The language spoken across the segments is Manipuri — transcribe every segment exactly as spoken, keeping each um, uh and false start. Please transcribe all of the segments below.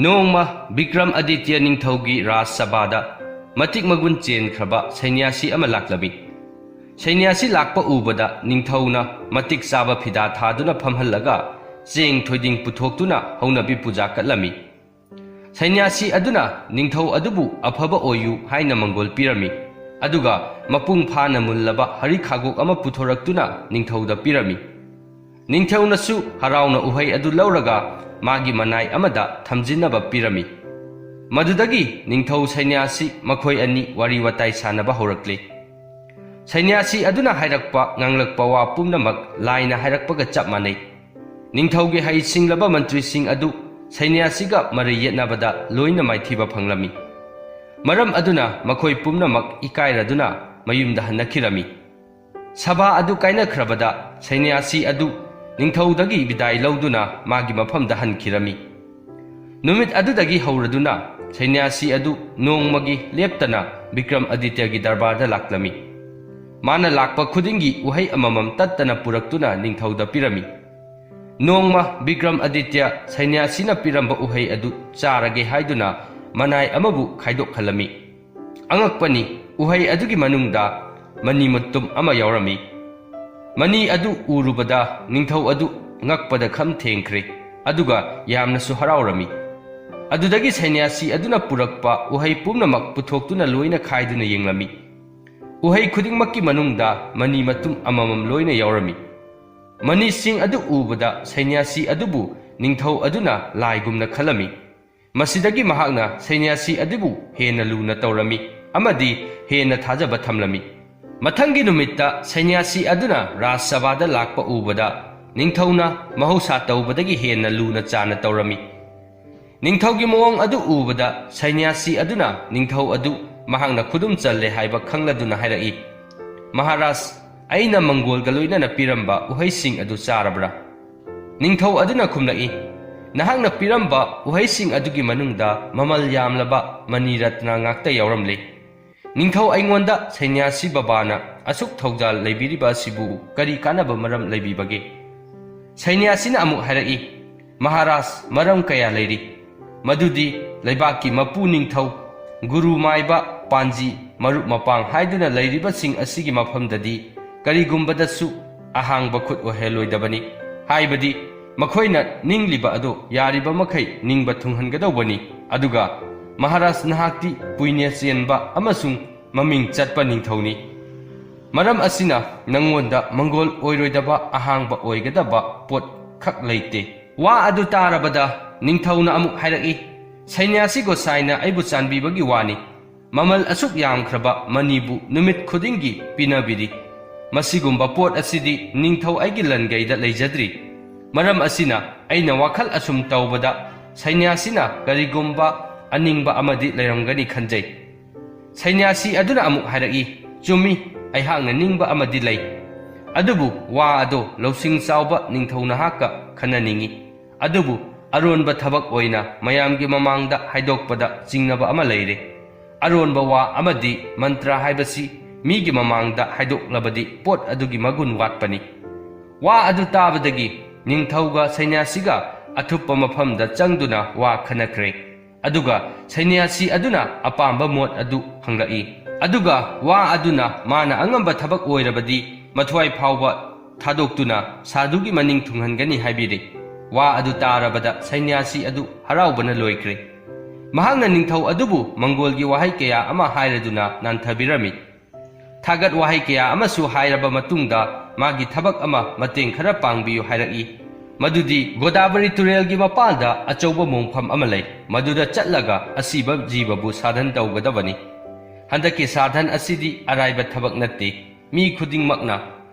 ꯅꯣꯡꯃ ꯕꯤꯀ꯭ꯔꯝ ꯑꯗꯤꯇ꯭ꯌ ꯅꯤꯡꯊꯧꯒꯤ ꯔꯥꯖ ꯁꯚꯥꯗ ꯃꯇꯤꯛ ꯃꯒꯨꯟ ꯆꯦꯟꯈ꯭ꯔꯕ ꯁꯩꯅ꯭ꯌꯥꯁꯤ ꯑꯃ ꯂꯥꯛꯂꯝꯃꯤ꯫ ꯁꯩꯅ꯭ꯌꯥꯁꯤ ꯂꯥꯛꯄ ꯎꯕꯗ ꯅꯤꯡꯊꯧꯅ ꯃꯇꯤꯛ ꯆꯥꯕ ꯐꯤꯗꯥ ꯊꯥꯗꯨꯅ ꯐꯝꯍꯜꯂꯒ ꯆꯦꯡ ꯊꯣꯏꯗꯤꯡ ꯄꯨꯊꯣꯛꯇꯨꯅ ꯍꯧꯅꯕꯤ ꯄꯨꯖꯥ ꯀꯠꯂꯝꯃꯤ꯫ ꯁꯩꯅ꯭ꯌꯥꯁꯤ ꯑꯗꯨꯅ ꯅꯤꯡꯊꯧ ꯑꯗꯨꯕꯨ ꯑꯐꯕ ꯑꯣꯏꯌꯨ ꯍꯥꯏꯅ ꯃꯪꯒꯣꯜ ꯄꯤꯔꯝꯃꯤ꯫ ꯑꯗꯨꯒ ꯃꯄꯨꯡ ꯐꯥꯅ ꯃꯨꯜꯂꯕ ꯍꯔꯤ ꯈꯥꯒꯣꯛ ꯑꯃ ꯄꯨꯊꯣꯔꯛꯇꯨꯅ ꯅꯤꯡꯊꯧꯗ ꯄꯤꯔꯝꯃꯤ꯫ ꯅꯤꯡꯊꯧꯅꯁꯨ ꯍꯔꯥꯎꯅ ꯎꯍꯩ ꯑꯗꯨ ꯂꯧꯔꯒ ꯃꯥꯒꯤ ꯃꯅꯥꯏ ꯑꯃꯗ ꯊꯝꯖꯤꯟꯅꯕ ꯄꯤꯔꯝꯃꯤ꯫ ꯃꯗꯨꯗꯒꯤ ꯅꯤꯡꯊꯧ ꯁꯩꯅ꯭ꯌꯥꯁꯤ ꯃꯈꯣꯏ ꯑꯅꯤ ꯋꯥꯔꯤ ꯋꯥꯇꯥꯏ ꯁꯥꯟꯅꯕ ꯍꯧꯔꯛꯂꯦ꯫ ꯁꯩꯅ꯭ꯌꯥꯁꯤ ꯑꯗꯨꯅ ꯍꯥꯏꯔꯛꯄ ꯉꯥꯡꯂꯛꯄ ꯋꯥ ꯄꯨꯝꯅꯃꯛ ꯂꯥꯏꯅ ꯍꯥꯏꯔꯛꯄꯒ ꯆꯞ ꯃꯥꯟꯅꯩ꯫ ꯅꯤꯡꯊꯧꯒꯤ ꯍꯩ ꯁꯤꯡꯂꯕ ꯃꯟꯇ꯭ꯔꯤꯁꯤꯡ ꯑꯗꯨ ꯁꯩꯅ꯭ꯌꯥꯁꯤꯒ ꯃꯔꯩ ꯌꯦꯠꯅꯕꯗ ꯂꯣꯏꯅ ꯃꯥꯏꯊꯤꯕ ꯐꯪꯂꯝꯃꯤ꯫ ꯃꯔꯝ ꯑꯗꯨꯅ ꯃꯈꯣꯏ ꯄꯨꯝꯅꯃꯛ ꯏꯀꯥꯏꯔꯗꯨꯅ ꯃꯌꯨꯝꯗ ꯍꯟꯅꯈꯤꯔꯝꯃꯤ꯫ ꯁꯚꯥ ꯑꯗꯨ ꯀꯥꯏꯅꯈ꯭ꯔꯕꯗ ꯁꯩꯅ꯭ꯌꯥꯁꯤ ꯑꯗꯨ ꯅꯤꯡꯊꯧꯗꯒꯤ ꯕꯤꯗꯥꯏ ꯂꯧꯗꯨꯅ ꯃꯥꯒꯤ ꯃꯐꯝꯗ ꯍꯟꯈꯤꯔꯝꯃꯤ꯫ ꯅꯨꯃꯤꯠ ꯑꯗꯨꯗꯒꯤ ꯍꯧꯔꯗꯨꯅ ꯁꯩꯅ꯭ꯌꯥꯁꯤ ꯑꯗꯨ ꯅꯣꯡꯃꯒꯤ ꯂꯦꯞꯇꯅ ꯕꯤꯀ꯭ꯔꯝ ꯑꯗꯤꯇ꯭ꯌꯒꯤ ꯗꯔꯕꯥꯔꯗ ꯂꯥꯛꯂꯝꯃꯤ꯫ ꯃꯥꯅ ꯂꯥꯛꯄ ꯈꯨꯗꯤꯡꯒꯤ ꯎꯍꯩ ꯑꯃꯃꯝ ꯇꯠꯇꯅ ꯄꯨꯔꯛꯇꯨꯅ ꯅꯤꯡꯊꯧꯗ ꯄꯤꯔꯝꯃꯤ꯫ ꯅꯣꯡꯃ ꯕꯤꯀ꯭ꯔꯝ ꯑꯗꯤꯇ꯭ꯌ ꯁꯩꯅ꯭ꯌꯥꯁꯤꯅ ꯄꯤꯔꯝꯕ ꯎꯍꯩ ꯑꯗꯨ ꯆꯥꯔꯒꯦ ꯍꯥꯏꯗꯨꯅ ꯃꯅꯥꯏ ꯑꯃꯕꯨ ꯈꯥꯏꯗꯣꯛꯍꯜꯂꯝꯃꯤ꯫ ꯑꯉꯛꯄꯅꯤ, ꯎꯍꯩ ꯑꯗꯨꯒꯤ ꯃꯅꯨꯡꯗ ꯃꯅꯤ ꯃꯇꯨꯝ ꯑꯃ ꯌꯥꯎꯔꯝꯃꯤ꯫ ꯃꯅꯤ ꯑꯗꯨ ꯎꯔꯨꯕꯗ ꯅꯤꯡꯊꯧ ꯑꯗꯨ ꯉꯛꯄꯗ ꯈꯝ ꯊꯦꯡꯈ꯭ꯔꯦ, ꯑꯗꯨꯒ ꯌꯥꯝꯅꯁꯨ ꯍꯔꯥꯎꯔꯝꯃꯤ꯫ ꯑꯗꯨꯗꯒꯤ ꯁꯩꯅ꯭ꯌꯥꯁꯤ ꯑꯗꯨꯅ ꯄꯨꯔꯛꯄ ꯎꯍꯩ ꯄꯨꯝꯅꯃꯛ ꯄꯨꯊꯣꯛꯇꯨꯅ ꯂꯣꯏꯅ ꯈꯥꯏꯗꯨꯅ ꯌꯦꯡꯂꯝꯃꯤ꯫ ꯎꯍꯩ ꯈꯨꯗꯤꯡꯃꯛꯀꯤ ꯃꯅꯨꯡꯗ ꯃꯅꯤ ꯃꯇꯨꯝ ꯑꯃꯃꯝ ꯂꯣꯏꯅ ꯌꯥꯎꯔꯝꯃꯤ꯫ ꯃꯅꯤꯁꯤꯡ ꯑꯗꯨ ꯎꯕꯗ ꯁꯩꯅ꯭ꯌꯥꯁꯤ ꯑꯗꯨꯕꯨ ꯅꯤꯡꯊꯧ ꯑꯗꯨꯅ ꯂꯥꯏꯒꯨꯝꯅ ꯈꯜꯂꯝꯃꯤ꯫ ꯃꯁꯤꯗꯒꯤ ꯃꯍꯥꯛꯅ ꯁꯩꯅ꯭ꯌꯥꯁꯤ ꯑꯗꯨꯕꯨ ꯍꯦꯟꯅ ꯂꯨꯅ ꯇꯧꯔꯝꯃꯤ ꯑꯃꯗꯤ ꯍꯦꯟꯅ ꯊꯥꯖꯕ ꯊꯝꯂꯝꯃꯤ꯫ ꯃꯊꯪꯒꯤ ꯅꯨꯃꯤꯠꯇ ꯁꯩꯅ꯭ꯌꯥꯁꯤ ꯑꯗꯨꯅ ꯔꯥꯖ ꯁꯚꯥꯗ ꯂꯥꯛꯄ ꯎꯕꯗ ꯅꯤꯡꯊꯧꯅ ꯃꯍꯧꯁꯥ ꯇꯧꯕꯗꯒꯤ ꯍꯦꯟꯅ ꯂꯨꯅ ꯆꯥꯟꯅ ꯇꯧꯔꯝꯃꯤ꯫ ꯅꯤꯡꯊꯧꯒꯤ ꯃꯑꯣꯡ ꯑꯗꯨ ꯎꯕꯗ ꯁꯩꯅ꯭ꯌꯥꯁꯤ ꯑꯗꯨꯅ ꯅꯤꯡꯊꯧ ꯑꯗꯨ ꯃꯍꯥꯛꯅ ꯈꯨꯗꯨꯝ ꯆꯜꯂꯦ ꯍꯥꯏꯕ ꯈꯪꯂꯗꯨꯅ ꯍꯥꯏꯔꯛꯏ, "ꯃꯍꯥꯔꯥꯖ, ꯑꯩꯅ ꯃꯪꯒꯣꯜꯒ ꯂꯣꯏꯅꯅ ꯄꯤꯔꯝꯕ ꯎꯍꯩꯁꯤꯡ ꯑꯗꯨ ꯆꯥꯔꯕ꯭ꯔꯥ?" ꯅꯤꯡꯊꯧ ꯑꯗꯨꯅ ꯈꯨꯝꯂꯛꯏ, "ꯅꯍꯥꯛꯅ ꯄꯤꯔꯝꯕ ꯎꯍꯩꯁꯤꯡ ꯑꯗꯨꯒꯤ ꯃꯅꯨꯡꯗ ꯃꯃꯜ ꯌꯥꯝꯂꯕ ꯃꯅꯤ ꯔꯠꯅ ꯉꯥꯛꯇ ꯌꯥꯎꯔꯝꯂꯦ꯫ ꯅꯤꯡꯊꯧ, ꯑꯩꯉꯣꯟꯗ ꯁꯩꯅ꯭ꯌꯥꯁꯤ ꯕꯕꯥꯅ ꯑꯁꯨꯛ ꯊꯧꯖꯥꯜ ꯂꯩꯕꯤꯔꯤꯕ ꯑꯁꯤꯕꯨ ꯀꯔꯤ ꯀꯥꯟꯅꯕ ꯃꯔꯝ ꯂꯩꯕꯤꯕꯒꯦ?" ꯁꯩꯅ꯭ꯌꯥꯁꯤꯅ ꯑꯃꯨꯛ ꯍꯥꯏꯔꯛꯏ, "ꯃꯍꯥꯔꯥꯖ, ꯃꯔꯝ ꯀꯌꯥ ꯂꯩꯔꯤ꯫ ꯃꯗꯨꯗꯤ ꯂꯩꯕꯥꯛꯀꯤ ꯃꯄꯨ ꯅꯤꯡꯊꯧ, ꯒꯨꯔꯨ ꯃꯥꯏꯕ, ꯄꯥꯟꯖꯤ, ꯃꯔꯨꯞ ꯃꯄꯥꯡ ꯍꯥꯏꯗꯨꯅ ꯂꯩꯔꯤꯕꯁꯤꯡ ꯑꯁꯤꯒꯤ ꯃꯐꯝꯗꯗꯤ ꯀꯔꯤꯒꯨꯝꯕꯗꯁꯨ ꯑꯍꯥꯡꯕ ꯈꯨꯠ ꯑꯣꯏꯍꯜꯂꯣꯏꯗꯕꯅꯤ꯫ ꯍꯥꯏꯕꯗꯤ ꯃꯈꯣꯏꯅ ꯅꯤꯡꯂꯤꯕ ꯑꯗꯨ ꯌꯥꯔꯤꯕ ꯃꯈꯩ ꯅꯤꯡꯕ ꯊꯨꯡꯍꯟꯒꯗꯧꯕꯅꯤ꯫ ꯑꯗꯨꯒ ꯃꯍꯥꯔꯥꯖ, ꯅꯍꯥꯛꯇꯤ ꯄꯨꯏꯅꯦ ꯆꯦꯟꯕ ꯑꯃꯁꯨꯡ ꯃꯃꯤꯡ ꯆꯠꯄ ꯅꯤꯡꯊꯧꯅꯤ꯫ ꯃꯔꯝ ꯑꯁꯤꯅ ꯅꯪꯉꯣꯟꯗ ꯃꯪꯒꯣꯜ ꯑꯣꯏꯔꯣꯏꯗꯕ ꯑꯍꯥꯡꯕ ꯑꯣꯏꯒꯗꯕ ꯄꯣꯠ ꯈꯛ ꯂꯩꯇꯦ꯫ ꯋꯥ ꯑꯗꯨ ꯇꯥꯔꯕꯗ ꯅꯤꯡꯊꯧꯅ ꯑꯃꯨꯛ ꯍꯥꯏꯔꯛꯏ, "ꯁꯩꯅ꯭ꯌꯥꯁꯤ ꯒꯣꯁꯥꯏꯅ ꯑꯩꯕꯨ ꯆꯥꯟꯕꯤꯕꯒꯤ ꯋꯥꯅꯤ꯫ ꯃꯃꯜ ꯑꯁꯨꯛ ꯌꯥꯝꯈ꯭ꯔꯕ ꯃꯅꯤꯕꯨ ꯅꯨꯃꯤꯠ ꯈꯨꯗꯤꯡꯒꯤ ꯄꯤꯅꯕꯤꯔꯤ꯫ ꯃꯁꯤꯒꯨꯝꯕ ꯄꯣꯠ ꯑꯁꯤꯗꯤ ꯅꯤꯡꯊꯧ ꯑꯩꯒꯤ ꯂꯟꯒꯩꯗ ꯂꯩꯖꯗ꯭ꯔꯤ꯫ ꯃꯔꯝ ꯑꯁꯤꯅ ꯑꯩꯅ ꯋꯥꯈꯜ ꯑꯁꯨꯝ ꯇꯧꯕꯗ ꯁꯩꯅ꯭ꯌꯥꯁꯤꯅ ꯀꯔꯤꯒꯨꯝꯕ ꯑꯅꯤꯡꯕ ꯑꯃꯗꯤ ꯂꯩꯔꯝꯒꯅꯤ ꯈꯟꯖꯩ꯫" ꯁꯩꯅ꯭ꯌꯥꯁꯤ ꯑꯗꯨꯅ ꯑꯃꯨꯛ ꯍꯥꯏꯔꯛꯏ, "ꯆꯨꯝꯃꯤ, ꯑꯩꯍꯥꯛꯅ ꯅꯤꯡꯕ ꯑꯃꯗꯤ ꯂꯩ꯫ ꯑꯗꯨꯕꯨ ꯋꯥ ꯑꯗꯣ ꯂꯧꯁꯤꯡ ꯆꯥꯎꯕ ꯅꯤꯡꯊꯧ ꯅꯍꯥꯛꯀ ꯈꯟꯅꯅꯤꯡꯏ꯫ ꯑꯗꯨꯕꯨ ꯑꯔꯣꯟꯕ ꯊꯕꯛ ꯑꯣꯏꯅ ꯃꯌꯥꯝꯒꯤ ꯃꯃꯥꯡꯗ ꯍꯥꯏꯗꯣꯛꯄꯗ ꯆꯤꯡꯅꯕ ꯑꯃ ꯂꯩꯔꯦ꯫ ꯑꯔꯣꯟꯕ ꯋꯥ ꯑꯃꯗꯤ ꯃꯟꯇ꯭ꯔ ꯍꯥꯏꯕꯁꯤ ꯃꯤꯒꯤ ꯃꯃꯥꯡꯗ ꯍꯥꯏꯗꯣꯛꯂꯕꯗꯤ ꯄꯣꯠ ꯑꯗꯨꯒꯤ ꯃꯒꯨꯟ ꯋꯥꯠꯄꯅꯤ꯫ ꯋꯥ ꯑꯗꯨ ꯇꯥꯕꯗꯒꯤ ꯅꯤꯡꯊꯧꯒ ꯁꯩꯅ꯭ꯌꯥꯁꯤꯒ ꯑꯊꯨꯞꯄ ꯃꯐꯝꯗ ꯆꯪꯗꯨꯅ ꯋꯥ ꯈꯟꯅꯈ꯭ꯔꯦ꯫ ꯑꯗꯨꯒ ꯁꯩꯅ꯭ꯌꯥꯁꯤ ꯑꯗꯨꯅ ꯑꯄꯥꯝꯕ ꯃꯣꯠ ꯑꯗꯨ ꯍꯪꯂꯛꯏ꯫ ꯑꯗꯨꯒ ꯋꯥ ꯑꯗꯨꯅ ꯃꯥꯅ ꯑꯉꯝꯕ ꯊꯕꯛ ꯑꯣꯏꯔꯕꯗꯤ ꯃꯊ꯭ꯋꯥꯏ ꯐꯥꯎꯕ ꯊꯥꯗꯣꯛꯇꯨꯅ ꯁꯥꯙꯨꯒꯤ ꯃꯅꯤꯡ ꯊꯨꯡꯍꯟꯒꯅꯤ ꯍꯥꯏꯕꯤꯔꯦ꯫ ꯋꯥ ꯑꯗꯨ ꯇꯥꯔꯕꯗ ꯁꯩꯅ꯭ꯌꯥꯁꯤ ꯑꯗꯨ ꯍꯔꯥꯎꯕꯅ ꯂꯣꯏꯈ꯭ꯔꯦ꯫ ꯃꯍꯥꯛꯅ ꯅꯤꯡꯊꯧ ꯑꯗꯨꯕꯨ ꯃꯪꯒꯣꯜꯒꯤ ꯋꯥꯍꯩ ꯀꯌꯥ ꯑꯃ ꯍꯥꯏꯔꯗꯨꯅ ꯅꯥꯟꯊꯕꯤꯔꯝꯃꯤ꯫ ꯊꯥꯒꯠ ꯋꯥꯍꯩ ꯀꯌꯥ ꯑꯃꯁꯨ ꯍꯥꯏꯔꯕ ꯃꯇꯨꯡꯗ ꯃꯥꯒꯤ ꯊꯕꯛ ꯑꯃ ꯃꯇꯦꯡ ꯈꯔ ꯄꯥꯡꯕꯤꯌꯨ ꯍꯥꯏꯔꯛꯏ꯫ ꯃꯗꯨꯗꯤ ꯒꯣꯗꯥꯕꯔꯤ ꯇꯨꯔꯦꯜꯒꯤ ꯃꯄꯥꯜꯗ ꯑꯆꯧꯕ ꯃꯣꯡꯐꯝ ꯑꯃ ꯂꯩ꯫ ꯃꯗꯨꯗ ꯆꯠꯂꯒ ꯑꯁꯤꯕ ꯖꯤꯕꯕꯨ ꯁꯥꯙꯟ ꯇꯧꯒꯗꯕꯅꯤ꯫ ꯍꯟꯗꯛꯀꯤ ꯁꯥꯙꯟ ꯑꯁꯤꯗꯤ ꯑꯔꯥꯏꯕ ꯊꯕꯛ ꯅꯠꯇꯦ꯫ ꯃꯤ ꯈꯨꯗꯤꯡꯃꯛꯅ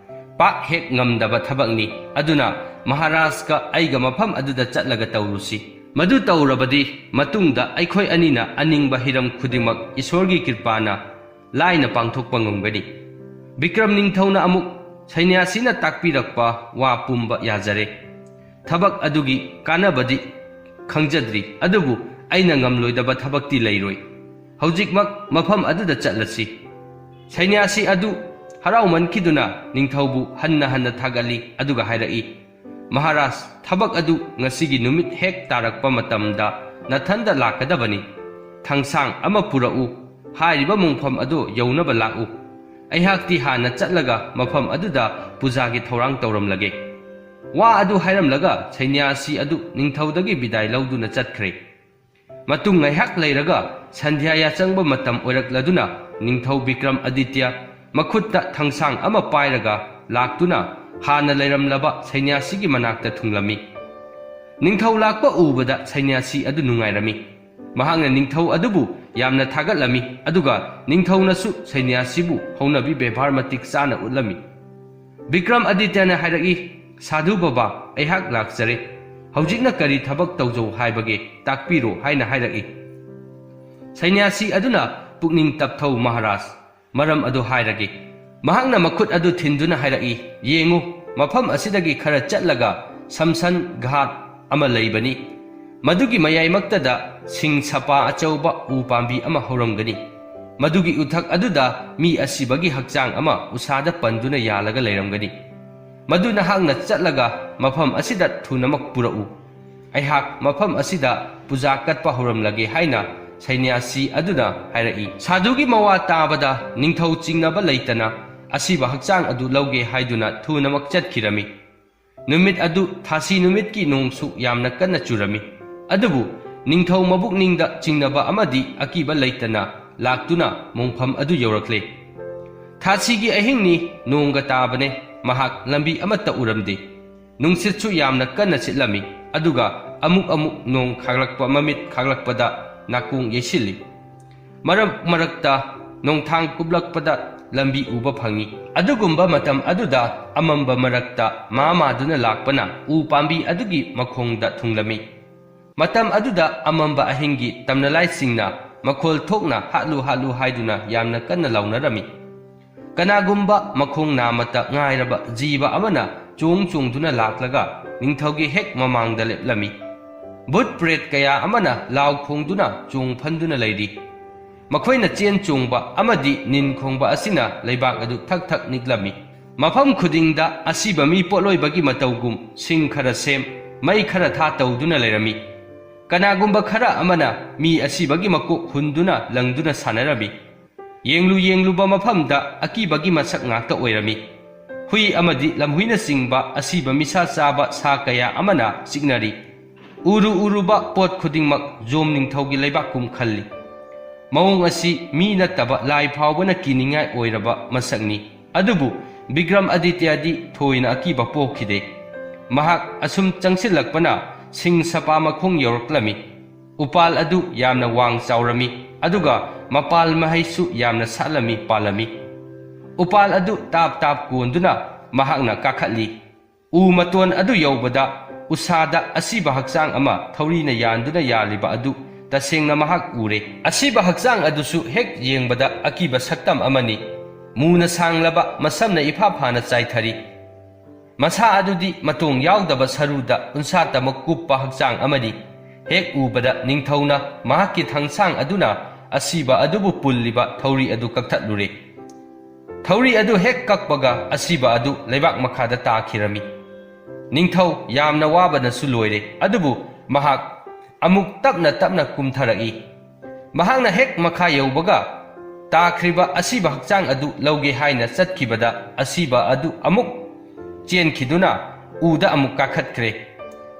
ꯄꯥꯛ ꯍꯦꯛ ꯉꯝꯗꯕ ꯊꯕꯛꯅꯤ꯫ ꯑꯗꯨꯅ ꯃꯍꯥꯔꯥꯖꯀ ꯑꯩꯒ ꯃꯐꯝ ꯑꯗꯨꯗ ꯆꯠꯂꯒ ꯇꯧꯔꯨꯁꯤ꯫ ꯃꯗꯨ ꯇꯧꯔꯕꯗꯤ ꯃꯇꯨꯡꯗ ꯑꯩꯈꯣꯏ ꯑꯅꯤꯅ ꯑꯅꯤꯡꯕ ꯍꯤꯔꯝ ꯈꯨꯗꯤꯡꯃꯛ ꯏꯁꯣꯔꯒꯤ ꯀ꯭ꯔꯤꯄꯥꯅ ꯂꯥꯏꯅ ꯄꯥꯡꯊꯣꯛꯄ ꯉꯝꯒꯅꯤ꯫ ꯕꯤꯀ꯭ꯔꯝ ꯅꯤꯡꯊꯧꯅ ꯑꯃꯨꯛ ꯁꯩꯅ꯭ꯌꯥꯁꯤꯅ ꯇꯥꯛꯄꯤꯔꯛꯄ ꯋꯥ ꯄꯨꯝꯕ ꯌꯥꯖꯔꯦ꯫ ꯊꯕꯛ ꯑꯗꯨꯒꯤ ꯀꯥꯟꯅꯕꯗꯤ ꯈꯪꯖꯗ꯭ꯔꯤ, ꯑꯗꯨꯕꯨ ꯑꯩꯅ ꯉꯝꯂꯣꯏꯗꯕ ꯊꯕꯛꯇꯤ ꯂꯩꯔꯣꯏ꯫ ꯍꯧꯖꯤꯛꯃꯛ ꯃꯐꯝ ꯑꯗꯨꯗ ꯆꯠꯂꯁꯤ꯫ ꯁꯩꯅ꯭ꯌꯥꯁꯤ ꯑꯗꯨ ꯍꯔꯥꯎꯃꯟꯈꯤꯗꯨꯅ ꯅꯤꯡꯊꯧꯕꯨ ꯍꯟꯅ ꯍꯟꯅ ꯊꯥꯒꯠꯂꯤ, ꯑꯗꯨꯒ ꯍꯥꯏꯔꯛꯏ, "ꯃꯍꯥꯔꯥꯖ, ꯊꯕꯛ ꯑꯗꯨ ꯉꯁꯤꯒꯤ ꯅꯨꯃꯤꯠ ꯍꯦꯛ ꯇꯥꯔꯛꯄ ꯃꯇꯝꯗ ꯅꯊꯟꯗ ꯂꯥꯛꯀꯗꯕꯅꯤ꯫ ꯊꯥꯡꯁꯥꯡ ꯑꯃ ꯄꯨꯔꯛꯎ꯫ ꯍꯥꯏꯔꯤꯕ ꯃꯣꯡꯐꯝ ꯑꯗꯨ ꯌꯧꯅꯕ ꯂꯥꯛꯎ꯫ ꯑꯩꯍꯥꯛꯇꯤ ꯍꯥꯟꯅ ꯆꯠꯂꯒ ꯃꯐꯝ ꯑꯗꯨꯗ ꯄꯨꯖꯥꯒꯤ ꯊꯧꯔꯥꯡ ꯇꯧꯔꯝꯂꯒꯦ꯫" ꯋꯥ ꯑꯗꯨ ꯍꯥꯏꯔꯝꯂꯒ ꯁꯩꯅ꯭ꯌꯥꯁꯤ ꯑꯗꯨ ꯅꯤꯡꯊꯧꯗꯒꯤ ꯕꯤꯗꯥꯏ ꯂꯧꯗꯨꯅ ꯆꯠꯈ꯭ꯔꯦ꯫ ꯃꯇꯨꯡ ꯉꯥꯏꯍꯥꯛ ꯂꯩꯔꯒ ꯁꯟꯙ꯭ꯌꯥ ꯌꯥꯆꯪꯕ ꯃꯇꯝ ꯑꯣꯏꯔꯛꯂꯗꯨꯅ ꯅꯤꯡꯊꯧ ꯕꯤꯀ꯭ꯔꯝ ꯑꯗꯤꯇ꯭ꯌ ꯃꯈꯨꯠꯇ ꯊꯥꯡꯁꯥꯡ ꯑꯃ ꯄꯥꯏꯔꯒ ꯂꯥꯛꯇꯨꯅ ꯍꯥꯟꯅ ꯂꯩꯔꯝꯂꯕ ꯁꯩꯅ꯭ꯌꯥꯁꯤꯒꯤ ꯃꯅꯥꯛꯇ ꯊꯨꯡꯂꯝꯃꯤ꯫ ꯅꯤꯡꯊꯧ ꯂꯥꯛꯄ ꯎꯕꯗ ꯁꯩꯅ꯭ꯌꯥꯁꯤ ꯑꯗꯨ ꯅꯨꯡꯉꯥꯏꯔꯝꯃꯤ꯫ ꯃꯍꯥꯛꯅ ꯅꯤꯡꯊꯧ ꯑꯗꯨꯕꯨ ꯌꯥꯝꯅ ꯊꯥꯒꯠꯂꯝꯃꯤ, ꯑꯗꯨꯒ ꯅꯤꯡꯊꯧꯅꯁꯨ ꯁꯩꯅ꯭ꯌꯥꯁꯤꯕꯨ ꯍꯧꯅꯕꯤ ꯕꯦꯕꯥꯔ ꯃꯇꯤꯛ ꯆꯥꯅ ꯎꯠꯂꯝꯃꯤ꯫ ꯕꯤꯀ꯭ꯔꯝ ꯑꯗꯤꯇ꯭ꯌꯅ ꯍꯥꯏꯔꯛꯏ, "ꯁꯥꯙꯨ ꯕꯕꯥ, ꯑꯩꯍꯥꯛ ꯂꯥꯛꯆꯔꯦ꯫ ꯍꯧꯖꯤꯛꯅ ꯀꯔꯤ ꯊꯕꯛ ꯇꯧꯖꯧ ꯍꯥꯏꯕꯒꯦ, ꯇꯥꯛꯄꯤꯔꯣ" ꯍꯥꯏꯅ ꯍꯥꯏꯔꯛꯏ꯫ ꯁꯩꯅ꯭ꯌꯥꯁꯤ ꯑꯗꯨꯅ, "ꯄꯨꯛꯅꯤꯡ ꯇꯞꯊꯧ ꯃꯍꯥꯔꯥꯖ, ꯃꯔꯝ ꯑꯗꯨ ꯍꯥꯏꯔꯒꯦ꯫" ꯃꯍꯥꯛꯅ ꯃꯈꯨꯠ ꯑꯗꯨ ꯊꯤꯟꯗꯨꯅ ꯍꯥꯏꯔꯛꯏ, "ꯌꯦꯡꯉꯨ, ꯃꯐꯝ ꯑꯁꯤꯗꯒꯤ ꯈꯔ ꯆꯠꯂꯒ ꯁꯝꯁꯟ ꯘꯥꯠ ꯑꯃ ꯂꯩꯕꯅꯤ꯫ ꯃꯗꯨꯒꯤ ꯃꯌꯥꯏꯃꯛꯇꯗ ꯁꯤꯡ ꯁꯄꯥ ꯑꯆꯧꯕ ꯎ ꯄꯥꯝꯕꯤ ꯑꯃ ꯍꯧꯔꯝꯒꯅꯤ꯫ ꯃꯗꯨꯒꯤ ꯎꯊꯛ ꯑꯗꯨꯗ ꯃꯤ ꯑꯁꯤꯕꯒꯤ ꯍꯛꯆꯥꯡ ꯑꯃ ꯎꯁꯥꯗ ꯄꯟꯗꯨꯅ ꯌꯥꯜꯂꯒ ꯂꯩꯔꯝꯒꯅꯤ꯫ ꯃꯗꯨ ꯅꯍꯥꯛꯅ ꯆꯠꯂꯒ ꯃꯐꯝ ꯑꯁꯤꯗ ꯊꯨꯅꯃꯛ ꯄꯨꯔꯛꯎ꯫ ꯑꯩꯍꯥꯛ ꯃꯐꯝ ꯑꯁꯤꯗ ꯄꯨꯖꯥ ꯀꯠꯄ ꯍꯧꯔꯝꯂꯒꯦ" ꯍꯥꯏꯅ ꯁꯩꯅ꯭ꯌꯥꯁꯤ ꯑꯗꯨꯅ ꯍꯥꯏꯔꯛꯏ꯫ ꯁꯥꯙꯨꯒꯤ ꯃꯋꯥ ꯇꯥꯕꯗ ꯅꯤꯡꯊꯧ ꯆꯤꯡꯅꯕ ꯂꯩꯇꯅ ꯑꯁꯤꯕ ꯍꯛꯆꯥꯡ ꯑꯗꯨ ꯂꯧꯒꯦ ꯍꯥꯏꯗꯨꯅ ꯊꯨꯅꯃꯛ ꯆꯠꯈꯤꯔꯝꯃꯤ꯫ ꯅꯨꯃꯤꯠ ꯑꯗꯨ ꯊꯥꯁꯤ ꯅꯨꯃꯤꯠꯀꯤ ꯅꯣꯡꯁꯨ ꯌꯥꯝꯅ ꯀꯟꯅ ꯆꯨꯔꯝꯃꯤ꯫ ꯑꯗꯨꯕꯨ ꯅꯤꯡꯊꯧ ꯃꯕꯨꯛꯅꯤꯡꯗ ꯆꯤꯡꯅꯕ ꯑꯃꯗꯤ ꯑꯀꯤꯕ ꯂꯩꯇꯅ ꯂꯥꯛꯇꯨꯅ ꯃꯣꯡꯐꯝ ꯑꯗꯨ ꯌꯧꯔꯛꯂꯦ꯫ ꯊꯥꯁꯤꯒꯤ ꯑꯍꯤꯡꯅꯤ, ꯅꯣꯡꯒ ꯇꯥꯕꯅꯦ, ꯃꯍꯥꯛ ꯂꯝꯕꯤ ꯑꯃꯠꯇ ꯎꯔꯝꯗꯦ꯫ ꯅꯨꯡꯁꯤꯠꯁꯨ ꯌꯥꯝꯅ ꯀꯟꯅ ꯁꯤꯠꯂꯝꯃꯤ, ꯑꯗꯨꯒ ꯑꯃꯨꯛ ꯑꯃꯨꯛ ꯅꯣꯡ ꯈꯥꯛꯂꯛꯄ, ꯃꯃꯤꯠ ꯈꯥꯛꯂꯛꯄꯗ ꯅꯥꯀꯣꯡ ꯌꯩꯁꯤꯜꯂꯤ꯫ ꯃꯔꯛ ꯃꯔꯛꯇ ꯅꯣꯡꯊꯥꯡ ꯀꯨꯞꯂꯛꯄꯗ ꯂꯝꯕꯤ ꯎꯕ ꯐꯪꯏ꯫ ꯑꯗꯨꯒꯨꯝꯕ ꯃꯇꯝ ꯑꯗꯨꯗ ꯑꯃꯝꯕ ꯃꯔꯛꯇ ꯃꯥ ꯃꯥꯗꯨꯅ ꯂꯥꯛꯄꯅ ꯎ ꯄꯥꯝꯕꯤ ꯑꯗꯨꯒꯤ ꯃꯈꯣꯡꯗ ꯊꯨꯡꯂꯝꯃꯤ꯫ ꯃꯇꯝ ꯑꯗꯨꯗ ꯑꯃꯝꯕ ꯑꯍꯤꯡꯒꯤ ꯇꯝꯅꯂꯥꯏꯁꯤꯡꯅ ꯃꯈꯣꯜ ꯊꯣꯛꯅ "ꯍꯥꯠꯂꯨ, ꯍꯥꯠꯂꯨ" ꯍꯥꯏꯗꯨꯅ ꯌꯥꯝꯅ ꯀꯟꯅ ꯂꯥꯎꯅꯔꯝꯃꯤ꯫ ꯀꯅꯥꯒꯨꯝꯕ ꯃꯈꯣꯡ ꯅꯥꯃꯠꯇ ꯉꯥꯏꯔꯕ ꯖꯤꯕ ꯑꯃꯅ ꯆꯣꯡ ꯆꯣꯡꯗꯨꯅ ꯂꯥꯛꯂꯒ ꯅꯤꯡꯊꯧꯒꯤ ꯍꯦꯛ ꯃꯃꯥꯡꯗ ꯂꯦꯞꯂꯝꯃꯤ꯫ ꯚꯨꯠ ꯄ꯭ꯔꯦꯠ ꯀꯌꯥ ꯑꯃꯅ ꯂꯥꯎ ꯈꯣꯡꯗꯨꯅ ꯆꯣꯡ ꯐꯟꯗꯨꯅ ꯂꯩꯔꯤ꯫ ꯃꯈꯣꯏꯅ ꯆꯦꯟ ꯆꯣꯡꯕ ꯑꯃꯗꯤ ꯅꯤꯟ ꯈꯣꯡꯕ ꯑꯁꯤꯅ ꯂꯩꯕꯥꯛ ꯑꯗꯨ ꯊꯛ ꯊꯛ ꯅꯤꯛꯂꯝꯃꯤ꯫ ꯃꯐꯝ ꯈꯨꯗꯤꯡꯗ ꯑꯁꯤꯕ ꯃꯤ ꯄꯣꯠꯂꯣꯏꯕꯒꯤ ꯃꯇꯧꯒꯨꯝ ꯁꯤꯡ ꯈꯔ ꯁꯦꯝ, ꯃꯩ ꯈꯔ ꯊꯥ ꯇꯧꯗꯨꯅ ꯂꯩꯔꯝꯃꯤ꯫ ꯀꯅꯥꯒꯨꯝꯕ ꯈꯔ ꯑꯃꯅ ꯃꯤ ꯑꯁꯤꯕꯒꯤ ꯃꯀꯣꯛ ꯍꯨꯟꯗꯨꯅ ꯂꯪꯗꯨꯅ ꯁꯥꯟꯅꯔꯝꯃꯤ꯫ ꯌꯦꯡꯂꯨ ꯌꯦꯡꯂꯨꯕ ꯃꯐꯝꯗ ꯑꯀꯤꯕꯒꯤ ꯃꯁꯛ ꯉꯥꯛꯇ ꯑꯣꯏꯔꯝꯃꯤ꯫ ꯍꯨꯏ ꯑꯃꯗꯤ ꯂꯝꯍꯨꯏꯅꯆꯤꯡꯕ ꯑꯁꯤꯕ ꯃꯤꯁꯥ ꯆꯥꯕ ꯁꯥ ꯀꯌꯥ ꯑꯃꯅ ꯆꯤꯛꯅꯔꯤ꯫ ꯎꯔꯨ ꯎꯔꯨꯕ ꯄꯣꯠ ꯈꯨꯗꯤꯡꯃꯛ ꯖꯣꯝ ꯅꯤꯡꯊꯧꯒꯤ ꯂꯩꯕꯥꯛꯀꯨꯝ ꯈꯜꯂꯤ꯫ ꯃꯑꯣꯡ ꯑꯁꯤ ꯃꯤ ꯅꯠꯇꯕ ꯂꯥꯏ ꯐꯥꯎꯕꯅ ꯀꯤꯅꯤꯡꯉꯥꯏ ꯑꯣꯏꯔꯕ ꯃꯁꯛꯅꯤ꯫ ꯑꯗꯨꯕꯨ ꯕꯤꯀ꯭ꯔꯝ ꯑꯗꯤꯇ꯭ꯌꯗꯤ ꯊꯣꯏꯅ ꯑꯀꯤꯕ ꯄꯣꯛꯈꯤꯗꯦ꯫ ꯃꯍꯥꯛ ꯑꯁꯨꯝ ꯆꯪꯁꯤꯜꯂꯛꯄꯅ ꯁꯤꯡ ꯁꯄꯥ ꯃꯈꯣꯡ ꯌꯧꯔꯛꯂꯝꯃꯤ꯫ ꯎꯄꯥꯜ ꯑꯗꯨ ꯌꯥꯝꯅ ꯋꯥꯡ ꯆꯥꯎꯔꯝꯃꯤ, ꯑꯗꯨꯒ ꯃꯄꯥꯜ ꯃꯍꯩꯁꯨ ꯌꯥꯝꯅ ꯁꯥꯠꯂꯝꯃꯤ, ꯄꯥꯜꯂꯝꯃꯤ꯫ ꯎꯄꯥꯜ ꯑꯗꯨ ꯇꯥꯞ ꯇꯥꯞ ꯀꯣꯟꯗꯨꯅ ꯃꯍꯥꯛꯅ ꯀꯥꯈꯠꯂꯤ꯫ ꯎ ꯃꯇꯣꯟ ꯑꯗꯨ ꯌꯧꯕꯗ ꯎꯁꯥꯗ ꯑꯁꯤꯕ ꯍꯛꯆꯥꯡ ꯑꯃ ꯊꯧꯔꯤꯅ ꯌꯥꯟꯗꯨꯅ ꯌꯥꯜꯂꯤꯕ ꯑꯗꯨ ꯇꯁꯦꯡꯅ ꯃꯍꯥꯛ ꯎꯔꯦ꯫ ꯑꯁꯤꯕ ꯍꯛꯆꯥꯡ ꯑꯗꯨꯁꯨ ꯍꯦꯛ ꯌꯦꯡꯕꯗ ꯑꯀꯤꯕ ꯁꯛꯇꯝ ꯑꯃꯅꯤ꯫ ꯃꯨꯅ ꯁꯥꯡꯂꯕ ꯃꯁꯝꯅ ꯏꯐꯥ ꯐꯥꯅ ꯆꯥꯏꯊꯔꯤ꯫ ꯃꯁꯥ ꯑꯗꯨꯗꯤ ꯃꯇꯣꯡ ꯌꯥꯎꯗꯕ ꯁꯔꯨꯗ ꯎꯟꯁꯥ ꯇꯃꯛ ꯀꯨꯞꯄ ꯍꯛꯆꯥꯡ ꯑꯃꯅꯤ꯫ ꯍꯦꯛ ꯎꯕꯗ ꯅꯤꯡꯊꯧꯅ ꯃꯍꯥꯛꯀꯤ ꯊꯥꯡꯁꯥꯡ ꯑꯗꯨꯅ ꯑꯁꯤꯕ ꯑꯗꯨꯕꯨ ꯄꯨꯜꯂꯤꯕ ꯊꯧꯔꯤ ꯑꯗꯨ ꯀꯛꯊꯠꯂꯨꯔꯦ꯫ ꯊꯧꯔꯤ ꯑꯗꯨ ꯍꯦꯛ ꯀꯛꯄꯒ ꯑꯁꯤꯕ ꯑꯗꯨ ꯂꯩꯕꯥꯛ ꯃꯈꯥꯗ ꯇꯥꯈꯤꯔꯝꯃꯤ꯫ ꯅꯤꯡꯊꯧ ꯌꯥꯝꯅ ꯋꯥꯕꯅꯁꯨ ꯂꯣꯏꯔꯦ, ꯑꯗꯨꯕꯨ ꯃꯍꯥꯛ ꯑꯃꯨꯛ ꯇꯞꯅ ꯇꯞꯅ ꯀꯨꯝꯊꯔꯛꯏ꯫ ꯃꯍꯥꯛꯅ ꯍꯦꯛ ꯃꯈꯥ ꯌꯧꯕꯒ, ꯇꯥꯈ꯭ꯔꯤꯕ ꯑꯁꯤꯕ ꯍꯛꯆꯥꯡ ꯑꯗꯨ ꯂꯧꯒꯦ ꯍꯥꯏꯅ ꯆꯠꯈꯤꯕꯗ, ꯑꯁꯤꯕ ꯑꯗꯨ ꯑꯃꯨꯛ ꯆꯦꯟꯈꯤꯗꯨꯅ ꯎꯗ ꯑꯃꯨꯛ ꯀꯥꯈꯠꯈ꯭ꯔꯦ꯫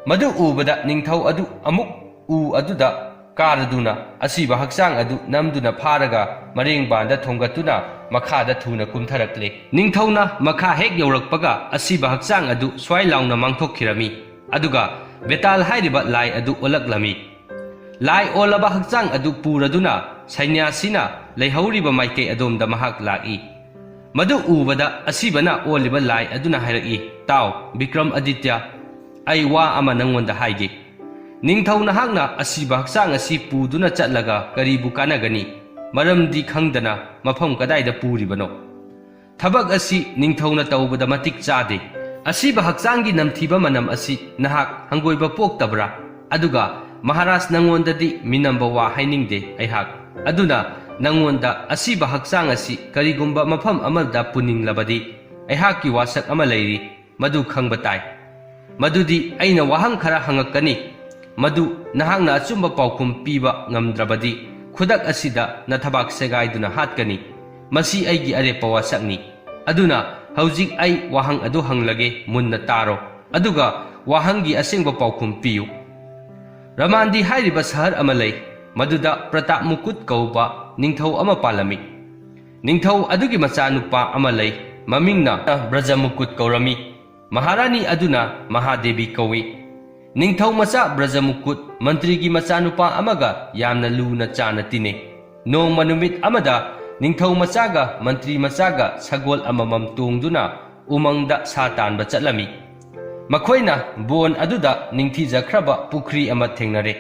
ꯃꯗꯨ ꯎꯕꯗ ꯅꯤꯡꯊꯧ ꯑꯗꯨ ꯑꯃꯨꯛ ꯎ ꯑꯗꯨꯗ ꯀꯥꯔꯗꯨꯅ ꯑꯁꯤꯕ ꯍꯛꯆꯥꯡ ꯑꯗꯨ ꯅꯝꯗꯨꯅ ꯐꯥꯔꯒ ꯃꯔꯦꯡꯕꯥꯟꯗ ꯊꯣꯡꯒꯠꯇꯨꯅ ꯃꯈꯥꯗ ꯊꯨꯅ ꯀꯨꯝꯊꯔꯛꯂꯦ꯫ ꯅꯤꯡꯊꯧꯅ ꯃꯈꯥ ꯍꯦꯛ ꯌꯧꯔꯛꯄꯒ ꯑꯁꯤꯕ ꯍꯛꯆꯥꯡ ꯑꯗꯨ ꯁ꯭ꯋꯥꯏ ꯂꯥꯎꯅ ꯃꯥꯡꯊꯣꯛꯈꯤꯔꯝꯃꯤ, ꯑꯗꯨꯒ ꯕꯦꯇꯥꯜ ꯍꯥꯏꯔꯤꯕ ꯂꯥꯏ ꯑꯗꯨ ꯑꯣꯜꯂꯛꯂꯝꯃꯤ꯫ ꯂꯥꯏ ꯑꯣꯜꯂꯕ ꯍꯛꯆꯥꯡ ꯑꯗꯨ ꯄꯨꯔꯗꯨꯅ ꯁꯩꯅ꯭ꯌꯥꯁꯤꯅ ꯂꯩꯍꯧꯔꯤꯕ ꯃꯥꯏꯀꯩ ꯑꯗꯣꯝꯗ ꯃꯍꯥꯛ ꯂꯥꯛꯏ꯫ ꯃꯗꯨ ꯎꯕꯗ ꯑꯁꯤꯕꯅ ꯑꯣꯜꯂꯤꯕ ꯂꯥꯏ ꯑꯗꯨꯅ ꯍꯥꯏꯔꯛꯏ, "ꯇꯥꯎ, ꯕꯤꯀ꯭ꯔꯝ ꯑꯗꯤꯇ꯭ꯌ, ꯑꯩ ꯋꯥ ꯑꯃ ꯅꯪꯉꯣꯟꯗ ꯍꯥꯏꯒꯦ꯫ ꯅꯤꯡꯊꯧ ꯅꯍꯥꯛꯅ ꯑꯁꯤꯕ ꯍꯛꯆꯥꯡ ꯑꯁꯤ ꯄꯨꯗꯨꯅ ꯆꯠꯂꯒ ꯀꯔꯤꯕꯨ ꯀꯥꯟꯅꯒꯅꯤ? ꯃꯔꯝꯗꯤ ꯈꯪꯗꯅ ꯃꯐꯝ ꯀꯗꯥꯏꯗ ꯄꯨꯔꯤꯕꯅꯣ? ꯊꯕꯛ ꯑꯁꯤ ꯅꯤꯡꯊꯧꯅ ꯇꯧꯕꯗ ꯃꯇꯤꯛ ꯆꯥꯗꯦ꯫ ꯑꯁꯤꯕ ꯍꯛꯆꯥꯡꯒꯤ ꯅꯝꯊꯤꯕ ꯃꯅꯝ ꯑꯁꯤ ꯅꯍꯥꯛ ꯍꯪꯒꯣꯏꯕ ꯄꯣꯛꯇꯕ꯭ꯔꯥ? ꯑꯗꯨꯒ ꯃꯍꯥꯔꯥꯖ, ꯅꯪꯉꯣꯟꯗꯗꯤ ꯃꯤꯅꯝꯕ ꯋꯥ ꯍꯥꯏꯅꯤꯡꯗꯦ ꯑꯩꯍꯥꯛ꯫ ꯑꯗꯨꯅ ꯅꯪꯉꯣꯟꯗ ꯑꯁꯤꯕ ꯍꯛꯆꯥꯡ ꯑꯁꯤ ꯀꯔꯤꯒꯨꯝꯕ ꯃꯐꯝ ꯑꯃꯗ ꯄꯨꯅꯤꯡꯂꯕꯗꯤ ꯑꯩꯍꯥꯛꯀꯤ ꯋꯥꯁꯛ ꯑꯃ ꯂꯩꯔꯤ, ꯃꯗꯨ ꯈꯪꯕ ꯇꯥꯏ꯫ ꯃꯗꯨꯗꯤ ꯑꯩꯅ ꯋꯥꯍꯪ ꯈꯔ ꯍꯪꯉꯛꯀꯅꯤ꯫ ꯃꯗꯨ ꯅꯍꯥꯛꯅ ꯑꯆꯨꯝꯕ ꯄꯥꯎꯈꯨꯝ ꯄꯤꯕ ꯉꯝꯗ꯭ꯔꯕꯗꯤ, ꯈꯨꯗꯛ ꯑꯁꯤꯗ ꯅꯊꯕꯥꯛ ꯁꯦꯒꯥꯏꯗꯨꯅ ꯍꯥꯠꯀꯅꯤ꯫ ꯃꯁꯤ ꯑꯩꯒꯤ ꯑꯔꯦꯞꯄ ꯋꯥꯁꯛꯅꯤ꯫ ꯑꯗꯨꯅ ꯍꯧꯖꯤꯛ ꯑꯩ ꯋꯥꯍꯪ ꯑꯗꯨ ꯍꯪꯂꯒꯦ, ꯃꯨꯟꯅ ꯇꯥꯔꯣ, ꯑꯗꯨꯒ ꯋꯥꯍꯪꯒꯤ ꯑꯁꯦꯡꯕ ꯄꯥꯎꯈꯨꯝ ꯄꯤꯌꯨ꯫ ꯔꯃꯥꯟꯗꯤ ꯍꯥꯏꯔꯤꯕ ꯁꯍꯔ ꯑꯃ ꯂꯩ, ꯃꯗꯨꯗ ꯄ꯭ꯔꯇꯥꯞ ꯃꯨꯀꯨꯠ ꯀꯧꯕ ꯅꯤꯡꯊꯧ ꯑꯃ ꯄꯥꯜꯂꯝꯃꯤ꯫ ꯅꯤꯡꯊꯧ ꯑꯗꯨꯒꯤ ꯃꯆꯥꯅꯨꯄꯥ ꯑꯃ ꯂꯩ, ꯃꯃꯤꯡꯅ ꯕ꯭ꯔꯖꯃꯨꯀꯨꯠ ꯀꯧꯔꯝꯃꯤ꯫ ꯃꯍꯥꯔꯥꯅꯤ ꯑꯗꯨꯅ ꯃꯍꯥꯗꯦꯕꯤ ꯀꯧꯏ꯫ ꯅꯤꯡꯊꯧ ꯃꯆꯥ ꯕ꯭ꯔꯖꯃꯨꯀꯨꯠ ꯃꯟꯇ꯭ꯔꯤꯒꯤ ꯃꯆꯥꯅꯨꯄꯥ ꯑꯃꯒ ꯌꯥꯝꯅ ꯂꯨꯅ ꯆꯥꯅ ꯇꯤꯟꯅꯩ꯫ ꯅꯣꯡꯃ ꯅꯨꯃꯤꯠ ꯑꯃꯗ ꯅꯤꯡꯊꯧ ꯃꯆꯥꯒ ꯃꯟꯇ꯭ꯔꯤ ꯃꯆꯥꯒ ꯁꯒꯣꯜ ꯑꯃꯃꯝ ꯇꯣꯡꯗꯨꯅ ꯎꯃꯪꯗ ꯁꯥ ꯇꯥꯟꯕ ꯆꯠꯂꯝꯃꯤ꯫ ꯃꯈꯣꯏꯅ ꯕꯣꯟ ꯑꯗꯨꯗ ꯅꯤꯡꯊꯤꯖꯈ꯭ꯔꯕ ꯄꯨꯈ꯭ꯔꯤ ꯑꯃ ꯊꯦꯡꯅꯔꯦ꯫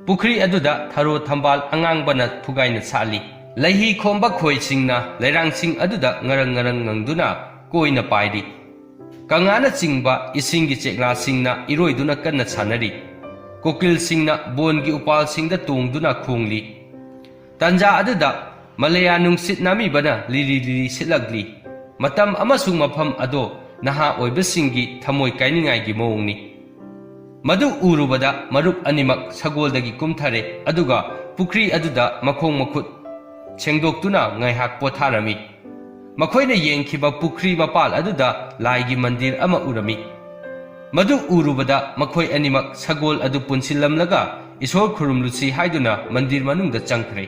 ꯄꯨꯈ꯭ꯔꯤ ꯑꯗꯨꯗ ꯊꯔꯣ ꯊꯝꯕꯥꯜ ꯑꯉꯥꯡꯕꯅ ꯐꯨꯒꯥꯏꯅ ꯁꯥꯠꯂꯤ꯫ ꯂꯩꯍꯤ ꯈꯣꯝꯕ ꯈꯣꯏꯁꯤꯡꯅ ꯂꯩꯔꯥꯡꯁꯤꯡ ꯑꯗꯨꯗ ꯉꯔꯪ ꯉꯔꯪ ꯉꯪꯗꯨꯅ ꯀꯣꯏꯅ ꯄꯥꯏꯔꯤ꯫ ꯀꯪꯂꯥꯅꯆꯤꯡꯕ ꯏꯁꯤꯡꯒꯤ ꯆꯦꯛꯂꯥꯁꯤꯡꯅ ꯏꯔꯣꯏꯗꯨꯅ ꯀꯟꯅ ꯁꯥꯟꯅꯔꯤ꯫ ꯀꯣꯀꯤꯜꯁꯤꯡꯅ ꯕꯣꯟꯒꯤ ꯎꯄꯥꯜꯁꯤꯡꯗ ꯇꯣꯡꯗꯨꯅ ꯈꯣꯡꯂꯤ꯫ ꯇꯟꯖꯥ ꯑꯗꯨꯗ ꯃꯂꯌꯥ ꯅꯨꯡꯁꯤꯠ ꯅꯥꯃꯤꯕꯅ ꯂꯤꯔꯤ ꯂꯤꯔꯤ ꯁꯤꯠꯂꯛꯂꯤ꯫ ꯃꯇꯝ ꯑꯃꯁꯨꯡ ꯃꯐꯝ ꯑꯗꯣ ꯅꯍꯥ ꯑꯣꯏꯕꯁꯤꯡꯒꯤ ꯊꯃꯣꯏ ꯀꯥꯏꯅꯤꯡꯉꯥꯏꯒꯤ ꯃꯑꯣꯡꯅꯤ꯫ ꯃꯗꯨ ꯎꯔꯨꯕꯗ ꯃꯔꯨꯞ ꯑꯅꯤꯃꯛ ꯁꯒꯣꯜꯗꯒꯤ ꯀꯨꯝꯊꯔꯦ, ꯑꯗꯨꯒ ꯄꯨꯈ꯭ꯔꯤ ꯑꯗꯨꯗ ꯃꯈꯣꯡ ꯃꯈꯨꯠ ꯁꯦꯡꯗꯣꯛꯇꯨꯅ ꯉꯥꯏꯍꯥꯛ ꯄꯣꯊꯥꯔꯝꯃꯤ꯫ ꯃꯈꯣꯏꯅ ꯌꯦꯡꯈꯤꯕ ꯄꯨꯈ꯭ꯔꯤ ꯃꯄꯥꯜ ꯑꯗꯨꯗ ꯂꯥꯏꯒꯤ ꯃꯟꯗꯤꯔ ꯑꯃ ꯎꯔꯝꯃꯤ꯫ ꯃꯗꯨ ꯎꯔꯨꯕꯗ ꯃꯈꯣꯏ ꯑꯅꯤꯃꯛ ꯁꯒꯣꯜ ꯑꯗꯨ ꯄꯨꯟꯁꯤꯜꯂꯝꯂꯒ ꯏꯁꯣꯔ ꯈꯨꯔꯨꯝꯂꯨꯁꯤ ꯍꯥꯏꯗꯨꯅ ꯃꯟꯗꯤꯔ ꯃꯅꯨꯡꯗ ꯆꯪꯈ꯭ꯔꯦ꯫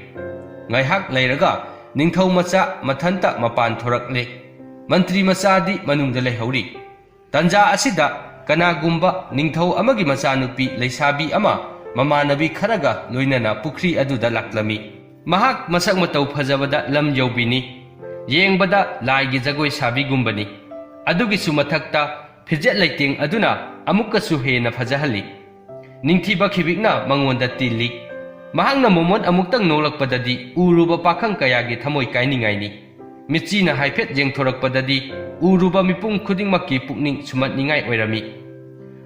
ꯉꯥꯏꯍꯥꯛ ꯂꯩꯔꯒ ꯅꯤꯡꯊꯧ ꯃꯆꯥ ꯃꯊꯟꯇ ꯃꯄꯥꯟ ꯊꯣꯔꯛꯂꯦ꯫ ꯃꯟꯇ꯭ꯔꯤ ꯃꯆꯥꯗꯤ ꯃꯅꯨꯡꯗ ꯂꯩꯍꯧꯔꯤ꯫ ꯇꯟꯖꯥ ꯑꯁꯤꯗ ꯀꯅꯥꯒꯨꯝꯕ ꯅꯤꯡꯊꯧ ꯑꯃꯒꯤ ꯃꯆꯥꯅꯨꯄꯤ ꯂꯩꯁꯥꯕꯤ ꯑꯃ ꯃꯃꯥꯟꯅꯕꯤ ꯈꯔꯒ ꯂꯣꯏꯅꯅ ꯄꯨꯈ꯭ꯔꯤ ꯑꯗꯨꯗ ꯂꯥꯛꯂꯝꯃꯤ꯫ ꯃꯍꯥꯛ ꯃꯁꯛ ꯃꯇꯧ ꯐꯖꯕꯗ ꯂꯝ ꯌꯧꯕꯤꯅꯤ꯫ ꯌꯦꯡꯕꯗ ꯂꯥꯏꯒꯤ ꯖꯒꯣꯏ ꯁꯥꯕꯤꯒꯨꯝꯕꯅꯤ꯫ ꯑꯗꯨꯒꯤꯁꯨ ꯃꯊꯛꯇ ꯐꯤꯖꯦꯠ ꯂꯩꯇꯦꯡ ꯑꯗꯨꯅ ꯑꯃꯨꯛꯀꯁꯨ ꯍꯦꯟꯅ ꯐꯖꯍꯜꯂꯤ꯫ ꯅꯤꯡꯊꯤꯕ ꯈꯤꯕꯤꯛꯅ ꯃꯉꯣꯟꯗ ꯇꯤꯜꯂꯤ꯫ ꯃꯍꯥꯛꯅ ꯃꯣꯃꯣꯟ ꯑꯃꯨꯛꯇꯪ ꯅꯣꯛꯂꯛꯄꯗꯗꯤ ꯎꯔꯨꯕ ꯄꯥꯈꯪ ꯀꯌꯥꯒꯤ ꯊꯃꯣꯏ ꯀꯥꯏꯅꯤꯡꯉꯥꯏꯅꯤ꯫ ꯃꯤꯠꯆꯤꯅ ꯍꯥꯏꯐꯦꯠ ꯌꯦꯡꯊꯣꯔꯛꯄꯗꯗꯤ ꯎꯔꯨꯕ ꯃꯤꯄꯨꯝ ꯈꯨꯗꯤꯡꯃꯛꯀꯤ ꯄꯨꯛꯅꯤꯡ ꯁꯨꯝꯍꯠꯅꯤꯡꯉꯥꯏ ꯑꯣꯏꯔꯝꯃꯤ꯫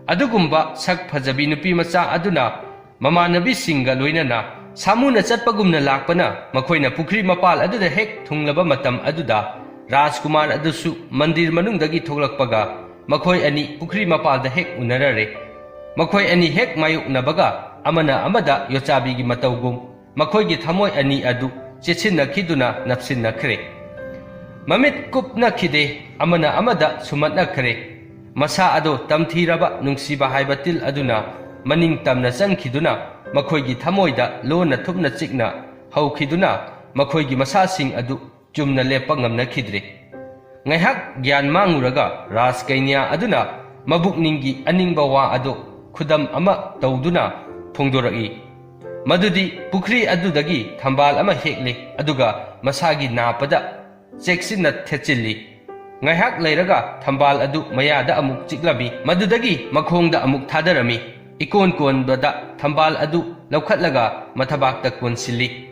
ꯑꯗꯨꯒꯨꯝꯕ ꯁꯛ ꯐꯖꯕꯤ ꯅꯨꯄꯤ ꯃꯆꯥ ꯑꯗꯨꯅ ꯃꯃꯥꯟꯅꯕꯤꯁꯤꯡꯒ ꯂꯣꯏꯅꯅ ꯁꯥꯃꯨꯅ ꯆꯠꯄꯒꯨꯝꯅ ꯂꯥꯛꯄꯅ ꯃꯈꯣꯏꯅ ꯄꯨꯈ꯭ꯔꯤ ꯃꯄꯥꯜ ꯑꯗꯨꯗ ꯍꯦꯛ ꯊꯨꯡꯂꯕ ꯃꯇꯝ ꯑꯗꯨꯗ ꯔꯥꯖꯀꯨꯃꯥꯔ ꯑꯗꯨꯁꯨ ꯃꯟꯗꯤꯔ ꯃꯅꯨꯡꯗꯒꯤ ꯊꯣꯛꯂꯛꯄꯒ ꯃꯈꯣꯏ ꯑꯅꯤ ꯄꯨꯈ꯭ꯔꯤ ꯃꯄꯥꯜꯗ ꯍꯦꯛ ꯎꯅꯔꯔꯦ꯫ ꯃꯈꯣꯏ ꯑꯅꯤ ꯍꯦꯛ ꯃꯥꯌꯣꯛꯅꯕꯒ ꯑꯃꯅ ꯑꯃꯗ ꯌꯣꯠꯆꯥꯕꯤꯒꯤ ꯃꯇꯧꯒꯨꯝ ꯃꯈꯣꯏꯒꯤ ꯊꯃꯣꯏ ꯑꯅꯤ ꯑꯗꯨ ꯆꯦꯠꯁꯤꯟꯅꯈꯤꯗꯨꯅ ꯅꯞꯁꯤꯟꯅꯈ꯭ꯔꯦ꯫ ꯃꯃꯤꯠ ꯀꯨꯞꯅꯈꯤꯗꯦ, ꯑꯃꯅ ꯑꯃꯗ ꯁꯨꯝꯍꯠꯅꯈ꯭ꯔꯦ꯫ ꯃꯁꯥ ꯑꯗꯣ ꯇꯝꯊꯤꯔꯕ ꯅꯨꯡꯁꯤꯕ ꯍꯥꯏꯕ ꯇꯤꯜ ꯑꯗꯨꯅ ꯃꯅꯤꯡ ꯇꯝꯅ ꯆꯪꯈꯤꯗꯨꯅ ꯃꯈꯣꯏꯒꯤ ꯊꯃꯣꯏꯗ ꯂꯣꯟꯅ ꯊꯨꯞꯅ ꯆꯤꯛꯅ ꯍꯧꯈꯤꯗꯨꯅ ꯃꯈꯣꯏꯒꯤ ꯃꯁꯥꯁꯤꯡ ꯑꯗꯨ ꯆꯨꯝꯅ ꯂꯦꯞꯄ ꯉꯝꯅꯈꯤꯗ꯭ꯔꯦ꯫ ꯉꯥꯏꯍꯥꯛ ꯒ꯭ꯌꯥꯟ ꯃꯥꯡꯉꯨꯔꯒ ꯔꯥꯖꯀꯩꯅ꯭ꯌꯥ ꯑꯗꯨꯅ ꯃꯕꯨꯛꯅꯤꯡꯒꯤ ꯑꯅꯤꯡꯕ ꯋꯥ ꯑꯗꯨ ꯈꯨꯗꯝ ꯑꯃ ꯇꯧꯗꯨꯅ ꯐꯣꯡꯗꯣꯔꯛꯏ꯫ ꯃꯗꯨꯗꯤ ꯄꯨꯈ꯭ꯔꯤ ꯑꯗꯨꯗꯒꯤ ꯊꯝꯕꯥꯜ ꯑꯃ ꯍꯦꯛꯂꯦ, ꯑꯗꯨꯒ ꯃꯁꯥꯒꯤ ꯅꯥꯞꯄꯗ ꯆꯦꯛꯁꯤꯟꯅ ꯊꯦꯠꯆꯤꯜꯂꯤ꯫ ꯉꯥꯏꯍꯥꯛ ꯂꯩꯔꯒ ꯊꯝꯕꯥꯜ ꯑꯗꯨ ꯃꯌꯥꯗ ꯑꯃꯨꯛ ꯆꯤꯛꯂꯝꯃꯤ, ꯃꯗꯨꯗꯒꯤ ꯃꯈꯣꯡꯗ ꯑꯃꯨꯛ ꯊꯥꯗꯔꯝꯃꯤ꯫ ꯏꯀꯣꯟ ꯀꯣꯟꯕꯗ ꯊꯝꯕꯥꯜ ꯑꯗꯨ ꯂꯧꯈꯠꯂꯒ ꯃꯊꯕꯥꯛꯇ ꯀꯣꯟꯁꯤꯜꯂꯤ꯫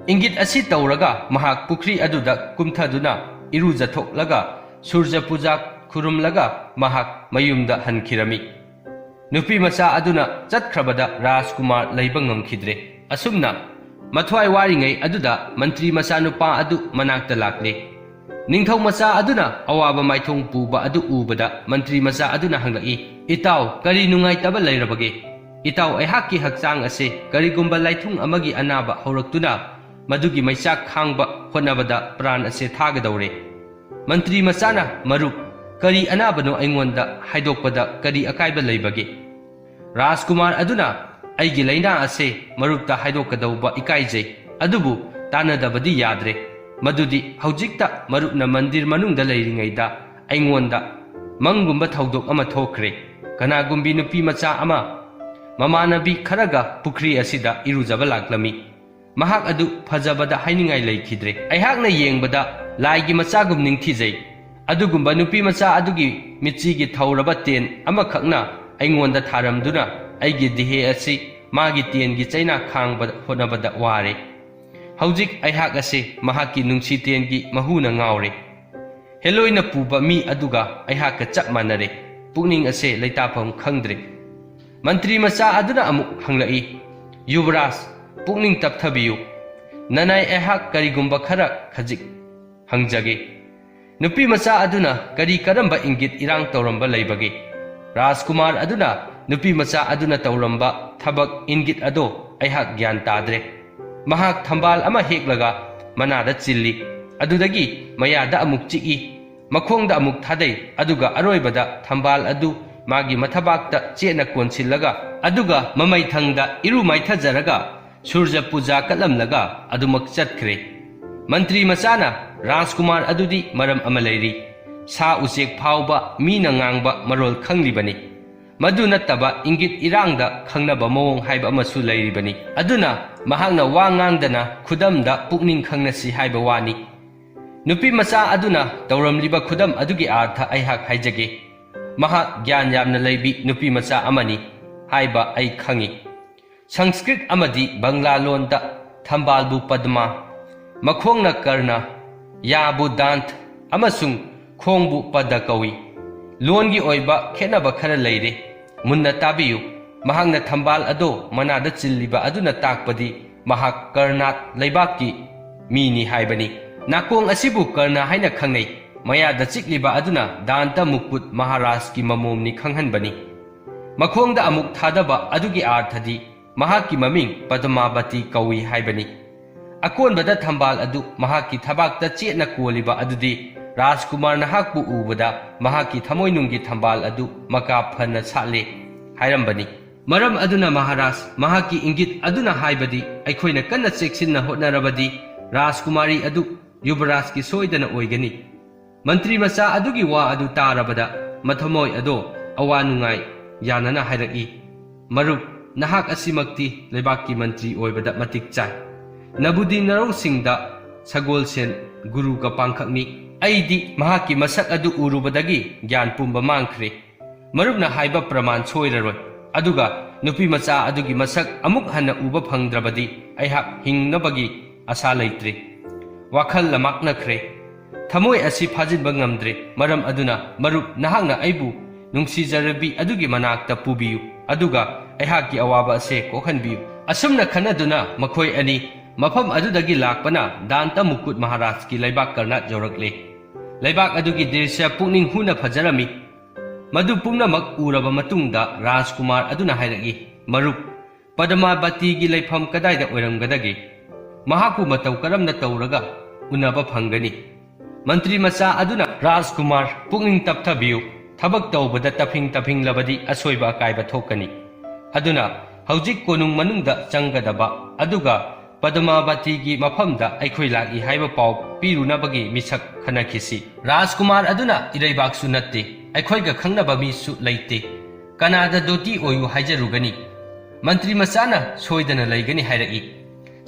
ꯏꯪꯒꯤꯠ ꯑꯁꯤ ꯇꯧꯔꯒ ꯃꯍꯥꯛ ꯄꯨꯈ꯭ꯔꯤ ꯑꯗꯨꯗ ꯀꯨꯝꯊꯗꯨꯅ ꯏꯔꯨꯖꯊꯣꯛꯂꯒ ꯁꯨꯔꯖ ꯄꯨꯖꯥ ꯈꯨꯔꯨꯝꯂꯒ ꯃꯍꯥꯛ ꯃꯌꯨꯝꯗ ꯍꯟꯈꯤꯔꯝꯃꯤ꯫ ꯅꯨꯄꯤ ꯃꯆꯥ ꯑꯗꯨꯅ ꯆꯠꯈ꯭ꯔꯕꯗ ꯔꯥꯖꯀꯨꯃꯥꯔ ꯂꯩꯕ ꯉꯝꯈꯤꯗ꯭ꯔꯦ꯫ ꯑꯁꯨꯝꯅ ꯃꯊ꯭ꯋꯥꯏ ꯋꯥꯔꯤꯉꯩ ꯑꯗꯨꯗ ꯃꯟꯇ꯭ꯔꯤ ꯃꯆꯥꯅꯨꯄꯥ ꯑꯗꯨ ꯃꯅꯥꯛꯇ ꯂꯥꯛꯂꯦ꯫ ꯅꯤꯡꯊꯧ ꯃꯆꯥ ꯑꯗꯨꯅ ꯑꯋꯥꯕ ꯃꯥꯏꯊꯣꯡ ꯄꯨꯕ ꯑꯗꯨ ꯎꯕꯗ ꯃꯟꯇ꯭ꯔꯤ ꯃꯆꯥ ꯑꯗꯨꯅ ꯍꯪꯂꯛꯏ, "ꯏꯇꯥꯎ, ꯀꯔꯤ ꯅꯨꯡꯉꯥꯏꯇꯕ ꯂꯩꯔꯕꯒꯦ? ꯏꯇꯥꯎ, ꯑꯩꯍꯥꯛꯀꯤ ꯍꯛꯆꯥꯡ ꯑꯁꯦ ꯀꯔꯤꯒꯨꯝꯕ ꯂꯥꯏꯊꯨꯡ ꯑꯃꯒꯤ ꯑꯅꯥꯕ ꯍꯧꯔꯛꯇꯨꯅ ꯃꯗꯨꯒꯤ ꯃꯩꯆꯥꯛ ꯈꯥꯡꯕ ꯍꯣꯠꯅꯕꯗ ꯄ꯭ꯔꯥꯟ ꯑꯁꯦ ꯊꯥꯒꯗꯧꯔꯦ꯫" ꯃꯟꯇ꯭ꯔꯤ ꯃꯆꯥꯅ, "ꯃꯔꯨꯞ, ꯀꯔꯤ ꯑꯅꯥꯕꯅꯣ ꯑꯩꯉꯣꯟꯗ ꯍꯥꯏꯗꯣꯛꯄꯗ ꯀꯔꯤ ꯑꯀꯥꯏꯕ ꯂꯩꯕꯒꯦ?" ꯔꯥꯖꯀꯨꯃꯥꯔ ꯑꯗꯨꯅ, "ꯑꯩꯒꯤ ꯂꯥꯏꯅꯥ ꯑꯁꯦ ꯃꯔꯨꯞꯇ ꯍꯥꯏꯗꯣꯛꯀꯗꯧꯕ ꯏꯀꯥꯏꯖꯩ, ꯑꯗꯨꯕꯨ ꯇꯥꯟꯅꯗꯕꯗꯤ ꯌꯥꯗ꯭ꯔꯦ꯫ ꯃꯗꯨꯗꯤ ꯍꯧꯖꯤꯛꯇ ꯃꯔꯨꯞꯅ ꯃꯟꯗꯤꯔ ꯃꯅꯨꯡꯗ ꯂꯩꯔꯤꯉꯩꯗ ꯑꯩꯉꯣꯟꯗ ꯃꯪꯒꯨꯝꯕ ꯊꯧꯗꯣꯛ ꯑꯃ ꯊꯣꯛꯈ꯭ꯔꯦ꯫ ꯀꯅꯥꯒꯨꯝꯕꯤ ꯅꯨꯄꯤ ꯃꯆꯥ ꯑꯃ ꯃꯃꯥꯟꯅꯕꯤ ꯈꯔꯒ ꯄꯨꯈ꯭ꯔꯤ ꯑꯁꯤꯗ ꯏꯔꯨꯖꯕ ꯂꯥꯛꯂꯝꯃꯤ꯫ ꯃꯍꯥꯛ ꯑꯗꯨ ꯐꯖꯕꯗ ꯍꯥꯏꯅꯤꯡꯉꯥꯏ ꯂꯩꯈꯤꯗ꯭ꯔꯦ꯫ ꯑꯩꯍꯥꯛꯅ ꯌꯦꯡꯕꯗ ꯂꯥꯏꯒꯤ ꯃꯆꯥꯒꯨꯝ ꯅꯤꯡꯊꯤꯖꯩ꯫ ꯑꯗꯨꯒꯨꯝꯕ ꯅꯨꯄꯤ ꯃꯆꯥ ꯑꯗꯨꯒꯤ ꯃꯤꯠꯆꯤꯒꯤ ꯊꯧꯔꯕ ꯇꯦꯟ ꯑꯃꯈꯛꯅ ꯑꯩꯉꯣꯟꯗ ꯊꯥꯔꯝꯗꯨꯅ ꯑꯩꯒꯤ ꯗꯤꯍꯦ ꯑꯁꯤ ꯃꯥꯒꯤ ꯇꯦꯟꯒꯤ ꯆꯩꯅꯥ ꯈꯥꯡꯕ ꯍꯣꯠꯅꯕꯗ ꯋꯥꯔꯦ꯫ ꯍꯧꯖꯤꯛ ꯑꯩꯍꯥꯛ ꯑꯁꯤ ꯃꯍꯥꯛꯀꯤ ꯅꯨꯡꯁꯤ ꯇꯦꯟꯒꯤ ꯃꯍꯨꯅ ꯉꯥꯎꯔꯦ꯫ ꯍꯦꯂꯣꯏꯅ ꯄꯨꯕ ꯃꯤ ꯑꯗꯨꯒ ꯑꯩꯍꯥꯛꯀ ꯆꯞ ꯃꯥꯟꯅꯔꯦ꯫ ꯄꯨꯛꯅꯤꯡ ꯑꯁꯦ ꯂꯩꯇꯥꯐꯝ ꯈꯪꯗ꯭ꯔꯦ꯫" ꯃꯟꯇ꯭ꯔꯤ ꯃꯆꯥ ꯑꯗꯨꯅ ꯑꯃꯨꯛ ꯍꯪꯂꯛꯏ, "ꯌꯨꯕꯔꯥꯖ, ꯄꯨꯛꯅꯤꯡ ꯇꯞꯊꯕꯤꯌꯨ꯫ ꯅꯅꯥꯏ ꯑꯩꯍꯥꯛ ꯀꯔꯤꯒꯨꯝꯕ ꯈꯔ ꯈꯖꯤꯛ ꯍꯪꯖꯒꯦ꯫" ꯅꯨꯄꯤ ꯃꯆꯥ ꯑꯗꯨꯅ ꯀꯔꯤ ꯀꯔꯝꯕ ꯏꯪꯒꯤꯠ ꯏꯔꯥꯡ ꯇꯧꯔꯝꯕ ꯂꯩꯕꯒꯦ? ꯔꯥꯖꯀꯨꯃꯥꯔ ꯑꯗꯨꯅ ꯅꯨꯄꯤ ꯃꯆꯥ ꯑꯗꯨꯅ ꯇꯧꯔꯝꯕ ꯊꯕꯛ ꯏꯪꯒꯤꯠ ꯑꯗꯣ ꯑꯩꯍꯥꯛ ꯒ꯭ꯌꯥꯟ ꯇꯥꯗ꯭ꯔꯦ꯫ ꯃꯍꯥꯛ ꯊꯝꯕꯥꯜ ꯑꯃ ꯍꯦꯛꯂꯒ ꯃꯅꯥꯗ ꯆꯤꯜꯂꯤ, ꯑꯗꯨꯗꯒꯤ ꯃꯌꯥꯗ ꯑꯃꯨꯛ ꯆꯤꯛꯏ, ꯃꯈꯣꯡꯗ ꯑꯃꯨꯛ ꯊꯥꯗꯩ, ꯑꯗꯨꯒ ꯑꯔꯣꯏꯕꯗ ꯊꯝꯕꯥꯜ ꯑꯗꯨ ꯃꯥꯒꯤ ꯃꯊꯕꯥꯛꯇ ꯆꯦꯠꯅ ꯀꯣꯟꯁꯤꯜꯂꯒ, ꯑꯗꯨꯒ ꯃꯃꯩꯊꯪꯗ ꯏꯔꯨ ꯃꯥꯏꯊꯖꯔꯒ ꯁꯨꯔꯖ ꯄꯨꯖꯥ ꯀꯠꯂꯝꯂꯒ ꯑꯗꯨꯃꯛ ꯆꯠꯈ꯭ꯔꯦ꯫ ꯃꯟꯇ꯭ꯔꯤ ꯃꯆꯥꯅ, "ꯔꯥꯖꯀꯨꯃꯥꯔ ꯑꯗꯨꯗꯤ ꯃꯔꯝ ꯑꯃ ꯂꯩꯔꯤ꯫ ꯁꯥ ꯎꯆꯦꯛ ꯐꯥꯎꯕ ꯃꯤꯅ ꯉꯥꯡꯕ ꯃꯔꯣꯜ ꯈꯪꯂꯤꯕꯅꯤ꯫ ꯃꯗꯨ ꯅꯠꯇꯕ ꯏꯪꯒꯤꯠ ꯏꯔꯥꯡꯗ ꯈꯪꯅꯕ ꯃꯑꯣꯡ ꯍꯥꯏꯕ ꯑꯃꯁꯨ ꯂꯩꯔꯤꯕꯅꯤ꯫ ꯑꯗꯨꯅ ꯃꯍꯥꯛꯅ ꯋꯥ ꯉꯥꯡꯗꯅ ꯈꯨꯗꯝꯗ ꯄꯨꯛꯅꯤꯡ ꯈꯪꯅꯁꯤ ꯍꯥꯏꯕ ꯋꯥꯅꯤ꯫" ꯅꯨꯄꯤ ꯃꯆꯥ ꯑꯗꯨꯅ ꯇꯧꯔꯝꯂꯤꯕ ꯈꯨꯗꯝ ꯑꯗꯨꯒꯤ ꯑꯥꯔꯊ ꯑꯩꯍꯥꯛ ꯍꯥꯏꯖꯒꯦ꯫ ꯃꯍꯥꯛ ꯒ꯭ꯌꯥꯟ ꯌꯥꯝꯅ ꯂꯩꯕꯤ ꯅꯨꯄꯤ ꯃꯆꯥ ꯑꯃꯅꯤ ꯍꯥꯏꯕ ꯑꯩ ꯈꯪꯏ꯫ ꯁꯪꯁꯀ꯭ꯔꯤꯠ ꯑꯃꯗꯤ ꯕꯪꯂꯥ ꯂꯣꯟꯗ ꯊꯝꯕꯥꯜꯕꯨ ꯄꯗꯃ, ꯃꯈꯣꯡꯅ ꯀꯔꯅ, ꯌꯥꯕꯨ ꯗꯥꯟꯊ ꯑꯃꯁꯨꯡ ꯈꯣꯡꯕꯨ ꯄꯗ ꯀꯧꯏ꯫ ꯂꯣꯟꯒꯤ ꯑꯣꯏꯕ ꯈꯦꯠꯅꯕ ꯈꯔ ꯂꯩꯔꯦ꯫ ꯃꯨꯟꯅ ꯇꯥꯕꯤꯌꯨ꯫ ꯃꯍꯥꯛꯅ ꯊꯝꯕꯥꯜ ꯑꯗꯣ ꯃꯅꯥꯗ ꯆꯤꯜꯂꯤꯕ ꯑꯗꯨꯅ ꯇꯥꯛꯄꯗꯤ ꯃꯍꯥꯛ ꯀꯔꯅꯥꯠ ꯂꯩꯕꯥꯛꯀꯤ ꯃꯤꯅꯤ ꯍꯥꯏꯕꯅꯤ꯫ ꯅꯥꯀꯣꯡ ꯑꯁꯤꯕꯨ ꯀꯔꯅ ꯍꯥꯏꯅ ꯈꯪꯅꯩ꯫ ꯃꯌꯥꯗ ꯆꯤꯛꯂꯤꯕ ꯑꯗꯨꯅ ꯗꯥꯟꯇ ꯃꯨꯀꯨꯠ ꯃꯍꯥꯔꯥꯖꯀꯤ ꯃꯃꯣꯝꯅꯤ ꯈꯪꯍꯟꯕꯅꯤ꯫ ꯃꯈꯣꯡꯗ ꯑꯃꯨꯛ ꯊꯥꯗꯕ ꯑꯗꯨꯒꯤ ꯑꯥꯔꯊꯗꯤ ꯃꯍꯥꯛꯀꯤ ꯃꯃꯤꯡ ꯄꯗꯃꯥꯕꯇꯤ ꯀꯧꯏ ꯍꯥꯏꯕꯅꯤ꯫ ꯑꯀꯣꯟꯕꯗ ꯊꯝꯕꯥꯜ ꯑꯗꯨ ꯃꯍꯥꯛꯀꯤ ꯊꯕꯥꯛꯇ ꯆꯦꯠꯅ ꯀꯣꯜꯂꯤꯕ ꯑꯗꯨꯗꯤ ꯔꯥꯖꯀꯨꯃꯥꯔ ꯅꯍꯥꯛꯄꯨ ꯎꯕꯗ ꯃꯍꯥꯛꯀꯤ ꯊꯃꯣꯏꯅꯨꯡꯒꯤ ꯊꯝꯕꯥꯜ ꯑꯗꯨ ꯃꯀꯥ ꯐꯅ ꯁꯥꯠꯂꯦ ꯍꯥꯏꯔꯝꯕꯅꯤ꯫ ꯃꯔꯝ ꯑꯗꯨꯅ ꯃꯍꯥꯔꯥꯖ, ꯃꯍꯥꯛꯀꯤ ꯏꯪꯒꯤꯠ ꯑꯗꯨꯅ ꯍꯥꯏꯕꯗꯤ ꯑꯩꯈꯣꯏꯅ ꯀꯟꯅ ꯆꯦꯛꯁꯤꯟꯅ ꯍꯣꯠꯅꯔꯕꯗꯤ ꯔꯥꯖꯀꯨꯃꯥꯔꯤ ꯑꯗꯨ ꯌꯨꯕꯔꯥꯖꯀꯤ ꯁꯣꯏꯗꯅ ꯑꯣꯏꯒꯅꯤ꯫ ꯃꯟꯇ꯭ꯔꯤ ꯃꯆꯥ ꯑꯗꯨꯒꯤ ꯋꯥ ꯑꯗꯨ ꯇꯥꯔꯕꯗ ꯃꯊꯃꯣꯏ ꯑꯗꯣ ꯑꯋꯥ ꯅꯨꯡꯉꯥꯏ ꯌꯥꯅꯅ ꯍꯥꯏꯔꯛꯏ, "ꯃꯔꯨꯞ, ꯅꯍꯥꯛ ꯑꯁꯤꯃꯛꯇꯤ ꯂꯩꯕꯥꯛꯀꯤ ꯃꯟꯇ꯭ꯔꯤ ꯑꯣꯏꯕꯗ ꯃꯇꯤꯛ ꯆꯥꯏ꯫ ꯅꯕꯨꯗꯤ ꯅꯔꯧꯁꯤꯡꯗ ꯁꯒꯣꯜꯁꯦꯟ ꯒꯨꯔꯨꯒ ꯄꯥꯡꯈꯛꯅꯤ꯫ ꯑꯩꯗꯤ ꯃꯍꯥꯛꯀꯤ ꯃꯁꯛ ꯑꯗꯨ ꯎꯔꯨꯕꯗꯒꯤ ꯒ꯭ꯌꯥꯟ ꯄꯨꯝꯕ ꯃꯥꯡꯈ꯭ꯔꯦ꯫ ꯃꯔꯨꯞꯅ ꯍꯥꯏꯕ ꯄ꯭ꯔꯃꯥꯟ ꯁꯣꯏꯔꯔꯣꯏ꯫ ꯑꯗꯨꯒ ꯅꯨꯄꯤ ꯃꯆꯥ ꯑꯗꯨꯒꯤ ꯃꯁꯛ ꯑꯃꯨꯛ ꯍꯟꯅ ꯎꯕ ꯐꯪꯗ꯭ꯔꯕꯗꯤ ꯑꯩꯍꯥꯛ ꯍꯤꯡꯅꯕꯒꯤ ꯑꯁꯥ ꯂꯩꯇ꯭ꯔꯦ꯫ ꯋꯥꯈꯜ ꯂꯃꯥꯛꯅꯈ꯭ꯔꯦ꯫ ꯊꯃꯣꯏ ꯑꯁꯤ ꯐꯥꯖꯤꯟꯕ ꯉꯝꯗ꯭ꯔꯦ꯫ ꯃꯔꯝ ꯑꯗꯨꯅ, ꯃꯔꯨꯞ, ꯅꯍꯥꯛꯅ ꯑꯩꯕꯨ ꯅꯨꯡꯁꯤꯖꯔꯕꯤ ꯑꯗꯨꯒꯤ ꯃꯅꯥꯛꯇ ꯄꯨꯕꯤꯌꯨ, ꯑꯗꯨꯒ ꯑꯩꯍꯥꯛꯀꯤ ꯑꯋꯥꯕ ꯑꯁꯦ ꯀꯣꯛꯍꯟꯕꯤꯌꯨ꯫" ꯑꯁꯨꯝꯅ ꯈꯟꯅꯗꯨꯅ ꯃꯈꯣꯏ ꯑꯅꯤ ꯃꯐꯝ ꯑꯗꯨꯗꯒꯤ ꯂꯥꯛꯄꯅ ꯗꯥꯟꯇ ꯃꯨꯀꯨꯠ ꯃꯍꯥꯔꯥꯖꯀꯤ ꯂꯩꯕꯥꯛ ꯀꯔꯅꯥꯠ ꯌꯧꯔꯛꯂꯦ꯫ ꯂꯩꯕꯥꯛ ꯑꯗꯨꯒꯤ ꯗ꯭ꯔꯤꯁ꯭ꯌ ꯄꯨꯛꯅꯤꯡ ꯍꯨꯅ ꯐꯖꯔꯝꯃꯤ꯫ ꯃꯗꯨ ꯄꯨꯝꯅꯃꯛ ꯎꯔꯕ ꯃꯇꯨꯡꯗ ꯔꯥꯖꯀꯨꯃꯥꯔ ꯑꯗꯨꯅ ꯍꯥꯏꯔꯛꯏ, "ꯃꯔꯨꯞ, ꯄꯗꯃꯥꯕꯇꯤꯒꯤ ꯂꯩꯐꯝ ꯀꯗꯥꯏꯗ ꯑꯣꯏꯔꯝꯒꯗꯒꯦ? ꯃꯍꯥꯛꯄꯨ ꯃꯇꯧ ꯀꯔꯝꯅ ꯇꯧꯔꯒ ꯎꯅꯕ ꯐꯪꯒꯅꯤ?" ꯃꯟꯇ꯭ꯔꯤ ꯃꯆꯥ ꯑꯗꯨꯅ, "ꯔꯥꯖꯀꯨꯃꯥꯔ, ꯄꯨꯛꯅꯤꯡ ꯇꯞꯊꯕꯤꯌꯨ꯫ ꯊꯕꯛ ꯇꯧꯕꯗ ꯇꯞꯐꯤꯡ ꯇꯞꯐꯤꯡꯂꯕꯗꯤ ꯑꯁꯣꯏꯕ ꯑꯀꯥꯏꯕ ꯊꯣꯛꯀꯅꯤ꯫ ꯑꯗꯨꯅ ꯍꯧꯖꯤꯛ ꯀꯣꯅꯨꯡ ꯃꯅꯨꯡꯗ ꯆꯪꯒꯗꯕ, ꯑꯗꯨꯒ ꯄꯗꯃꯥꯕꯇꯤꯒꯤ ꯃꯐꯝꯗ ꯑꯩꯈꯣꯏ ꯂꯥꯛꯏ ꯍꯥꯏꯕ ꯄꯥꯎ ꯄꯤꯔꯨꯅꯕꯒꯤ ꯃꯤꯁꯛ ꯈꯟꯅꯈꯤꯁꯤ꯫ ꯔꯥꯖꯀꯨꯃꯥꯔ ꯑꯗꯨꯅ ꯏꯔꯩꯕꯥꯛꯁꯨ ꯅꯠꯇꯦ, ꯑꯩꯈꯣꯏꯒ ꯈꯪꯅꯕ ꯃꯤꯁꯨ ꯂꯩꯇꯦ꯫ ꯀꯅꯥꯗ ꯗꯣꯇꯤ ꯑꯣꯏꯌꯨ ꯍꯥꯏꯖꯔꯨꯒꯅꯤ? ꯃꯟꯇ꯭ꯔꯤ ꯃꯆꯥꯅ ꯁꯣꯏꯗꯅ ꯂꯩꯒꯅꯤ ꯍꯥꯏꯔꯛꯏ꯫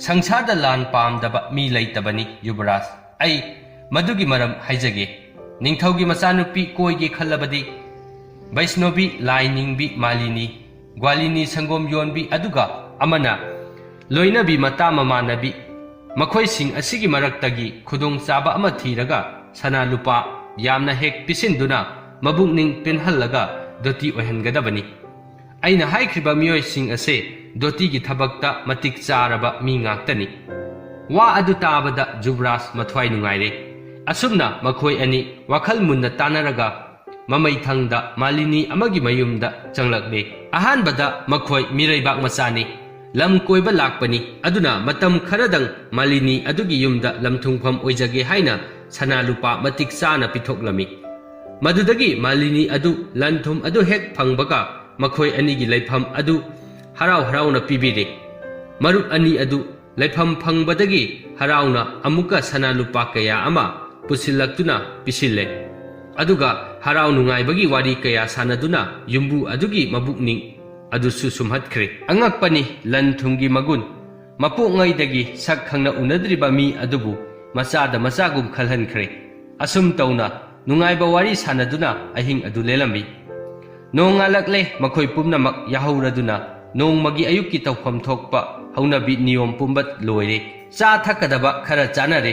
ꯁꯪꯁꯥꯔꯗ ꯂꯥꯟ ꯄꯥꯝꯗꯕ ꯃꯤ ꯂꯩꯇꯕꯅꯤ, ꯌꯨꯕꯔꯥꯖ꯫ ꯑꯩ ꯃꯗꯨꯒꯤ ꯃꯔꯝ ꯍꯥꯏꯖꯒꯦ꯫ ꯅꯤꯡꯊꯧꯒꯤ ꯃꯆꯥꯅꯨꯄꯤ ꯀꯣꯏꯒꯦ ꯈꯜꯂꯕꯗꯤ, ꯕꯩꯁꯅꯣꯕꯤ ꯂꯥꯏ ꯅꯤꯡꯕꯤ ꯃꯥꯂꯤꯅꯤ, ꯒ꯭ꯋꯥꯂꯤꯅꯤ ꯁꯪꯒꯣꯝ ꯌꯣꯟꯕꯤ, ꯑꯗꯨꯒ ꯑꯃꯅ ꯂꯣꯏꯅꯕꯤ ꯃꯇꯥ ꯃꯃꯥꯟꯅꯕꯤ, ꯃꯈꯣꯏꯁꯤꯡ ꯑꯁꯤꯒꯤ ꯃꯔꯛꯇꯒꯤ ꯈꯨꯗꯣꯡꯆꯥꯕ ꯑꯃ ꯊꯤꯔꯒ ꯁꯅꯥ ꯂꯨꯄꯥ ꯌꯥꯝꯅ ꯍꯦꯛ ꯄꯤꯁꯤꯟꯗꯨꯅ ꯃꯕꯨꯛꯅꯤꯡ ꯄꯦꯟꯍꯜꯂꯒ ꯗꯣꯇꯤ ꯑꯣꯏꯍꯟꯒꯗꯕꯅꯤ꯫ ꯑꯩꯅ ꯍꯥꯏꯈ꯭ꯔꯤꯕ ꯃꯤꯑꯣꯏꯁꯤꯡ ꯑꯁꯦ ꯗꯣꯇꯤꯒꯤ ꯊꯕꯛꯇ ꯃꯇꯤꯛ ꯆꯥꯔꯕ ꯃꯤ ꯉꯥꯛꯇꯅꯤ꯫" ꯋꯥ ꯑꯗꯨ ꯇꯥꯕꯗ ꯖꯨꯕꯔꯥꯖ ꯃꯊ꯭ꯋꯥꯏ ꯅꯨꯡꯉꯥꯏꯔꯦ꯫ ꯑꯁꯨꯝꯅ ꯃꯈꯣꯏ ꯑꯅꯤ ꯋꯥꯈꯜ ꯃꯨꯟꯅ ꯇꯥꯟꯅꯔꯒ ꯃꯃꯩꯊꯪꯗ ꯃꯥꯂꯤꯅꯤ ꯑꯃꯒꯤ ꯃꯌꯨꯝꯗ ꯆꯪꯂꯛꯂꯦ꯫ ꯑꯍꯥꯟꯕꯗ ꯃꯈꯣꯏ ꯃꯤꯔꯩꯕꯥꯛ ꯃꯆꯥꯅꯤ꯫ ꯂꯝ ꯀꯣꯏꯕ ꯂꯥꯛꯄꯅꯤ꯫ ꯑꯗꯨꯅ ꯃꯇꯝ ꯈꯔꯗꯪ ꯃꯥꯂꯤꯅꯤ ꯑꯗꯨꯒꯤ ꯌꯨꯝꯗ ꯂꯝ ꯊꯨꯡꯐꯝ ꯑꯣꯏꯖꯒꯦ ꯍꯥꯏꯅ ꯁꯅꯥ ꯂꯨꯄꯥ ꯃꯇꯤꯛ ꯆꯥꯅ ꯄꯤꯊꯣꯛꯂꯝꯃꯤ꯫ ꯃꯗꯨꯗꯒꯤ ꯃꯥꯂꯤꯅꯤ ꯑꯗꯨ ꯂꯟ ꯊꯨꯝ ꯑꯗꯨ ꯍꯦꯛ ꯐꯪꯕꯒ ꯃꯈꯣꯏ ꯑꯅꯤꯒꯤ ꯂꯩꯐꯝ ꯑꯗꯨ ꯍꯔꯥꯎ ꯍꯔꯥꯎꯅ ꯄꯤꯕꯤꯔꯦ꯫ ꯃꯔꯨꯞ ꯑꯅꯤ ꯑꯗꯨ ꯂꯩꯐꯝ ꯐꯪꯕꯗꯒꯤ ꯍꯔꯥꯎꯅ ꯑꯃꯨꯛꯀ ꯁꯅꯥ ꯂꯨꯄꯥ ꯀꯌꯥ ꯑꯃ ꯄꯨꯁꯤꯜꯂꯛꯇꯨꯅ ꯄꯤꯁꯤꯜꯂꯦ꯫ ꯑꯗꯨꯒ ꯍꯔꯥꯎ ꯅꯨꯡꯉꯥꯏꯕꯒꯤ ꯋꯥꯔꯤ ꯀꯌꯥ ꯁꯥꯟꯅꯗꯨꯅ ꯌꯨꯝꯕꯨ ꯑꯗꯨꯒꯤ ꯃꯕꯨꯛꯅꯤꯡ ꯑꯗꯨꯁꯨ ꯁꯨꯝꯍꯠꯈ꯭ꯔꯦ꯫ ꯑꯉꯛꯄꯅꯤ, ꯂꯟ ꯊꯨꯝꯒꯤ ꯃꯒꯨꯟ꯫ ꯃꯄꯣꯛꯉꯩꯗꯒꯤ ꯁꯛ ꯈꯪꯅ ꯎꯅꯗ꯭ꯔꯤꯕ ꯃꯤ ꯑꯗꯨꯕꯨ ꯃꯆꯥꯗ ꯃꯆꯥꯒꯨꯝ ꯈꯜꯍꯟꯈ꯭ꯔꯦ꯫ ꯑꯁꯨꯝ ꯇꯧꯅ ꯅꯨꯡꯉꯥꯏꯕ ꯋꯥꯔꯤ ꯁꯥꯟꯅꯗꯨꯅ ꯑꯍꯤꯡ ꯑꯗꯨ ꯂꯦꯜꯂꯝꯃꯤ꯫ ꯅꯣꯡꯉꯥꯜꯂꯛꯂꯦ꯫ ꯃꯈꯣꯏ ꯄꯨꯝꯅꯃꯛ ꯌꯥꯍꯧꯔꯗꯨꯅ ꯅꯣꯡꯃꯒꯤ ꯑꯌꯨꯛꯀꯤ ꯇꯧꯐꯝ ꯊꯣꯛꯄ ꯍꯧꯅꯕꯤ ꯅꯤꯌꯣꯝ ꯄꯨꯝꯕ ꯂꯣꯏꯔꯦ꯫ ꯆꯥ ꯊꯛꯀꯗꯕ ꯈꯔ ꯆꯥꯅꯔꯦ꯫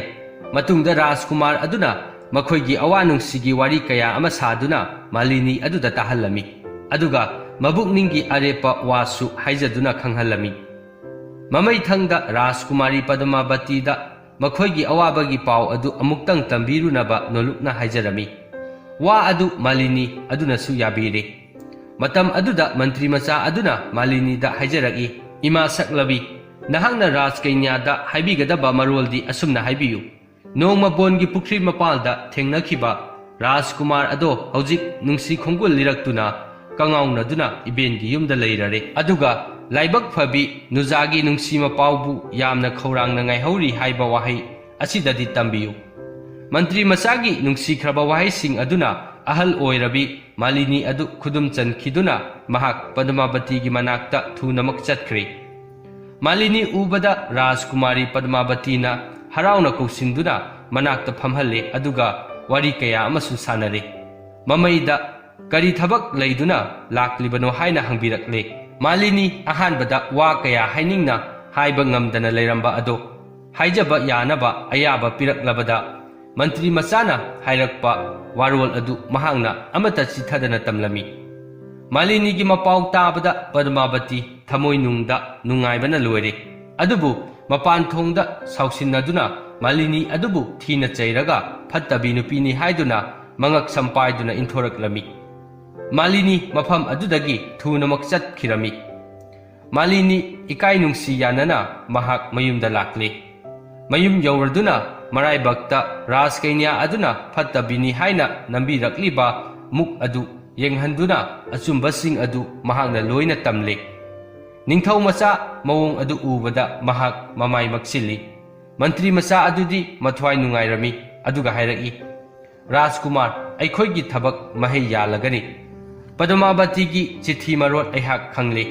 ꯃꯇꯨꯡꯗ ꯔꯥꯖꯀꯨꯃꯥꯔ ꯑꯗꯨꯅ ꯃꯈꯣꯏꯒꯤ ꯑꯋꯥ ꯅꯨꯡꯁꯤꯒꯤ ꯋꯥꯔꯤ ꯀꯌꯥ ꯑꯃ ꯁꯥꯗꯨꯅ ꯃꯥꯂꯤꯅꯤ ꯑꯗꯨꯗ ꯇꯥꯍꯜꯂꯝꯃꯤ꯫ ꯑꯗꯨꯒ ꯃꯕꯨꯛꯅꯤꯡꯒꯤ ꯑꯔꯦꯞꯄ ꯋꯥꯁꯨ ꯍꯥꯏꯖꯗꯨꯅ ꯈꯪꯍꯜꯂꯝꯃꯤ꯫ ꯃꯃꯩꯊꯪꯗ ꯔꯥꯖꯀꯨꯃꯥꯔꯤ ꯄꯗꯃꯥꯕꯇꯤꯗ ꯃꯈꯣꯏꯒꯤ ꯑꯋꯥꯕꯒꯤ ꯄꯥꯎ ꯑꯗꯨ ꯑꯃꯨꯛꯇꯪ ꯇꯝꯕꯤꯔꯨꯅꯕ ꯅꯣꯂꯨꯛꯅ ꯍꯥꯏꯖꯔꯝꯃꯤ꯫ ꯋꯥ ꯑꯗꯨ ꯃꯥꯂꯤꯅꯤ ꯑꯗꯨꯅꯁꯨ ꯌꯥꯕꯤꯔꯦ꯫ ꯃꯇꯝ ꯑꯗꯨꯗ ꯃꯟꯇ꯭ꯔꯤ ꯃꯆꯥ ꯑꯗꯨꯅ ꯃꯥꯂꯤꯅꯤꯗ ꯍꯥꯏꯖꯔꯛꯏ, "ꯏꯃꯥ ꯁꯛꯂꯕꯤ, ꯅꯍꯥꯛꯅ ꯔꯥꯖꯀꯩꯅ꯭ꯌꯥꯗ ꯍꯥꯏꯕꯤꯒꯗꯕ ꯃꯔꯣꯜꯗꯤ ꯑꯁꯨꯝꯅ ꯍꯥꯏꯕꯤꯌꯨ꯫ ꯅꯣꯡꯃ ꯕꯣꯟꯒꯤ ꯄꯨꯈ꯭ꯔꯤ ꯃꯄꯥꯜꯗ ꯊꯦꯡꯅꯈꯤꯕ ꯔꯥꯖꯀꯨꯃꯥꯔ ꯑꯗꯣ ꯍꯧꯖꯤꯛ ꯅꯨꯡꯁꯤ ꯈꯣꯡꯒꯨꯜ ꯂꯤꯔꯛꯇꯨꯅ ꯀꯉꯥꯎꯅꯗꯨꯅ ꯏꯕꯦꯟꯒꯤ ꯌꯨꯝꯗ ꯂꯩꯔꯔꯦ꯫ ꯑꯗꯨꯒ ꯂꯥꯏꯕꯛ ꯐꯕꯤ ꯅꯨꯖꯥꯒꯤ ꯅꯨꯡꯁꯤ ꯃꯄꯥꯎꯕꯨ ꯌꯥꯝꯅ ꯈꯧꯔꯥꯡꯅ ꯉꯥꯏꯍꯧꯔꯤ" ꯍꯥꯏꯕ ꯋꯥꯍꯩ ꯑꯁꯤꯗꯗꯤ ꯇꯝꯕꯤꯌꯨ꯫ ꯃꯟꯇ꯭ꯔꯤ ꯃꯆꯥꯒꯤ ꯅꯨꯡꯁꯤꯈ꯭ꯔꯕ ꯋꯥꯍꯩꯁꯤꯡ ꯑꯗꯨꯅ ꯑꯍꯜ ꯑꯣꯏꯔꯕꯤ ꯃꯥꯂꯤꯅꯤ ꯑꯗꯨ ꯈꯨꯗꯨꯝ ꯆꯟꯈꯤꯗꯨꯅ ꯃꯍꯥꯛ ꯄꯗꯃꯥꯕꯇꯤꯒꯤ ꯃꯅꯥꯛꯇ ꯊꯨꯅꯃꯛ ꯆꯠꯈ꯭ꯔꯦ꯫ ꯃꯥꯂꯤꯅꯤ ꯎꯕꯗ ꯔꯥꯖꯀꯨꯃꯥꯔꯤ ꯄꯗꯃꯥꯕꯇꯤꯅ ꯍꯔꯥꯎꯅ ꯀꯧꯁꯤꯟꯗꯨꯅ ꯃꯅꯥꯛꯇ ꯐꯝꯍꯜꯂꯦ, ꯑꯗꯨꯒ ꯋꯥꯔꯤ ꯀꯌꯥ ꯑꯃꯁꯨ ꯁꯥꯟꯅꯔꯦ꯫ ꯃꯃꯩꯗ ꯀꯔꯤ ꯊꯕꯛ ꯂꯩꯗꯨꯅ ꯂꯥꯛꯂꯤꯕꯅꯣ ꯍꯥꯏꯅ ꯍꯪꯕꯤꯔꯛꯂꯦ꯫ ꯃꯥꯂꯤꯅꯤ ꯑꯍꯥꯟꯕꯗ ꯋꯥ ꯀꯌꯥ ꯍꯥꯏꯅꯤꯡꯅ ꯍꯥꯏꯕ ꯉꯝꯗꯅ ꯂꯩꯔꯝꯕ ꯑꯗꯣ ꯍꯥꯏꯖꯕ ꯌꯥꯅꯕ ꯑꯌꯥꯕ ꯄꯤꯔꯛꯂꯕꯗ, ꯃꯟꯇ꯭ꯔꯤ ꯃꯆꯥꯅ ꯍꯥꯏꯔꯛꯄ ꯋꯥꯔꯣꯜ ꯑꯗꯨ ꯃꯍꯥꯛꯅ ꯑꯃꯠꯇ ꯆꯤꯊꯗꯅ ꯇꯝꯂꯝꯃꯤ꯫ ꯃꯥꯂꯤꯅꯤꯒꯤ ꯃꯄꯥꯎ ꯇꯥꯕꯗ ꯄꯗꯃꯥꯕꯇꯤ ꯊꯃꯣꯏꯅꯨꯡꯗ ꯅꯨꯡꯉꯥꯏꯕꯅ ꯂꯣꯏꯔꯦ꯫ ꯑꯗꯨꯕꯨ ꯃꯄꯥꯟ ꯊꯣꯡꯗ ꯁꯥꯎꯁꯤꯟꯅꯗꯨꯅ ꯃꯥꯂꯤꯅꯤ ꯑꯗꯨꯕꯨ ꯊꯤꯅ ꯆꯩꯔꯒ ꯐꯠꯇꯕꯤ ꯅꯨꯄꯤꯅꯤ ꯍꯥꯏꯗꯨꯅ ꯃꯉꯛ ꯁꯝꯄꯥꯏꯗꯨꯅ ꯏꯟꯊꯣꯔꯛꯂꯝꯃꯤ꯫ ꯃꯥꯂꯤꯅꯤ ꯃꯐꯝ ꯑꯗꯨꯗꯒꯤ ꯊꯨꯅꯃꯛ ꯆꯠꯈꯤꯔꯝꯃꯤ꯫ ꯃꯥꯂꯤꯅꯤ ꯏꯀꯥꯏ ꯅꯨꯡꯁꯤ ꯌꯥꯅꯅ ꯃꯍꯥꯛ ꯃꯌꯨꯝꯗ ꯂꯥꯛꯂꯦ꯫ ꯃꯌꯨꯝ ꯌꯧꯔꯗꯨꯅ ꯃꯔꯥꯏꯕꯛꯇ ꯔꯥꯖꯀꯩꯅ꯭ꯌꯥ ꯑꯗꯨꯅ ꯐꯠꯇꯕꯤꯅꯤ ꯍꯥꯏꯅ ꯅꯝꯕꯤꯔꯛꯂꯤꯕ ꯃꯨꯛ ꯑꯗꯨ ꯌꯦꯡꯍꯟꯗꯨꯅ ꯑꯆꯨꯝꯕꯁꯤꯡ ꯑꯗꯨ ꯃꯍꯥꯛꯅ ꯂꯣꯏꯅ ꯇꯝꯂꯦ꯫ ꯅꯤꯡꯊꯧ ꯃꯆꯥ ꯃꯑꯣꯡ ꯑꯗꯨ ꯎꯕꯗ ꯃꯍꯥꯛ ꯃꯃꯥꯏ ꯃꯛꯁꯤꯜꯂꯤ꯫ ꯃꯟꯇ꯭ꯔꯤ ꯃꯆꯥ ꯑꯗꯨꯗꯤ ꯃꯊ꯭ꯋꯥꯏ ꯅꯨꯡꯉꯥꯏꯔꯝꯃꯤ, ꯑꯗꯨꯒ ꯍꯥꯏꯔꯛꯏ, "ꯔꯥꯖꯀꯨꯃꯥꯔ, ꯑꯩꯈꯣꯏꯒꯤ ꯊꯕꯛ ꯃꯍꯩ ꯌꯥꯜꯂꯒꯅꯤ꯫ ꯄꯗꯃꯥꯕꯇꯤꯒꯤ ꯆꯤꯊꯤ ꯃꯔꯣꯜ ꯑꯩꯍꯥꯛ ꯈꯪꯂꯦ꯫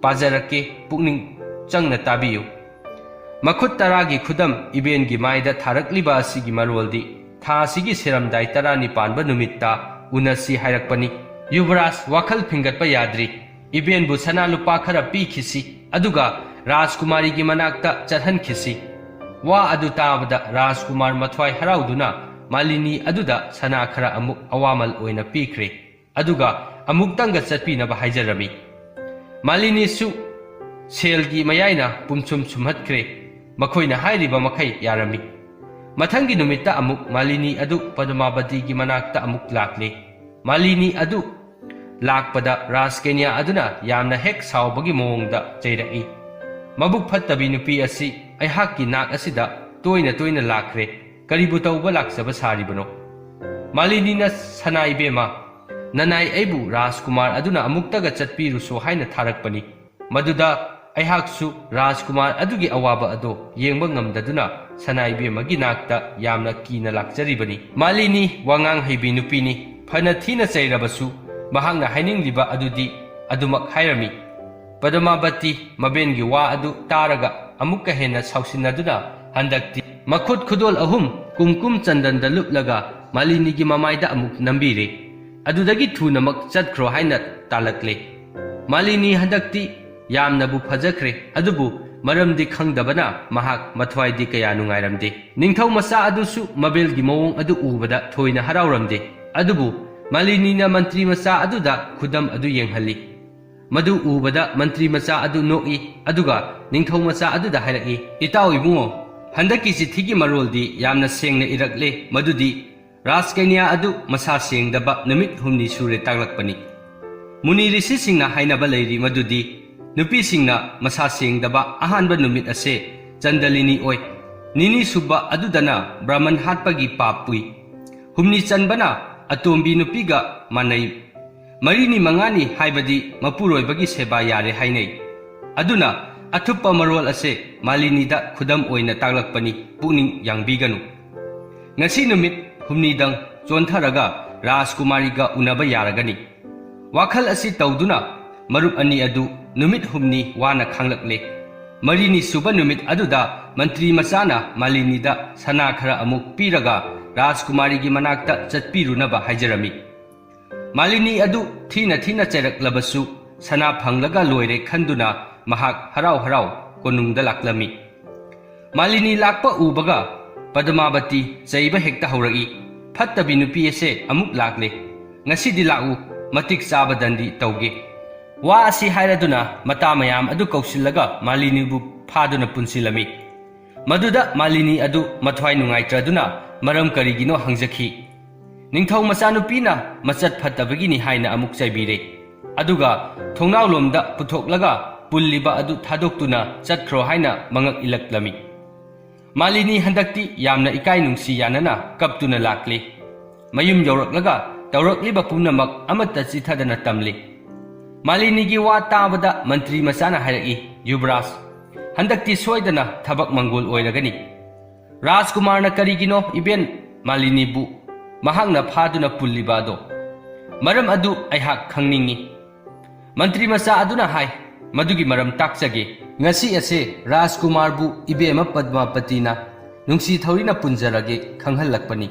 ꯄꯥꯖꯔꯛꯀꯦ, ꯄꯨꯛꯅꯤꯡ ꯆꯪꯅ ꯇꯥꯕꯤꯌꯨ꯫ ꯃꯈꯨꯠ ꯇꯔꯥꯒꯤ ꯈꯨꯗꯝ ꯏꯕꯦꯟꯒꯤ ꯃꯥꯏꯗ ꯊꯥꯔꯛꯂꯤꯕ ꯑꯁꯤꯒꯤ ꯃꯔꯣꯜꯗꯤ ꯊꯥ ꯑꯁꯤꯒꯤ ꯁꯦꯔꯝꯗꯥꯏ ꯇꯔꯥꯅꯤꯄꯥꯟꯕ ꯅꯨꯃꯤꯠꯇ ꯎꯅꯁꯤ ꯍꯥꯏꯔꯛꯄꯅꯤ꯫ ꯌꯨꯕꯔꯥꯖ, ꯋꯥꯈꯜ ꯐꯤꯡꯒꯠꯄ ꯌꯥꯗ꯭ꯔꯤ꯫ ꯏꯕꯦꯟꯕꯨ ꯁꯅꯥ ꯂꯨꯄꯥ ꯈꯔ ꯄꯤꯈꯤꯁꯤ, ꯑꯗꯨꯒ ꯔꯥꯖꯀꯨꯃꯥꯔꯤꯒꯤ ꯃꯅꯥꯛꯇ ꯆꯠꯍꯟꯈꯤꯁꯤ꯫" ꯋꯥ ꯑꯗꯨ ꯇꯥꯕꯗ ꯔꯥꯖꯀꯨꯃꯥꯔ ꯃꯊ꯭ꯋꯥꯏ ꯍꯔꯥꯎꯗꯨꯅ ꯃꯥꯂꯤꯅꯤ ꯑꯗꯨꯗ ꯁꯅꯥ ꯈꯔ ꯑꯃꯨꯛ ꯑꯋꯥꯃꯜ ꯑꯣꯏꯅ ꯄꯤꯈ꯭ꯔꯦ, ꯑꯗꯨꯒ ꯑꯃꯨꯛꯇꯪꯒ ꯆꯠꯄꯤꯅꯕ ꯍꯥꯏꯖꯔꯝꯃꯤ꯫ ꯃꯥꯂꯤꯅꯤꯁꯨ ꯁꯦꯜꯒꯤ ꯃꯌꯥꯏꯅ ꯄꯨꯝꯁꯨꯝ ꯁꯨꯝꯍꯠꯈ꯭ꯔꯦ꯫ ꯃꯈꯣꯏꯅ ꯍꯥꯏꯔꯤꯕ ꯃꯈꯩ ꯌꯥꯔꯝꯃꯤ꯫ ꯃꯊꯪꯒꯤ ꯅꯨꯃꯤꯠꯇ ꯑꯃꯨꯛ ꯃꯥꯂꯤꯅꯤ ꯑꯗꯨ ꯄꯗꯃꯥꯕꯇꯤꯒꯤ ꯃꯅꯥꯛꯇ ꯑꯃꯨꯛ ꯂꯥꯛꯂꯦ꯫ ꯃꯥꯂꯤꯅꯤ ꯑꯗꯨ ꯂꯥꯛꯄꯗ ꯔꯥꯖꯀꯩꯅ꯭ꯌꯥ ꯑꯗꯨꯅ ꯌꯥꯝꯅ ꯍꯦꯛ ꯁꯥꯎꯕꯒꯤ ꯃꯑꯣꯡꯗ ꯆꯩꯔꯛꯏ꯫ "ꯃꯕꯨꯛ ꯐꯠꯇꯕꯤ ꯅꯨꯄꯤ ꯑꯁꯤ ꯑꯩꯍꯥꯛꯀꯤ ꯅꯥꯛ ꯑꯁꯤꯗ ꯇꯣꯏꯅ ꯇꯣꯏꯅ ꯂꯥꯛꯈ꯭ꯔꯦ꯫ ꯀꯔꯤꯕꯨ ꯇꯧꯕ ꯂꯥꯛꯆꯕ ꯁꯥꯔꯤꯕꯅꯣ?" ꯃꯥꯂꯤꯅꯤꯅ, "ꯁꯅꯥ ꯏꯕꯦꯝꯃ, ꯅꯅꯥꯏ ꯑꯩꯕꯨ ꯔꯥꯖꯀꯨꯃꯥꯔ ꯑꯗꯨꯅ ꯑꯃꯨꯛꯇꯒ ꯆꯠꯄꯤꯔꯨꯁꯣ ꯍꯥꯏꯅ ꯊꯥꯔꯛꯄꯅꯤ꯫ ꯃꯗꯨꯗ ꯑꯩꯍꯥꯛꯁꯨ ꯔꯥꯖꯀꯨꯃꯥꯔ ꯑꯗꯨꯒꯤ ꯑꯋꯥꯕ ꯑꯗꯣ ꯌꯦꯡꯕ ꯉꯝꯗꯗꯨꯅ ꯁꯅꯥ ꯏꯕꯦꯝꯃꯒꯤ ꯅꯥꯛꯇ ꯌꯥꯝꯅ ꯀꯤꯅ ꯂꯥꯛꯆꯔꯤꯕꯅꯤ꯫" ꯃꯥꯂꯤꯅꯤ ꯋꯥꯉꯥꯡ ꯍꯩꯕꯤ ꯅꯨꯄꯤꯅꯤ꯫ ꯐꯅ ꯊꯤꯅ ꯆꯩꯔꯕꯁꯨ ꯃꯍꯥꯛꯅ ꯍꯥꯏꯅꯤꯡꯂꯤꯕ ꯑꯗꯨꯗꯤ ꯑꯗꯨꯃꯛ ꯍꯥꯏꯔꯝꯃꯤ꯫ ꯄꯗꯃꯥꯕꯇꯤ ꯃꯕꯦꯟꯒꯤ ꯋꯥ ꯑꯗꯨ ꯇꯥꯔꯒ ꯑꯃꯨꯛꯀ ꯍꯦꯟꯅ ꯁꯥꯎꯁꯤꯟꯅꯗꯨꯅ ꯍꯟꯗꯛꯇꯤ ꯃꯈꯨꯠ ꯈꯨꯗꯣꯜ ꯑꯍꯨꯝ ꯀꯨꯝꯀꯨꯝ ꯆꯟꯗꯟꯗ ꯂꯨꯞꯂꯒ ꯃꯥꯂꯤꯅꯤꯒꯤ ꯃꯃꯥꯏꯗ ꯑꯃꯨꯛ ꯅꯝꯕꯤꯔꯦ꯫ ꯑꯗꯨꯗꯒꯤ ꯊꯨꯅꯃꯛ ꯆꯠꯈ꯭ꯔꯣ ꯍꯥꯏꯅ ꯇꯥꯜꯂꯛꯂꯦ꯫ ꯃꯥꯂꯤꯅꯤ ꯍꯟꯗꯛꯇꯤ ꯌꯥꯝꯅꯕꯨ ꯐꯖꯈ꯭ꯔꯦ, ꯑꯗꯨꯕꯨ ꯃꯔꯝꯗꯤ ꯈꯪꯗꯕꯅ ꯃꯍꯥꯛ ꯃꯊ꯭ꯋꯥꯏꯗꯤ ꯀꯌꯥ ꯅꯨꯡꯉꯥꯏꯔꯝꯗꯦ꯫ ꯅꯤꯡꯊꯧ ꯃꯆꯥ ꯑꯗꯨꯁꯨ ꯃꯕꯦꯜꯒꯤ ꯃꯑꯣꯡ ꯑꯗꯨ ꯎꯕꯗ ꯊꯣꯏꯅ ꯍꯔꯥꯎꯔꯝꯗꯦ꯫ ꯑꯗꯨꯕꯨ ꯃꯥꯂꯤꯅꯤꯅ ꯃꯟꯇ꯭ꯔꯤ ꯃꯆꯥ ꯑꯗꯨꯗ ꯈꯨꯗꯝ ꯑꯗꯨ ꯌꯦꯡꯍꯜꯂꯤ꯫ ꯃꯗꯨ ꯎꯕꯗ ꯃꯟꯇ꯭ꯔꯤ ꯃꯆꯥ ꯑꯗꯨ ꯅꯣꯛꯏ, ꯑꯗꯨꯒ ꯅꯤꯡꯊꯧ ꯃꯆꯥ ꯑꯗꯨꯗ ꯍꯥꯏꯔꯛꯏ, "ꯏꯇꯥꯎ ꯏꯕꯨꯡꯉꯣ, ꯍꯟꯗꯛꯀꯤ ꯆꯤꯊꯤꯒꯤ ꯃꯔꯣꯜꯗꯤ ꯌꯥꯝꯅ ꯁꯦꯡꯅ ꯏꯔꯛꯂꯦ, ꯃꯗꯨꯗꯤ ꯔꯥꯖꯀꯩꯅ꯭ꯌꯥ ꯑꯗꯨ ꯃꯁꯥ ꯁꯦꯡꯗꯕ ꯅꯨꯃꯤꯠ ꯍꯨꯝꯅꯤ ꯁꯨꯔꯦ ꯇꯥꯛꯂꯛꯄꯅꯤ꯫ ꯃꯨꯅꯤ ꯔꯤꯁꯤꯁꯤꯡꯅ ꯍꯥꯏꯅꯕ ꯂꯩꯔꯤ ꯃꯗꯨꯗꯤ ꯅꯨꯄꯤꯁꯤꯡꯅ ꯃꯁꯥ ꯁꯦꯡꯗꯕ ꯑꯍꯥꯟꯕ ꯅꯨꯃꯤꯠ ꯑꯁꯦ ꯆꯟꯗꯂꯤꯅꯤ ꯑꯣꯏ, ꯅꯤꯅꯤ ꯁꯨꯕ ꯑꯗꯨꯗꯅ ꯕ꯭ꯔꯥꯍꯃꯟ ꯍꯥꯠꯄꯒꯤ ꯄꯥꯞ ꯄꯨꯏ꯫ ꯍꯨꯝꯅꯤ ꯆꯟꯕꯅ ꯑꯇꯣꯝꯕꯤ ꯅꯨꯄꯤꯒ ꯃꯥꯟꯅꯩ꯫ ꯃꯔꯤꯅꯤ ꯃꯉꯥꯅꯤ ꯍꯥꯏꯕꯗꯤ ꯃꯄꯨꯔꯣꯏꯕꯒꯤ ꯁꯦꯕꯥ ꯌꯥꯔꯦ ꯍꯥꯏꯅꯩ꯫ ꯑꯗꯨꯅ ꯑꯊꯨꯞꯄ ꯃꯔꯣꯜ ꯑꯁꯦ ꯃꯥꯂꯤꯅꯤꯗ ꯈꯨꯗꯝ ꯑꯣꯏꯅ ꯇꯥꯛꯂꯛꯄꯅꯤ, ꯄꯨꯛꯅꯤꯡ ꯌꯥꯡꯕꯤꯒꯅꯨ꯫ ꯉꯁꯤ ꯅꯨꯃꯤꯠ ꯍꯨꯝꯅꯤꯗꯪ ꯆꯣꯟꯊꯔꯒ ꯔꯥꯖꯀꯨꯃꯥꯔꯤꯒ ꯎꯅꯕ ꯌꯥꯔꯒꯅꯤ꯫" ꯋꯥꯈꯜ ꯑꯁꯤ ꯇꯧꯗꯨꯅ ꯃꯔꯨꯞ ꯑꯅꯤ ꯑꯗꯨ ꯅꯨꯃꯤꯠ ꯍꯨꯝꯅꯤ ꯋꯥꯅ ꯈꯥꯡꯂꯛꯂꯦ꯫ ꯃꯔꯤꯅꯤ ꯁꯨꯕ ꯅꯨꯃꯤꯠ ꯑꯗꯨꯗ ꯃꯟꯇ꯭ꯔꯤ ꯃꯆꯥꯅ ꯃꯥꯂꯤꯅꯤꯗ ꯁꯅꯥ ꯈꯔ ꯑꯃꯨꯛ ꯄꯤꯔꯒ ꯔꯥꯖꯀꯨꯃꯥꯔꯤꯒꯤ ꯃꯅꯥꯛꯇ ꯆꯠꯄꯤꯔꯨꯅꯕ ꯍꯥꯏꯖꯔꯝꯃꯤ꯫ ꯃꯥꯂꯤꯅꯤ ꯑꯗꯨ ꯊꯤꯅ ꯊꯤꯅ ꯆꯩꯔꯛꯂꯕꯁꯨ ꯁꯅꯥ ꯐꯪꯂꯒ ꯂꯣꯏꯔꯦ ꯈꯟꯗꯨꯅ ꯃꯍꯥꯛ ꯍꯔꯥꯎ ꯍꯔꯥꯎ ꯀꯣꯅꯨꯡꯗ ꯂꯥꯛꯂꯝꯃꯤ꯫ ꯃꯥꯂꯤꯅꯤ ꯂꯥꯛꯄ ꯎꯕꯒ ꯄꯗꯃꯥꯕꯇꯤ ꯆꯩꯕ ꯍꯦꯛꯇ ꯍꯧꯔꯛꯏ, "ꯐꯠꯇꯕꯤ ꯅꯨꯄꯤ ꯑꯁꯦ ꯑꯃꯨꯛ ꯂꯥꯛꯂꯦ꯫ ꯉꯁꯤꯗꯤ ꯂꯥꯛꯎ, ꯃꯇꯤꯛ ꯆꯥꯕ ꯗꯟꯗꯤ ꯇꯧꯒꯦ꯫" ꯋꯥ ꯑꯁꯤ ꯍꯥꯏꯔꯗꯨꯅ ꯃꯇꯥ ꯃꯌꯥꯝ ꯑꯗꯨ ꯀꯧꯁꯤꯜꯂꯒ ꯃꯥꯂꯤꯅꯤꯕꯨ ꯐꯥꯗꯨꯅ ꯄꯨꯟꯁꯤꯜꯂꯝꯃꯤ꯫ ꯃꯗꯨꯗ ꯃꯥꯂꯤꯅꯤ ꯑꯗꯨ ꯃꯊ꯭ꯋꯥꯏ ꯅꯨꯡꯉꯥꯏꯇ꯭ꯔꯗꯨꯅ ꯃꯔꯝ ꯀꯔꯤꯒꯤꯅꯣ ꯍꯪꯖꯈꯤ꯫ ꯅꯤꯡꯊꯧ ꯃꯆꯥꯅꯨꯄꯤꯅ ꯃꯆꯠ ꯐꯠꯇꯕꯒꯤꯅꯤ ꯍꯥꯏꯅ ꯑꯃꯨꯛ ꯆꯩꯕꯤꯔꯦ꯫ ꯑꯗꯨꯒ ꯊꯣꯡꯅꯥꯎꯂꯣꯝꯗ ꯄꯨꯊꯣꯛꯂꯒ ꯄꯨꯜꯂꯤꯕ ꯑꯗꯨ ꯊꯥꯗꯣꯛꯇꯨꯅ ꯆꯠꯈ꯭ꯔꯣ ꯍꯥꯏꯅ ꯃꯉꯛ ꯏꯜꯂꯛꯂꯝꯃꯤ꯫ ꯃꯥꯂꯤꯅꯤ ꯍꯟꯗꯛꯇꯤ ꯌꯥꯝꯅ ꯏꯀꯥꯏ ꯅꯨꯡꯁꯤ ꯌꯥꯅꯅ ꯀꯞꯇꯨꯅ ꯂꯥꯛꯂꯦ꯫ ꯃꯌꯨꯝ ꯌꯧꯔꯛꯂꯒ ꯇꯧꯔꯛꯂꯤꯕ ꯄꯨꯝꯅꯃꯛ ꯑꯃꯠꯇ ꯆꯤꯊꯗꯅ ꯇꯝꯂꯤ꯫ ꯃꯥꯂꯤꯅꯤꯒꯤ ꯋꯥ ꯇꯥꯕꯗ ꯃꯟꯇ꯭ꯔꯤ ꯃꯆꯥꯅ ꯍꯥꯏꯔꯛꯏ, "ꯌꯨꯕꯔꯥꯖ, ꯍꯟꯗꯛꯇꯤ ꯁꯣꯏꯗꯅ ꯊꯕꯛ ꯃꯪꯒꯣꯜ ꯑꯣꯏꯔꯒꯅꯤ꯫ ꯔꯥꯖꯀꯨꯃꯥꯔꯅ ꯀꯔꯤꯒꯤꯅꯣ ꯏꯕꯦꯟ ꯃꯥꯂꯤꯅꯤꯕꯨ ꯃꯍꯥꯛꯅ ꯐꯥꯗꯨꯅ ꯄꯨꯜꯂꯤꯕ ꯑꯗꯣ? ꯃꯔꯝ ꯑꯗꯨ ꯑꯩꯍꯥꯛ ꯈꯪꯅꯤꯡꯏ꯫" ꯃꯟꯇ꯭ꯔꯤ ꯃꯆꯥ ꯑꯗꯨꯅ ꯍꯥꯏ, "ꯃꯗꯨꯒꯤ ꯃꯔꯝ ꯇꯥꯛꯆꯒꯦ꯫ ꯉꯁꯤ ꯑꯁꯦ ꯔꯥꯖꯀꯨꯃꯥꯔꯕꯨ ꯏꯕꯦꯝꯃ ꯄꯗꯃꯥꯕꯇꯤꯅ ꯅꯨꯡꯁꯤ ꯊꯧꯔꯤꯅ ꯄꯨꯟꯖꯔꯒꯦ ꯈꯪꯍꯜꯂꯛꯄꯅꯤ꯫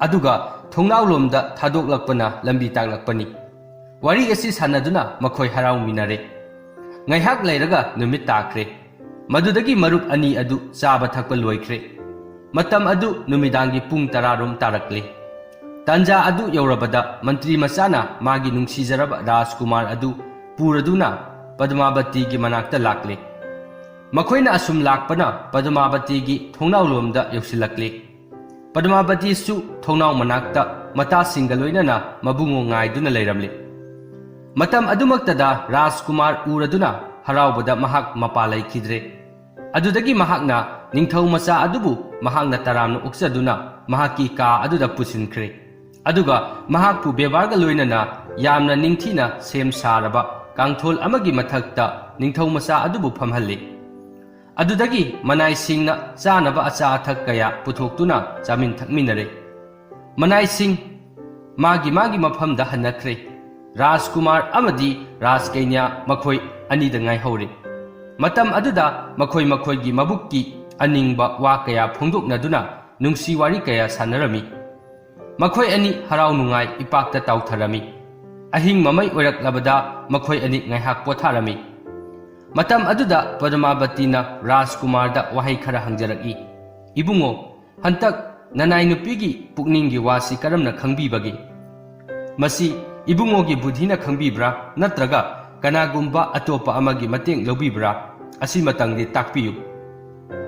ꯑꯗꯨꯒ ꯊꯣꯡꯅꯥꯎꯂꯣꯝꯗ ꯊꯥꯗꯣꯛꯂꯛꯄꯅ ꯂꯝꯕꯤ ꯇꯥꯛꯂꯛꯄꯅꯤ꯫" ꯋꯥꯔꯤ ꯑꯁꯤ ꯁꯥꯟꯅꯗꯨꯅ ꯃꯈꯣꯏ ꯍꯔꯥꯎꯃꯤꯟꯅꯔꯦ꯫ ꯉꯥꯏꯍꯥꯛ ꯂꯩꯔꯒ ꯅꯨꯃꯤꯠ ꯇꯥꯈ꯭ꯔꯦ꯫ ꯃꯗꯨꯗꯒꯤ ꯃꯔꯨꯞ ꯑꯅꯤ ꯑꯗꯨ ꯆꯥꯕ ꯊꯛꯄ ꯂꯣꯏꯈ꯭ꯔꯦ꯫ ꯃꯇꯝ ꯑꯗꯨ ꯅꯨꯃꯤꯗꯥꯡꯒꯤ ꯄꯨꯡ ꯇꯔꯥ ꯔꯣꯝ ꯇꯥꯔꯛꯂꯦ꯫ ꯇꯥꯟꯖꯥ ꯑꯗꯨ ꯌꯧꯔꯕꯗ ꯃꯟꯇ꯭ꯔꯤ ꯃꯆꯥꯅ ꯃꯥꯒꯤ ꯅꯨꯡꯁꯤꯖꯔꯕ ꯔꯥꯖꯀꯨꯃꯥꯔ ꯑꯗꯨ ꯄꯨꯔꯗꯨꯅ ꯄꯗꯃꯥꯕꯇꯤꯒꯤ ꯃꯅꯥꯛꯇ ꯂꯥꯛꯂꯦ꯫ ꯃꯈꯣꯏꯅ ꯑꯁꯨꯝ ꯂꯥꯛꯄꯅ ꯄꯗꯃꯥꯕꯇꯤꯒꯤ ꯊꯣꯡꯅꯥꯎꯂꯣꯝꯗ ꯌꯧꯁꯤꯜꯂꯛꯂꯦ꯫ ꯄꯗꯃꯥꯕꯇꯤꯁꯨ ꯊꯣꯡꯅꯥꯎ ꯃꯅꯥꯛꯇ ꯃꯇꯥꯁꯤꯡꯒ ꯂꯣꯏꯅꯅ ꯃꯕꯨꯡꯉꯣ ꯉꯥꯏꯗꯨꯅ ꯂꯩꯔꯝꯂꯦ꯫ ꯃꯇꯝ ꯑꯗꯨꯃꯛꯇꯗ ꯔꯥꯖꯀꯨꯃꯥꯔ ꯎꯔꯗꯨꯅ ꯍꯔꯥꯎꯕꯗ ꯃꯍꯥꯛ ꯃꯄꯥ ꯂꯩꯈꯤꯗ꯭ꯔꯦ꯫ ꯑꯗꯨꯗꯒꯤ ꯃꯍꯥꯛꯅ ꯅꯤꯡꯊꯧ ꯃꯆꯥ ꯑꯗꯨꯕꯨ ꯃꯍꯥꯛꯅ ꯇꯔꯥꯝꯅ ꯑꯣꯛꯆꯗꯨꯅ ꯃꯍꯥꯛꯀꯤ ꯀꯥ ꯑꯗꯨꯗ ꯄꯨꯁꯤꯟꯈ꯭ꯔꯦ꯫ ꯑꯗꯨꯒ ꯃꯍꯥꯛꯄꯨ ꯕꯦꯕꯥꯔꯒ ꯂꯣꯏꯅꯅ ꯌꯥꯝꯅ ꯅꯤꯡꯊꯤꯅ ꯁꯦꯝ ꯁꯥꯔꯕ ꯀꯥꯡꯊꯣꯜ ꯑꯃꯒꯤ ꯃꯊꯛꯇ ꯅꯤꯡꯊꯧ ꯃꯆꯥ ꯑꯗꯨꯕꯨ ꯐꯝꯍꯜꯂꯤ꯫ ꯑꯗꯨꯗꯒꯤ ꯃꯅꯥꯏꯁꯤꯡꯅ ꯆꯥꯅꯕ ꯑꯆꯥ ꯑꯊꯛ ꯀꯌꯥ ꯄꯨꯊꯣꯛꯇꯨꯅ ꯆꯥꯃꯤꯟ ꯊꯛꯃꯤꯟꯅꯔꯦ꯫ ꯃꯅꯥꯏꯁꯤꯡ ꯃꯥꯒꯤ ꯃꯥꯒꯤ ꯃꯐꯝꯗ ꯍꯟꯅꯈ꯭ꯔꯦ꯫ ꯔꯥꯖꯀꯨꯃꯥꯔ ꯑꯃꯗꯤ ꯔꯥꯖꯀꯩꯅ꯭ꯌꯥ ꯃꯈꯣꯏ ꯑꯅꯤꯗ ꯉꯥꯏꯍꯧꯔꯦ꯫ ꯃꯇꯝ ꯑꯗꯨꯗ ꯃꯈꯣꯏ ꯃꯈꯣꯏꯒꯤ ꯃꯕꯨꯛꯀꯤ ꯑꯅꯤꯡꯕ ꯋꯥ ꯀꯌꯥ ꯐꯣꯡꯗꯣꯛꯅꯗꯨꯅ ꯅꯨꯡꯁꯤ ꯋꯥꯔꯤ ꯀꯌꯥ ꯁꯥꯟꯅꯔꯝꯃꯤ꯫ ꯃꯈꯣꯏ ꯑꯅꯤ ꯍꯔꯥꯎ ꯅꯨꯡꯉꯥꯏ ꯏꯄꯥꯛꯇ ꯇꯥꯎꯊꯔꯝꯃꯤ꯫ ꯑꯍꯤꯡ ꯃꯃꯩ ꯑꯣꯏꯔꯛꯂꯕꯗ ꯃꯈꯣꯏ ꯑꯅꯤ ꯉꯥꯏꯍꯥꯛ ꯄꯣꯊꯥꯔꯝꯃꯤ꯫ ꯃꯇꯝ ꯑꯗꯨꯗ ꯄꯗꯃꯥꯕꯇꯤꯅ ꯔꯥꯖꯀꯨꯃꯥꯔꯗ ꯋꯥꯍꯩ ꯈꯔ ꯍꯪꯖꯔꯛꯏ, "ꯏꯕꯨꯡꯉꯣ, ꯍꯟꯇꯛ ꯅꯅꯥꯏ ꯅꯨꯄꯤꯒꯤ ꯄꯨꯛꯅꯤꯡꯒꯤ ꯋꯥꯁꯤ ꯀꯔꯝꯅ ꯈꯪꯕꯤꯕꯒꯦ? ꯃꯁꯤ ꯏꯕꯨꯡꯉꯣꯒꯤ ꯕꯨꯙꯤꯅ ꯈꯪꯕꯤꯕ꯭ꯔꯥ, ꯅꯠꯇ꯭ꯔꯒ ꯀꯅꯥꯒꯨꯝꯕ ꯑꯇꯣꯞꯄ ꯑꯃꯒꯤ ꯃꯇꯦꯡ ꯂꯧꯕꯤꯕ꯭ꯔꯥ? ꯑꯁꯤꯃꯇꯪꯗꯤ ꯇꯥꯛꯄꯤꯌꯨ꯫"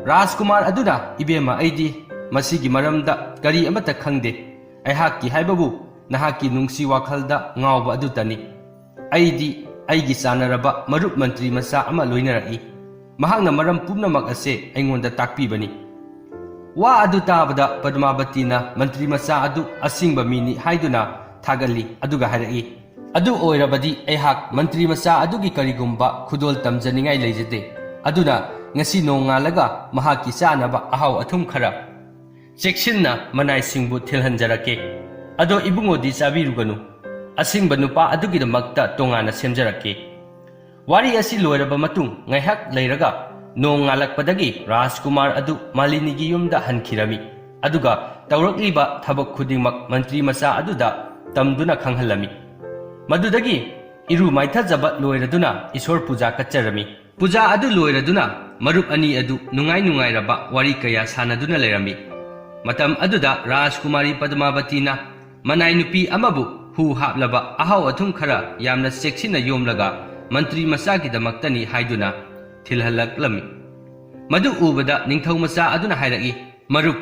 ꯔꯥꯖꯀꯨꯃꯥꯔ ꯑꯗꯨꯅ, "ꯏꯕꯦꯝꯃ, ꯑꯩꯗꯤ ꯃꯁꯤꯒꯤ ꯃꯔꯝꯗ ꯀꯔꯤ ꯑꯃꯠꯇ ꯈꯪꯗꯦ꯫ ꯑꯩꯍꯥꯛꯀꯤ ꯍꯥꯏꯕꯕꯨ ꯅꯍꯥꯛꯀꯤ ꯅꯨꯡꯁꯤ ꯋꯥꯈꯜꯗ ꯉꯥꯎꯕ ꯑꯗꯨꯇꯅꯤ꯫ ꯑꯩꯗꯤ ꯑꯩꯒꯤ ꯆꯥꯟꯅꯔꯕ ꯃꯔꯨꯞ ꯃꯟꯇ꯭ꯔꯤ ꯃꯆꯥ ꯑꯃ ꯂꯣꯏꯅꯔꯛꯏ꯫ ꯃꯍꯥꯛꯅ ꯃꯔꯝ ꯄꯨꯝꯅꯃꯛ ꯑꯁꯦ ꯑꯩꯉꯣꯟꯗ ꯇꯥꯛꯄꯤꯕꯅꯤ꯫" ꯋꯥ ꯑꯗꯨ ꯇꯥꯕꯗ ꯄꯗꯃꯥꯕꯇꯤꯅ ꯃꯟꯇ꯭ꯔꯤ ꯃꯆꯥ ꯑꯗꯨ ꯑꯁꯤꯡꯕ ꯃꯤꯅꯤ ꯍꯥꯏꯗꯨꯅ ꯊꯥꯒꯠꯂꯤ, ꯑꯗꯨꯒ ꯍꯥꯏꯔꯛꯏ, "ꯑꯗꯨ ꯑꯣꯏꯔꯕꯗꯤ ꯑꯩꯍꯥꯛ ꯃꯟꯇ꯭ꯔꯤ ꯃꯆꯥ ꯑꯗꯨꯒꯤ ꯀꯔꯤꯒꯨꯝꯕ ꯈꯨꯗꯣꯜ ꯇꯝꯖꯅꯤꯡꯉꯥꯏ ꯂꯩꯖꯗꯦ꯫ ꯑꯗꯨꯅ ꯉꯁꯤ ꯅꯣꯡꯉꯥꯜꯂꯒ ꯃꯍꯥꯛꯀꯤ ꯆꯥꯅꯕ ꯑꯍꯥꯎ ꯑꯊꯨꯝ ꯈꯔ ꯆꯦꯛꯁꯤꯟꯅ ꯃꯅꯥꯏꯁꯤꯡꯕꯨ ꯊꯤꯜꯍꯟꯖꯔꯛꯀꯦ꯫ ꯑꯗꯣ ꯏꯕꯨꯡꯉꯣꯗꯤ ꯆꯥꯕꯤꯔꯨꯒꯅꯨ꯫ ꯑꯁꯤꯡꯕ ꯅꯨꯄꯥ ꯑꯗꯨꯒꯤꯗꯃꯛꯇ ꯇꯣꯉꯥꯟꯅ ꯁꯦꯝꯖꯔꯛꯀꯦ꯫" ꯋꯥꯔꯤ ꯑꯁꯤ ꯂꯣꯏꯔꯕ ꯃꯇꯨꯡ ꯉꯥꯏꯍꯥꯛ ꯂꯩꯔꯒ ꯅꯣꯡ ꯉꯥꯜꯂꯛꯄꯗꯒꯤ ꯔꯥꯖꯀꯨꯃꯥꯔ ꯑꯗꯨ ꯃꯥꯂꯤꯅꯤꯒꯤ ꯌꯨꯝꯗ ꯍꯟꯈꯤꯔꯝꯃꯤ꯫ ꯑꯗꯨꯒ ꯇꯧꯔꯛꯂꯤꯕ ꯊꯕꯛ ꯈꯨꯗꯤꯡꯃꯛ ꯃꯟꯇ꯭ꯔꯤ ꯃꯆꯥ ꯑꯗꯨꯗ ꯇꯝꯗꯨꯅ ꯈꯪꯍꯜꯂꯝꯃꯤ꯫ ꯃꯗꯨꯗꯒꯤ ꯏꯔꯨ ꯃꯥꯏꯊꯖꯕ ꯂꯣꯏꯔꯗꯨꯅ ꯏꯁꯣꯔ ꯄꯨꯖꯥ ꯀꯠꯆꯔꯝꯃꯤ꯫ ꯄꯨꯖꯥ ꯑꯗꯨ ꯂꯣꯏꯔꯗꯨꯅ ꯃꯔꯨꯞ ꯑꯅꯤ ꯑꯗꯨ ꯅꯨꯡꯉꯥꯏ ꯅꯨꯡꯉꯥꯏꯔꯕ ꯋꯥꯔꯤ ꯀꯌꯥ ꯁꯥꯟꯅꯗꯨꯅ ꯂꯩꯔꯝꯃꯤ꯫ ꯃꯇꯝ ꯑꯗꯨꯗ ꯔꯥꯖꯀꯨꯃꯥꯔꯤ ꯄꯗꯃꯥꯕꯇꯤꯅ ꯃꯅꯥꯏ ꯅꯨꯄꯤ ꯑꯃꯕꯨ ꯍꯨ ꯍꯥꯞꯂꯕ ꯑꯍꯥꯎ ꯑꯊꯨꯝ ꯈꯔ ꯌꯥꯝꯅ ꯆꯦꯛꯁꯤꯟꯅ ꯌꯣꯝꯂꯒ ꯃꯟꯇ꯭ꯔꯤ ꯃꯆꯥꯒꯤꯗꯃꯛꯇꯅꯤ ꯍꯥꯏꯗꯨꯅ ꯊꯤꯜꯍꯜꯂꯛꯂꯝꯃꯤ꯫ ꯃꯗꯨ ꯎꯕꯗ ꯅꯤꯡꯊꯧ ꯃꯆꯥ ꯑꯗꯨꯅ ꯍꯥꯏꯔꯛꯏ, "ꯃꯔꯨꯞ,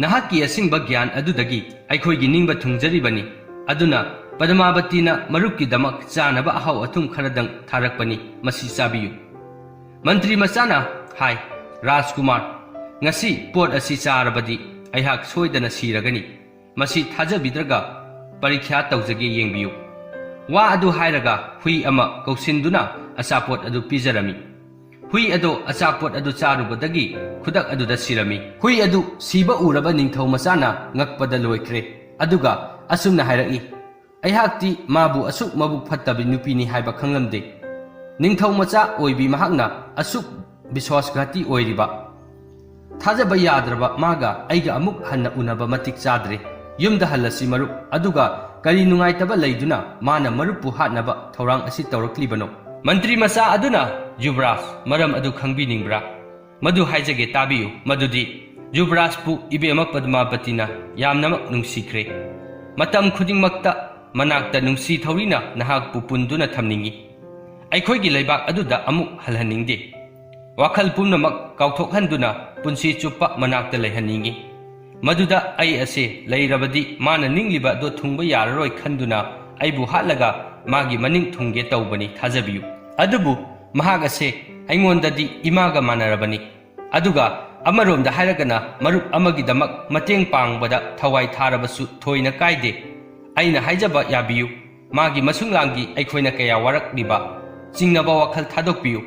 ꯅꯍꯥꯛꯀꯤ ꯑꯁꯤꯡꯕ ꯒ꯭ꯌꯥꯟ ꯑꯗꯨꯗꯒꯤ ꯑꯩꯈꯣꯏꯒꯤ ꯅꯤꯡꯕ ꯊꯨꯡꯖꯔꯤꯕꯅꯤ꯫ ꯑꯗꯨꯅ ꯄꯗꯃꯥꯕꯇꯤꯅ ꯃꯔꯨꯞꯀꯤꯗꯃꯛ ꯆꯥꯅꯕ ꯑꯍꯥꯎ ꯑꯊꯨꯝ ꯈꯔꯗꯪ ꯊꯥꯔꯛꯄꯅꯤ, ꯃꯁꯤ ꯆꯥꯕꯤꯌꯨ꯫" ꯃꯟꯇ꯭ꯔꯤ ꯃꯆꯥꯅ ꯍꯥꯏ, "ꯔꯥꯖꯀꯨꯃꯥꯔ, ꯉꯁꯤ ꯄꯣꯠ ꯑꯁꯤ ꯆꯥꯔꯕꯗꯤ ꯑꯩꯍꯥꯛ ꯁꯣꯏꯗꯅ ꯁꯤꯔꯒꯅꯤ꯫ ꯃꯁꯤ ꯊꯥꯖꯕꯤꯗ꯭ꯔꯒ ꯄꯔꯤꯈ꯭ꯌꯥ ꯇꯧꯖꯒꯦ, ꯌꯦꯡꯕꯤꯌꯨ꯫" ꯋꯥ ꯑꯗꯨ ꯍꯥꯏꯔꯒ ꯍꯨꯏ ꯑꯃ ꯀꯧꯁꯤꯟꯗꯨꯅ ꯑꯆꯥꯄꯣꯠ ꯑꯗꯨ ꯄꯤꯖꯔꯝꯃꯤ꯫ ꯍꯨꯏ ꯑꯗꯨ ꯑꯆꯥꯄꯣꯠ ꯑꯗꯨ ꯆꯥꯔꯨꯕꯗꯒꯤ ꯈꯨꯗꯛ ꯑꯗꯨꯗ ꯁꯤꯔꯝꯃꯤ꯫ ꯍꯨꯏ ꯑꯗꯨ ꯁꯤꯕ ꯎꯔꯕ ꯅꯤꯡꯊꯧ ꯃꯆꯥꯅ ꯉꯛꯄꯗ ꯂꯣꯏꯈ꯭ꯔꯦ꯫ ꯑꯗꯨꯒ ꯑꯁꯨꯝꯅ ꯍꯥꯏꯔꯛꯏ, "ꯑꯩꯍꯥꯛꯇꯤ ꯃꯥꯕꯨ ꯑꯁꯨꯛ ꯃꯕꯨꯛ ꯐꯠꯇꯕꯤ ꯅꯨꯄꯤꯅꯤ ꯍꯥꯏꯕ ꯈꯪꯂꯝꯗꯦ꯫ ꯅꯤꯡꯊꯧ ꯃꯆꯥ ꯑꯣꯏꯕꯤ ꯃꯍꯥꯛꯅ ꯑꯁꯨꯛ ꯕꯤꯁ꯭ꯋꯥꯁꯘꯥꯇꯤ ꯑꯣꯏꯔꯤꯕ꯫ ꯊꯥꯖꯕ ꯌꯥꯗ꯭ꯔꯕ ꯃꯥꯒ ꯑꯩꯒ ꯑꯃꯨꯛ ꯍꯟꯅ ꯎꯅꯕ ꯃꯇꯤꯛ ꯆꯥꯗ꯭ꯔꯦ꯫ ꯌꯨꯝꯗ ꯍꯜꯂꯁꯤ ꯃꯔꯨꯞ, ꯑꯗꯨꯒ ꯀꯔꯤ ꯅꯨꯡꯉꯥꯏꯇꯕ ꯂꯩꯗꯨꯅ ꯃꯥꯅ ꯃꯔꯨꯞꯄꯨ ꯍꯥꯠꯅꯕ ꯊꯧꯔꯥꯡ ꯑꯁꯤ ꯇꯧꯔꯛꯂꯤꯕꯅꯣ?" ꯃꯟꯇ꯭ꯔꯤ ꯃꯆꯥ ꯑꯗꯨꯅ, "ꯌꯨꯕꯔꯥꯖ, ꯃꯔꯝ ꯑꯗꯨ ꯈꯪꯕꯤꯅꯤꯡꯕ꯭ꯔꯥ? ꯃꯗꯨ ꯍꯥꯏꯖꯒꯦ, ꯇꯥꯕꯤꯌꯨ꯫ ꯃꯗꯨꯗꯤ ꯌꯨꯕꯔꯥꯖꯄꯨ ꯏꯕꯦꯝꯃ ꯄꯗꯃꯥꯕꯇꯤꯅ ꯌꯥꯝꯅꯃꯛ ꯅꯨꯡꯁꯤꯈ꯭ꯔꯦ꯫ ꯃꯇꯝ ꯈꯨꯗꯤꯡꯃꯛꯇ ꯃꯅꯥꯛꯇ ꯅꯨꯡꯁꯤ ꯊꯧꯔꯤꯅ ꯅꯍꯥꯛꯄꯨ ꯄꯨꯟꯗꯨꯅ ꯊꯝꯅꯤꯡꯏ꯫ ꯑꯩꯈꯣꯏꯒꯤ ꯂꯩꯕꯥꯛ ꯑꯗꯨꯗ ꯑꯃꯨꯛ ꯍꯜꯍꯟꯅꯤꯡꯗꯦ꯫ ꯋꯥꯈꯜ ꯄꯨꯝꯅꯃꯛ ꯀꯥꯎꯊꯣꯛꯍꯟꯗꯨꯅ ꯄꯨꯟꯁꯤ ꯆꯨꯞꯄ ꯃꯅꯥꯛꯇ ꯂꯩꯍꯟꯅꯤꯡꯏ꯫ ꯃꯗꯨꯗ ꯑꯩ ꯑꯁꯦ ꯂꯩꯔꯕꯗꯤ ꯃꯥꯅ ꯅꯤꯡꯂꯤꯕ ꯑꯗꯣ ꯊꯨꯡꯕ ꯌꯥꯔꯔꯣꯏ ꯈꯟꯗꯨꯅ ꯑꯩꯕꯨ ꯍꯥꯠꯂꯒ ꯃꯥꯒꯤ ꯃꯅꯤꯡ ꯊꯨꯡꯒꯦ ꯇꯧꯕꯅꯤ, ꯊꯥꯖꯕꯤꯌꯨ꯫ ꯑꯗꯨꯕꯨ ꯃꯍꯥꯛ ꯑꯁꯦ ꯑꯩꯉꯣꯟꯗꯗꯤ ꯏꯃꯥꯒ ꯃꯥꯟꯅꯔꯕꯅꯤ꯫ ꯑꯗꯨꯒ ꯑꯃꯔꯣꯝꯗ ꯍꯥꯏꯔꯒꯅ ꯃꯔꯨꯞ ꯑꯃꯒꯤꯗꯃꯛ ꯃꯇꯦꯡ ꯄꯥꯡꯕꯗ ꯊꯋꯥꯏ ꯊꯥꯔꯕꯁꯨ ꯊꯣꯏꯅ ꯀꯥꯏꯗꯦ꯫ ꯑꯩꯅ ꯍꯥꯏꯖꯕ ꯌꯥꯕꯤꯌꯨ, ꯃꯥꯒꯤ ꯃꯁꯨꯡꯂꯥꯡꯒꯤ ꯑꯩꯈꯣꯏꯅ ꯀꯌꯥ ꯋꯥꯔꯛꯂꯤꯕ ꯆꯤꯡꯅꯕ ꯋꯥꯈꯜ ꯊꯥꯗꯣꯛꯄꯤꯌꯨ꯫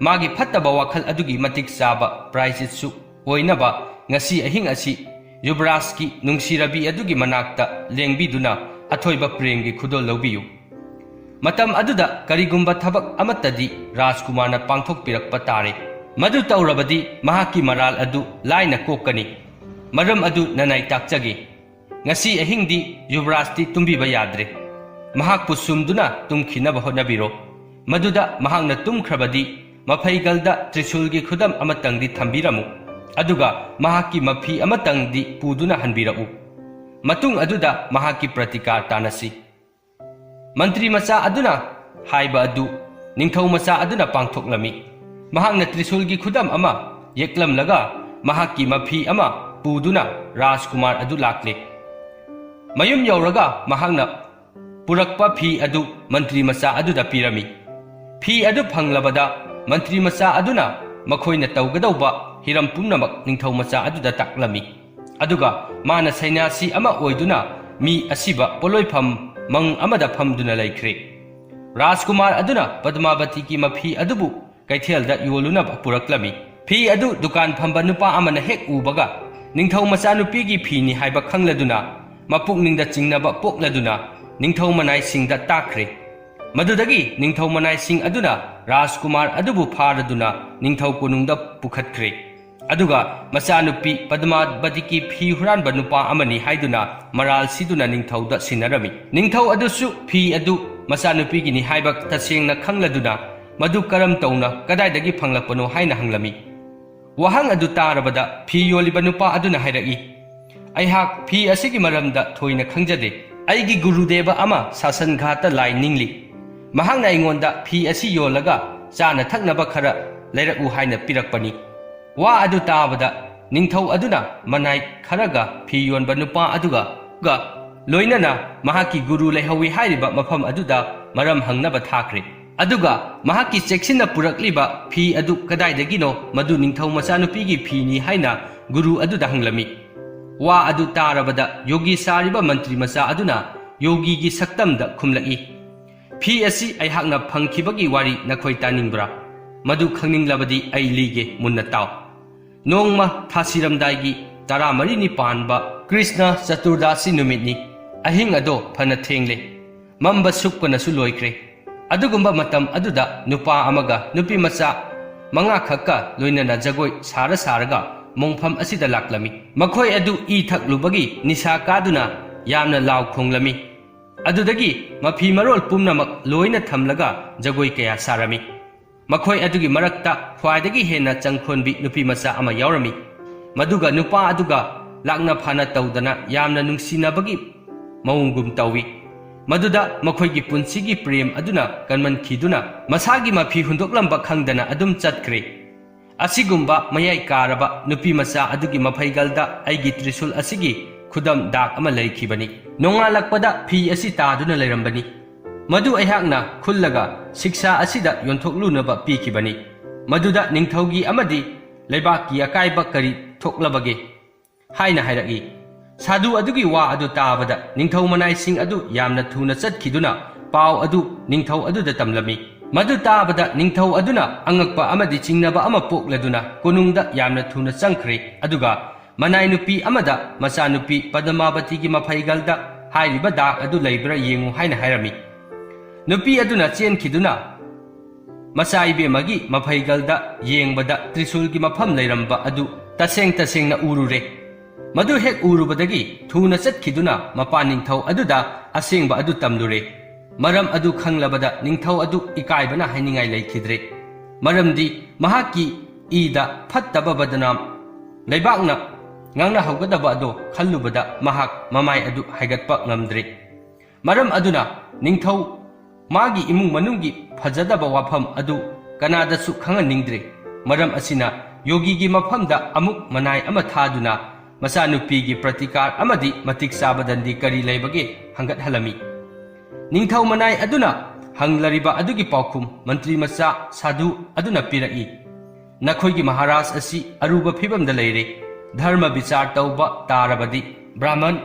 ꯃꯥꯒꯤ ꯐꯠꯇꯕ ꯋꯥꯈꯜ ꯑꯗꯨꯒꯤ ꯃꯇꯤꯛ ꯆꯥꯕ ꯄ꯭ꯔꯥꯏꯖꯤꯠꯁꯨ ꯑꯣꯏꯅꯕ ꯉꯁꯤ ꯑꯍꯤꯡ ꯑꯁꯤ ꯌꯨꯕꯔꯥꯖꯀꯤ ꯅꯨꯡꯁꯤꯔꯕꯤ ꯑꯗꯨꯒꯤ ꯃꯅꯥꯛꯇ ꯂꯦꯡꯕꯤꯗꯨꯅ ꯑꯊꯣꯏꯕ ꯄ꯭ꯔꯦꯝꯒꯤ ꯈꯨꯗꯣꯜ ꯂꯧꯕꯤꯌꯨ꯫ ꯃꯇꯝ ꯑꯗꯨꯗ ꯀꯔꯤꯒꯨꯝꯕ ꯊꯕꯛ ꯑꯃꯠꯇꯗꯤ ꯔꯥꯖꯀꯨꯃꯥꯔꯅ ꯄꯥꯡꯊꯣꯛꯄꯤꯔꯛꯄ ꯇꯥꯔꯦ꯫ ꯃꯗꯨ ꯇꯧꯔꯕꯗꯤ ꯃꯍꯥꯛꯀꯤ ꯃꯔꯥꯜ ꯑꯗꯨ ꯂꯥꯏꯅ ꯀꯣꯛꯀꯅꯤ꯫ ꯃꯔꯝ ꯑꯗꯨ ꯅꯅꯥꯏ ꯇꯥꯛꯆꯒꯦ꯫ ꯉꯁꯤ ꯑꯍꯤꯡꯗꯤ ꯌꯨꯕꯔꯥꯖꯇꯤ ꯇꯨꯝꯕꯤꯕ ꯌꯥꯗ꯭ꯔꯦ꯫ ꯃꯍꯥꯛꯄꯨ ꯁꯨꯝꯗꯨꯅ ꯇꯨꯝꯈꯤꯅꯕ ꯍꯣꯠꯅꯕꯤꯔꯣ꯫ ꯃꯗꯨꯗ ꯃꯍꯥꯛꯅ ꯇꯨꯝꯈ꯭ꯔꯕꯗꯤ ꯃꯐꯩꯒꯜꯗ ꯇ꯭ꯔꯤꯁꯨꯜꯒꯤ ꯈꯨꯗꯝ ꯑꯃꯇꯪꯗꯤ ꯊꯝꯕꯤꯔꯝꯃꯨ꯫ ꯑꯗꯨꯒ ꯃꯍꯥꯛꯀꯤ ꯃꯐꯤ ꯑꯃꯇꯪꯗꯤ ꯄꯨꯗꯨꯅ ꯍꯟꯕꯤꯔꯛꯎ꯫ ꯃꯇꯨꯡ ꯑꯗꯨꯗ ꯃꯍꯥꯛꯀꯤ ꯄ꯭ꯔꯇꯤꯀꯥꯔ ꯇꯥꯅꯁꯤ꯫ ꯃꯟꯇ꯭ꯔꯤ ꯃꯆꯥ ꯑꯗꯨꯅ ꯍꯥꯏꯕ ꯑꯗꯨ ꯅꯤꯡꯊꯧ ꯃꯆꯥ ꯑꯗꯨꯅ ꯄꯥꯡꯊꯣꯛꯂꯝꯃꯤ꯫ ꯃꯍꯥꯛꯅ ꯇ꯭ꯔꯤꯁꯨꯜꯒꯤ ꯈꯨꯗꯝ ꯑꯃ ꯌꯦꯛꯂꯝꯂꯒ ꯃꯍꯥꯛꯀꯤ ꯃꯐꯤ ꯑꯃ ꯄꯨꯗꯨꯅ ꯔꯥꯖꯀꯨꯃꯥꯔ ꯑꯗꯨ ꯂꯥꯛꯂꯦ꯫ ꯃꯌꯨꯝ ꯌꯧꯔꯒ ꯃꯍꯥꯛꯅ ꯄꯨꯔꯛꯄ ꯐꯤ ꯑꯗꯨ ꯃꯟꯇ꯭ꯔꯤ ꯃꯆꯥ ꯑꯗꯨꯗ ꯄꯤꯔꯝꯃꯤ꯫ ꯐꯤ ꯑꯗꯨ ꯐꯪꯂꯕꯗ ꯃꯟꯇ꯭ꯔꯤ ꯃꯆꯥ ꯑꯗꯨꯅ ꯃꯈꯣꯏꯅ ꯇꯧꯒꯗꯧꯕ ꯍꯤꯔꯝ ꯄꯨꯝꯅꯃꯛ ꯅꯤꯡꯊꯧ ꯃꯆꯥ ꯑꯗꯨꯗ ꯇꯥꯛꯂꯝꯃꯤ꯫ ꯑꯗꯨꯒ ꯃꯥꯅ ꯁꯩꯅꯥꯁꯤ ꯑꯃ ꯑꯣꯏꯗꯨꯅ ꯃꯤ ꯑꯁꯤꯕ ꯄꯣꯠꯂꯣꯏꯐꯝ ꯃꯪ ꯑꯃꯗ ꯐꯝꯗꯨꯅ ꯂꯩꯈ꯭ꯔꯦ꯫ ꯔꯥꯖꯀꯨꯃꯥꯔ ꯑꯗꯨꯅ ꯄꯗꯃꯥꯕꯇꯤꯒꯤ ꯃꯐꯤ ꯑꯗꯨꯕꯨ ꯀꯩꯊꯦꯜꯗ ꯌꯣꯜꯂꯨꯅꯕ ꯄꯨꯔꯛꯂꯝꯃꯤ꯫ ꯐꯤ ꯑꯗꯨ ꯗꯨꯀꯥꯟ ꯐꯝꯕ ꯅꯨꯄꯥ ꯑꯃꯅ ꯍꯦꯛ ꯎꯕꯒ, "ꯅꯤꯡꯊꯧ ꯃꯆꯥꯅꯨꯄꯤꯒꯤ ꯐꯤꯅꯤ" ꯍꯥꯏꯕ ꯈꯪꯂꯗꯨꯅ, ꯃꯄꯨꯛꯅꯤꯡꯗ ꯆꯤꯡꯅꯕ ꯄꯣꯛꯂꯗꯨꯅ ꯅꯤꯡꯊꯧ ꯃꯅꯥꯏꯁꯤꯡꯗ ꯇꯥꯛꯈ꯭ꯔꯦ꯫ ꯃꯗꯨꯗꯒꯤ ꯅꯤꯡꯊꯧ ꯃꯅꯥꯏꯁꯤꯡ ꯑꯗꯨꯅ ꯔꯥꯖꯀꯨꯃꯥꯔ ꯑꯗꯨꯕꯨ ꯐꯥꯔꯗꯨꯅ ꯅꯤꯡꯊꯧ ꯀꯣꯅꯨꯡꯗ ꯄꯨꯈꯠꯈ꯭ꯔꯦ꯫ ꯑꯗꯨꯒ ꯃꯆꯥꯅꯨꯄꯤ ꯄꯗꯃꯥꯕꯇꯤꯒꯤ ꯐꯤ ꯍꯨꯔꯥꯟꯕ ꯅꯨꯄꯥ ꯑꯃꯅꯤ ꯍꯥꯏꯗꯨꯅ ꯃꯔꯥꯜ ꯁꯤꯗꯨꯅ ꯅꯤꯡꯊꯧꯗ ꯁꯤꯟꯅꯔꯝꯃꯤ꯫ ꯅꯤꯡꯊꯧ ꯑꯗꯨꯁꯨ ꯐꯤ ꯑꯗꯨ ꯃꯆꯥꯅꯨꯄꯤꯒꯤꯅꯤ ꯍꯥꯏꯕ ꯇꯁꯦꯡꯅ ꯈꯪꯂꯗꯨꯅ, "ꯃꯗꯨ ꯀꯔꯝ ꯇꯧꯅ, ꯀꯗꯥꯏꯗꯒꯤ ꯐꯪꯂꯛꯄꯅꯣ?" ꯍꯥꯏꯅ ꯍꯪꯂꯝꯃꯤ꯫ ꯋꯥꯍꯪ ꯑꯗꯨ ꯇꯥꯔꯕꯗ ꯐꯤ ꯌꯣꯜꯂꯤꯕ ꯅꯨꯄꯥ ꯑꯗꯨꯅ ꯍꯥꯏꯔꯛꯏ, "ꯑꯩꯍꯥꯛ ꯐꯤ ꯑꯁꯤꯒꯤ ꯃꯔꯝꯗ ꯊꯣꯏꯅ ꯈꯪꯖꯗꯦ꯫ ꯑꯩꯒꯤ ꯒꯨꯔꯨꯗꯦꯕ ꯑꯃ ꯁꯥꯁꯟ ꯘꯥꯠꯇ ꯂꯥꯏ ꯅꯤꯡꯂꯤ꯫ ꯃꯍꯥꯛꯅ ꯑꯩꯉꯣꯟꯗ ꯐꯤ ꯑꯁꯤ ꯌꯣꯜꯂꯒ ꯆꯥꯅ ꯊꯛꯅꯕ ꯈꯔ ꯂꯩꯔꯛꯎ ꯍꯥꯏꯅ ꯄꯤꯔꯛꯄꯅꯤ꯫ ꯋꯥ ꯑꯗꯨ ꯇꯥꯕꯗ ꯅꯤꯡꯊꯧ ꯑꯗꯨꯅ ꯃꯅꯥꯏ ꯈꯔꯒ ꯐꯤ ꯌꯣꯟꯕ ꯅꯨꯄꯥ ꯑꯗꯨꯒ ꯒ ꯂꯣꯏꯅꯅ ꯃꯍꯥꯛꯀꯤ ꯒꯨꯔꯨ ꯂꯩꯍꯧꯏ ꯍꯥꯏꯔꯤꯕ ꯃꯐꯝ ꯑꯗꯨꯗ ꯃꯔꯝ ꯍꯪꯅꯕ ꯊꯥꯈ꯭ꯔꯦ꯫ ꯑꯗꯨꯒ ꯃꯍꯥꯛꯀꯤ ꯆꯦꯛꯁꯤꯟꯅ ꯄꯨꯔꯛꯂꯤꯕ ꯐꯤ ꯑꯗꯨ ꯀꯗꯥꯏꯗꯒꯤꯅꯣ, ꯃꯗꯨ ꯅꯤꯡꯊꯧ ꯃꯆꯥꯅꯨꯄꯤꯒꯤ ꯐꯤꯅꯤ ꯍꯥꯏꯅ ꯒꯨꯔꯨ ꯑꯗꯨꯗ ꯍꯪꯂꯝꯃꯤ꯫ ꯋꯥ ꯑꯗꯨ ꯇꯥꯔꯕꯗ ꯌꯣꯒꯤ ꯁꯥꯔꯤꯕ ꯃꯟꯇ꯭ꯔꯤ ꯃꯆꯥ ꯑꯗꯨꯅ ꯌꯣꯒꯤꯒꯤ ꯁꯛꯇꯝꯗ ꯈꯨꯝꯂꯛꯏ, "ꯐꯤ ꯑꯁꯤ ꯑꯩꯍꯥꯛꯅ ꯐꯪꯈꯤꯕꯒꯤ ꯋꯥꯔꯤ ꯅꯈꯣꯏ ꯇꯥꯅꯤꯡꯕ꯭ꯔꯥ? ꯃꯗꯨ ꯈꯪꯅꯤꯡꯂꯕꯗꯤ ꯑꯩ ꯂꯤꯒꯦ, ꯃꯨꯟꯅ ꯇꯥꯎ꯫ ꯅꯣꯡꯃ ꯊꯥꯁꯤꯔꯝꯗꯥꯏꯒꯤ ꯇꯔꯥꯃꯔꯤꯅꯤ ꯄꯥꯟꯕ ꯀ꯭ꯔꯤꯁꯅ ꯆꯇꯨꯔꯗꯥꯁꯤ ꯅꯨꯃꯤꯠꯅꯤ꯫ ꯑꯍꯤꯡ ꯑꯗꯣ ꯐꯅ ꯊꯦꯡꯂꯦ꯫ ꯃꯝꯕ ꯁꯨꯞꯀꯅꯁꯨ ꯂꯣꯏꯈ꯭ꯔꯦ꯫ ꯑꯗꯨꯒꯨꯝꯕ ꯃꯇꯝ ꯑꯗꯨꯗ ꯅꯨꯄꯥ ꯑꯃꯒ ꯅꯨꯄꯤ ꯃꯆꯥ ꯃꯉꯥ ꯈꯛꯀ ꯂꯣꯏꯅꯅ ꯖꯒꯣꯏ ꯁꯥꯔ ꯁꯥꯔꯒ ꯃꯣꯡꯐꯝ ꯑꯁꯤꯗ ꯂꯥꯛꯂꯝꯃꯤ꯫ ꯃꯈꯣꯏ ꯑꯗꯨ ꯏ ꯊꯛꯂꯨꯕꯒꯤ ꯅꯤꯁꯥ ꯀꯥꯗꯨꯅ ꯌꯥꯝꯅ ꯂꯥꯎ ꯈꯣꯡꯂꯝꯃꯤ꯫ ꯑꯗꯨꯗꯒꯤ ꯃꯐꯤ ꯃꯔꯣꯜ ꯄꯨꯝꯅꯃꯛ ꯂꯣꯏꯅ ꯊꯝꯂꯒ ꯖꯒꯣꯏ ꯀꯌꯥ ꯁꯥꯔꯝꯃꯤ꯫ ꯃꯈꯣꯏ ꯑꯗꯨꯒꯤ ꯃꯔꯛꯇ ꯈ꯭ꯋꯥꯏꯗꯒꯤ ꯍꯦꯟꯅ ꯆꯪꯈꯣꯟꯕꯤ ꯅꯨꯄꯤ ꯃꯆꯥ ꯑꯃ ꯌꯥꯎꯔꯝꯃꯤ꯫ ꯃꯗꯨꯒ ꯅꯨꯄꯥ ꯑꯗꯨꯒ ꯂꯥꯛꯅ ꯐꯥꯅ ꯇꯧꯗꯅ ꯌꯥꯝꯅ ꯅꯨꯡꯁꯤꯅꯕꯒꯤ ꯃꯑꯣꯡꯒꯨꯝ ꯇꯧꯏ꯫ ꯃꯗꯨꯗ ꯃꯈꯣꯏꯒꯤ ꯄꯨꯟꯁꯤꯒꯤ ꯄ꯭ꯔꯦꯝ ꯑꯗꯨꯅ ꯀꯟꯃꯟꯈꯤꯗꯨꯅ ꯃꯁꯥꯒꯤ ꯃꯐꯤ ꯍꯨꯟꯗꯣꯛꯂꯝꯕ ꯈꯪꯗꯅ ꯑꯗꯨꯝ ꯆꯠꯈ꯭ꯔꯦ꯫ ꯑꯁꯤꯒꯨꯝꯕ ꯃꯌꯥꯏ ꯀꯥꯔꯕ ꯅꯨꯄꯤ ꯃꯆꯥ ꯑꯗꯨꯒꯤ ꯃꯐꯩꯒꯜꯗ ꯑꯩꯒꯤ ꯇ꯭ꯔꯤꯁꯨꯜ ꯑꯁꯤꯒꯤ ꯈꯨꯗꯝ ꯗꯥꯛ ꯑꯃ ꯂꯩꯈꯤꯕꯅꯤ꯫ ꯅꯣꯡꯉꯥꯜꯂꯛꯄꯗ ꯐꯤ ꯑꯁꯤ ꯇꯥꯗꯨꯅ ꯂꯩꯔꯝꯕꯅꯤ꯫ ꯃꯗꯨ ꯑꯩꯍꯥꯛꯅ ꯈꯨꯜꯂꯒ ꯁꯤꯛꯁꯥ ꯑꯁꯤꯗ ꯌꯣꯟꯊꯣꯛꯂꯨꯅꯕ ꯄꯤꯈꯤꯕꯅꯤ꯫ ꯃꯗꯨꯗ ꯅꯤꯡꯊꯧꯒꯤ ꯑꯃꯗꯤ ꯂꯩꯕꯥꯛꯀꯤ ꯑꯀꯥꯏꯕ ꯀꯔꯤ ꯊꯣꯛꯂꯕꯒꯦ?" ꯍꯥꯏꯅ ꯍꯥꯏꯔꯛꯏ꯫ ꯁꯥꯗꯨ ꯑꯗꯨꯒꯤ ꯋꯥ ꯑꯗꯨ ꯇꯥꯕꯗ ꯅꯤꯡꯊꯧ ꯃꯅꯥꯏꯁꯤꯡ ꯑꯗꯨ ꯌꯥꯝꯅ ꯊꯨꯅ ꯆꯠꯈꯤꯗꯨꯅ ꯄꯥꯎ ꯑꯗꯨ ꯅꯤꯡꯊꯧ ꯑꯗꯨꯗ ꯇꯝꯂꯝꯃꯤ꯫ ꯃꯗꯨ ꯇꯥꯕꯗ ꯅꯤꯡꯊꯧ ꯑꯗꯨꯅ ꯑꯉꯛꯄ ꯑꯃꯗꯤ ꯆꯤꯡꯅꯕ ꯑꯃ ꯄꯣꯛꯂꯗꯨꯅ ꯀꯣꯅꯨꯡꯗ ꯌꯥꯝꯅ ꯊꯨꯅ ꯆꯪꯈ꯭ꯔꯦ꯫ ꯑꯗꯨꯒ ꯃꯅꯥꯏ ꯅꯨꯄꯤ ꯑꯃꯗ ꯃꯆꯥꯅꯨꯄꯤ ꯄꯗꯃꯥꯕꯇꯤꯒꯤ ꯃꯐꯩꯒꯜꯗ ꯍꯥꯏꯔꯤꯕ ꯗꯥꯛ ꯑꯗꯨ ꯂꯩꯕ꯭ꯔꯥ ꯌꯦꯡꯉꯨ ꯍꯥꯏꯅ ꯍꯥꯏꯔꯝꯃꯤ꯫ ꯅꯨꯄꯤ ꯑꯗꯨꯅ ꯆꯦꯟꯈꯤꯗꯨꯅ ꯃꯆꯥ ꯏꯕꯦꯝꯃꯒꯤ ꯃꯐꯩꯒꯜꯗ ꯌꯦꯡꯕꯗ ꯇ꯭ꯔꯤꯁꯨꯜꯒꯤ ꯃꯐꯝ ꯂꯩꯔꯝꯕ ꯑꯗꯨ ꯇꯁꯦꯡ ꯇꯁꯦꯡꯅ ꯎꯔꯨꯔꯦ꯫ ꯃꯗꯨ ꯍꯦꯛ ꯎꯔꯨꯕꯗꯒꯤ ꯊꯨꯅ ꯆꯠꯈꯤꯗꯨꯅ ꯃꯄꯥꯟ ꯅꯤꯡꯊꯧ ꯑꯗꯨꯗ ꯑꯁꯦꯡꯕ ꯑꯗꯨ ꯇꯝꯂꯨꯔꯦ꯫ ꯃꯔꯝ ꯑꯗꯨ ꯈꯪꯂꯕꯗ ꯅꯤꯡꯊꯧ ꯑꯗꯨ ꯏꯀꯥꯏꯕꯅ ꯍꯥꯏꯅꯤꯡꯉꯥꯏ ꯂꯩꯈꯤꯗ꯭ꯔꯦ꯫ ꯃꯔꯝꯗꯤ ꯃꯍꯥꯛꯀꯤ ꯏꯗ ꯐꯠꯇꯕ ꯕꯗꯅꯥꯝ ꯂꯩꯕꯥꯛꯅ ꯉꯥꯡꯅꯍꯧꯒꯗꯕ ꯑꯗꯣ ꯈꯜꯂꯨꯕꯗ ꯃꯍꯥꯛ ꯃꯃꯥꯏ ꯑꯗꯨ ꯍꯥꯏꯒꯠꯄ ꯉꯝꯗ꯭ꯔꯦ꯫ ꯃꯔꯝ ꯑꯗꯨꯅ ꯅꯤꯡꯊꯧ ꯃꯥꯒꯤ ꯏꯃꯨꯡ ꯃꯅꯨꯡꯒꯤ ꯐꯖꯗꯕ ꯋꯥꯐꯝ ꯑꯗꯨ ꯀꯅꯥꯗꯁꯨ ꯈꯪꯍꯟꯅꯤꯡꯗ꯭ꯔꯦ꯫ ꯃꯔꯝ ꯑꯁꯤꯅ ꯌꯣꯒꯤꯒꯤ ꯃꯐꯝꯗ ꯑꯃꯨꯛ ꯃꯅꯥꯏ ꯑꯃ ꯊꯥꯗꯨꯅ ꯃꯆꯥꯅꯨꯄꯤꯒꯤ ꯄ꯭ꯔꯇꯤꯀꯥꯔ ꯑꯃꯗꯤ ꯃꯇꯤꯛ ꯆꯥꯕ ꯗꯟꯗꯤ ꯀꯔꯤ ꯂꯩꯕꯒꯦ ꯍꯪꯒꯠꯍꯜꯂꯝꯃꯤ꯫ ꯅꯤꯡꯊꯧ ꯃꯅꯥꯏ ꯑꯗꯨꯅ ꯍꯪꯂꯔꯤꯕ ꯑꯗꯨꯒꯤ ꯄꯥꯎꯈꯨꯝ ꯃꯟꯇ꯭ꯔꯤ ꯃꯆꯥ ꯁꯥꯙꯨ ꯑꯗꯨꯅ ꯄꯤꯔꯛꯏ, "ꯅꯈꯣꯏꯒꯤ ꯃꯍꯥꯔꯥꯖ ꯑꯁꯤ ꯑꯔꯨꯕ ꯐꯤꯕꯝꯗ ꯂꯩꯔꯦ꯫ ꯙꯔꯃ ꯕꯤꯆꯥꯔ ꯇꯧꯕ ꯇꯥꯔꯕꯗꯤ ꯕ꯭ꯔꯥꯍꯃꯟ,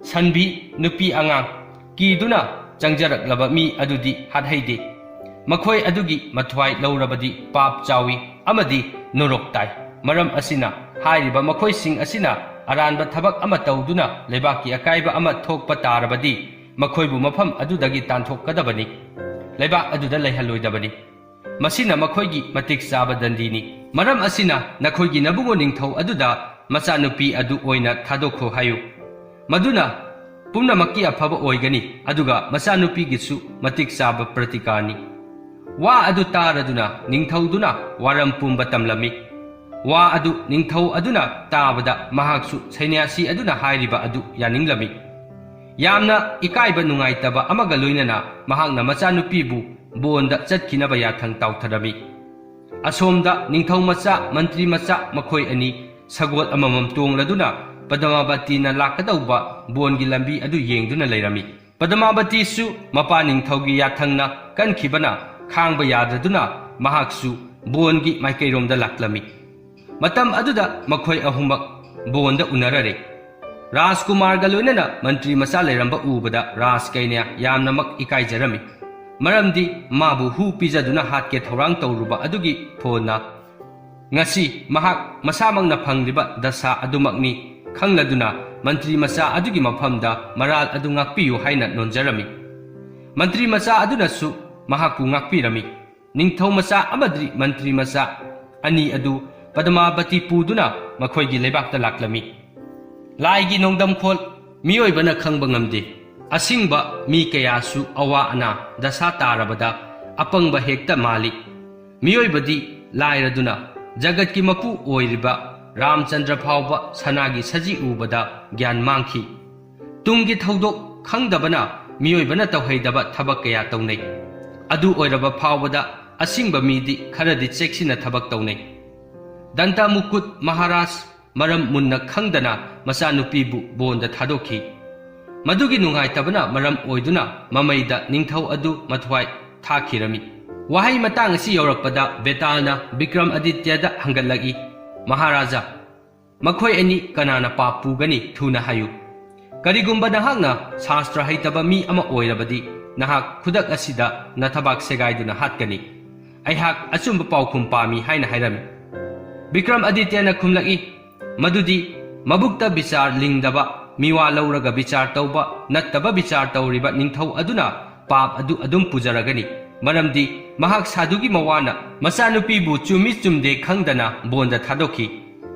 ꯁꯟꯕꯤ, ꯅꯨꯄꯤ ꯑꯉꯥꯡ ꯀꯤꯗꯨꯅ ꯆꯪꯖꯔꯛꯂꯕ ꯃꯤ ꯑꯗꯨꯗꯤ ꯍꯥꯠꯍꯩꯗꯦ꯫ ꯃꯈꯣꯏ ꯑꯗꯨꯒꯤ ꯃꯊ꯭ꯋꯥꯏ ꯂꯧꯔꯕꯗꯤ ꯄꯥꯞ ꯆꯥꯎꯏ ꯑꯃꯗꯤ ꯅꯣꯔꯣꯛ ꯇꯥꯏ꯫ ꯃꯔꯝ ꯑꯁꯤꯅ ꯍꯥꯏꯔꯤꯕ ꯃꯈꯣꯏꯁꯤꯡ ꯑꯁꯤꯅ ꯑꯔꯥꯟꯕ ꯊꯕꯛ ꯑꯃ ꯇꯧꯗꯨꯅ ꯂꯩꯕꯥꯛꯀꯤ ꯑꯀꯥꯏꯕ ꯑꯃ ꯊꯣꯛꯄ ꯇꯥꯔꯕꯗꯤ ꯃꯈꯣꯏꯕꯨ ꯃꯐꯝ ꯑꯗꯨꯗꯒꯤ ꯇꯥꯟꯊꯣꯛꯀꯗꯕꯅꯤ꯫ ꯂꯩꯕꯥꯛ ꯑꯗꯨꯗ ꯂꯩꯍꯜꯂꯣꯏꯗꯕꯅꯤ꯫ ꯃꯁꯤꯅ ꯃꯈꯣꯏꯒꯤ ꯃꯇꯤꯛ ꯆꯥꯕ ꯗꯟꯗꯤꯅꯤ꯫ ꯃꯔꯝ ꯑꯁꯤꯅ ꯅꯈꯣꯏꯒꯤ ꯅꯕꯨꯡꯉꯣ ꯅꯤꯡꯊꯧ ꯑꯗꯨꯗ ꯃꯆꯥꯅꯨꯄꯤ ꯑꯗꯨ ꯑꯣꯏꯅ ꯊꯥꯗꯣꯛꯈꯣ ꯍꯥꯏꯌꯨ꯫ ꯃꯗꯨꯅ ꯄꯨꯝꯅꯃꯛꯀꯤ ꯑꯐꯕ ꯑꯣꯏꯒꯅꯤ, ꯑꯗꯨꯒ ꯃꯆꯥꯅꯨꯄꯤꯒꯤꯁꯨ ꯃꯇꯤꯛ ꯆꯥꯕ ꯄ꯭ꯔꯇꯤꯀꯥꯔꯅꯤ꯫" ꯋꯥ ꯑꯗꯨ ꯇꯥꯔꯗꯨꯅ ꯅꯤꯡꯊꯧꯗꯨꯅ ꯋꯥꯔꯝ ꯄꯨꯝꯕ ꯇꯝꯂꯝꯃꯤ꯫ ꯋꯥ ꯑꯗꯨ ꯅꯤꯡꯊꯧ ꯑꯗꯨꯅ ꯇꯥꯕꯗ ꯃꯍꯥꯛꯁꯨ ꯁꯩꯅ꯭ꯌꯥꯁꯤ ꯑꯗꯨꯅ ꯍꯥꯏꯔꯤꯕ ꯑꯗꯨ ꯌꯥꯅꯤꯡꯂꯝꯃꯤ꯫ ꯌꯥꯝꯅ ꯏꯀꯥꯏꯕ ꯅꯨꯡꯉꯥꯏꯇꯕ ꯑꯃꯒ ꯂꯣꯏꯅꯅ ꯃꯍꯥꯛꯅ ꯃꯆꯥꯅꯨꯄꯤꯕꯨ ꯕꯣꯟꯗ ꯆꯠꯈꯤꯅꯕ ꯌꯥꯊꯪ ꯇꯥꯎꯊꯔꯝꯃꯤ꯫ ꯑꯁꯣꯝꯗ ꯅꯤꯡꯊꯧ ꯃꯆꯥ, ꯃꯟꯇ꯭ꯔꯤ ꯃꯆꯥ ꯃꯈꯣꯏ ꯑꯅꯤ ꯁꯒꯣꯜ ꯑꯃꯃꯝ ꯇꯣꯡꯂꯗꯨꯅ ꯄꯗꯃꯥꯕꯇꯤꯅ ꯂꯥꯛꯀꯗꯧꯕ ꯕꯣꯟꯒꯤ ꯂꯝꯕꯤ ꯑꯗꯨ ꯌꯦꯡꯗꯨꯅ ꯂꯩꯔꯝꯃꯤ꯫ ꯄꯗꯃꯥꯕꯇꯤꯁꯨ ꯃꯄꯥ ꯅꯤꯡꯊꯧꯒꯤ ꯌꯥꯊꯪꯅ ꯀꯟꯈꯤꯕꯅ ꯈꯥꯡꯕ ꯌꯥꯗ꯭ꯔꯗꯨꯅ ꯃꯍꯥꯛꯁꯨ ꯕꯣꯟꯒꯤ ꯃꯥꯏꯀꯩꯔꯣꯝꯗ ꯂꯥꯛꯂꯝꯃꯤ꯫ ꯃꯇꯝ ꯑꯗꯨꯗ ꯃꯈꯣꯏ ꯑꯍꯨꯝꯃꯛ ꯕꯣꯟꯗ ꯎꯅꯔꯔꯦ꯫ ꯔꯥꯖꯀꯨꯃꯥꯔꯒ ꯂꯣꯏꯅꯅ ꯃꯟꯇ꯭ꯔꯤ ꯃꯆꯥ ꯂꯩꯔꯝꯕ ꯎꯕꯗ ꯔꯥꯖꯀꯩꯅ ꯌꯥꯝꯅꯃꯛ ꯏꯀꯥꯏꯖꯔꯝꯃꯤ꯫ ꯃꯔꯝꯗꯤ ꯃꯥꯕꯨ ꯍꯨ ꯄꯤꯖꯗꯨꯅ ꯍꯥꯠꯀꯦ ꯊꯧꯔꯥꯡ ꯇꯧꯔꯨꯕ ꯑꯗꯨꯒꯤ ꯐꯣꯟꯅ ꯉꯁꯤ ꯃꯍꯥꯛ ꯃꯁꯥꯃꯛꯅ ꯐꯪꯂꯤꯕ ꯗꯁꯥ ꯑꯗꯨꯃꯛꯅꯤ ꯈꯪꯂꯗꯨꯅ ꯃꯟꯇ꯭ꯔꯤ ꯃꯆꯥ ꯑꯗꯨꯒꯤ ꯃꯐꯝꯗ ꯃꯔꯥꯜ ꯑꯗꯨ ꯉꯥꯛꯄꯤꯌꯨ ꯍꯥꯏꯅ ꯅꯣꯟꯖꯔꯝꯃꯤ꯫ ꯃꯟꯇ꯭ꯔꯤ ꯃꯆꯥ ꯑꯗꯨꯅꯁꯨ ꯃꯍꯥꯛꯄꯨ ꯉꯥꯛꯄꯤꯔꯝꯃꯤ꯫ ꯅꯤꯡꯊꯧ ꯃꯆꯥ ꯑꯃꯗꯤ ꯃꯟꯇ꯭ꯔꯤ ꯃꯆꯥ ꯑꯅꯤ ꯑꯗꯨ ꯄꯗꯃꯥꯕꯇꯤ ꯄꯨꯗꯨꯅ ꯃꯈꯣꯏꯒꯤ ꯂꯩꯕꯥꯛꯇ ꯂꯥꯛꯂꯝꯃꯤ꯫ ꯂꯥꯏꯒꯤ ꯅꯣꯡꯗꯝꯈꯣꯜ ꯃꯤꯑꯣꯏꯕꯅ ꯈꯪꯕ ꯉꯝꯗꯦ꯫ ꯑꯁꯤꯡꯕ ꯃꯤ ꯀꯌꯥꯁꯨ ꯑꯋꯥ ꯑꯅꯥ ꯗꯁꯥ ꯇꯥꯔꯕꯗ ꯑꯄꯪꯕ ꯍꯦꯛꯇ ꯃꯥꯜꯂꯤ꯫ ꯃꯤꯑꯣꯏꯕꯗꯤ ꯂꯥꯏꯔꯗꯨꯅ ꯖꯒꯠꯀꯤ ꯃꯄꯨ ꯑꯣꯏꯔꯤꯕ ꯔꯥꯝꯆꯟꯗ꯭ꯔ ꯐꯥꯎꯕ ꯁꯅꯥꯒꯤ ꯁꯖꯤ ꯎꯕꯗ ꯒ꯭ꯌꯥꯟ ꯃꯥꯡꯈꯤ꯫ ꯇꯨꯡꯒꯤ ꯊꯧꯗꯣꯛ ꯈꯪꯗꯕꯅ ꯃꯤꯑꯣꯏꯕꯅ ꯇꯧꯍꯩꯗꯕ ꯊꯕꯛ ꯀꯌꯥ ꯇꯧꯅꯩ꯫ ꯑꯗꯨ ꯑꯣꯏꯔꯕ ꯐꯥꯎꯕꯗ ꯑꯁꯤꯡꯕ ꯃꯤꯗꯤ ꯈꯔꯗꯤ ꯆꯦꯛꯁꯤꯟꯅ ꯊꯕꯛ ꯇꯧꯅꯩ꯫ ꯗꯟꯇ ꯃꯨꯀꯨꯠ ꯃꯍꯥꯔꯥꯖ ꯃꯔꯝ ꯃꯨꯟꯅ ꯈꯪꯗꯅ ꯃꯆꯥꯅꯨꯄꯤꯕꯨ ꯕꯣꯟꯗ ꯊꯥꯗꯣꯛꯈꯤ꯫ ꯃꯗꯨꯒꯤ ꯅꯨꯡꯉꯥꯏꯇꯕꯅ ꯃꯔꯝ ꯑꯣꯏꯗꯨꯅ ꯃꯃꯩꯗ ꯅꯤꯡꯊꯧ ꯑꯗꯨ ꯃꯊ꯭ꯋꯥꯏ ꯊꯥꯈꯤꯔꯝꯃꯤ꯫ ꯋꯥꯍꯩ ꯃꯇꯥꯡ ꯑꯁꯤ ꯌꯧꯔꯛꯄꯗ ꯕꯦꯇꯥꯜꯅ ꯕꯤꯀ꯭ꯔꯝ ꯑꯗꯤꯇ꯭ꯌꯗ ꯍꯪꯒꯠꯂꯛꯏ, "ꯃꯍꯥꯔꯥꯖꯥ, ꯃꯈꯣꯏ ꯑꯅꯤ ꯀꯅꯥꯅ ꯄꯥꯞ ꯄꯨꯒꯅꯤ? ꯊꯨꯅ ꯍꯥꯏꯌꯨ꯫ ꯀꯔꯤꯒꯨꯝꯕ ꯅꯍꯥꯛꯅ ꯁꯥꯁꯇ꯭ꯔ ꯍꯩꯇꯕ ꯃꯤ ꯑꯃ ꯑꯣꯏꯔꯕꯗꯤ, ꯅꯍꯥꯛ ꯈꯨꯗꯛ ꯑꯁꯤꯗ ꯅꯊꯕꯥꯛ ꯁꯦꯒꯥꯏꯗꯨꯅ ꯍꯥꯠꯀꯅꯤ꯫ ꯑꯩꯍꯥꯛ ꯑꯆꯨꯝꯕ ꯄꯥꯎꯈꯨꯝ ꯄꯥꯝꯃꯤ" ꯍꯥꯏꯅ ꯍꯥꯏꯔꯝꯃꯤ꯫ ꯕꯤꯀ꯭ꯔꯝ ꯑꯗꯤꯇ꯭ꯌꯅ ꯈꯨꯝꯂꯛꯏ, "ꯃꯗꯨꯗꯤ ꯃꯕꯨꯛꯇ ꯕꯤꯆꯥꯔ ꯂꯤꯡꯗꯕ, ꯃꯤꯋꯥ ꯂꯧꯔꯒ ꯕꯤꯆꯥꯔ ꯇꯧꯕ ꯅꯠꯇꯕ ꯕꯤꯆꯥꯔ ꯇꯧꯔꯤꯕ ꯅꯤꯡꯊꯧ ꯑꯗꯨꯅ ꯄꯥꯞ ꯑꯗꯨ ꯑꯗꯨꯝ ꯄꯨꯖꯔꯒꯅꯤ, ꯃꯔꯝꯗꯤ ꯃꯍꯥꯛ ꯁꯥꯗꯨꯒꯤ ꯃꯋꯥꯅ ꯃꯆꯥꯅꯨꯄꯤꯕꯨ ꯆꯨꯝꯃꯤ ꯆꯨꯝꯗꯦ ꯈꯪꯗꯅ ꯕꯣꯟꯗ ꯊꯥꯗꯣꯛꯈꯤ꯫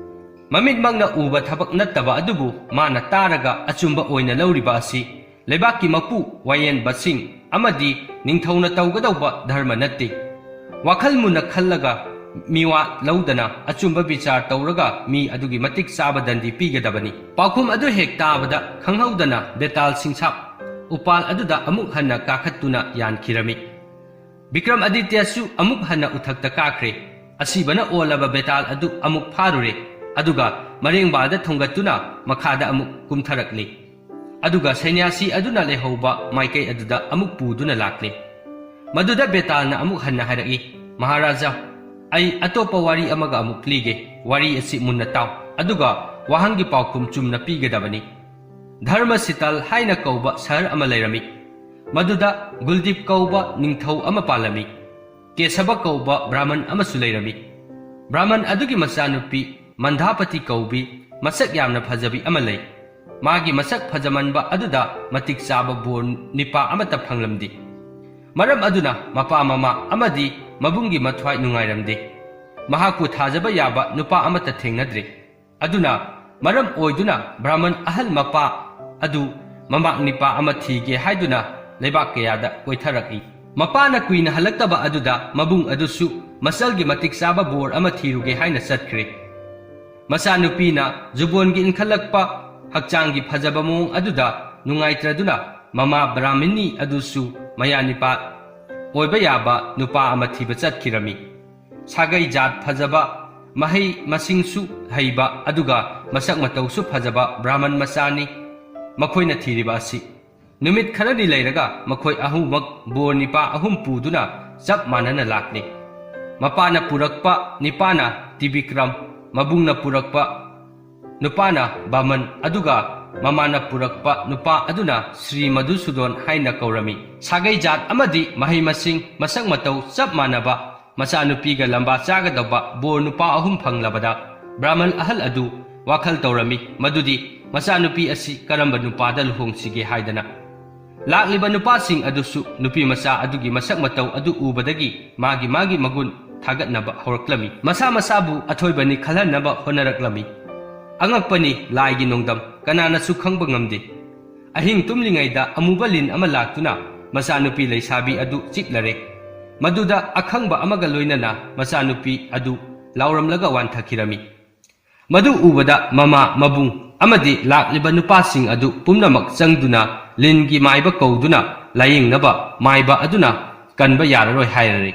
ꯃꯃꯤꯠꯃꯛꯅ ꯎꯕ ꯊꯕꯛ ꯅꯠꯇꯕ ꯑꯗꯨꯕꯨ ꯃꯥꯅ ꯇꯥꯔꯒ ꯑꯆꯨꯝꯕ ꯑꯣꯏꯅ ꯂꯧꯔꯤꯕ ꯑꯁꯤ ꯂꯩꯕꯥꯛꯀꯤ ꯃꯄꯨ ꯋꯥꯌꯦꯟꯕꯁꯤꯡ ꯑꯃꯗꯤ ꯅꯤꯡꯊꯧꯅ ꯇꯧꯒꯗꯧꯕ ꯙꯔꯃ ꯅꯠꯇꯦ꯫ ꯋꯥꯈꯜ ꯃꯨꯟꯅ ꯈꯜꯂꯒ ꯃꯤꯋꯥ ꯂꯧꯗꯅ ꯑꯆꯨꯝꯕ ꯕꯤꯆꯥꯔ ꯇꯧꯔꯒ ꯃꯤ ꯑꯗꯨꯒꯤ ꯃꯇꯤꯛ ꯆꯥꯕ ꯗꯟꯗꯤ ꯄꯤꯒꯗꯕꯅꯤ"꯫ ꯄꯥꯎꯈꯨꯝ ꯑꯗꯨ ꯍꯦꯛ ꯇꯥꯕꯗ ꯈꯪꯍꯧꯗꯅ ꯕꯦꯇꯥꯜ ꯁꯤꯡꯁꯥꯞ ꯎꯄꯥꯜ ꯑꯗꯨꯗ ꯑꯃꯨꯛ ꯍꯟꯅ ꯀꯥꯈꯠꯇꯨꯅ ꯌꯥꯟꯈꯤꯔꯝꯃꯤ꯫ ꯕꯤꯀ꯭ꯔꯝ ꯑꯗꯤꯇ꯭ꯌꯁꯨ ꯑꯃꯨꯛ ꯍꯟꯅ ꯎꯊꯛꯇ ꯀꯥꯈ꯭ꯔꯦ꯫ ꯑꯁꯤꯕꯅ ꯑꯣꯜꯂꯕ ꯕꯦꯇꯥꯜ ꯑꯗꯨ ꯑꯃꯨꯛ ꯐꯥꯔꯨꯔꯦ, ꯑꯗꯨꯒ ꯃꯔꯦꯡꯕꯥꯜꯗ ꯊꯣꯡꯒꯠꯇꯨꯅ ꯃꯈꯥꯗ ꯑꯃꯨꯛ ꯀꯨꯝꯊꯔꯛꯂꯤ꯫ ꯑꯗꯨꯒ ꯁꯩꯅ꯭ꯌꯥꯁꯤ ꯑꯗꯨꯅ ꯂꯩꯍꯧꯕ ꯃꯥꯏꯀꯩ ꯑꯗꯨꯗ ꯑꯃꯨꯛ ꯄꯨꯗꯨꯅ ꯂꯥꯛꯂꯤ꯫ ꯃꯗꯨꯗ ꯕꯦꯇꯥꯜꯅ ꯑꯃꯨꯛ ꯍꯟꯅ ꯍꯥꯏꯔꯛꯏ, "ꯃꯍꯥꯔꯥꯖꯥ, ꯑꯩ ꯑꯇꯣꯞꯄ ꯋꯥꯔꯤ ꯑꯃꯒ ꯑꯃꯨꯛ ꯂꯤꯒꯦ꯫ ꯋꯥꯔꯤ ꯑꯁꯤ ꯃꯨꯟꯅ ꯇꯥꯎ, ꯑꯗꯨꯒ ꯋꯥꯍꯪꯒꯤ ꯄꯥꯎꯈꯨꯝ ꯆꯨꯝꯅ ꯄꯤꯒꯗꯕꯅꯤ꯫ ꯙꯔꯃ ꯁꯤꯇꯜ ꯍꯥꯏꯅ ꯀꯧꯕ ꯁꯍꯔ ꯑꯃ ꯂꯩꯔꯝꯃꯤ꯫ ꯃꯗꯨꯗ ꯒꯨꯜꯗꯤꯞ ꯀꯧꯕ ꯅꯤꯡꯊꯧ ꯑꯃ ꯄꯥꯜꯂꯝꯃꯤ꯫ ꯀꯦꯁꯕ ꯀꯧꯕ ꯕ꯭ꯔꯥꯍꯃꯟ ꯑꯃꯁꯨ ꯂꯩꯔꯝꯃꯤ꯫ ꯕ꯭ꯔꯥꯍꯃꯟ ꯑꯗꯨꯒꯤ ꯃꯆꯥꯅꯨꯄꯤ ꯃꯟꯗꯥꯄꯇꯤ ꯀꯧꯕꯤ ꯃꯁꯛ ꯌꯥꯝꯅ ꯐꯖꯕꯤ ꯑꯃ ꯂꯩ꯫ ꯃꯥꯒꯤ ꯃꯁꯛ ꯐꯖꯃꯟꯕ ꯑꯗꯨꯗ ꯃꯇꯤꯛ ꯆꯥꯕ ꯕꯣꯔ ꯅꯤꯄꯥ ꯑꯃꯠꯇ ꯐꯪꯂꯝꯗꯦ꯫ ꯃꯔꯝ ꯑꯗꯨꯅ ꯃꯄꯥ ꯃꯃꯥ ꯑꯃꯗꯤ ꯃꯕꯨꯡꯒꯤ ꯃꯊ꯭ꯋꯥꯏ ꯅꯨꯡꯉꯥꯏꯔꯝꯗꯦ꯫ ꯃꯍꯥꯛꯄꯨ ꯊꯥꯖꯕ ꯌꯥꯕ ꯅꯨꯄꯥ ꯑꯃꯠꯇ ꯊꯦꯡꯅꯗ꯭ꯔꯦ꯫ ꯑꯗꯨꯅ ꯃꯔꯝ ꯑꯣꯏꯗꯨꯅ ꯕ꯭ꯔꯥꯍꯃꯟ ꯑꯍꯜ ꯃꯄꯥ ꯑꯗꯨ ꯃꯃꯥꯛ ꯅꯤꯄꯥ ꯑꯃ ꯊꯤꯒꯦ ꯍꯥꯏꯗꯨꯅ ꯂꯩꯕꯥꯛ ꯀꯌꯥꯗ ꯀꯣꯏꯊꯔꯛꯏ꯫ ꯃꯄꯥꯅ ꯀꯨꯏꯅ ꯍꯜꯂꯛꯇꯕ ꯑꯗꯨꯗ ꯃꯕꯨꯡ ꯑꯗꯨꯁꯨ ꯃꯆꯜꯒꯤ ꯃꯇꯤꯛ ꯆꯥꯕ ꯕꯣꯔ ꯑꯃ ꯊꯤꯔꯨꯒꯦ ꯍꯥꯏꯅ ꯆꯠꯈ꯭ꯔꯦ꯫ ꯃꯆꯥꯅꯨꯄꯤꯅ ꯖꯨꯕꯣꯟꯒꯤ ꯏꯟꯈꯠꯂꯛꯄ ꯍꯛꯆꯥꯡꯒꯤ ꯐꯖꯕ ꯃꯑꯣꯡ ꯑꯗꯨꯗ ꯅꯨꯡꯉꯥꯏꯇ꯭ꯔꯗꯨꯅ ꯃꯃꯥ ꯕ꯭ꯔꯥꯍꯃꯤꯅꯤ ꯑꯗꯨꯁꯨ ꯃꯌꯥ ꯅꯤꯄꯥ ꯑꯣꯏꯕ ꯌꯥꯕ ꯅꯨꯄꯥ ꯑꯃ ꯊꯤꯕ ꯆꯠꯈꯤꯔꯝꯃꯤ꯫ ꯁꯥꯒꯩ ꯖꯥꯠ ꯐꯖꯕ, ꯃꯍꯩ ꯃꯁꯤꯡꯁꯨ ꯍꯩꯕ, ꯑꯗꯨꯒ ꯃꯁꯛ ꯃꯇꯧꯁꯨ ꯐꯖꯕ ꯕ꯭ꯔꯥꯍꯃꯟ ꯃꯆꯥꯅꯤ꯫ ꯃꯈꯣꯏꯅ ꯊꯤꯔꯤꯕ ꯑꯁꯤ꯫ ꯅꯨꯃꯤꯠ ꯈꯔꯅꯤ ꯂꯩꯔꯒ ꯃꯈꯣꯏ ꯑꯍꯨꯝꯃꯛ ꯕꯣꯔ ꯅꯤꯄꯥ ꯑꯍꯨꯝ ꯄꯨꯗꯨꯅ ꯆꯞ ꯃꯥꯟꯅꯅ ꯂꯥꯛꯂꯤ꯫ ꯃꯄꯥꯅ ꯄꯨꯔꯛꯄ ꯅꯤꯄꯥꯅ ꯇꯤꯕꯤꯀ꯭ꯔꯝ, ꯃꯕꯨꯡꯅ ꯄꯨꯔꯛꯄ ꯅꯨꯄꯥꯅ ꯕꯥꯃꯟ, ꯑꯗꯨꯒ ꯃꯃꯥꯅ ꯄꯨꯔꯛꯄ ꯅꯨꯄꯥ ꯑꯗꯨꯅ ꯁ꯭ꯔꯤ ꯃꯙꯨꯁꯨꯗꯣꯟ ꯍꯥꯏꯅ ꯀꯧꯔꯝꯃꯤ꯫ ꯁꯥꯒꯩ ꯖꯥꯠ ꯑꯃꯗꯤ ꯃꯍꯩ ꯃꯁꯤꯡ, ꯃꯁꯛ ꯃꯇꯧ ꯆꯞ ꯃꯥꯟꯅꯕ ꯃꯆꯥꯅꯨꯄꯤꯒ ꯂꯝꯕꯥ ꯆꯥꯒꯗꯧꯕ ꯕꯣꯔ ꯅꯨꯄꯥ ꯑꯍꯨꯝ ꯐꯪꯂꯕꯗ ꯕ꯭ꯔꯥꯍꯃꯟ ꯑꯍꯜ ꯑꯗꯨ ꯋꯥꯈꯜ ꯇꯧꯔꯝꯃꯤ ꯃꯗꯨꯗꯤ ꯃꯆꯥꯅꯨꯄꯤ ꯑꯁꯤ ꯀꯔꯝꯕ ꯅꯨꯄꯥꯗ ꯂꯨꯍꯣꯡꯁꯤꯒꯦ ꯍꯥꯏꯗꯅ꯫ ꯂꯥꯛꯂꯤꯕ ꯅꯨꯄꯥꯁꯤꯡ ꯑꯗꯨꯁꯨ ꯅꯨꯄꯤ ꯃꯆꯥ ꯑꯗꯨꯒꯤ ꯃꯁꯛ ꯃꯇꯧ ꯑꯗꯨ ꯎꯕꯗꯒꯤ ꯃꯥꯒꯤ ꯃꯥꯒꯤ ꯃꯒꯨꯟ ꯊꯥꯒꯠꯅꯕ ꯍꯧꯔꯛꯂꯝꯃꯤ꯫ ꯃꯁꯥ ꯃꯁꯥꯕꯨ ꯑꯊꯣꯏꯕꯅꯤ ꯈꯜꯍꯟꯅꯕ ꯍꯣꯠꯅꯔꯛꯂꯝꯃꯤ꯫ ꯑꯉꯛꯄꯅꯤ, ꯂꯥꯏꯒꯤ ꯅꯣꯡꯗꯝ ꯀꯅꯥꯅꯁꯨ ꯈꯪꯕ ꯉꯝꯗꯦ꯫ ꯑꯍꯤꯡ ꯇꯨꯝꯂꯤꯉꯩꯗ ꯑꯃꯨꯕ ꯂꯤꯟ ꯑꯃ ꯂꯥꯛꯇꯨꯅ ꯃꯆꯥꯅꯨꯄꯤ ꯂꯩꯁꯥꯕꯤ ꯑꯗꯨ ꯆꯤꯛꯂꯔꯦ꯫ ꯃꯗꯨꯗ ꯑꯈꯪꯕ ꯑꯃꯒ ꯂꯣꯏꯅꯅ ꯃꯆꯥꯅꯨꯄꯤ ꯑꯗꯨ ꯂꯥꯎꯔꯝꯂꯒ ꯋꯥꯟꯊꯈꯤꯔꯝꯃꯤ꯫ ꯃꯗꯨ ꯎꯕꯗ ꯃꯃꯥ, ꯃꯕꯨꯡ ꯑꯃꯗꯤ ꯂꯥꯛꯂꯤꯕ ꯅꯨꯄꯥꯁꯤꯡ ꯑꯗꯨ ꯄꯨꯝꯅꯃꯛ ꯆꯪꯗꯨꯅ ꯂꯤꯟꯒꯤ ꯃꯥꯏꯕ ꯀꯧꯗꯨꯅ ꯂꯥꯌꯦꯡꯅꯕ ꯃꯥꯏꯕ ꯑꯗꯨꯅ ꯀꯟꯕ ꯌꯥꯔꯔꯣꯏ ꯍꯥꯏꯔꯔꯦ꯫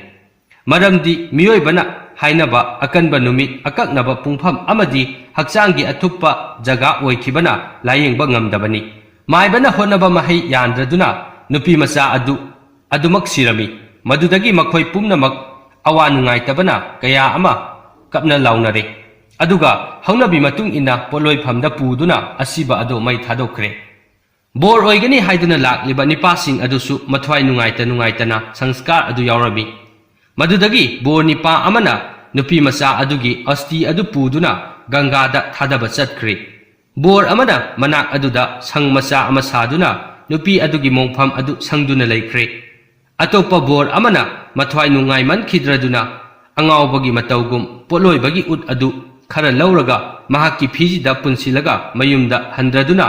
ꯃꯔꯝꯗꯤ ꯃꯤꯑꯣꯏꯕꯅ ꯍꯥꯏꯅꯕ ꯑꯀꯟꯕ ꯅꯨꯃꯤꯠ, ꯑꯀꯛꯅꯕ ꯄꯨꯡꯐꯝ ꯑꯃꯗꯤ ꯍꯛꯆꯥꯡꯒꯤ ꯑꯊꯨꯞꯄ ꯖꯒꯥ ꯑꯣꯏꯈꯤꯕꯅ ꯂꯥꯌꯦꯡꯕ ꯉꯝꯗꯕꯅꯤ꯫ ꯃꯥꯏꯕꯅ ꯍꯣꯠꯅꯕ ꯃꯍꯩ ꯌꯥꯟꯗ꯭ꯔꯗꯨꯅ ꯅꯨꯄꯤ ꯃꯆꯥ ꯑꯗꯨ ꯑꯗꯨꯃꯛ ꯁꯤꯔꯝꯃꯤ꯫ ꯃꯗꯨꯗꯒꯤ ꯃꯈꯣꯏ ꯄꯨꯝꯅꯃꯛ ꯑꯋꯥ ꯅꯨꯡꯉꯥꯏꯇꯕꯅ ꯀꯌꯥ ꯑꯃ ꯀꯞꯅ ꯂꯥꯎꯅꯔꯦ꯫ ꯑꯗꯨꯒ ꯍꯧꯅꯕꯤ ꯃꯇꯨꯡ ꯏꯟꯅ ꯄꯣꯠꯂꯣꯏꯐꯝꯗ ꯄꯨꯗꯨꯅ ꯑꯁꯤꯕ ꯑꯗꯨ ꯃꯩ ꯊꯥꯗꯣꯛꯈ꯭ꯔꯦ꯫ ꯕꯣꯔ ꯑꯣꯏꯒꯅꯤ ꯍꯥꯏꯗꯨꯅ ꯂꯥꯛꯂꯤꯕ ꯅꯤꯄꯥꯁꯤꯡ ꯑꯗꯨꯁꯨ ꯃꯊ꯭ꯋꯥꯏ ꯅꯨꯡꯉꯥꯏꯇ ꯅꯨꯡꯉꯥꯏꯇꯅ ꯁꯪꯁꯀꯥꯔ ꯑꯗꯨ ꯌꯥꯎꯔꯝꯃꯤ꯫ ꯃꯗꯨꯗꯒꯤ ꯕꯣꯔ ꯅꯤꯄꯥ ꯑꯃꯅ ꯅꯨꯄꯤ ꯃꯆꯥ ꯑꯗꯨꯒꯤ ꯑꯁꯇꯤ ꯑꯗꯨ ꯄꯨꯗꯨꯅ ꯒꯪꯒꯥꯗ ꯊꯥꯗꯕ ꯆꯠꯈ꯭ꯔꯦ꯫ ꯕꯣꯔ ꯑꯃꯅ ꯃꯅꯥꯛ ꯑꯗꯨꯗ ꯁꯪ ꯃꯆꯥ ꯑꯃ ꯁꯥꯗꯨꯅ ꯅꯨꯄꯤ ꯑꯗꯨꯒꯤ ꯃꯣꯡꯐꯝ ꯑꯗꯨ ꯁꯪꯗꯨꯅ ꯂꯩꯈ꯭ꯔꯦ꯫ ꯑꯇꯣꯞꯄ ꯕꯣꯔ ꯑꯃꯅ ꯃꯊ꯭ꯋꯥꯏ ꯅꯨꯡꯉꯥꯏꯃꯟꯈꯤꯗ꯭ꯔꯗꯨꯅ ꯑꯉꯥꯎꯕꯒꯤ ꯃꯇꯧꯒꯨꯝ ꯄꯣꯠꯂꯣꯏꯕꯒꯤ ꯎꯠ ꯑꯗꯨ ꯈꯔ ꯂꯧꯔꯒ ꯃꯍꯥꯛꯀꯤ ꯐꯤꯖꯤꯗ ꯄꯨꯟꯁꯤꯜꯂꯒ ꯃꯌꯨꯝꯗ ꯍꯟꯗ꯭ꯔꯗꯨꯅ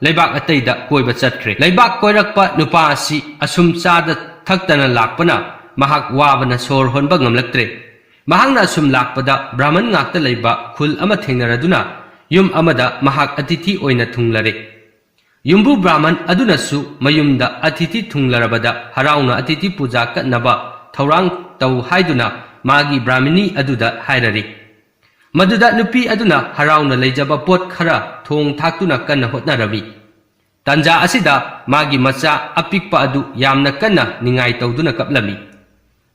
ꯂꯩꯕꯥꯛ ꯑꯇꯩꯗ ꯀꯣꯏꯕ ꯆꯠꯈ꯭ꯔꯦ꯫ ꯂꯩꯕꯥꯛ ꯀꯣꯏꯔꯛꯄ ꯅꯨꯄꯥ ꯑꯁꯤ ꯑꯁꯨꯝ ꯆꯥꯗ ꯊꯛꯇꯅ ꯂꯥꯛꯄꯅ ꯃꯍꯥꯛ ꯋꯥꯕꯅ ꯁꯣꯔ ꯍꯣꯟꯕ ꯉꯝꯂꯛꯇ꯭ꯔꯦ꯫ ꯃꯍꯥꯛꯅ ꯑꯁꯨꯝ ꯂꯥꯛꯄꯗ ꯕ꯭ꯔꯥꯍꯃꯟ ꯉꯥꯛꯇ ꯂꯩꯕ ꯈꯨꯜ ꯑꯃ ꯊꯦꯡꯅꯔꯗꯨꯅ ꯌꯨꯝ ꯑꯃꯗ ꯃꯍꯥꯛ ꯑꯇꯤꯊꯤ ꯑꯣꯏꯅ ꯊꯨꯡꯂꯔꯦ꯫ ꯌꯨꯝꯕꯨ ꯕ꯭ꯔꯥꯍꯃꯟ ꯑꯗꯨꯅꯁꯨ ꯃꯌꯨꯝꯗ ꯑꯇꯤꯊꯤ ꯊꯨꯡꯂꯔꯕꯗ ꯍꯔꯥꯎꯅ ꯑꯇꯤꯊꯤ ꯄꯨꯖꯥ ꯀꯠꯅꯕ ꯊꯧꯔꯥꯡ ꯇꯧ ꯍꯥꯏꯗꯨꯅ ꯃꯥꯒꯤ ꯕ꯭ꯔꯥꯍꯃꯅꯤ ꯑꯗꯨꯗ ꯍꯥꯏꯔꯔꯤ꯫ ꯃꯗꯨꯗ ꯅꯨꯄꯤ ꯑꯗꯨꯅ ꯍꯔꯥꯎꯅ ꯂꯩꯖꯕ ꯄꯣꯠ ꯈꯔ ꯊꯣꯡ ꯊꯥꯛꯇꯨꯅ ꯀꯟꯅ ꯍꯣꯠꯅꯔꯝꯃꯤ꯫ ꯇꯥꯟꯖꯥ ꯑꯁꯤꯗ ꯃꯥꯒꯤ ꯃꯆꯥ ꯑꯄꯤꯛꯄ ꯑꯗꯨ ꯌꯥꯝꯅ ꯀꯟꯅ ꯅꯤꯡꯉꯥꯏ ꯇꯧꯗꯨꯅ ꯀꯞꯂꯝꯃꯤ꯫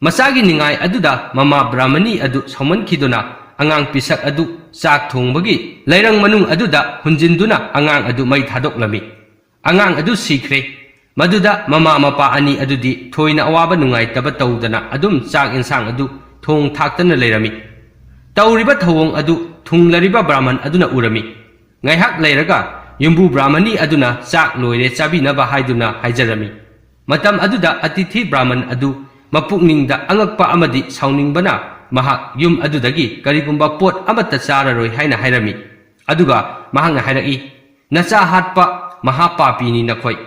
ꯃꯆꯥꯒꯤ ꯅꯤꯡꯉꯥꯏ ꯑꯗꯨꯗ ꯃꯃꯥ ꯕ꯭ꯔꯥꯍꯃꯅꯤ ꯑꯗꯨ ꯁꯥꯎꯃꯟꯈꯤꯗꯨꯅ ꯑꯉꯥꯡ ꯄꯤꯁꯛ ꯑꯗꯨ ꯆꯥꯛ ꯊꯣꯡꯕꯒꯤ ꯂꯩꯔꯪ ꯃꯅꯨꯡ ꯑꯗꯨꯗ ꯍꯨꯟꯖꯤꯟꯗꯨꯅ ꯑꯉꯥꯡ ꯑꯗꯨ ꯃꯩ ꯊꯥꯗꯣꯛꯂꯝꯃꯤ꯫ ꯑꯉꯥꯡ ꯑꯗꯨ ꯁꯤꯈ꯭ꯔꯦ꯫ ꯃꯗꯨꯗ ꯃꯃꯥ ꯃꯄꯥ ꯑꯅꯤ ꯑꯗꯨꯗꯤ ꯊꯣꯏꯅ ꯑꯋꯥꯕ ꯅꯨꯡꯉꯥꯏꯇꯕ ꯇꯧꯗꯅ ꯑꯗꯨꯝ ꯆꯥꯛ ꯏꯟꯁꯥꯡ ꯑꯗꯨ ꯊꯣꯡ ꯊꯥꯛꯇꯅ ꯂꯩꯔꯝꯃꯤ꯫ ꯇꯧꯔꯤꯕ ꯊꯧꯑꯣꯡ ꯑꯗꯨ ꯊꯨꯡꯂꯔꯤꯕ ꯕ꯭ꯔꯥꯍꯃꯟ ꯑꯗꯨꯅ ꯎꯔꯝꯃꯤ꯫ ꯉꯥꯏꯍꯥꯛ ꯂꯩꯔꯒ ꯌꯨꯝꯕꯨ ꯕ꯭ꯔꯥꯍꯃꯅꯤ ꯑꯗꯨꯅ ꯆꯥꯛ ꯂꯣꯏꯔꯦ, ꯆꯥꯕꯤꯅꯕ ꯍꯥꯏꯗꯨꯅ ꯍꯥꯏꯖꯔꯝꯃꯤ꯫ ꯃꯇꯝ ꯑꯗꯨꯗ ꯑꯇꯤꯊꯤ ꯕ꯭ꯔꯥꯍꯃꯟ ꯑꯗꯨ ꯃꯄꯨꯛꯅꯤꯡꯗ ꯑꯉꯛꯄ ꯑꯃꯗꯤ ꯁꯥꯎꯅꯤꯡꯕꯅ ꯃꯍꯥꯛ ꯌꯨꯝ ꯑꯗꯨꯗꯒꯤ ꯀꯔꯤꯒꯨꯝꯕ ꯄꯣꯠ ꯑꯃꯠꯇ ꯆꯥꯔꯔꯣꯏ ꯍꯥꯏꯅ ꯍꯥꯏꯔꯝꯃꯤ꯫ ꯑꯗꯨꯒ ꯃꯍꯥꯛꯅ ꯍꯥꯏꯔꯛꯏ, "ꯅꯆꯥ ꯍꯥꯠꯄ ꯃꯍꯥꯄꯥꯄꯤꯅꯤ ꯅꯈꯣꯏ꯫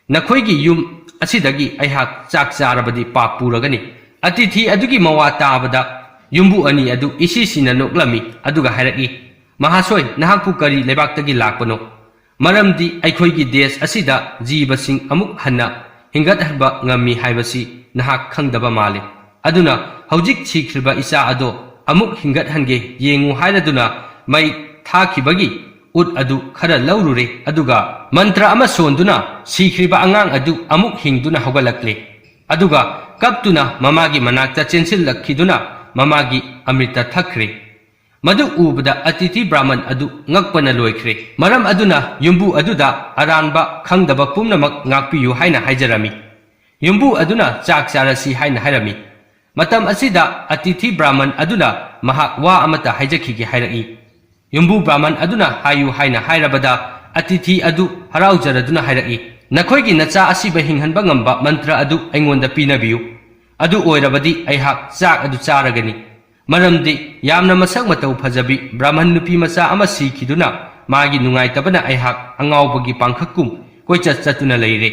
ꯅꯈꯣꯏꯒꯤ ꯌꯨꯝ ꯑꯁꯤꯗꯒꯤ ꯑꯩꯍꯥꯛ ꯆꯥꯛ ꯆꯥꯔꯕꯗꯤ ꯄꯥꯞ ꯄꯨꯔꯒꯅꯤ꯫" ꯑꯇꯤꯊꯤ ꯑꯗꯨꯒꯤ ꯃꯋꯥ ꯇꯥꯕꯗ ꯌꯨꯝꯕꯨ ꯑꯅꯤ ꯑꯗꯨ ꯏꯁꯤ ꯁꯤꯅ ꯅꯣꯛꯂꯝꯃꯤ꯫ ꯑꯗꯨꯒ ꯍꯥꯏꯔꯛꯏ, "ꯃꯍꯥꯁꯣꯏ, ꯅꯍꯥꯛꯄꯨ ꯀꯔꯤ ꯂꯩꯕꯥꯛꯇꯒꯤ ꯂꯥꯛꯄꯅꯣ? ꯃꯔꯝꯗꯤ ꯑꯩꯈꯣꯏꯒꯤ ꯗꯦꯁ ꯑꯁꯤꯗ ꯖꯤꯕꯁꯤꯡ ꯑꯃꯨꯛ ꯍꯟꯅ ꯍꯤꯡꯒꯠꯍꯟꯕ ꯉꯝꯃꯤ ꯍꯥꯏꯕꯁꯤ ꯅꯍꯥꯛ ꯈꯪꯗꯕ ꯃꯥꯜꯂꯤ꯫ ꯑꯗꯨꯅ ꯍꯧꯖꯤꯛ ꯁꯤꯈ꯭ꯔꯤꯕ ꯏꯆꯥ ꯑꯗꯣ ꯑꯃꯨꯛ ꯍꯤꯡꯒꯠꯍꯟꯒꯦ ꯌꯦꯡꯉꯨ" ꯍꯥꯏꯔꯗꯨꯅ ꯃꯩ ꯊꯥꯈꯤꯕꯒꯤ ꯎꯠ ꯑꯗꯨ ꯈꯔ ꯂꯧꯔꯨꯔꯦ꯫ ꯑꯗꯨꯒ ꯃꯟꯇ꯭ꯔ ꯑꯃ ꯁꯣꯟꯗꯨꯅ ꯁꯤꯈ꯭ꯔꯤꯕ ꯑꯉꯥꯡ ꯑꯗꯨ ꯑꯃꯨꯛ ꯍꯤꯡꯗꯨꯅ ꯍꯧꯒꯠꯂꯛꯂꯦ꯫ ꯑꯗꯨꯒ ꯀꯞꯇꯨꯅ ꯃꯃꯥꯒꯤ ꯃꯅꯥꯛꯇ ꯆꯦꯟꯁꯤꯜꯂꯛꯈꯤꯗꯨꯅ ꯃꯃꯥꯒꯤ ꯑꯃ꯭ꯔꯤꯇ ꯊꯛꯈ꯭ꯔꯦ꯫ ꯃꯗꯨ ꯎꯕꯗ ꯑꯇꯤꯊꯤ ꯕ꯭ꯔꯥꯍꯃꯟ ꯑꯗꯨ ꯉꯛꯄꯅ ꯂꯣꯏꯈ꯭ꯔꯦ꯫ ꯃꯔꯝ ꯑꯗꯨꯅ ꯌꯨꯝꯕꯨ ꯑꯗꯨꯗ ꯑꯔꯥꯟꯕ ꯈꯪꯗꯕ ꯄꯨꯝꯅꯃꯛ ꯉꯥꯛꯄꯤꯌꯨ ꯍꯥꯏꯅ ꯍꯥꯏꯖꯔꯝꯃꯤ꯫ ꯌꯨꯝꯕꯨ ꯑꯗꯨꯅ ꯆꯥꯛ ꯆꯥꯔꯁꯤ ꯍꯥꯏꯅ ꯍꯥꯏꯔꯝꯃꯤ꯫ ꯃꯇꯝ ꯑꯁꯤꯗ ꯑꯇꯤꯊꯤ ꯕ꯭ꯔꯥꯍꯃꯟ ꯑꯗꯨꯅ ꯃꯍꯥꯛ ꯋꯥ ꯑꯃꯠꯇ ꯍꯥꯏꯖꯈꯤꯒꯦ ꯍꯥꯏꯔꯛꯏ꯫ ꯌꯨꯝꯕꯨ ꯕ꯭ꯔꯥꯍꯃꯟ ꯑꯗꯨꯅ ꯍꯥꯏꯌꯨ ꯍꯥꯏꯅ ꯍꯥꯏꯔꯕꯗ ꯑꯇꯤꯊꯤ ꯑꯗꯨ ꯍꯔꯥꯎꯖꯔꯗꯨꯅ ꯍꯥꯏꯔꯛꯏ, "ꯅꯈꯣꯏꯒꯤ ꯅꯆꯥ ꯑꯁꯤꯕ ꯍꯤꯡꯍꯟꯕ ꯉꯝꯕ ꯃꯟꯇ꯭ꯔ ꯑꯗꯨ ꯑꯩꯉꯣꯟꯗ ꯄꯤꯅꯕꯤꯌꯨ꯫ ꯑꯗꯨ ꯑꯣꯏꯔꯕꯗꯤ ꯑꯩꯍꯥꯛ ꯆꯥꯛ ꯑꯗꯨ ꯆꯥꯔꯒꯅꯤ꯫ ꯃꯔꯝꯗꯤ ꯌꯥꯝꯅ ꯃꯁꯛ ꯃꯇꯧ ꯐꯖꯕꯤ ꯕ꯭ꯔꯥꯍꯃꯟ ꯅꯨꯄꯤ ꯃꯆꯥ ꯑꯃ ꯁꯤꯈꯤꯗꯨꯅ ꯃꯥꯒꯤ ꯅꯨꯡꯉꯥꯏꯇꯕꯅ ꯑꯩꯍꯥꯛ ꯑꯉꯥꯎꯕꯒꯤ ꯄꯥꯡꯈꯛꯀꯨꯝ ꯀꯣꯏꯆꯠ ꯆꯠꯇꯨꯅ ꯂꯩꯔꯦ꯫"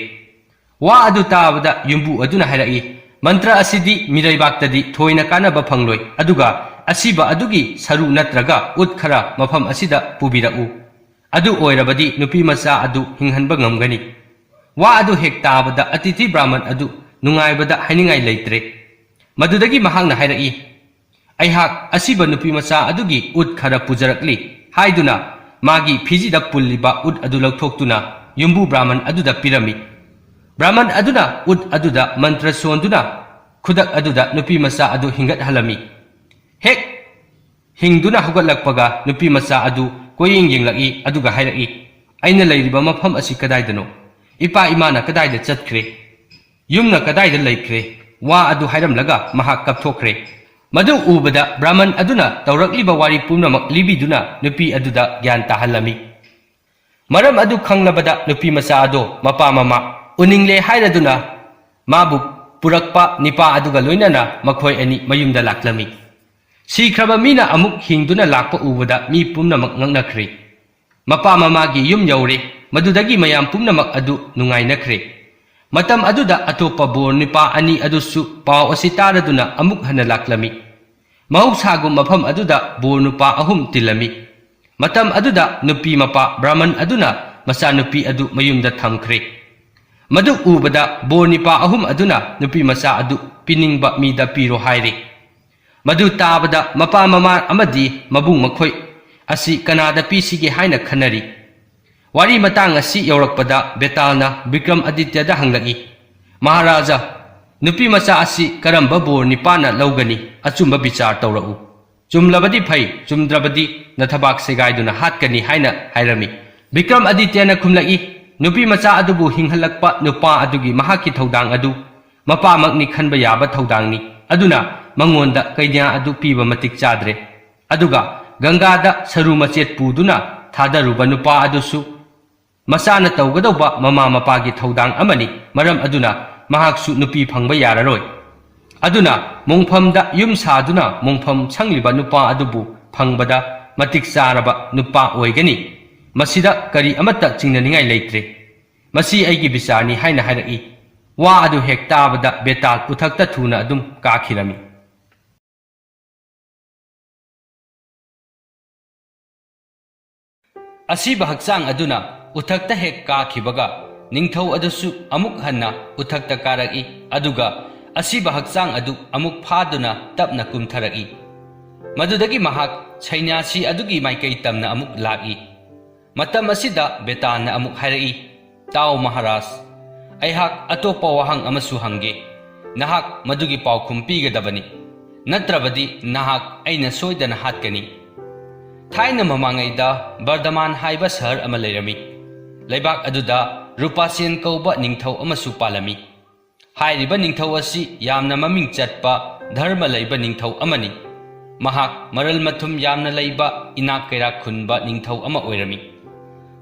ꯋꯥ ꯑꯗꯨ ꯇꯥꯕꯗ ꯌꯨꯝꯕꯨ ꯑꯗꯨꯅ ꯍꯥꯏꯔꯛꯏ, "ꯃꯟꯇ꯭ꯔ ꯑꯁꯤꯗꯤ ꯃꯤꯔꯩꯕꯥꯛꯇꯗꯤ ꯊꯣꯏꯅ ꯀꯥꯟꯅꯕ ꯐꯪꯂꯣꯏ, ꯑꯗꯨꯒ ꯑꯁꯤꯕ ꯑꯗꯨꯒꯤ ꯁꯔꯨ ꯅꯠꯇ꯭ꯔꯒ ꯎꯠ ꯈꯔ ꯃꯐꯝ ꯑꯁꯤꯗ ꯄꯨꯕꯤꯔꯛꯎ꯫" ꯑꯗꯨ ꯑꯣꯏꯔꯕꯗꯤ ꯅꯨꯄꯤ ꯃꯆꯥ ꯑꯗꯨ ꯍꯤꯡꯍꯟꯕ ꯉꯝꯒꯅꯤ꯫ ꯋꯥ ꯑꯗꯨ ꯍꯦꯛ ꯇꯥꯕꯗ ꯑꯇꯤꯊꯤ ꯕ꯭ꯔꯥꯍꯃꯟ ꯑꯗꯨ ꯅꯨꯡꯉꯥꯏꯕꯗ ꯍꯥꯏꯅꯤꯡꯉꯥꯏ ꯂꯩꯇ꯭ꯔꯦ꯫ ꯃꯗꯨꯗꯒꯤ ꯃꯍꯥꯛꯅ ꯍꯥꯏꯔꯛꯏ, "ꯑꯩꯍꯥꯛ ꯑꯁꯤꯕ ꯅꯨꯄꯤ ꯃꯆꯥ ꯑꯗꯨꯒꯤ ꯎꯠ ꯈꯔ ꯄꯨꯖꯔꯛꯂꯤ" ꯍꯥꯏꯗꯨꯅ ꯃꯥꯒꯤ ꯐꯤꯖꯤꯗ ꯄꯨꯜꯂꯤꯕ ꯎꯠ ꯑꯗꯨ ꯂꯧꯊꯣꯛꯇꯨꯅ ꯌꯨꯝꯕꯨ ꯕ꯭ꯔꯥꯍꯃꯟ ꯑꯗꯨꯗ ꯄꯤꯔꯝꯃꯤ꯫ ꯕ꯭ꯔꯥꯍꯃꯟ ꯑꯗꯨꯅ ꯎꯠ ꯑꯗꯨꯗ ꯃꯟꯇ꯭ꯔ ꯁꯣꯟꯗꯨꯅ ꯈꯨꯗꯛ ꯑꯗꯨꯗ ꯅꯨꯄꯤ ꯃꯆꯥ ꯑꯗꯨ ꯍꯤꯡꯒꯠꯍꯜꯂꯝꯃꯤ꯫ ꯍꯦꯛ ꯍꯤꯡꯗꯨꯅ ꯍꯧꯒꯠꯂꯛꯄꯒ ꯅꯨꯄꯤ ꯃꯆꯥ ꯑꯗꯨ ꯀꯣꯏꯌꯦꯡ ꯌꯦꯡꯂꯛꯏ, ꯑꯗꯨꯒ ꯍꯥꯏꯔꯛꯏ, "ꯑꯩꯅ ꯂꯩꯔꯤꯕ ꯃꯐꯝ ꯑꯁꯤ ꯀꯗꯥꯏꯗꯅꯣ? ꯏꯄꯥ ꯏꯃꯥꯅ ꯀꯗꯥꯏꯗ ꯆꯠꯈ꯭ꯔꯦ? ꯌꯨꯝꯅ ꯀꯗꯥꯏꯗ ꯂꯩꯈ꯭ꯔꯦ?" ꯋꯥ ꯑꯗꯨ ꯍꯥꯏꯔꯝꯂꯒ ꯃꯍꯥꯛ ꯀꯞꯊꯣꯛꯈ꯭ꯔꯦ꯫ ꯃꯗꯨ ꯎꯕꯗ ꯕ꯭ꯔꯥꯍꯃꯟ ꯑꯗꯨꯅ ꯇꯧꯔꯛꯂꯤꯕ ꯋꯥꯔꯤ ꯄꯨꯝꯅꯃꯛ ꯂꯤꯕꯤꯗꯨꯅ ꯅꯨꯄꯤ ꯑꯗꯨꯗ ꯒ꯭ꯌꯥꯟ ꯇꯥꯍꯜꯂꯝꯃꯤ꯫ ꯃꯔꯝ ꯑꯗꯨ ꯈꯪꯂꯕꯗ ꯅꯨꯄꯤ ꯃꯆꯥ ꯑꯗꯣ ꯃꯄꯥ ꯃꯃꯥ ꯎꯅꯤꯡꯂꯦ ꯍꯥꯏꯔꯗꯨꯅ ꯃꯥꯕꯨ ꯄꯨꯔꯛꯄ ꯅꯤꯄꯥ ꯑꯗꯨꯒ ꯂꯣꯏꯅꯅ ꯃꯈꯣꯏ ꯑꯅꯤ ꯃꯌꯨꯝꯗ ꯂꯥꯛꯂꯝꯃꯤ꯫ ꯁꯤꯈ꯭ꯔꯕ ꯃꯤꯅ ꯑꯃꯨꯛ ꯍꯤꯡꯗꯨꯅ ꯂꯥꯛꯄ ꯎꯕꯗ ꯃꯤ ꯄꯨꯝꯅꯃꯛ ꯉꯛꯅꯈ꯭ꯔꯦ꯫ ꯃꯄꯥ ꯃꯃꯥꯒꯤ ꯌꯨꯝ ꯌꯧꯔꯦ꯫ ꯃꯗꯨꯗꯒꯤ ꯃꯌꯥꯝ ꯄꯨꯝꯅꯃꯛ ꯑꯗꯨ ꯅꯨꯡꯉꯥꯏꯅꯈ꯭ꯔꯦ꯫ ꯃꯇꯝ ꯑꯗꯨꯗ ꯑꯇꯣꯞꯄ ꯕꯣꯔ ꯅꯤꯄꯥ ꯑꯅꯤ ꯑꯗꯨꯁꯨ ꯄꯥꯎ ꯑꯁꯤ ꯇꯥꯔꯗꯨꯅ ꯑꯃꯨꯛ ꯍꯟꯅ ꯂꯥꯛꯂꯝꯃꯤ꯫ ꯃꯍꯧꯁꯥꯒꯨꯝ ꯃꯐꯝ ꯑꯗꯨꯗ ꯕꯣꯔ ꯅꯨꯄꯥ ꯑꯍꯨꯝ ꯇꯤꯜꯂꯝꯃꯤ꯫ ꯃꯇꯝ ꯑꯗꯨꯗ ꯅꯨꯄꯤ ꯃꯄꯥ ꯕ꯭ꯔꯥꯍꯃꯟ ꯑꯗꯨꯅ ꯃꯆꯥꯅꯨꯄꯤ ꯑꯗꯨ ꯃꯌꯨꯝꯗ ꯊꯝꯈ꯭ꯔꯦ꯫ ꯃꯗꯨ ꯎꯕꯗ ꯕꯣꯔ ꯅꯤꯄꯥ ꯑꯍꯨꯝ ꯑꯗꯨꯅ ꯅꯨꯄꯤ ꯃꯆꯥ ꯑꯗꯨ ꯄꯤꯅꯤꯡꯕ ꯃꯤꯗ ꯄꯤꯔꯣ ꯍꯥꯏꯔꯦ꯫ ꯃꯗꯨ ꯇꯥꯕꯗ ꯃꯄꯥ ꯃꯃꯥ ꯑꯃꯗꯤ ꯃꯕꯨꯡ ꯃꯈꯣꯏ ꯑꯁꯤ ꯀꯅꯥꯗ ꯄꯤꯁꯤꯒꯦ ꯍꯥꯏꯅ ꯈꯟꯅꯔꯤ꯫ ꯋꯥꯔꯤ ꯃꯇꯥꯡ ꯑꯁꯤ ꯌꯧꯔꯛꯄꯗ ꯕꯦꯇꯥꯜꯅ ꯕꯤꯀ꯭ꯔꯝ ꯑꯗꯤꯇ꯭ꯌꯗ ꯍꯪꯂꯛꯏ, "ꯃꯍꯥꯔꯥꯖꯥ, ꯅꯨꯄꯤ ꯃꯆꯥ ꯑꯁꯤ ꯀꯔꯝꯕ ꯕꯣꯔ ꯅꯤꯄꯥꯅ ꯂꯧꯒꯅꯤ? ꯑꯆꯨꯝꯕ ꯕꯤꯆꯥꯔ ꯇꯧꯔꯛꯎ꯫ ꯆꯨꯝꯂꯕꯗꯤ ꯐꯩ, ꯆꯨꯝꯗ꯭ꯔꯕꯗꯤ ꯅꯊꯕꯥꯛ ꯁꯦꯒꯥꯏꯗꯨꯅ ꯍꯥꯠꯀꯅꯤ" ꯍꯥꯏꯅ ꯍꯥꯏꯔꯝꯃꯤ꯫ ꯕꯤꯀ꯭ꯔꯝ ꯑꯗꯤꯇ꯭ꯌꯅ ꯈꯨꯝꯂꯛꯏ, "ꯅꯨꯄꯤ ꯃꯆꯥ ꯑꯗꯨꯕꯨ ꯍꯤꯡꯍꯜꯂꯛꯄ ꯅꯨꯄꯥ ꯑꯗꯨꯒꯤ ꯃꯍꯥꯛꯀꯤ ꯊꯧꯗꯥꯡ ꯑꯗꯨ ꯃꯄꯥꯃꯛꯅꯤ ꯈꯟꯕ ꯌꯥꯕ ꯊꯧꯗꯥꯡꯅꯤ꯫ ꯑꯗꯨꯅ ꯃꯉꯣꯟꯗ ꯀꯩꯅ꯭ꯌꯥ ꯑꯗꯨ ꯄꯤꯕ ꯃꯇꯤꯛ ꯆꯥꯗ꯭ꯔꯦ꯫ ꯑꯗꯨꯒ ꯒꯪꯒꯥꯗ ꯁꯔꯨ ꯃꯆꯦꯠ ꯄꯨꯗꯨꯅ ꯊꯥꯗꯔꯨꯕ ꯅꯨꯄꯥ ꯑꯗꯨꯁꯨ ꯃꯆꯥꯅ ꯇꯧꯒꯗꯧꯕ ꯃꯃꯥ ꯃꯄꯥꯒꯤ ꯊꯧꯗꯥꯡ ꯑꯃꯅꯤ꯫ ꯃꯔꯝ ꯑꯗꯨꯅ ꯃꯍꯥꯛꯁꯨ ꯅꯨꯄꯤ ꯐꯪꯕ ꯌꯥꯔꯔꯣꯏ꯫ ꯑꯗꯨꯅ ꯃꯣꯡꯐꯝꯗ ꯌꯨꯝ ꯁꯥꯗꯨꯅ ꯃꯣꯡꯐꯝ ꯁꯪꯂꯤꯕ ꯅꯨꯄꯥ ꯑꯗꯨꯕꯨ ꯐꯪꯕꯗ ꯃꯇꯤꯛ ꯆꯥꯔꯕ ꯅꯨꯄꯥ ꯑꯣꯏꯒꯅꯤ꯫ ꯃꯁꯤꯗ ꯀꯔꯤ ꯑꯃꯠꯇ ꯆꯤꯡꯅꯅꯤꯡꯉꯥꯏ ꯂꯩꯇ꯭ꯔꯦ꯫ ꯃꯁꯤ ꯑꯩꯒꯤ ꯕꯤꯆꯥꯔꯅꯤ" ꯍꯥꯏꯅ ꯍꯥꯏꯔꯛꯏ꯫ ꯋꯥ ꯑꯗꯨ ꯍꯦꯛ ꯇꯥꯕꯗ ꯕꯦꯇꯥꯜ ꯎꯊꯛꯇ ꯊꯨꯅ ꯑꯗꯨꯝ ꯀꯥꯈꯤꯔꯝꯃꯤ꯫ ꯑꯁꯤꯕ ꯍꯛꯆꯥꯡ ꯑꯗꯨꯅ ꯎꯊꯛꯇ ꯍꯦꯛ ꯀꯥꯈꯤꯕꯒ, ꯅꯤꯡꯊꯧ ꯑꯗꯨꯁꯨ ꯑꯃꯨꯛ ꯍꯟꯅ ꯎꯊꯛꯇ ꯀꯥꯔꯛꯏ, ꯑꯗꯨꯒ ꯑꯁꯤꯕ ꯍꯛꯆꯥꯡ ꯑꯗꯨ ꯑꯃꯨꯛ ꯐꯥꯗꯨꯅ ꯇꯞꯅ ꯀꯨꯝꯊꯔꯛꯏ꯫ ꯃꯗꯨꯗꯒꯤ ꯃꯍꯥꯛ ꯁꯩꯅ꯭ꯌꯥꯁꯤ ꯑꯗꯨꯒꯤ ꯃꯥꯏꯀꯩ ꯇꯝꯅ ꯑꯃꯨꯛ ꯂꯥꯛꯏ꯫ ꯃꯇꯝ ꯑꯁꯤꯗ ꯕꯦꯇꯥꯜꯅ ꯑꯃꯨꯛ ꯍꯥꯏꯔꯛꯏ, "ꯇꯥꯎ ꯃꯍꯥꯔꯥꯖ, ꯑꯩꯍꯥꯛ ꯑꯇꯣꯞꯄ ꯋꯥꯍꯪ ꯑꯃꯁꯨ ꯍꯪꯒꯦ꯫ ꯅꯍꯥꯛ ꯃꯗꯨꯒꯤ ꯄꯥꯎꯈꯨꯝ ꯄꯤꯒꯗꯕꯅꯤ, ꯅꯠꯇ꯭ꯔꯕꯗꯤ ꯅꯍꯥꯛ ꯑꯩꯅ ꯁꯣꯏꯗꯅ ꯍꯥꯠꯀꯅꯤ꯫ ꯊꯥꯏꯅ ꯃꯃꯥꯡꯉꯩꯗ ꯕꯔꯗꯃꯥꯟ ꯍꯥꯏꯕ ꯁꯍꯔ ꯑꯃ ꯂꯩꯔꯝꯃꯤ꯫ ꯂꯩꯕꯥꯛ ꯑꯗꯨꯗ ꯔꯨꯄꯥꯁꯦꯟ ꯀꯧꯕ ꯅꯤꯡꯊꯧ ꯑꯃꯁꯨ ꯄꯥꯜꯂꯝꯃꯤ꯫ ꯍꯥꯏꯔꯤꯕ ꯅꯤꯡꯊꯧ ꯑꯁꯤ ꯌꯥꯝꯅ ꯃꯃꯤꯡ ꯆꯠꯄ, ꯙꯔꯃ ꯂꯩꯕ ꯅꯤꯡꯊꯧ ꯑꯃꯅꯤ꯫ ꯃꯍꯥꯛ ꯃꯔꯜ ꯃꯊꯨꯝ ꯌꯥꯝꯅ ꯂꯩꯕ, ꯏꯅꯥꯛ ꯀꯩꯔꯥꯛ ꯈꯨꯟꯕ ꯅꯤꯡꯊꯧ ꯑꯃ ꯑꯣꯏꯔꯝꯃꯤ꯫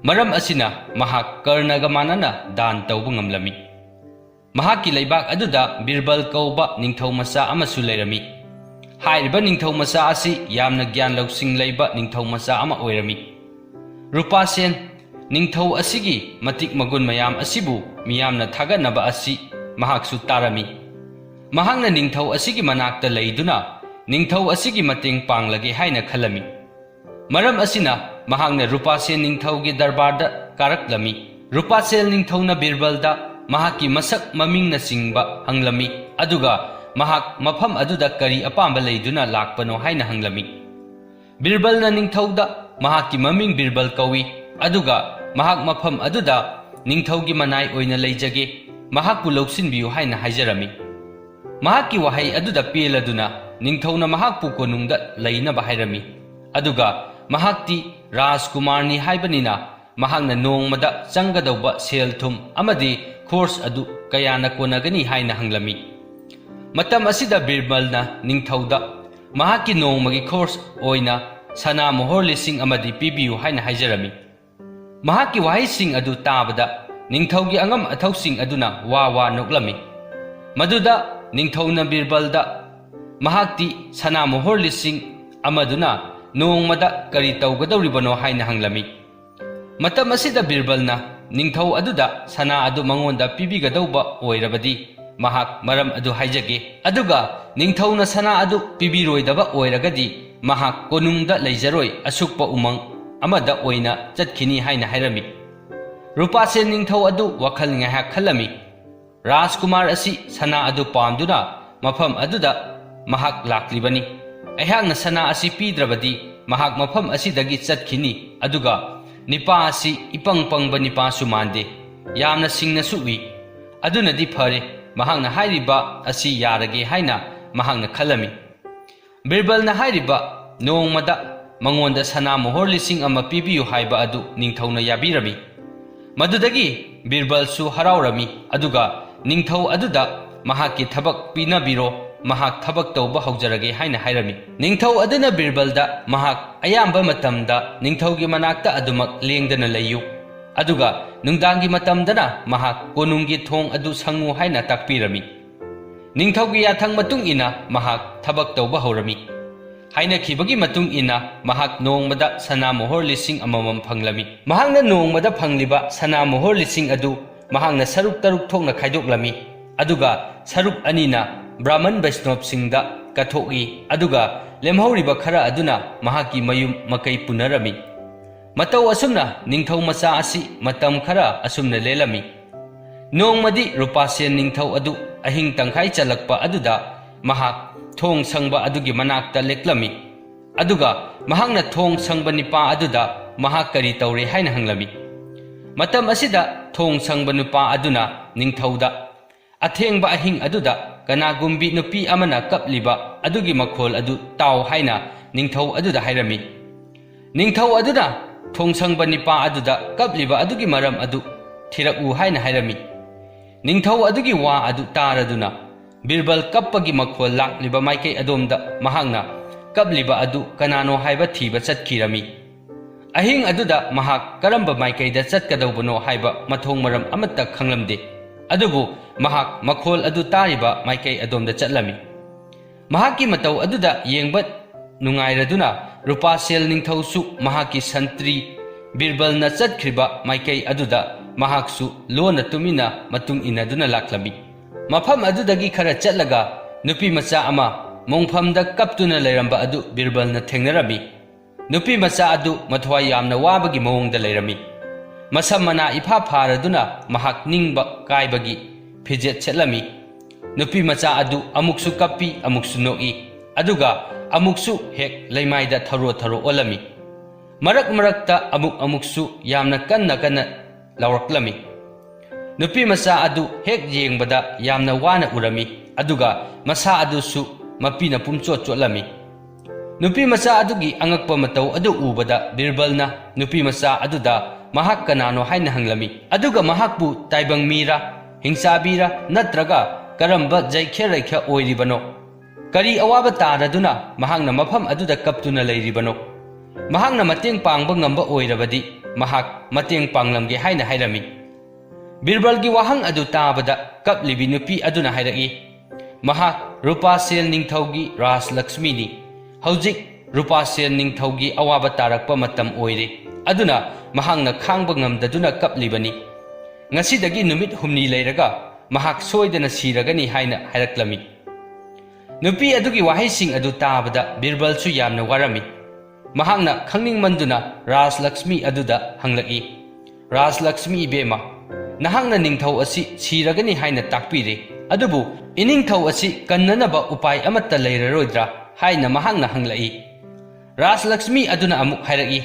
ꯃꯔꯝ ꯑꯁꯤꯅ ꯃꯍꯥꯛ ꯀꯔꯅꯒ ꯃꯥꯟꯅꯅ ꯗꯥꯟ ꯇꯧꯕ ꯉꯝꯂꯝꯃꯤ꯫ ꯃꯍꯥꯛꯀꯤ ꯂꯩꯕꯥꯛ ꯑꯗꯨꯗ ꯕꯤꯔꯕꯜ ꯀꯧꯕ ꯅꯤꯡꯊꯧ ꯃꯆꯥ ꯑꯃꯁꯨ ꯂꯩꯔꯝꯃꯤ꯫ ꯍꯥꯏꯔꯤꯕ ꯅꯤꯡꯊꯧ ꯃꯆꯥ ꯑꯁꯤ ꯌꯥꯝꯅ ꯒ꯭ꯌꯥꯟ ꯂꯧꯁꯤꯡ ꯂꯩꯕ ꯅꯤꯡꯊꯧ ꯃꯆꯥ ꯑꯃ ꯑꯣꯏꯔꯝꯃꯤ꯫ ꯔꯨꯄꯥꯁꯦꯟ ꯅꯤꯡꯊꯧ ꯑꯁꯤꯒꯤ ꯃꯇꯤꯛ ꯃꯒꯨꯟ ꯃꯌꯥꯝ ꯑꯁꯤꯕꯨ ꯃꯤꯌꯥꯝꯅ ꯊꯥꯒꯠꯅꯕ ꯑꯁꯤ ꯃꯍꯥꯛꯁꯨ ꯇꯥꯔꯝꯃꯤ꯫ ꯃꯍꯥꯛꯅ ꯅꯤꯡꯊꯧ ꯑꯁꯤꯒꯤ ꯃꯅꯥꯛꯇ ꯂꯩꯗꯨꯅ ꯅꯤꯡꯊꯧ ꯑꯁꯤꯒꯤ ꯃꯇꯦꯡ ꯄꯥꯡꯂꯒꯦ ꯍꯥꯏꯅ ꯈꯜꯂꯝꯃꯤ꯫ ꯃꯔꯝ ꯑꯁꯤꯅ ꯃꯍꯥꯛꯅ ꯔꯨꯄꯥꯁꯦꯟ ꯅꯤꯡꯊꯧꯒꯤ ꯗꯔꯕꯥꯔꯗ ꯀꯥꯔꯛꯂꯝꯃꯤ꯫ ꯔꯨꯄꯥꯁꯦꯟ ꯅꯤꯡꯊꯧꯅ ꯕꯤꯔꯕꯜꯗ ꯃꯍꯥꯛꯀꯤ ꯃꯁꯛ ꯃꯃꯤꯡꯅꯆꯤꯡꯕ ꯍꯪꯂꯝꯃꯤ, ꯑꯗꯨꯒ ꯃꯍꯥꯛ ꯃꯐꯝ ꯑꯗꯨꯗ ꯀꯔꯤ ꯑꯄꯥꯝꯕ ꯂꯩꯗꯨꯅ ꯂꯥꯛꯄꯅꯣ ꯍꯥꯏꯅ ꯍꯪꯂꯝꯃꯤ꯫ ꯕꯤꯔꯕꯜꯅ ꯅꯤꯡꯊꯧꯗ ꯃꯍꯥꯛꯀꯤ ꯃꯃꯤꯡ ꯕꯤꯔꯕꯜ ꯀꯧꯏ, ꯑꯗꯨꯒ ꯃꯍꯥꯛ ꯃꯐꯝ ꯑꯗꯨꯗ ꯅꯤꯡꯊꯧꯒꯤ ꯃꯅꯥꯏ ꯑꯣꯏꯅ ꯂꯩꯖꯒꯦ, ꯃꯍꯥꯛꯄꯨ ꯂꯧꯁꯤꯟꯕꯤꯌꯨ ꯍꯥꯏꯅ ꯍꯥꯏꯖꯔꯝꯃꯤ꯫ ꯃꯍꯥꯛꯀꯤ ꯋꯥꯍꯩ ꯑꯗꯨꯗ ꯄꯦꯜꯂꯗꯨꯅ ꯅꯤꯡꯊꯧꯅ ꯃꯍꯥꯛꯄꯨ ꯀꯣꯅꯨꯡꯗ ꯂꯩꯅꯕ ꯍꯥꯏꯔꯝꯃꯤ꯫ ꯑꯗꯨꯒ ꯃꯍꯥꯛꯇꯤ ꯔꯥꯖꯀꯨꯃꯥꯔꯅꯤ ꯍꯥꯏꯕꯅꯤꯅ ꯃꯍꯥꯛꯅ ꯅꯣꯡꯃꯗ ꯆꯪꯒꯗꯧꯕ ꯁꯦꯜ ꯊꯨꯝ ꯑꯃꯗꯤ ꯈꯣꯔꯁ ꯑꯗꯨ ꯀꯌꯥꯅ ꯀꯣꯟꯅꯒꯅꯤ ꯍꯥꯏꯅ ꯍꯪꯂꯝꯃꯤ꯫ ꯃꯇꯝ ꯑꯁꯤꯗ ꯕꯤꯔꯕꯜꯅ ꯅꯤꯡꯊꯧꯗ ꯃꯍꯥꯛꯀꯤ ꯅꯣꯡꯃꯒꯤ ꯈꯣꯔꯁ ꯑꯣꯏꯅ ꯁꯅꯥ ꯃꯣꯍꯣꯔ ꯂꯤꯁꯤꯡ ꯑꯃꯗꯤ ꯄꯤꯕꯤꯌꯨ ꯍꯥꯏꯅ ꯍꯥꯏꯖꯔꯝꯃꯤ꯫ ꯃꯍꯥꯛꯀꯤ ꯋꯥꯍꯩꯁꯤꯡ ꯑꯗꯨ ꯇꯥꯕꯗ ꯅꯤꯡꯊꯧꯒꯤ ꯑꯉꯝ ꯑꯊꯧꯁꯤꯡ ꯑꯗꯨꯅ ꯋꯥ ꯋꯥ ꯅꯣꯛꯂꯝꯃꯤ꯫ ꯃꯗꯨꯗ ꯅꯤꯡꯊꯧꯅ ꯕꯤꯔꯕꯜꯗ ꯃꯍꯥꯛꯇꯤ ꯁꯅꯥ ꯃꯣꯍꯣꯔ ꯂꯤꯁꯤꯡ ꯑꯃꯗꯨꯅ ꯅꯣꯡꯃꯗ ꯀꯔꯤ ꯇꯧꯒꯗꯧꯔꯤꯕꯅꯣ ꯍꯥꯏꯅ ꯍꯪꯂꯝꯃꯤ꯫ ꯃꯇꯝ ꯑꯁꯤꯗ ꯕꯤꯔꯕꯜꯅ ꯅꯤꯡꯊꯧ ꯑꯗꯨꯗ ꯁꯅꯥ ꯑꯗꯨ ꯃꯉꯣꯟꯗ ꯄꯤꯕꯤꯒꯗꯧꯕ ꯑꯣꯏꯔꯕꯗꯤ ꯃꯍꯥꯛ ꯃꯔꯝ ꯑꯗꯨ ꯍꯥꯏꯖꯒꯦ, ꯑꯗꯨꯒ ꯅꯤꯡꯊꯧꯅ ꯁꯅꯥ ꯑꯗꯨ ꯄꯤꯕꯤꯔꯣꯏꯗꯕ ꯑꯣꯏꯔꯒꯗꯤ ꯃꯍꯥꯛ ꯀꯣꯅꯨꯡꯗ ꯂꯩꯖꯔꯣꯏ, ꯑꯁꯨꯛꯄ ꯎꯃꯪ ꯑꯃꯗ ꯑꯣꯏꯅ ꯆꯠꯈꯤꯅꯤ ꯍꯥꯏꯅ ꯍꯥꯏꯔꯝꯃꯤ꯫ ꯔꯨꯄꯥꯁꯦꯟ ꯅꯤꯡꯊꯧ ꯑꯗꯨ ꯋꯥꯈꯜ ꯉꯥꯏꯍꯥꯛ ꯈꯜꯂꯝꯃꯤ꯫ ꯔꯥꯖꯀꯨꯃꯥꯔ ꯑꯁꯤ ꯁꯅꯥ ꯑꯗꯨ ꯄꯥꯝꯗꯨꯅ ꯃꯐꯝ ꯑꯗꯨꯗ ꯃꯍꯥꯛ ꯂꯥꯛꯂꯤꯕꯅꯤ꯫ ꯑꯩꯍꯥꯛꯅ ꯁꯅꯥ ꯑꯁꯤ ꯄꯤꯗ꯭ꯔꯕꯗꯤ ꯃꯍꯥꯛ ꯃꯐꯝ ꯑꯁꯤꯗꯒꯤ ꯆꯠꯈꯤꯅꯤ, ꯑꯗꯨꯒ ꯅꯤꯄꯥ ꯑꯁꯤ ꯏꯄꯪ ꯄꯪꯕ ꯅꯤꯄꯥꯁꯨ ꯃꯥꯟꯗꯦ, ꯌꯥꯝꯅ ꯁꯤꯡꯅꯁꯨ ꯎꯏ꯫ ꯑꯗꯨꯅꯗꯤ ꯐꯔꯦ, ꯃꯍꯥꯛꯅ ꯍꯥꯏꯔꯤꯕ ꯑꯁꯤ ꯌꯥꯔꯒꯦ ꯍꯥꯏꯅ ꯃꯍꯥꯛꯅ ꯈꯜꯂꯝꯃꯤ꯫ ꯕꯤꯔꯕꯜꯅ ꯍꯥꯏꯔꯤꯕ ꯅꯣꯡꯃꯗ ꯃꯉꯣꯟꯗ ꯁꯅꯥ ꯃꯣꯍꯣꯔ ꯂꯤꯁꯤꯡ ꯑꯃ ꯄꯤꯕꯤꯌꯨ ꯍꯥꯏꯕ ꯑꯗꯨ ꯅꯤꯡꯊꯧꯅ ꯌꯥꯕꯤꯔꯝꯃꯤ꯫ ꯃꯗꯨꯗꯒꯤ ꯕꯤꯔꯕꯜꯁꯨ ꯍꯔꯥꯎꯔꯝꯃꯤ, ꯑꯗꯨꯒ ꯅꯤꯡꯊꯧ ꯑꯗꯨꯗ ꯃꯍꯥꯛꯀꯤ ꯊꯕꯛ ꯄꯤꯅꯕꯤꯔꯣ, ꯃꯍꯥꯛ ꯊꯕꯛ ꯇꯧꯕ ꯍꯧꯖꯔꯒꯦ ꯍꯥꯏꯅ ꯍꯥꯏꯔꯝꯃꯤ꯫ ꯅꯤꯡꯊꯧ ꯑꯗꯨꯅ ꯕꯤꯔꯕꯜꯗ ꯃꯍꯥꯛ ꯑꯌꯥꯝꯕ ꯃꯇꯝꯗ ꯅꯤꯡꯊꯧꯒꯤ ꯃꯅꯥꯛꯇ ꯑꯗꯨꯃꯛ ꯂꯦꯡꯗꯅ ꯂꯩꯌꯨ, ꯑꯗꯨꯒ ꯅꯨꯡꯗꯥꯡꯒꯤ ꯃꯇꯝꯗꯅ ꯃꯍꯥꯛ ꯀꯣꯅꯨꯡꯒꯤ ꯊꯣꯡ ꯑꯗꯨ ꯁꯪꯉꯨ ꯍꯥꯏꯅ ꯇꯥꯛꯄꯤꯔꯝꯃꯤ꯫ ꯅꯤꯡꯊꯧꯒꯤ ꯌꯥꯊꯪ ꯃꯇꯨꯡ ꯏꯟꯅ ꯃꯍꯥꯛ ꯊꯕꯛ ꯇꯧꯕ ꯍꯧꯔꯝꯃꯤ꯫ ꯍꯥꯏꯅꯈꯤꯕꯒꯤ ꯃꯇꯨꯡ ꯏꯟꯅ ꯃꯍꯥꯛ ꯅꯣꯡꯃꯗ ꯁꯅꯥ ꯃꯣꯍꯣꯔ ꯂꯤꯁꯤꯡ ꯑꯃꯃꯝ ꯐꯪꯂꯝꯃꯤ꯫ ꯃꯍꯥꯛꯅ ꯅꯣꯡꯃꯗ ꯐꯪꯂꯤꯕ ꯁꯅꯥ ꯃꯣꯍꯣꯔ ꯂꯤꯁꯤꯡ ꯑꯗꯨ ꯃꯍꯥꯛꯅ ꯁꯔꯨꯛ ꯇꯔꯨꯛ ꯊꯣꯛꯅ ꯈꯥꯏꯗꯣꯛꯂꯝꯃꯤ, ꯑꯗꯨꯒ ꯁꯔꯨꯛ ꯑꯅꯤꯅ ꯕ꯭ꯔꯥꯍꯃꯟ ꯕꯩꯁꯅꯣꯞꯁꯤꯡꯗ ꯀꯠꯊꯣꯛꯏ, ꯑꯗꯨꯒ ꯂꯦꯝꯍꯧꯔꯤꯕ ꯈꯔ ꯑꯗꯨꯅ ꯃꯍꯥꯛꯀꯤ ꯃꯌꯨꯝ ꯃꯀꯩ ꯄꯨꯅꯔꯝꯃꯤ꯫ ꯃꯇꯧ ꯑꯁꯨꯝꯅ ꯅꯤꯡꯊꯧ ꯃꯆꯥ ꯑꯁꯤ ꯃꯇꯝ ꯈꯔ ꯑꯁꯨꯝꯅ ꯂꯦꯜꯂꯝꯃꯤ꯫ ꯅꯣꯡꯃꯗꯤ ꯔꯨꯄꯥꯁꯦꯟ ꯅꯤꯡꯊꯧ ꯑꯗꯨ ꯑꯍꯤꯡ ꯇꯪꯈꯥꯏ ꯆꯜꯂꯛꯄ ꯑꯗꯨꯗ ꯃꯍꯥꯛ ꯊꯣꯡ ꯁꯪꯕ ꯑꯗꯨꯒꯤ ꯃꯅꯥꯛꯇ ꯂꯦꯛꯂꯝꯃꯤ꯫ ꯑꯗꯨꯒ ꯃꯍꯥꯛꯅ ꯊꯣꯡ ꯁꯪꯕ ꯅꯤꯄꯥ ꯑꯗꯨꯗ ꯃꯍꯥꯛ ꯀꯔꯤ ꯇꯧꯔꯦ ꯍꯥꯏꯅ ꯍꯪꯂꯝꯃꯤ꯫ ꯃꯇꯝ ꯑꯁꯤꯗ ꯊꯣꯡ ꯁꯪꯕ ꯅꯨꯄꯥ ꯑꯗꯨꯅ ꯅꯤꯡꯊꯧꯗ, "ꯑꯊꯦꯡꯕ ꯑꯍꯤꯡ ꯑꯗꯨꯗ ꯀꯅꯥꯒꯨꯝꯕꯤ ꯅꯨꯄꯤ ꯑꯃꯅ ꯀꯞꯂꯤꯕ ꯑꯗꯨꯒꯤ ꯃꯈꯣꯜ ꯑꯗꯨ ꯇꯥꯎ" ꯍꯥꯏꯅ ꯅꯤꯡꯊꯧ ꯑꯗꯨꯗ ꯍꯥꯏꯔꯝꯃꯤ꯫ ꯅꯤꯡꯊꯧ ꯑꯗꯨꯅ ꯊꯣꯡꯁꯪꯕ ꯅꯤꯄꯥ ꯑꯗꯨꯗ ꯀꯞꯂꯤꯕ ꯑꯗꯨꯒꯤ ꯃꯔꯝ ꯑꯗꯨ ꯊꯤꯔꯛꯎ ꯍꯥꯏꯅ ꯍꯥꯏꯔꯝꯃꯤ꯫ ꯅꯤꯡꯊꯧ ꯑꯗꯨꯒꯤ ꯋꯥ ꯑꯗꯨ ꯇꯥꯔꯗꯨꯅ ꯕꯤꯔꯕꯜ ꯀꯞꯄꯒꯤ ꯃꯈꯣꯜ ꯂꯥꯛꯂꯤꯕ ꯃꯥꯏꯀꯩ ꯑꯗꯣꯝꯗ ꯃꯍꯥꯛꯅ ꯀꯞꯂꯤꯕ ꯑꯗꯨ ꯀꯅꯥꯅꯣ ꯍꯥꯏꯕ ꯊꯤꯕ ꯆꯠꯈꯤꯔꯝꯃꯤ꯫ ꯑꯍꯤꯡ ꯑꯗꯨꯗ ꯃꯍꯥꯛ ꯀꯔꯝꯕ ꯃꯥꯏꯀꯩꯗ ꯆꯠꯀꯗꯧꯕꯅꯣ ꯍꯥꯏꯕ ꯃꯊꯣꯡ ꯃꯔꯝ ꯑꯃꯠꯇ ꯈꯪꯂꯝꯗꯦ꯫ ꯑꯗꯨꯕꯨ ꯃꯍꯥꯛ ꯃꯈꯣꯜ ꯑꯗꯨ ꯇꯥꯔꯤꯕ ꯃꯥꯏꯀꯩ ꯑꯗꯣꯝꯗ ꯆꯠꯂꯝꯃꯤ꯫ ꯃꯍꯥꯛꯀꯤ ꯃꯇꯧ ꯑꯗꯨꯗ ꯌꯦꯡꯕ ꯅꯨꯡꯉꯥꯏꯔꯗꯨꯅ ꯔꯨꯄꯥꯁꯦꯜ ꯅꯤꯡꯊꯧꯁꯨ ꯃꯍꯥꯛꯀꯤ ꯁꯟꯇ꯭ꯔꯤ ꯕꯤꯔꯕꯜꯅ ꯆꯠꯈ꯭ꯔꯤꯕ ꯃꯥꯏꯀꯩ ꯑꯗꯨꯗ ꯃꯍꯥꯛꯁꯨ ꯂꯣꯟꯅ ꯇꯨꯃꯤꯟꯅ ꯃꯇꯨꯡ ꯏꯟꯅꯗꯨꯅ ꯂꯥꯛꯂꯝꯃꯤ꯫ ꯃꯐꯝ ꯑꯗꯨꯗꯒꯤ ꯈꯔ ꯆꯠꯂꯒ ꯅꯨꯄꯤ ꯃꯆꯥ ꯑꯃ ꯃꯣꯡꯐꯝꯗ ꯀꯞꯇꯨꯅ ꯂꯩꯔꯝꯕ ꯑꯗꯨ ꯕꯤꯔꯕꯜꯅ ꯊꯦꯡꯅꯔꯝꯃꯤ꯫ ꯅꯨꯄꯤ ꯃꯆꯥ ꯑꯗꯨ ꯃꯊ꯭ꯋꯥꯏ ꯌꯥꯝꯅ ꯋꯥꯕꯒꯤ ꯃꯑꯣꯡꯗ ꯂꯩꯔꯝꯃꯤ꯫ ꯃꯁꯝ ꯃꯅꯥ ꯏꯐꯥ ꯐꯥꯔꯗꯨꯅ ꯃꯍꯥꯛ ꯅꯤꯡꯕ ꯀꯥꯏꯕꯒꯤ ꯐꯤꯖꯦꯠ ꯁꯦꯠꯂꯝꯃꯤ꯫ ꯅꯨꯄꯤ ꯃꯆꯥ ꯑꯗꯨ ꯑꯃꯨꯛꯁꯨ ꯀꯞꯄꯤ, ꯑꯃꯨꯛꯁꯨ ꯅꯣꯛꯏ, ꯑꯗꯨꯒ ꯑꯃꯨꯛꯁꯨ ꯍꯦꯛ ꯂꯩꯃꯥꯏꯗ ꯊꯔꯣ ꯊꯔꯣ ꯑꯣꯜꯂꯝꯃꯤ꯫ ꯃꯔꯛ ꯃꯔꯛꯇ ꯑꯃꯨꯛ ꯑꯃꯨꯛꯁꯨ ꯌꯥꯝꯅ ꯀꯟꯅ ꯀꯟꯅ ꯂꯥꯎꯔꯛꯂꯝꯃꯤ꯫ ꯅꯨꯄꯤ ꯃꯆꯥ ꯑꯗꯨ ꯍꯦꯛ ꯌꯦꯡꯕꯗ ꯌꯥꯝꯅ ꯋꯥꯅ ꯎꯔꯝꯃꯤ, ꯑꯗꯨꯒ ꯃꯁꯥ ꯑꯗꯨꯁꯨ ꯃꯄꯤꯅ ꯄꯨꯝꯆꯣꯠ ꯆꯣꯠꯂꯝꯃꯤ꯫ ꯅꯨꯄꯤ ꯃꯆꯥ ꯑꯗꯨꯒꯤ ꯑꯉꯛꯄ ꯃꯇꯧ ꯑꯗꯨ ꯎꯕꯗ ꯕꯤꯔꯕꯜꯅ ꯅꯨꯄꯤ ꯃꯆꯥ ꯑꯗꯨꯗ ꯃꯍꯥꯛ ꯀꯅꯥꯅꯣ ꯍꯥꯏꯅ ꯍꯪꯂꯝꯃꯤ, ꯑꯗꯨꯒ ꯃꯍꯥꯛꯄꯨ ꯇꯥꯏꯕꯪ ꯃꯤꯔꯥ, ꯍꯤꯡꯆꯥꯕꯤꯔꯥ, ꯅꯠꯇ꯭ꯔꯒ ꯀꯔꯝꯕ ꯖꯩꯈ꯭ꯌ ꯔꯩꯈ꯭ꯌ ꯑꯣꯏꯔꯤꯕꯅꯣ? ꯀꯔꯤ ꯑꯋꯥꯕ ꯇꯥꯔꯗꯨꯅ ꯃꯍꯥꯛꯅ ꯃꯐꯝ ꯑꯗꯨꯗ ꯀꯞꯇꯨꯅ ꯂꯩꯔꯤꯕꯅꯣ? ꯃꯍꯥꯛꯅ ꯃꯇꯦꯡ ꯄꯥꯡꯕ ꯉꯝꯕ ꯑꯣꯏꯔꯕꯗꯤ ꯃꯍꯥꯛ ꯃꯇꯦꯡ ꯄꯥꯡꯂꯝꯒꯦ ꯍꯥꯏꯅ ꯍꯥꯏꯔꯝꯃꯤ꯫ ꯕꯤꯔꯕꯜꯒꯤ ꯋꯥꯍꯪ ꯑꯗꯨ ꯇꯥꯕꯗ ꯀꯞꯂꯤꯕꯤ ꯅꯨꯄꯤ ꯑꯗꯨꯅ ꯍꯥꯏꯔꯛꯏ, ꯃꯍꯥꯛ ꯔꯨꯄꯥꯁꯦꯜ ꯅꯤꯡꯊꯧꯒꯤ ꯔꯥꯖꯂꯛꯁꯃꯤꯅꯤ꯫ ꯍꯧꯖꯤꯛ ꯔꯨꯄꯥꯁꯦꯜ ꯅꯤꯡꯊꯧꯒꯤ ꯑꯋꯥꯕ ꯇꯥꯔꯛꯄ ꯃꯇꯝ ꯑꯣꯏꯔꯦ, ꯑꯗꯨꯅ ꯃꯍꯥꯛꯅ ꯈꯥꯡꯕ ꯉꯝꯗꯗꯨꯅ ꯀꯞꯂꯤꯕꯅꯤ꯫ ꯉꯁꯤꯗꯒꯤ ꯅꯨꯃꯤꯠ ꯍꯨꯝꯅꯤ ꯂꯩꯔꯒ ꯃꯍꯥꯛ ꯁꯣꯏꯗꯅ ꯁꯤꯔꯒꯅꯤ ꯍꯥꯏꯅ ꯍꯥꯏꯔꯛꯂꯝꯃꯤ꯫ ꯅꯨꯄꯤ ꯑꯗꯨꯒꯤ ꯋꯥꯍꯩꯁꯤꯡ ꯑꯗꯨ ꯇꯥꯕꯗ ꯕꯤꯔꯕꯜꯁꯨ ꯌꯥꯝꯅ ꯋꯥꯔꯝꯃꯤ꯫ ꯃꯍꯥꯛꯅ ꯈꯪꯅꯤꯡꯃꯟꯗꯨꯅ ꯔꯥꯖꯂꯛꯁꯃꯤ ꯑꯗꯨꯗ ꯍꯪꯂꯛꯏ, "ꯔꯥꯖꯂꯛꯁꯃꯤ ꯏꯕꯦꯝꯃ, ꯅꯍꯥꯛꯅ ꯅꯤꯡꯊꯧ ꯑꯁꯤ ꯁꯤꯔꯒꯅꯤ ꯍꯥꯏꯅ ꯇꯥꯛꯄꯤꯔꯦ, ꯑꯗꯨꯕꯨ ꯏꯅꯤꯡꯊꯧ ꯑꯁꯤ ꯀꯟꯅꯅꯕ ꯎꯄꯥꯏ ꯑꯃꯠꯇ ꯂꯩꯔꯔꯣꯏꯗ꯭ꯔꯥ?" ꯍꯥꯏꯅ ꯃꯍꯥꯛꯅ ꯍꯪꯂꯛꯏ꯫ ꯔꯥꯖꯂꯛꯁꯃꯤ ꯑꯗꯨꯅ ꯑꯃꯨꯛ ꯍꯥꯏꯔꯛꯏ,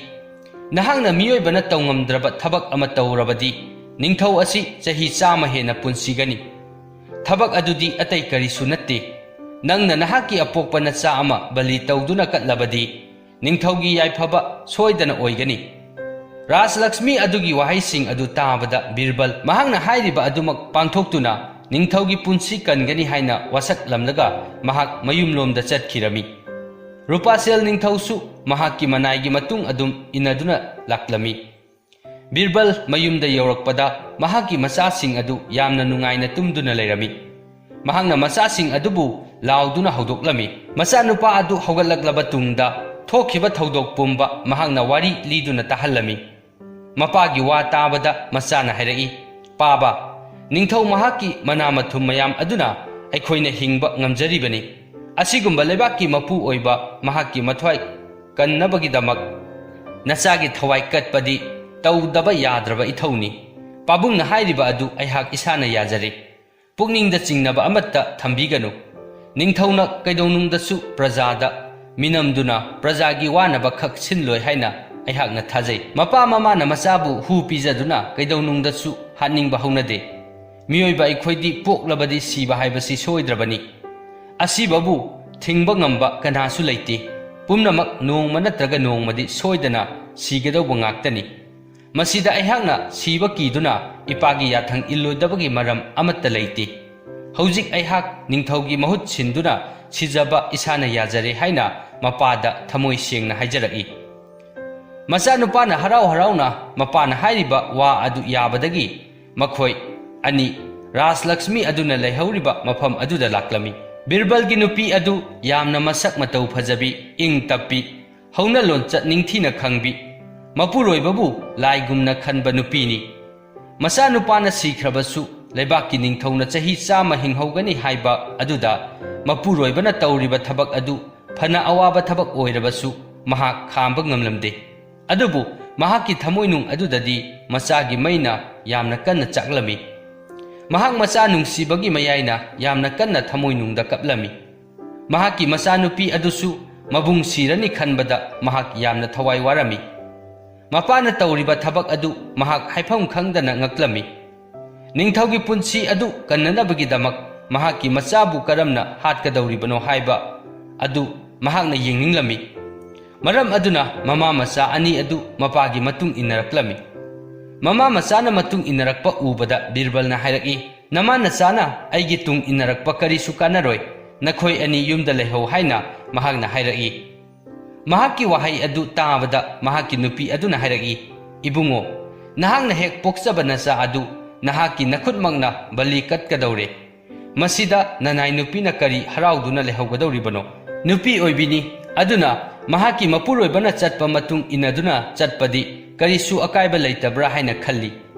"ꯅꯍꯥꯛꯅ ꯃꯤꯑꯣꯏꯕꯅ ꯇꯧꯉꯝꯗ꯭ꯔꯕ ꯊꯕꯛ ꯑꯃ ꯇꯧꯔꯕꯗꯤ ꯅꯤꯡꯊꯧ ꯑꯁꯤ ꯆꯍꯤ ꯆꯥꯝꯃ ꯍꯦꯟꯅ ꯄꯨꯟꯁꯤꯒꯅꯤ꯫ ꯊꯕꯛ ꯑꯗꯨꯗꯤ ꯑꯇꯩ ꯀꯔꯤꯁꯨ ꯅꯠꯇꯦ꯫ ꯅꯪꯅ ꯅꯍꯥꯛꯀꯤ ꯑꯄꯣꯛꯄ ꯅꯆꯥ ꯑꯃ ꯕꯂꯤ ꯇꯧꯗꯨꯅ ꯀꯠꯂꯕꯗꯤ ꯅꯤꯡꯊꯧꯒꯤ ꯌꯥꯏꯐꯕ ꯁꯣꯏꯗꯅ ꯑꯣꯏꯒꯅꯤ꯫" ꯔꯥꯖꯂꯛꯁꯃꯤ ꯑꯗꯨꯒꯤ ꯋꯥꯍꯩꯁꯤꯡ ꯑꯗꯨ ꯇꯥꯕꯗ ꯕꯤꯔꯕꯜ ꯃꯍꯥꯛꯅ ꯍꯥꯏꯔꯤꯕ ꯑꯗꯨꯃꯛ ꯄꯥꯡꯊꯣꯛꯇꯨꯅ ꯅꯤꯡꯊꯧꯒꯤ ꯄꯨꯟꯁꯤ ꯀꯟꯒꯅꯤ ꯍꯥꯏꯅ ꯋꯥꯁꯛꯂꯝꯂꯒ ꯃꯍꯥꯛ ꯃꯌꯨꯝꯂꯣꯝꯗ ꯆꯠꯈꯤꯔꯝꯃꯤ꯫ ꯔꯨꯄꯥꯁꯦꯜ ꯅꯤꯡꯊꯧꯁꯨ ꯃꯍꯥꯛꯀꯤ ꯃꯅꯥꯏꯒꯤ ꯃꯇꯨꯡ ꯑꯗꯨꯝ ꯏꯟꯅꯗꯨꯅ ꯂꯥꯛꯂꯝꯃꯤ꯫ ꯕꯤꯔꯕꯜ ꯃꯌꯨꯝꯗ ꯌꯧꯔꯛꯄꯗ ꯃꯍꯥꯛꯀꯤ ꯃꯆꯥꯁꯤꯡ ꯑꯗꯨ ꯌꯥꯝꯅ ꯅꯨꯡꯉꯥꯏꯅ ꯇꯨꯝꯗꯨꯅ ꯂꯩꯔꯝꯃꯤ꯫ ꯃꯍꯥꯛꯅ ꯃꯆꯥꯁꯤꯡ ꯑꯗꯨꯕꯨ ꯂꯥꯎꯗꯨꯅ ꯍꯧꯗꯣꯛꯂꯝꯃꯤ꯫ ꯃꯆꯥꯅꯨꯄꯥ ꯑꯗꯨ ꯍꯧꯒꯠꯂꯛꯂꯕ ꯇꯨꯡꯗ ꯊꯣꯛꯈꯤꯕ ꯊꯧꯗꯣꯛ ꯄꯨꯝꯕ ꯃꯍꯥꯛꯅ ꯋꯥꯔꯤ ꯂꯤꯗꯨꯅ ꯇꯥꯍꯜꯂꯝꯃꯤ꯫ ꯃꯄꯥꯒꯤ ꯋꯥ ꯇꯥꯕꯗ ꯃꯆꯥꯅ ꯍꯥꯏꯔꯛꯏ, "ꯄꯥꯕ, ꯅꯤꯡꯊꯧ ꯃꯍꯥꯛꯀꯤ ꯃꯅꯥ ꯃꯊꯨꯝ ꯃꯌꯥꯝ ꯑꯗꯨꯅ ꯑꯩꯈꯣꯏꯅ ꯍꯤꯡꯕ ꯉꯝꯖꯔꯤꯕꯅꯤ꯫ ꯑꯁꯤꯒꯨꯝꯕ ꯂꯩꯕꯥꯛꯀꯤ ꯃꯄꯨ ꯑꯣꯏꯕ ꯃꯍꯥꯛꯀꯤ ꯃꯊ꯭ꯋꯥꯏ ꯀꯟꯅꯕꯒꯤꯗꯃꯛ ꯅꯆꯥꯒꯤ ꯊꯋꯥꯏ ꯀꯠꯄꯗꯤ ꯇꯧꯗꯕ ꯌꯥꯗ꯭ꯔꯕ ꯏꯊꯧꯅꯤ꯫ ꯄꯥꯕꯨꯡꯅ ꯍꯥꯏꯔꯤꯕ ꯑꯗꯨ ꯑꯩꯍꯥꯛ ꯏꯁꯥꯅ ꯌꯥꯖꯔꯦ꯫ ꯄꯨꯛꯅꯤꯡꯗ ꯆꯤꯡꯅꯕ ꯑꯃꯠꯇ ꯊꯝꯕꯤꯒꯅꯨ꯫ ꯅꯤꯡꯊꯧꯅ ꯀꯩꯗꯧꯅꯨꯡꯗꯁꯨ ꯄ꯭ꯔꯖꯥꯗ ꯃꯤꯅꯝꯗꯨꯅ ꯄ꯭ꯔꯖꯥꯒꯤ ꯋꯥꯅꯕ ꯈꯛ ꯁꯤꯟꯂꯣꯏ ꯍꯥꯏꯅ ꯑꯩꯍꯥꯛꯅ ꯊꯥꯖꯩ꯫ ꯃꯄꯥ ꯃꯃꯥꯅ ꯃꯆꯥꯕꯨ ꯍꯨ ꯄꯤꯖꯗꯨꯅ ꯀꯩꯗꯧꯅꯨꯡꯗꯁꯨ ꯍꯥꯠꯅꯤꯡꯕ ꯍꯧꯅꯗꯦ꯫ ꯃꯤꯑꯣꯏꯕ ꯑꯩꯈꯣꯏꯗꯤ ꯄꯣꯛꯂꯕꯗꯤ ꯁꯤꯕ ꯍꯥꯏꯕꯁꯤ ꯁꯣꯏꯗ꯭ꯔꯕꯅꯤ꯫ ꯑꯁꯤꯕꯕꯨ ꯊꯤꯡꯕ ꯉꯝꯕ ꯀꯅꯥꯁꯨ ꯂꯩꯇꯦ꯫ ꯄꯨꯝꯅꯃꯛ ꯅꯣꯡꯃ ꯅꯠꯇ꯭ꯔꯒ ꯅꯣꯡꯃꯗꯤ ꯁꯣꯏꯗꯅ ꯁꯤꯒꯗꯧꯕ ꯉꯥꯛꯇꯅꯤ꯫ ꯃꯁꯤꯗ ꯑꯩꯍꯥꯛꯅ ꯁꯤꯕ ꯀꯤꯗꯨꯅ ꯏꯄꯥꯒꯤ ꯌꯥꯊꯪ ꯏꯜꯂꯣꯏꯗꯕꯒꯤ ꯃꯔꯝ ꯑꯃꯠꯇ ꯂꯩꯇꯦ꯫ ꯍꯧꯖꯤꯛ ꯑꯩꯍꯥꯛ ꯅꯤꯡꯊꯧꯒꯤ ꯃꯍꯨꯠ ꯁꯤꯟꯗꯨꯅ ꯁꯤꯖꯕ ꯏꯁꯥꯅ ꯌꯥꯖꯔꯦ ꯍꯥꯏꯅ ꯃꯄꯥꯗ ꯊꯃꯣꯏ ꯁꯦꯡꯅ ꯍꯥꯏꯖꯔꯛꯏ꯫ ꯃꯆꯥꯅꯨꯄꯥꯅ ꯍꯔꯥꯎ ꯍꯔꯥꯎꯅ ꯃꯄꯥꯅ ꯍꯥꯏꯔꯤꯕ ꯋꯥ ꯑꯗꯨ ꯌꯥꯕꯗꯒꯤ ꯃꯈꯣꯏ ꯑꯅꯤ ꯔꯥꯖꯂꯛꯁꯃꯤ ꯑꯗꯨꯅ ꯂꯩꯍꯧꯔꯤꯕ ꯃꯐꯝ ꯑꯗꯨꯗ ꯂꯥꯛꯂꯝꯃꯤ꯫ ꯕꯤꯔꯕꯜꯒꯤ ꯅꯨꯄꯤ ꯑꯗꯨ ꯌꯥꯝꯅ ꯃꯁꯛ ꯃꯇꯧ ꯐꯖꯕꯤ, ꯏꯪ ꯇꯞꯄꯤ, ꯍꯧꯅ ꯂꯣꯟꯆꯠ ꯅꯤꯡꯊꯤꯅ ꯈꯪꯕꯤ, ꯃꯄꯨꯔꯣꯏꯕꯕꯨ ꯂꯥꯏꯒꯨꯝꯅ ꯈꯟꯕ ꯅꯨꯄꯤꯅꯤ꯫ ꯃꯆꯥꯅꯨꯄꯥꯅ ꯁꯤꯈ꯭ꯔꯕꯁꯨ ꯂꯩꯕꯥꯛꯀꯤ ꯅꯤꯡꯊꯧꯅ ꯆꯍꯤ ꯆꯥꯝꯃ ꯍꯤꯡꯍꯧꯒꯅꯤ ꯍꯥꯏꯕ ꯑꯗꯨꯗ ꯃꯄꯨꯔꯣꯏꯕꯅ ꯇꯧꯔꯤꯕ ꯊꯕꯛ ꯑꯗꯨ ꯐꯅ ꯑꯋꯥꯕ ꯊꯕꯛ ꯑꯣꯏꯔꯕꯁꯨ ꯃꯍꯥꯛ ꯈꯥꯝꯕ ꯉꯝꯂꯝꯗꯦ꯫ ꯑꯗꯨꯕꯨ ꯃꯍꯥꯛꯀꯤ ꯊꯃꯣꯏꯅꯨꯡ ꯑꯗꯨꯗꯗꯤ ꯃꯆꯥꯒꯤ ꯃꯩꯅ ꯌꯥꯝꯅ ꯀꯟꯅ ꯆꯥꯛꯂꯝꯃꯤ꯫ ꯃꯍꯥꯛ ꯃꯆꯥ ꯅꯨꯡꯁꯤꯕꯒꯤ ꯃꯌꯥꯏꯅ ꯌꯥꯝꯅ ꯀꯟꯅ ꯊꯃꯣꯏꯅꯨꯡꯗ ꯀꯞꯂꯝꯃꯤ꯫ ꯃꯍꯥꯛꯀꯤ ꯃꯆꯥꯅꯨꯄꯤ ꯑꯗꯨꯁꯨ ꯃꯕꯨꯡ ꯁꯤꯔꯅꯤ ꯈꯟꯕꯗ ꯃꯍꯥꯛ ꯌꯥꯝꯅ ꯊꯋꯥꯏ ꯋꯥꯔꯝꯃꯤ꯫ ꯃꯄꯥꯅ ꯇꯧꯔꯤꯕ ꯊꯕꯛ ꯑꯗꯨ ꯃꯍꯥꯛ ꯍꯥꯏꯐꯝ ꯈꯪꯗꯅ ꯉꯛꯂꯝꯃꯤ꯫ ꯅꯤꯡꯊꯧꯒꯤ ꯄꯨꯟꯁꯤ ꯑꯗꯨ ꯀꯟꯅꯅꯕꯒꯤꯗꯃꯛ ꯃꯍꯥꯛꯀꯤ ꯃꯆꯥꯕꯨ ꯀꯔꯝꯅ ꯍꯥꯠꯀꯗꯧꯔꯤꯕꯅꯣ ꯍꯥꯏꯕ ꯑꯗꯨ ꯃꯍꯥꯛꯅ ꯌꯦꯡꯅꯤꯡꯂꯝꯃꯤ꯫ ꯃꯔꯝ ꯑꯗꯨꯅ ꯃꯃꯥ ꯃꯆꯥ ꯑꯅꯤ ꯑꯗꯨ ꯃꯄꯥꯒꯤ ꯃꯇꯨꯡ ꯏꯟꯅꯔꯛꯂꯝꯃꯤ꯫ ꯃꯃꯥ ꯃꯆꯥꯅ ꯃꯇꯨꯡ ꯏꯟꯅꯔꯛꯄ ꯎꯕꯗ ꯕꯤꯔꯕꯜꯅ ꯍꯥꯏꯔꯛꯏ, "ꯅꯃꯥ ꯅꯆꯥꯅ ꯑꯩꯒꯤ ꯇꯨꯡ ꯏꯟꯅꯔꯛꯄ ꯀꯔꯤꯁꯨ ꯀꯥꯟꯅꯔꯣꯏ, ꯅꯈꯣꯏ ꯑꯅꯤ ꯌꯨꯝꯗ ꯂꯩꯍꯧ" ꯍꯥꯏꯅ ꯃꯍꯥꯛꯅ ꯍꯥꯏꯔꯛꯏ꯫ ꯃꯍꯥꯛꯀꯤ ꯋꯥꯍꯩ ꯑꯗꯨ ꯇꯥꯕꯗ ꯃꯍꯥꯛꯀꯤ ꯅꯨꯄꯤ ꯑꯗꯨꯅ ꯍꯥꯏꯔꯛꯏ, "ꯏꯕꯨꯡꯉꯣ, ꯅꯍꯥꯛꯅ ꯍꯦꯛ ꯄꯣꯛꯆꯕ ꯅꯆꯥ ꯑꯗꯨ ꯅꯍꯥꯛꯀꯤ ꯅꯈꯨꯠꯃꯛꯅ ꯕꯂꯤ ꯀꯠꯀꯗꯧꯔꯦ꯫ ꯃꯁꯤꯗ ꯅꯅꯥꯏ ꯅꯨꯄꯤꯅ ꯀꯔꯤ ꯍꯔꯥꯎꯗꯨꯅ ꯂꯩꯍꯧꯒꯗꯧꯔꯤꯕꯅꯣ? ꯅꯨꯄꯤ ꯑꯣꯏꯕꯤꯅꯤ, ꯑꯗꯨꯅ ꯃꯍꯥꯛꯀꯤ ꯃꯄꯨꯔꯣꯏꯕꯅ ꯆꯠꯄ ꯃꯇꯨꯡ ꯏꯟꯅꯗꯨꯅ ꯆꯠꯄꯗꯤ ꯀꯔꯤꯁꯨ ꯑꯀꯥꯏꯕ ꯂꯩꯇꯕ꯭ꯔꯥ ꯍꯥꯏꯅ ꯈꯜꯂꯤ"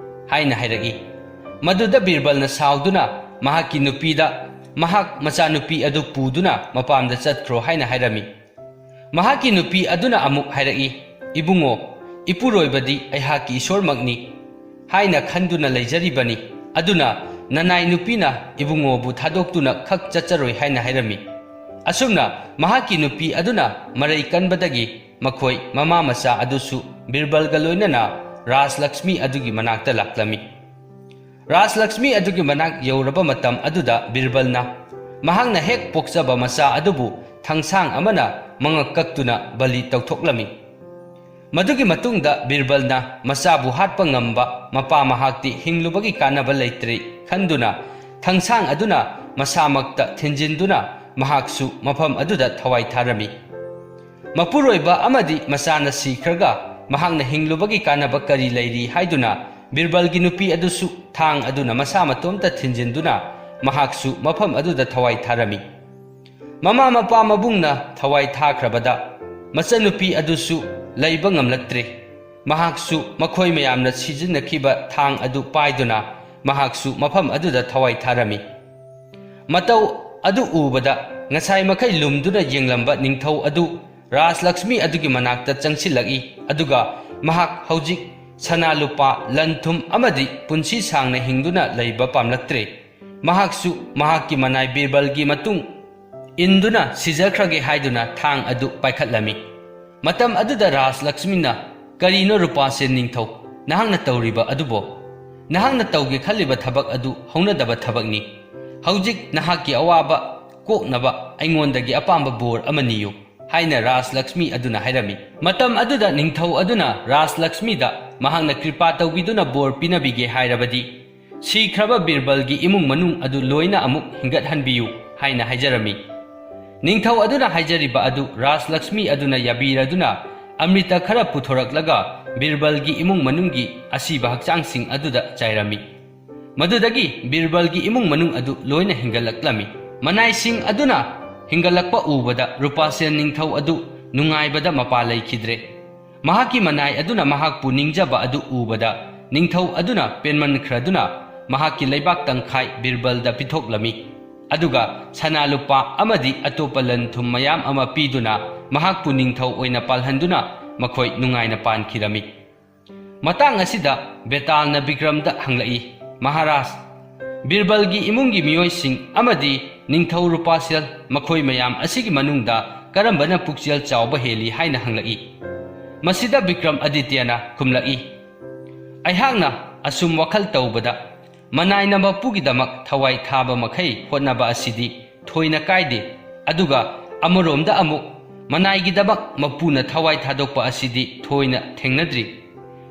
ꯍꯥꯏꯅ ꯍꯥꯏꯔꯛꯏ꯫ ꯃꯗꯨꯗ ꯕꯤꯔꯕꯜꯅ ꯁꯥꯎꯗꯨꯅ ꯃꯍꯥꯛꯀꯤ ꯅꯨꯄꯤꯗ, "ꯃꯍꯥꯛ ꯃꯆꯥꯅꯨꯄꯤ ꯑꯗꯨ ꯄꯨꯗꯨꯅ ꯃꯄꯥꯝꯗ ꯆꯠꯈ꯭ꯔꯣ" ꯍꯥꯏꯅ ꯍꯥꯏꯔꯝꯃꯤ꯫ ꯃꯍꯥꯛꯀꯤ ꯅꯨꯄꯤ ꯑꯗꯨꯅ ꯑꯃꯨꯛ ꯍꯥꯏꯔꯛꯏ, "ꯏꯕꯨꯡꯉꯣ, ꯏꯄꯨꯔꯣꯏꯕꯗꯤ ꯑꯩꯍꯥꯛꯀꯤ ꯏꯁꯣꯔꯃꯛꯅꯤ ꯍꯥꯏꯅ ꯈꯟꯗꯨꯅ ꯂꯩꯖꯔꯤꯕꯅꯤ꯫ ꯑꯗꯨꯅ ꯅꯅꯥꯏ ꯅꯨꯄꯤꯅ ꯏꯕꯨꯡꯉꯣꯕꯨ ꯊꯥꯗꯣꯛꯇꯨꯅ ꯈꯛ ꯆꯠꯆꯔꯣꯏ" ꯍꯥꯏꯅ ꯍꯥꯏꯔꯝꯃꯤ꯫ ꯑꯁꯨꯝꯅ ꯃꯍꯥꯛꯀꯤ ꯅꯨꯄꯤ ꯑꯗꯨꯅ ꯃꯔꯩ ꯀꯟꯕꯗꯒꯤ ꯃꯈꯣꯏ ꯃꯃꯥ ꯃꯆꯥ ꯑꯗꯨꯁꯨ ꯕꯤꯔꯕꯜꯒ ꯂꯣꯏꯅꯅ ꯔꯥꯖꯂꯛꯁꯃꯤ ꯑꯗꯨꯒꯤ ꯃꯅꯥꯛꯇ ꯂꯥꯛꯂꯝꯃꯤ꯫ ꯔꯥꯖꯂꯛꯁꯃꯤ ꯑꯗꯨꯒꯤ ꯃꯅꯥꯛ ꯌꯧꯔꯕ ꯃꯇꯝ ꯑꯗꯨꯗ ꯕꯤꯔꯕꯜꯅ ꯃꯍꯥꯛꯅ ꯍꯦꯛ ꯄꯣꯛꯆꯕ ꯃꯆꯥ ꯑꯗꯨꯕꯨ ꯊꯥꯡꯁꯥꯡ ꯑꯃꯅ ꯃꯉꯛ ꯀꯛꯇꯨꯅ ꯕꯂꯤ ꯇꯧꯊꯣꯛꯂꯝꯃꯤ꯫ ꯃꯗꯨꯒꯤ ꯃꯇꯨꯡꯗ ꯕꯤꯔꯕꯜꯅ ꯃꯆꯥꯕꯨ ꯍꯥꯠꯄ ꯉꯝꯕ ꯃꯄꯥ ꯃꯍꯥꯛꯇꯤ ꯍꯤꯡꯂꯨꯕꯒꯤ ꯀꯥꯟꯅꯕ ꯂꯩꯇ꯭ꯔꯦ ꯈꯟꯗꯨꯅ ꯊꯥꯡꯁꯥꯡ ꯑꯗꯨꯅ ꯃꯁꯥꯃꯛꯇ ꯊꯤꯟꯖꯤꯟꯗꯨꯅ ꯃꯍꯥꯛꯁꯨ ꯃꯐꯝ ꯑꯗꯨꯗ ꯊꯋꯥꯏ ꯊꯥꯔꯝꯃꯤ꯫ ꯃꯄꯨꯔꯣꯏꯕ ꯑꯃꯗꯤ ꯃꯆꯥꯅ ꯁꯤꯈ꯭ꯔꯒ ꯃꯍꯥꯛꯅ ꯍꯤꯡꯂꯨꯕꯒꯤ ꯀꯥꯟꯅꯕ ꯀꯔꯤ ꯂꯩꯔꯤ ꯍꯥꯏꯗꯨꯅ ꯕꯤꯔꯕꯜꯒꯤ ꯅꯨꯄꯤ ꯑꯗꯨꯁꯨ ꯊꯥꯡ ꯑꯗꯨꯅ ꯃꯁꯥ ꯃꯇꯣꯝꯇ ꯊꯤꯟꯖꯤꯟꯗꯨꯅ ꯃꯍꯥꯛꯁꯨ ꯃꯐꯝ ꯑꯗꯨꯗ ꯊꯋꯥꯏ ꯊꯥꯔꯝꯃꯤ꯫ ꯃꯃꯥ ꯃꯄꯥ ꯃꯕꯨꯡꯅ ꯊꯋꯥꯏ ꯊꯥꯈ꯭ꯔꯕꯗ ꯃꯆꯟꯅꯨꯄꯤ ꯑꯗꯨꯁꯨ ꯂꯩꯕ ꯉꯝꯂꯛꯇ꯭ꯔꯦ꯫ ꯃꯍꯥꯛꯁꯨ ꯃꯈꯣꯏ ꯃꯌꯥꯝꯅ ꯁꯤꯖꯤꯟꯅꯈꯤꯕ ꯊꯥꯡ ꯑꯗꯨ ꯄꯥꯏꯗꯨꯅ ꯃꯍꯥꯛꯁꯨ ꯃꯐꯝ ꯑꯗꯨꯗ ꯊꯋꯥꯏ ꯊꯥꯔꯝꯃꯤ꯫ ꯃꯇꯧ ꯑꯗꯨ ꯎꯕꯗ ꯉꯁꯥꯏ ꯃꯈꯩ ꯂꯨꯝꯗꯨꯅ ꯌꯦꯡꯂꯝꯕ ꯅꯤꯡꯊꯧ ꯑꯗꯨ ꯔꯥꯖꯂꯛꯁꯃꯤ ꯑꯗꯨꯒꯤ ꯃꯅꯥꯛꯇ ꯆꯪꯁꯤꯜꯂꯛꯏ, ꯑꯗꯨꯒ ꯃꯍꯥꯛ ꯍꯧꯖꯤꯛ ꯁꯅꯥ ꯂꯨꯄꯥ, ꯂꯟ ꯊꯨꯝ ꯑꯃꯗꯤ ꯄꯨꯟꯁꯤ ꯁꯥꯡꯅ ꯍꯤꯡꯗꯨꯅ ꯂꯩꯕ ꯄꯥꯝꯂꯛꯇ꯭ꯔꯦ꯫ ꯃꯍꯥꯛꯁꯨ ꯃꯍꯥꯛꯀꯤ ꯃꯅꯥꯏ ꯕꯤꯔꯕꯜꯒꯤ ꯃꯇꯨꯡ ꯏꯟꯗꯨꯅ ꯁꯤꯖꯈ꯭ꯔꯒꯦ ꯍꯥꯏꯗꯨꯅ ꯊꯥꯡ ꯑꯗꯨ ꯄꯥꯏꯈꯠꯂꯝꯃꯤ꯫ ꯃꯇꯝ ꯑꯗꯨꯗ ꯔꯥꯖꯂꯛꯁꯃꯤꯅ, "ꯀꯔꯤꯅꯣ ꯔꯨꯄꯥꯁꯦꯟ ꯅꯤꯡꯊꯧ, ꯅꯍꯥꯛꯅ ꯇꯧꯔꯤꯕ ꯑꯗꯨꯕꯣ? ꯅꯍꯥꯛꯅ ꯇꯧꯒꯦ ꯈꯜꯂꯤꯕ ꯊꯕꯛ ꯑꯗꯨ ꯍꯧꯅꯗꯕ ꯊꯕꯛꯅꯤ꯫ ꯍꯧꯖꯤꯛ ꯅꯍꯥꯛꯀꯤ ꯑꯋꯥꯕ ꯀꯣꯛꯅꯕ ꯑꯩꯉꯣꯟꯗꯒꯤ ꯑꯄꯥꯝꯕ ꯕꯣꯔ ꯑꯃ ꯅꯤꯌꯨ" ꯍꯥꯏꯅ ꯔꯥꯖꯂꯛꯁꯃꯤ ꯑꯗꯨꯅ ꯍꯥꯏꯔꯝꯃꯤ꯫ ꯃꯇꯝ ꯑꯗꯨꯗ ꯅꯤꯡꯊꯧ ꯑꯗꯨꯅ ꯔꯥꯖꯂꯛꯁꯃꯤꯗ ꯃꯍꯥꯛꯅ ꯀ꯭ꯔꯤꯄꯥ ꯇꯧꯕꯤꯗꯨꯅ ꯕꯣꯔ ꯄꯤꯅꯕꯤꯒꯦ ꯍꯥꯏꯔꯕꯗꯤ, ꯁꯤꯈ꯭ꯔꯕ ꯕꯤꯔꯕꯜꯒꯤ ꯏꯃꯨꯡ ꯃꯅꯨꯡ ꯑꯗꯨ ꯂꯣꯏꯅ ꯑꯃꯨꯛ ꯍꯤꯡꯒꯠꯍꯟꯕꯤꯌꯨ ꯍꯥꯏꯅ ꯍꯥꯏꯖꯔꯝꯃꯤ꯫ ꯅꯤꯡꯊꯧ ꯑꯗꯨꯅ ꯍꯥꯏꯖꯔꯤꯕ ꯑꯗꯨ ꯔꯥꯖꯂꯛꯁꯃꯤ ꯑꯗꯨꯅ ꯌꯥꯕꯤꯔꯗꯨꯅ ꯑꯃ꯭ꯔꯤꯇ ꯈꯔ ꯄꯨꯊꯣꯔꯛꯂꯒ ꯕꯤꯔꯕꯜꯒꯤ ꯏꯃꯨꯡ ꯃꯅꯨꯡꯒꯤ ꯑꯁꯤꯕ ꯍꯛꯆꯥꯡꯁꯤꯡ ꯑꯗꯨꯗ ꯆꯥꯏꯔꯝꯃꯤ꯫ ꯃꯗꯨꯗꯒꯤ ꯕꯤꯔꯕꯜꯒꯤ ꯏꯃꯨꯡ ꯃꯅꯨꯡ ꯑꯗꯨ ꯂꯣꯏꯅ ꯍꯤꯡꯒꯠꯂꯛꯂꯝꯃꯤ꯫ ꯃꯅꯥꯏꯁꯤꯡ ꯑꯗꯨꯅ ꯍꯤꯡꯒꯠꯂꯛꯄ ꯎꯕꯗ ꯔꯨꯄꯥꯁꯦꯟ ꯅꯤꯡꯊꯧ ꯑꯗꯨ ꯅꯨꯡꯉꯥꯏꯕꯗ ꯃꯄꯥ ꯂꯩꯈꯤꯗ꯭ꯔꯦ꯫ ꯃꯍꯥꯛꯀꯤ ꯃꯅꯥꯏ ꯑꯗꯨꯅ ꯃꯍꯥꯛꯄꯨ ꯅꯤꯡꯖꯕ ꯑꯗꯨ ꯎꯕꯗ ꯅꯤꯡꯊꯧ ꯑꯗꯨꯅ ꯄꯦꯟꯃꯟꯈ꯭ꯔꯗꯨꯅ ꯃꯍꯥꯛꯀꯤ ꯂꯩꯕꯥꯛ ꯇꯪꯈꯥꯏ ꯕꯤꯔꯕꯜꯗ ꯄꯤꯊꯣꯛꯂꯝꯃꯤ꯫ ꯑꯗꯨꯒ ꯁꯅꯥ ꯂꯨꯄꯥ ꯑꯃꯗꯤ ꯑꯇꯣꯞꯄ ꯂꯟ ꯊꯨꯝ ꯃꯌꯥꯝ ꯑꯃ ꯄꯤꯗꯨꯅ ꯃꯍꯥꯛꯄꯨ ꯅꯤꯡꯊꯧ ꯑꯣꯏꯅ ꯄꯥꯜꯍꯟꯗꯨꯅ ꯃꯈꯣꯏ ꯅꯨꯡꯉꯥꯏꯅ ꯄꯥꯟꯈꯤꯔꯝꯃꯤ꯫ ꯃꯇꯥꯡ ꯑꯁꯤꯗ ꯕꯦꯇꯥꯜꯅ ꯕꯤꯀ꯭ꯔꯝꯗ ꯍꯪꯂꯛꯏ, "ꯃꯍꯥꯔꯥꯖ, ꯕꯤꯔꯕꯜꯒꯤ ꯏꯃꯨꯡꯒꯤ ꯃꯤꯑꯣꯏꯁꯤꯡ ꯑꯃꯗꯤ ꯅꯤꯡꯊꯧ ꯔꯨꯄꯥꯁꯦꯜ, ꯃꯈꯣꯏ ꯃꯌꯥꯝ ꯑꯁꯤꯒꯤ ꯃꯅꯨꯡꯗ ꯀꯔꯝꯕꯅ ꯄꯨꯛꯆꯦꯜ ꯆꯥꯎꯕ ꯍꯦꯜꯂꯤ?" ꯍꯥꯏꯅ ꯍꯪꯂꯛꯏ꯫ ꯃꯁꯤꯗ ꯕꯤꯀ꯭ꯔꯝ ꯑꯗꯤꯇ꯭ꯌꯅ ꯈꯨꯝꯂꯛꯏ, "ꯑꯩꯍꯥꯛꯅ ꯑꯁꯨꯝ ꯋꯥꯈꯜ ꯇꯧꯕꯗ, ꯃꯅꯥꯏꯅ ꯃꯄꯨꯒꯤꯗꯃꯛ ꯊꯋꯥꯏ ꯊꯥꯕ ꯃꯈꯩ ꯍꯣꯠꯅꯕ ꯑꯁꯤꯗꯤ ꯊꯣꯏꯅ ꯀꯥꯏꯗꯦ, ꯑꯗꯨꯒ ꯑꯃꯔꯣꯝꯗ ꯑꯃꯨꯛ ꯃꯅꯥꯏꯒꯤꯗꯃꯛ ꯃꯄꯨꯅ ꯊꯋꯥꯏ ꯊꯥꯗꯣꯛꯄ ꯑꯁꯤꯗꯤ ꯊꯣꯏꯅ ꯊꯦꯡꯅꯗ꯭ꯔꯤ꯫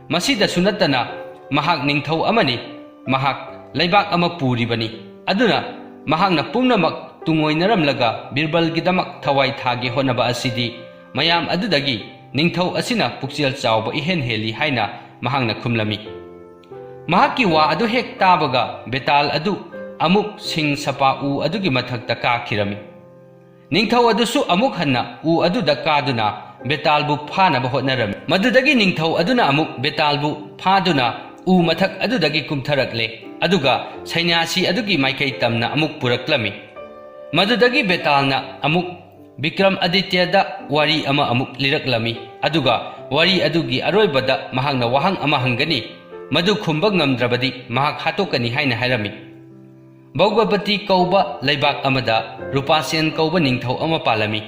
ꯃꯁꯤꯗꯁꯨ ꯅꯠꯇꯅ, ꯃꯍꯥꯛ ꯅꯤꯡꯊꯧ ꯑꯃꯅꯤ, ꯃꯍꯥꯛ ꯂꯩꯕꯥꯛ ꯑꯃ ꯄꯨꯔꯤꯕꯅꯤ, ꯑꯗꯨꯅ ꯃꯍꯥꯛꯅ ꯄꯨꯝꯅꯃꯛ ꯇꯨꯡꯑꯣꯏꯅꯔꯝꯂꯒ ꯕꯤꯔꯕꯜꯒꯤꯗꯃꯛ ꯊꯋꯥꯏ ꯊꯥꯒꯦ ꯍꯣꯠꯅꯕ ꯑꯁꯤꯗꯤ ꯃꯌꯥꯝ ꯑꯗꯨꯗꯒꯤ ꯅꯤꯡꯊꯧ ꯑꯁꯤꯅ ꯄꯨꯛꯆꯦꯜ ꯆꯥꯎꯕ ꯏꯍꯦꯟ ꯍꯦꯜꯂꯤ" ꯍꯥꯏꯅ ꯃꯍꯥꯛꯅ ꯈꯨꯝꯂꯝꯃꯤ꯫ ꯃꯍꯥꯛꯀꯤ ꯋꯥ ꯑꯗꯨ ꯍꯦꯛ ꯇꯥꯕꯒ ꯕꯦꯇꯥꯜ ꯑꯗꯨ ꯑꯃꯨꯛ ꯁꯤꯡ ꯁꯄꯥ ꯎ ꯑꯗꯨꯒꯤ ꯃꯊꯛꯇ ꯀꯥꯈꯤꯔꯝꯃꯤ꯫ ꯅꯤꯡꯊꯧ ꯑꯗꯨꯁꯨ ꯑꯃꯨꯛ ꯍꯟꯅ ꯎ ꯑꯗꯨꯗ ꯀꯥꯗꯨꯅ ꯕꯦꯇꯥꯜꯕꯨ ꯐꯥꯅꯕ ꯍꯣꯠꯅꯔꯝꯃꯤ꯫ ꯃꯗꯨꯗꯒꯤ ꯅꯤꯡꯊꯧ ꯑꯗꯨꯅ ꯑꯃꯨꯛ ꯕꯦꯇꯥꯜꯕꯨ ꯐꯥꯗꯨꯅ ꯎ ꯃꯊꯛ ꯑꯗꯨꯗꯒꯤ ꯀꯨꯝꯊꯔꯛꯂꯦ, ꯑꯗꯨꯒ ꯁꯩꯅ꯭ꯌꯥꯁꯤ ꯑꯗꯨꯒꯤ ꯃꯥꯏꯀꯩ ꯇꯝꯅ ꯑꯃꯨꯛ ꯄꯨꯔꯛꯂꯝꯃꯤ꯫ ꯃꯗꯨꯗꯒꯤ ꯕꯦꯇꯥꯜꯅ ꯑꯃꯨꯛ ꯕꯤꯀ꯭ꯔꯝ ꯑꯗꯤꯇ꯭ꯌꯗ ꯋꯥꯔꯤ ꯑꯃ ꯑꯃꯨꯛ ꯂꯤꯔꯛꯂꯝꯃꯤ, ꯑꯗꯨꯒ ꯋꯥꯔꯤ ꯑꯗꯨꯒꯤ ꯑꯔꯣꯏꯕꯗ ꯃꯍꯥꯛꯅ ꯋꯥꯍꯪ ꯑꯃ ꯍꯪꯒꯅꯤ, ꯃꯗꯨ ꯈꯨꯝꯕ ꯉꯝꯗ꯭ꯔꯕꯗꯤ ꯃꯍꯥꯛ ꯍꯥꯠꯇꯣꯛꯀꯅꯤ ꯍꯥꯏꯅ ꯍꯥꯏꯔꯝꯃꯤ꯫ ꯚꯧꯒꯕꯇꯤ ꯀꯧꯕ ꯂꯩꯕꯥꯛ ꯑꯃꯗ ꯔꯨꯄꯥꯁꯦꯟ ꯀꯧꯕ ꯅꯤꯡꯊꯧ ꯑꯃ ꯄꯥꯜꯂꯝꯃꯤ꯫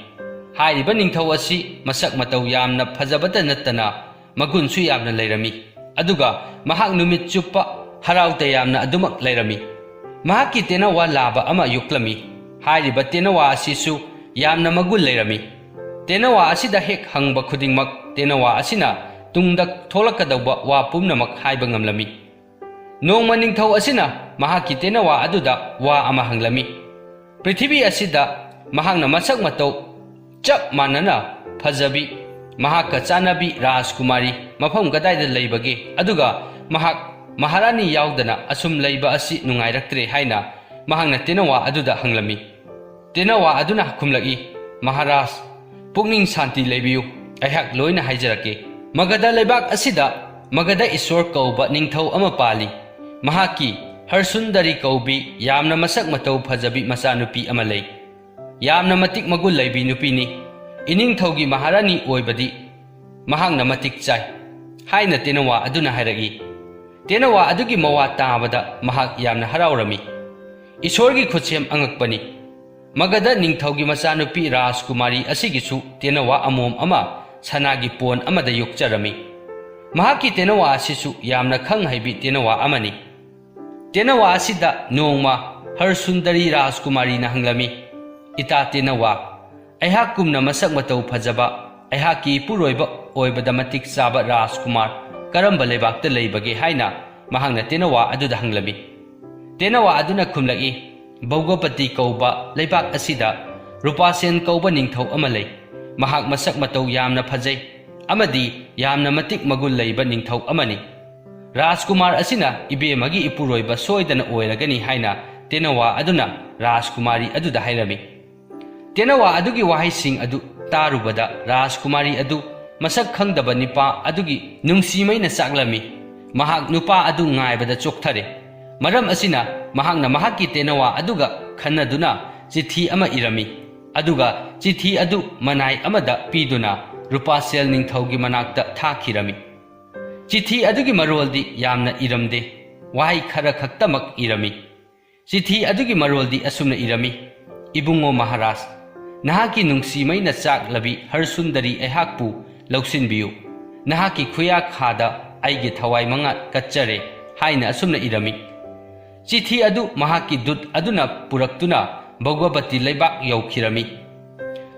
ꯍꯥꯏꯔꯤꯕ ꯅꯤꯡꯊꯧ ꯑꯁꯤ ꯃꯁꯛ ꯃꯇꯧ ꯌꯥꯝꯅ ꯐꯖꯕꯇ ꯅꯠꯇꯅ ꯃꯒꯨꯟꯁꯨ ꯌꯥꯝꯅ ꯂꯩꯔꯝꯃꯤ, ꯑꯗꯨꯒ ꯃꯍꯥꯛ ꯅꯨꯃꯤꯠ ꯆꯨꯞꯄ ꯍꯔꯥꯎ ꯇꯌꯥꯝꯅ ꯑꯗꯨꯃꯛ ꯂꯩꯔꯝꯃꯤ꯫ ꯃꯍꯥꯛꯀꯤ ꯇꯦꯅꯋꯥ ꯂꯥꯕ ꯑꯃ ꯌꯣꯛꯂꯝꯃꯤ꯫ ꯍꯥꯏꯔꯤꯕ ꯇꯦꯅꯋꯥ ꯑꯁꯤꯁꯨ ꯌꯥꯝꯅ ꯃꯒꯨꯟ ꯂꯩꯔꯝꯃꯤ꯫ ꯇꯦꯅꯋꯥ ꯑꯁꯤꯗ ꯍꯦꯛ ꯍꯪꯕ ꯈꯨꯗꯤꯡꯃꯛ ꯇꯦꯅꯋꯥ ꯑꯁꯤꯅ ꯇꯨꯡꯗ ꯊꯣꯛꯂꯛꯀꯗꯧꯕ ꯋꯥ ꯄꯨꯝꯅꯃꯛ ꯍꯥꯏꯕ ꯉꯝꯂꯝꯃꯤ꯫ ꯅꯣꯡꯃ ꯅꯤꯡꯊꯧ ꯑꯁꯤꯅ ꯃꯍꯥꯛꯀꯤ ꯇꯦꯅꯋꯥ ꯑꯗꯨꯗ ꯋꯥ ꯑꯃ ꯍꯪꯂꯝꯃꯤ꯫ ꯄ꯭ꯔꯤꯊꯤꯕꯤ ꯑꯁꯤꯗ ꯃꯍꯥꯛꯅ ꯃꯁꯛ ꯃꯇꯧ ꯆꯞ ꯃꯥꯟꯅꯅ ꯐꯖꯕꯤ, ꯃꯍꯥꯛꯀ ꯆꯥꯟꯅꯕꯤ ꯔꯥꯖꯀꯨꯃꯥꯔꯤ ꯃꯐꯝ ꯀꯗꯥꯏꯗ ꯂꯩꯕꯒꯦ? ꯑꯗꯨꯒ ꯃꯍꯥꯛ ꯃꯍꯥꯔꯥꯅꯤ ꯌꯥꯎꯗꯅ ꯑꯁꯨꯝ ꯂꯩꯕ ꯑꯁꯤ ꯅꯨꯡꯉꯥꯏꯔꯛꯇ꯭ꯔꯦ ꯍꯥꯏꯅ ꯃꯍꯥꯛꯅ ꯇꯦꯅꯋꯥ ꯑꯗꯨꯗ ꯍꯪꯂꯝꯃꯤ꯫ ꯇꯦꯅꯋꯥ ꯑꯗꯨꯅ ꯈꯨꯝꯂꯛꯏ, "ꯃꯍꯥꯔꯥꯖ, ꯄꯨꯛꯅꯤꯡ ꯁꯥꯟꯇꯤ ꯂꯩꯕꯤꯌꯨ, ꯑꯩꯍꯥꯛ ꯂꯣꯏꯅ ꯍꯥꯏꯖꯔꯛꯀꯦ꯫ ꯃꯒꯙ ꯂꯩꯕꯥꯛ ꯑꯁꯤꯗ ꯃꯒꯙ ꯏꯁꯣꯔ ꯀꯧꯕ ꯅꯤꯡꯊꯧ ꯑꯃ ꯄꯥꯜꯂꯤ꯫ ꯃꯍꯥꯛꯀꯤ ꯍꯔꯁꯨꯟꯗꯔꯤ ꯀꯧꯕꯤ ꯌꯥꯝꯅ ꯃꯁꯛ ꯃꯇꯧ ꯐꯖꯕꯤ ꯃꯆꯥꯅꯨꯄꯤ ꯑꯃ ꯂꯩ꯫ ꯌꯥꯝꯅ ꯃꯇꯤꯛ ꯃꯒꯨꯟ ꯂꯩꯕꯤ ꯅꯨꯄꯤꯅꯤ꯫ ꯏꯅꯤꯡꯊꯧꯒꯤ ꯃꯍꯥꯔꯥꯅꯤ ꯑꯣꯏꯕꯗꯤ ꯃꯍꯥꯛꯅ ꯃꯇꯤꯛ ꯆꯥꯏ" ꯍꯥꯏꯅ ꯇꯦꯅꯋꯥ ꯑꯗꯨꯅ ꯍꯥꯏꯔꯛꯏ꯫ ꯇꯦꯅꯋꯥ ꯑꯗꯨꯒꯤ ꯃꯋꯥ ꯇꯥꯕꯗ ꯃꯍꯥꯛ ꯌꯥꯝꯅ ꯍꯔꯥꯎꯔꯝꯃꯤ꯫ ꯏꯁꯣꯔꯒꯤ ꯈꯨꯠꯁꯦꯝ ꯑꯉꯛꯄꯅꯤ꯫ ꯃꯒꯙ ꯅꯤꯡꯊꯧꯒꯤ ꯃꯆꯥꯅꯨꯄꯤ ꯔꯥꯖꯀꯨꯃꯥꯔꯤ ꯑꯁꯤꯒꯤꯁꯨ ꯇꯦꯅꯋꯥ ꯑꯃꯣꯝ ꯑꯃ ꯁꯅꯥꯒꯤ ꯄꯣꯟ ꯑꯃꯗ ꯌꯣꯛꯆꯔꯝꯃꯤ꯫ ꯃꯍꯥꯛꯀꯤ ꯇꯦꯅꯋꯥ ꯑꯁꯤꯁꯨ ꯌꯥꯝꯅ ꯈꯪ ꯍꯩꯕꯤ ꯇꯦꯅꯋꯥ ꯑꯃꯅꯤ꯫ ꯇꯦꯅꯋꯥ ꯑꯁꯤꯗ ꯅꯣꯡꯃ ꯍꯔꯁꯨꯟꯗꯔꯤ ꯔꯥꯖꯀꯨꯃꯥꯔꯤꯅ ꯍꯪꯂꯝꯃꯤ, "ꯏꯇꯥ ꯇꯦꯅꯋꯥ, ꯑꯩꯍꯥꯛꯀꯨꯝꯅ ꯃꯁꯛ ꯃꯇꯧ ꯐꯖꯕ, ꯑꯩꯍꯥꯛꯀꯤ ꯏꯄꯨꯔꯣꯏꯕ ꯑꯣꯏꯕꯗ ꯃꯇꯤꯛ ꯆꯥꯕ ꯔꯥꯖꯀꯨꯃꯥꯔ ꯀꯔꯝꯕ ꯂꯩꯕꯥꯛꯇ ꯂꯩꯕꯒꯦ?" ꯍꯥꯏꯅ ꯃꯍꯥꯛꯅ ꯇꯦꯅꯋꯥ ꯑꯗꯨꯗ ꯍꯪꯂꯝꯃꯤ꯫ ꯇꯦꯅꯋꯥ ꯑꯗꯨꯅ ꯈꯨꯝꯂꯛꯏ, "ꯚꯧꯒꯄꯇꯤ ꯀꯧꯕ ꯂꯩꯕꯥꯛ ꯑꯁꯤꯗ ꯔꯨꯄꯥꯁꯦꯟ ꯀꯧꯕ ꯅꯤꯡꯊꯧ ꯑꯃ ꯂꯩ꯫ ꯃꯍꯥꯛ ꯃꯁꯛ ꯃꯇꯧ ꯌꯥꯝꯅ ꯐꯖꯩ ꯑꯃꯗꯤ ꯌꯥꯝꯅ ꯃꯇꯤꯛ ꯃꯒꯨꯟ ꯂꯩꯕ ꯅꯤꯡꯊꯧ ꯑꯃꯅꯤ꯫ ꯔꯥꯖꯀꯨꯃꯥꯔ ꯑꯁꯤꯅ ꯏꯕꯦꯝꯃꯒꯤ ꯏꯄꯨꯔꯣꯏꯕ ꯁꯣꯏꯗꯅ ꯑꯣꯏꯔꯒꯅꯤ" ꯍꯥꯏꯅ ꯇꯦꯅꯋꯥ ꯑꯗꯨꯅ ꯔꯥꯖꯀꯨꯃꯥꯔꯤ ꯑꯗꯨꯗ ꯍꯥꯏꯔꯝꯃꯤ꯫ ꯇꯦꯅꯋꯥ ꯑꯗꯨꯒꯤ ꯋꯥꯍꯩꯁꯤꯡ ꯑꯗꯨ ꯇꯥꯔꯨꯕꯗ ꯔꯥꯖꯀꯨꯃꯥꯔꯤ ꯑꯗꯨ ꯃꯁꯛ ꯈꯪꯗꯕ ꯅꯨꯄꯥ ꯑꯗꯨꯒꯤ ꯅꯨꯡꯁꯤꯃꯩꯅ ꯆꯥꯛꯂꯝꯃꯤ꯫ ꯃꯍꯥꯛ ꯅꯨꯄꯥ ꯑꯗꯨ ꯉꯥꯏꯕꯗ ꯆꯣꯛꯊꯔꯦ꯫ ꯃꯔꯝ ꯑꯁꯤꯅ ꯃꯍꯥꯛꯅ ꯃꯍꯥꯛꯀꯤ ꯇꯦꯅꯋꯥ ꯑꯗꯨꯒ ꯈꯟꯅꯗꯨꯅ ꯆꯤꯊꯤ ꯑꯃ ꯏꯔꯝꯃꯤ꯫ ꯑꯗꯨꯒ ꯆꯤꯊꯤ ꯑꯗꯨ ꯃꯅꯥꯏ ꯑꯃꯗ ꯄꯤꯗꯨꯅ ꯔꯨꯄꯥꯁꯦꯜ ꯅꯤꯡꯊꯧꯒꯤ ꯃꯅꯥꯛꯇ ꯊꯥꯈꯤꯔꯝꯃꯤ꯫ ꯆꯤꯊꯤ ꯑꯗꯨꯒꯤ ꯃꯔꯣꯜꯗꯤ ꯌꯥꯝꯅ ꯏꯔꯝꯗꯦ꯫ ꯋꯥꯍꯩ ꯈꯔ ꯈꯛꯇꯃꯛ ꯏꯔꯝꯃꯤ꯫ ꯆꯤꯊꯤ ꯑꯗꯨꯒꯤ ꯃꯔꯣꯜꯗꯤ ꯑꯁꯨꯝꯅ ꯏꯔꯝꯃꯤ, "ꯏꯕꯨꯡꯉꯣ ꯃꯍꯥꯔꯥꯖ, ꯅꯍꯥꯛꯀꯤ ꯅꯨꯡꯁꯤꯃꯩꯅ ꯆꯥꯛꯂꯕꯤ ꯍꯔꯁꯨꯟꯗꯔꯤ ꯑꯩꯍꯥꯛꯄꯨ ꯂꯧꯁꯤꯟꯕꯤꯌꯨ꯫ ꯅꯍꯥꯛꯀꯤ ꯈꯨꯌꯥꯈꯥꯗ ꯑꯩꯒꯤ ꯊꯋꯥꯏ ꯃꯉꯥ ꯀꯠꯆꯔꯦ" ꯍꯥꯏꯅ ꯑꯁꯨꯝꯅ ꯏꯔꯝꯃꯤ꯫ ꯆꯤꯊꯤ ꯑꯗꯨ ꯃꯍꯥꯛꯀꯤ ꯗꯨꯠ ꯑꯗꯨꯅ ꯄꯨꯔꯛꯇꯨꯅ ꯚꯧꯒꯕꯇꯤ ꯂꯩꯕꯥꯛ ꯌꯧꯈꯤꯔꯝꯃꯤ꯫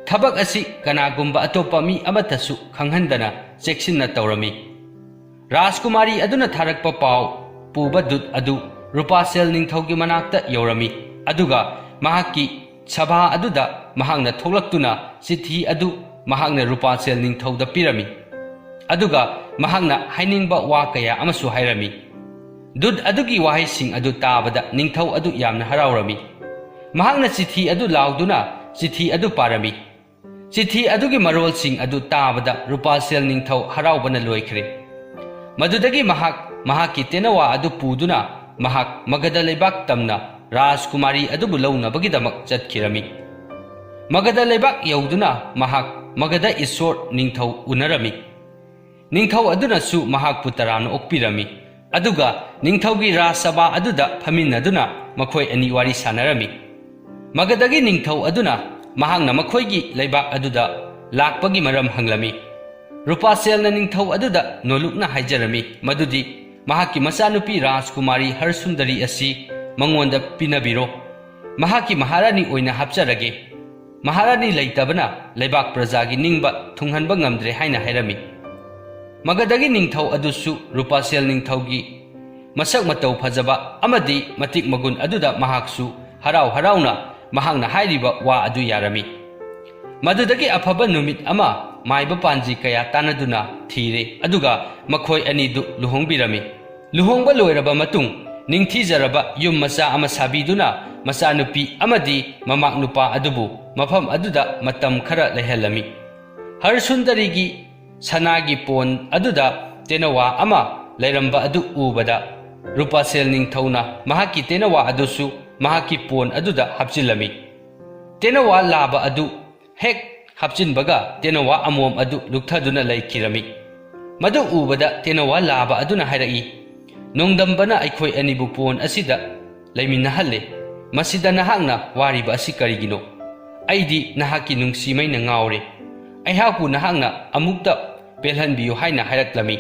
ꯊꯕꯛ ꯑꯁꯤ ꯀꯅꯥꯒꯨꯝꯕ ꯑꯇꯣꯞꯄ ꯃꯤ ꯑꯃꯠꯇꯁꯨ ꯈꯪꯍꯟꯗꯅ ꯆꯦꯛꯁꯤꯟꯅ ꯇꯧꯔꯝꯃꯤ꯫ ꯔꯥꯖꯀꯨꯃꯥꯔꯤ ꯑꯗꯨꯅ ꯊꯥꯔꯛꯄ ꯄꯥꯎ ꯄꯨꯕ ꯗꯨꯠ ꯑꯗꯨ ꯔꯨꯄꯥꯁꯦꯜ ꯅꯤꯡꯊꯧꯒꯤ ꯃꯅꯥꯛꯇ ꯌꯧꯔꯝꯃꯤ, ꯑꯗꯨꯒ ꯃꯍꯥꯛꯀꯤ ꯁꯚꯥ ꯑꯗꯨꯗ ꯃꯍꯥꯛꯅ ꯊꯣꯛꯂꯛꯇꯨꯅ ꯆꯤꯊꯤ ꯑꯗꯨ ꯃꯍꯥꯛꯅ ꯔꯨꯄꯥꯁꯦꯜ ꯅꯤꯡꯊꯧꯗ ꯄꯤꯔꯝꯃꯤ꯫ ꯑꯗꯨꯒ ꯃꯍꯥꯛꯅ ꯍꯥꯏꯅꯤꯡꯕ ꯋꯥ ꯀꯌꯥ ꯑꯃꯁꯨ ꯍꯥꯏꯔꯝꯃꯤ꯫ ꯗꯨꯠ ꯑꯗꯨꯒꯤ ꯋꯥꯍꯩꯁꯤꯡ ꯑꯗꯨ ꯇꯥꯕꯗ ꯅꯤꯡꯊꯧ ꯑꯗꯨ ꯌꯥꯝꯅ ꯍꯔꯥꯎꯔꯝꯃꯤ꯫ ꯃꯍꯥꯛꯅ ꯆꯤꯊꯤ ꯑꯗꯨ ꯂꯥꯎꯗꯨꯅ ꯆꯤꯊꯤ ꯑꯗꯨ ꯄꯥꯔꯝꯃꯤ꯫ ꯆꯤꯊꯤ ꯑꯗꯨꯒꯤ ꯃꯔꯣꯜꯁꯤꯡ ꯑꯗꯨ ꯇꯥꯕꯗ ꯔꯨꯄꯥꯁꯦꯜ ꯅꯤꯡꯊꯧ ꯍꯔꯥꯎꯕꯅ ꯂꯣꯏꯈ꯭ꯔꯦ꯫ ꯃꯗꯨꯗꯒꯤ ꯃꯍꯥꯛ ꯃꯍꯥꯛꯀꯤ ꯇꯦꯅꯋꯥ ꯑꯗꯨ ꯄꯨꯗꯨꯅ ꯃꯍꯥꯛ ꯃꯒꯙ ꯂꯩꯕꯥꯛ ꯇꯝꯅ ꯔꯥꯖꯀꯨꯃꯥꯔꯤ ꯑꯗꯨꯕꯨ ꯂꯧꯅꯕꯒꯤꯗꯃꯛ ꯆꯠꯈꯤꯔꯝꯃꯤ꯫ ꯃꯒꯙ ꯂꯩꯕꯥꯛ ꯌꯧꯗꯨꯅ ꯃꯍꯥꯛ ꯃꯒꯙ ꯏꯁꯣꯔ ꯅꯤꯡꯊꯧ ꯎꯅꯔꯝꯃꯤ꯫ ꯅꯤꯡꯊꯧ ꯑꯗꯨꯅꯁꯨ ꯃꯍꯥꯛꯄꯨ ꯇꯔꯥꯝꯅ ꯑꯣꯛꯄꯤꯔꯝꯃꯤ꯫ ꯑꯗꯨꯒ ꯅꯤꯡꯊꯧꯒꯤ ꯔꯥꯖꯁꯚꯥ ꯑꯗꯨꯗ ꯐꯝꯃꯤꯟꯅꯗꯨꯅ ꯃꯈꯣꯏ ꯑꯅꯤ ꯋꯥꯔꯤ ꯁꯥꯟꯅꯔꯝꯃꯤ꯫ ꯃꯒꯙꯒꯤ ꯅꯤꯡꯊꯧ ꯑꯗꯨꯅ ꯃꯍꯥꯛꯅ ꯃꯈꯣꯏꯒꯤ ꯂꯩꯕꯥꯛ ꯑꯗꯨꯗ ꯂꯥꯛꯄꯒꯤ ꯃꯔꯝ ꯍꯪꯂꯝꯃꯤ꯫ ꯔꯨꯄꯥꯁꯦꯜꯅ ꯅꯤꯡꯊꯧ ꯑꯗꯨꯗ ꯅꯣꯂꯨꯛꯅ ꯍꯥꯏꯖꯔꯝꯃꯤ ꯃꯗꯨꯗꯤ ꯃꯍꯥꯛꯀꯤ ꯃꯆꯥꯅꯨꯄꯤ ꯔꯥꯖꯀꯨꯃꯥꯔꯤ ꯍꯔꯁꯨꯟꯗꯔꯤ ꯑꯁꯤ ꯃꯉꯣꯟꯗ ꯄꯤꯅꯕꯤꯔꯣ꯫ ꯃꯍꯥꯛꯀꯤ ꯃꯍꯥꯔꯥꯅꯤ ꯑꯣꯏꯅ ꯍꯥꯞꯆꯔꯒꯦ꯫ ꯃꯍꯥꯔꯥꯅꯤ ꯂꯩꯇꯕꯅ ꯂꯩꯕꯥꯛ ꯄ꯭ꯔꯖꯥꯒꯤ ꯅꯤꯡꯕ ꯊꯨꯡꯍꯟꯕ ꯉꯝꯗ꯭ꯔꯦ ꯍꯥꯏꯅ ꯍꯥꯏꯔꯝꯃꯤ꯫ ꯃꯒꯙꯒꯤ ꯅꯤꯡꯊꯧ ꯑꯗꯨꯁꯨ ꯔꯨꯄꯥꯁꯦꯜ ꯅꯤꯡꯊꯧꯒꯤ ꯃꯁꯛ ꯃꯇꯧ ꯐꯖꯕ ꯑꯃꯗꯤ ꯃꯇꯤꯛ ꯃꯒꯨꯟ ꯑꯗꯨꯗ ꯃꯍꯥꯛꯁꯨ ꯍꯔꯥꯎ ꯍꯔꯥꯎꯅ ꯃꯍꯥꯛꯅ ꯍꯥꯏꯔꯤꯕ ꯋꯥ ꯑꯗꯨ ꯌꯥꯔꯝꯃꯤ꯫ ꯃꯗꯨꯗꯒꯤ ꯑꯐꯕ ꯅꯨꯃꯤꯠ ꯑꯃ ꯃꯥꯏꯕ ꯄꯥꯟꯖꯤ ꯀꯌꯥ ꯇꯥꯟꯅꯗꯨꯅ ꯊꯤꯔꯦ, ꯑꯗꯨꯒ ꯃꯈꯣꯏ ꯑꯅꯤꯗꯨ ꯂꯨꯍꯣꯡꯕꯤꯔꯝꯃꯤ꯫ ꯂꯨꯍꯣꯡꯕ ꯂꯣꯏꯔꯕ ꯃꯇꯨꯡ, ꯅꯤꯡꯊꯤꯖꯔꯕ ꯌꯨꯝ ꯃꯆꯥ ꯑꯃ ꯁꯥꯕꯤꯗꯨꯅ ꯃꯆꯥꯅꯨꯄꯤ ꯑꯃꯗꯤ ꯃꯃꯥꯛ ꯅꯨꯄꯥ ꯑꯗꯨꯕꯨ ꯃꯐꯝ ꯑꯗꯨꯗ ꯃꯇꯝ ꯈꯔ ꯂꯩꯍꯜꯂꯝꯃꯤ꯫ ꯍꯔꯁꯨꯟꯗꯔꯤꯒꯤ ꯁꯅꯥꯒꯤ ꯄꯣꯟ ꯑꯗꯨꯗ ꯇꯦꯅꯋꯥ ꯑꯃ ꯂꯩꯔꯝꯕ ꯑꯗꯨ ꯎꯕꯗ, ꯔꯨꯄꯥꯁꯦꯜ ꯅꯤꯡꯊꯧꯅ ꯃꯍꯥꯛꯀꯤ ꯇꯦꯅꯋꯥ ꯑꯗꯨꯁꯨ ꯃꯍꯥꯛꯀꯤ ꯄꯣꯟ ꯑꯗꯨꯗ ꯍꯥꯞꯆꯤꯜꯂꯝꯃꯤ꯫ ꯇꯦꯅꯋꯥ ꯂꯥꯕ ꯑꯗꯨ ꯍꯦꯛ ꯍꯥꯞꯆꯤꯟꯕꯒ ꯇꯦꯅꯋꯥ ꯑꯃꯣꯝ ꯑꯗꯨ ꯂꯨꯞꯊꯗꯨꯅ ꯂꯩꯈꯤꯔꯝꯃꯤ꯫ ꯃꯗꯨ ꯎꯕꯗ ꯇꯦꯅꯋꯥ ꯂꯥꯕ ꯑꯗꯨꯅ ꯍꯥꯏꯔꯛꯏ, "ꯅꯣꯡꯗꯝꯕꯅ ꯑꯩꯈꯣꯏ ꯑꯅꯤꯕꯨ ꯄꯣꯟ ꯑꯁꯤꯗ ꯂꯩꯃꯤꯟꯅꯍꯜꯂꯦ꯫ ꯃꯁꯤꯗ ꯅꯍꯥꯛꯅ ꯋꯥꯔꯤꯕ ꯑꯁꯤ ꯀꯔꯤꯒꯤꯅꯣ? ꯑꯩꯗꯤ ꯅꯍꯥꯛꯀꯤ ꯅꯨꯡꯁꯤꯃꯩꯅ ꯉꯥꯎꯔꯦ꯫ ꯑꯩꯍꯥꯛꯄꯨ ꯅꯍꯥꯛꯅ ꯑꯃꯨꯛꯇ ꯄꯦꯜꯍꯟꯕꯤꯌꯨ" ꯍꯥꯏꯅ ꯍꯥꯏꯔꯛꯂꯝꯃꯤ꯫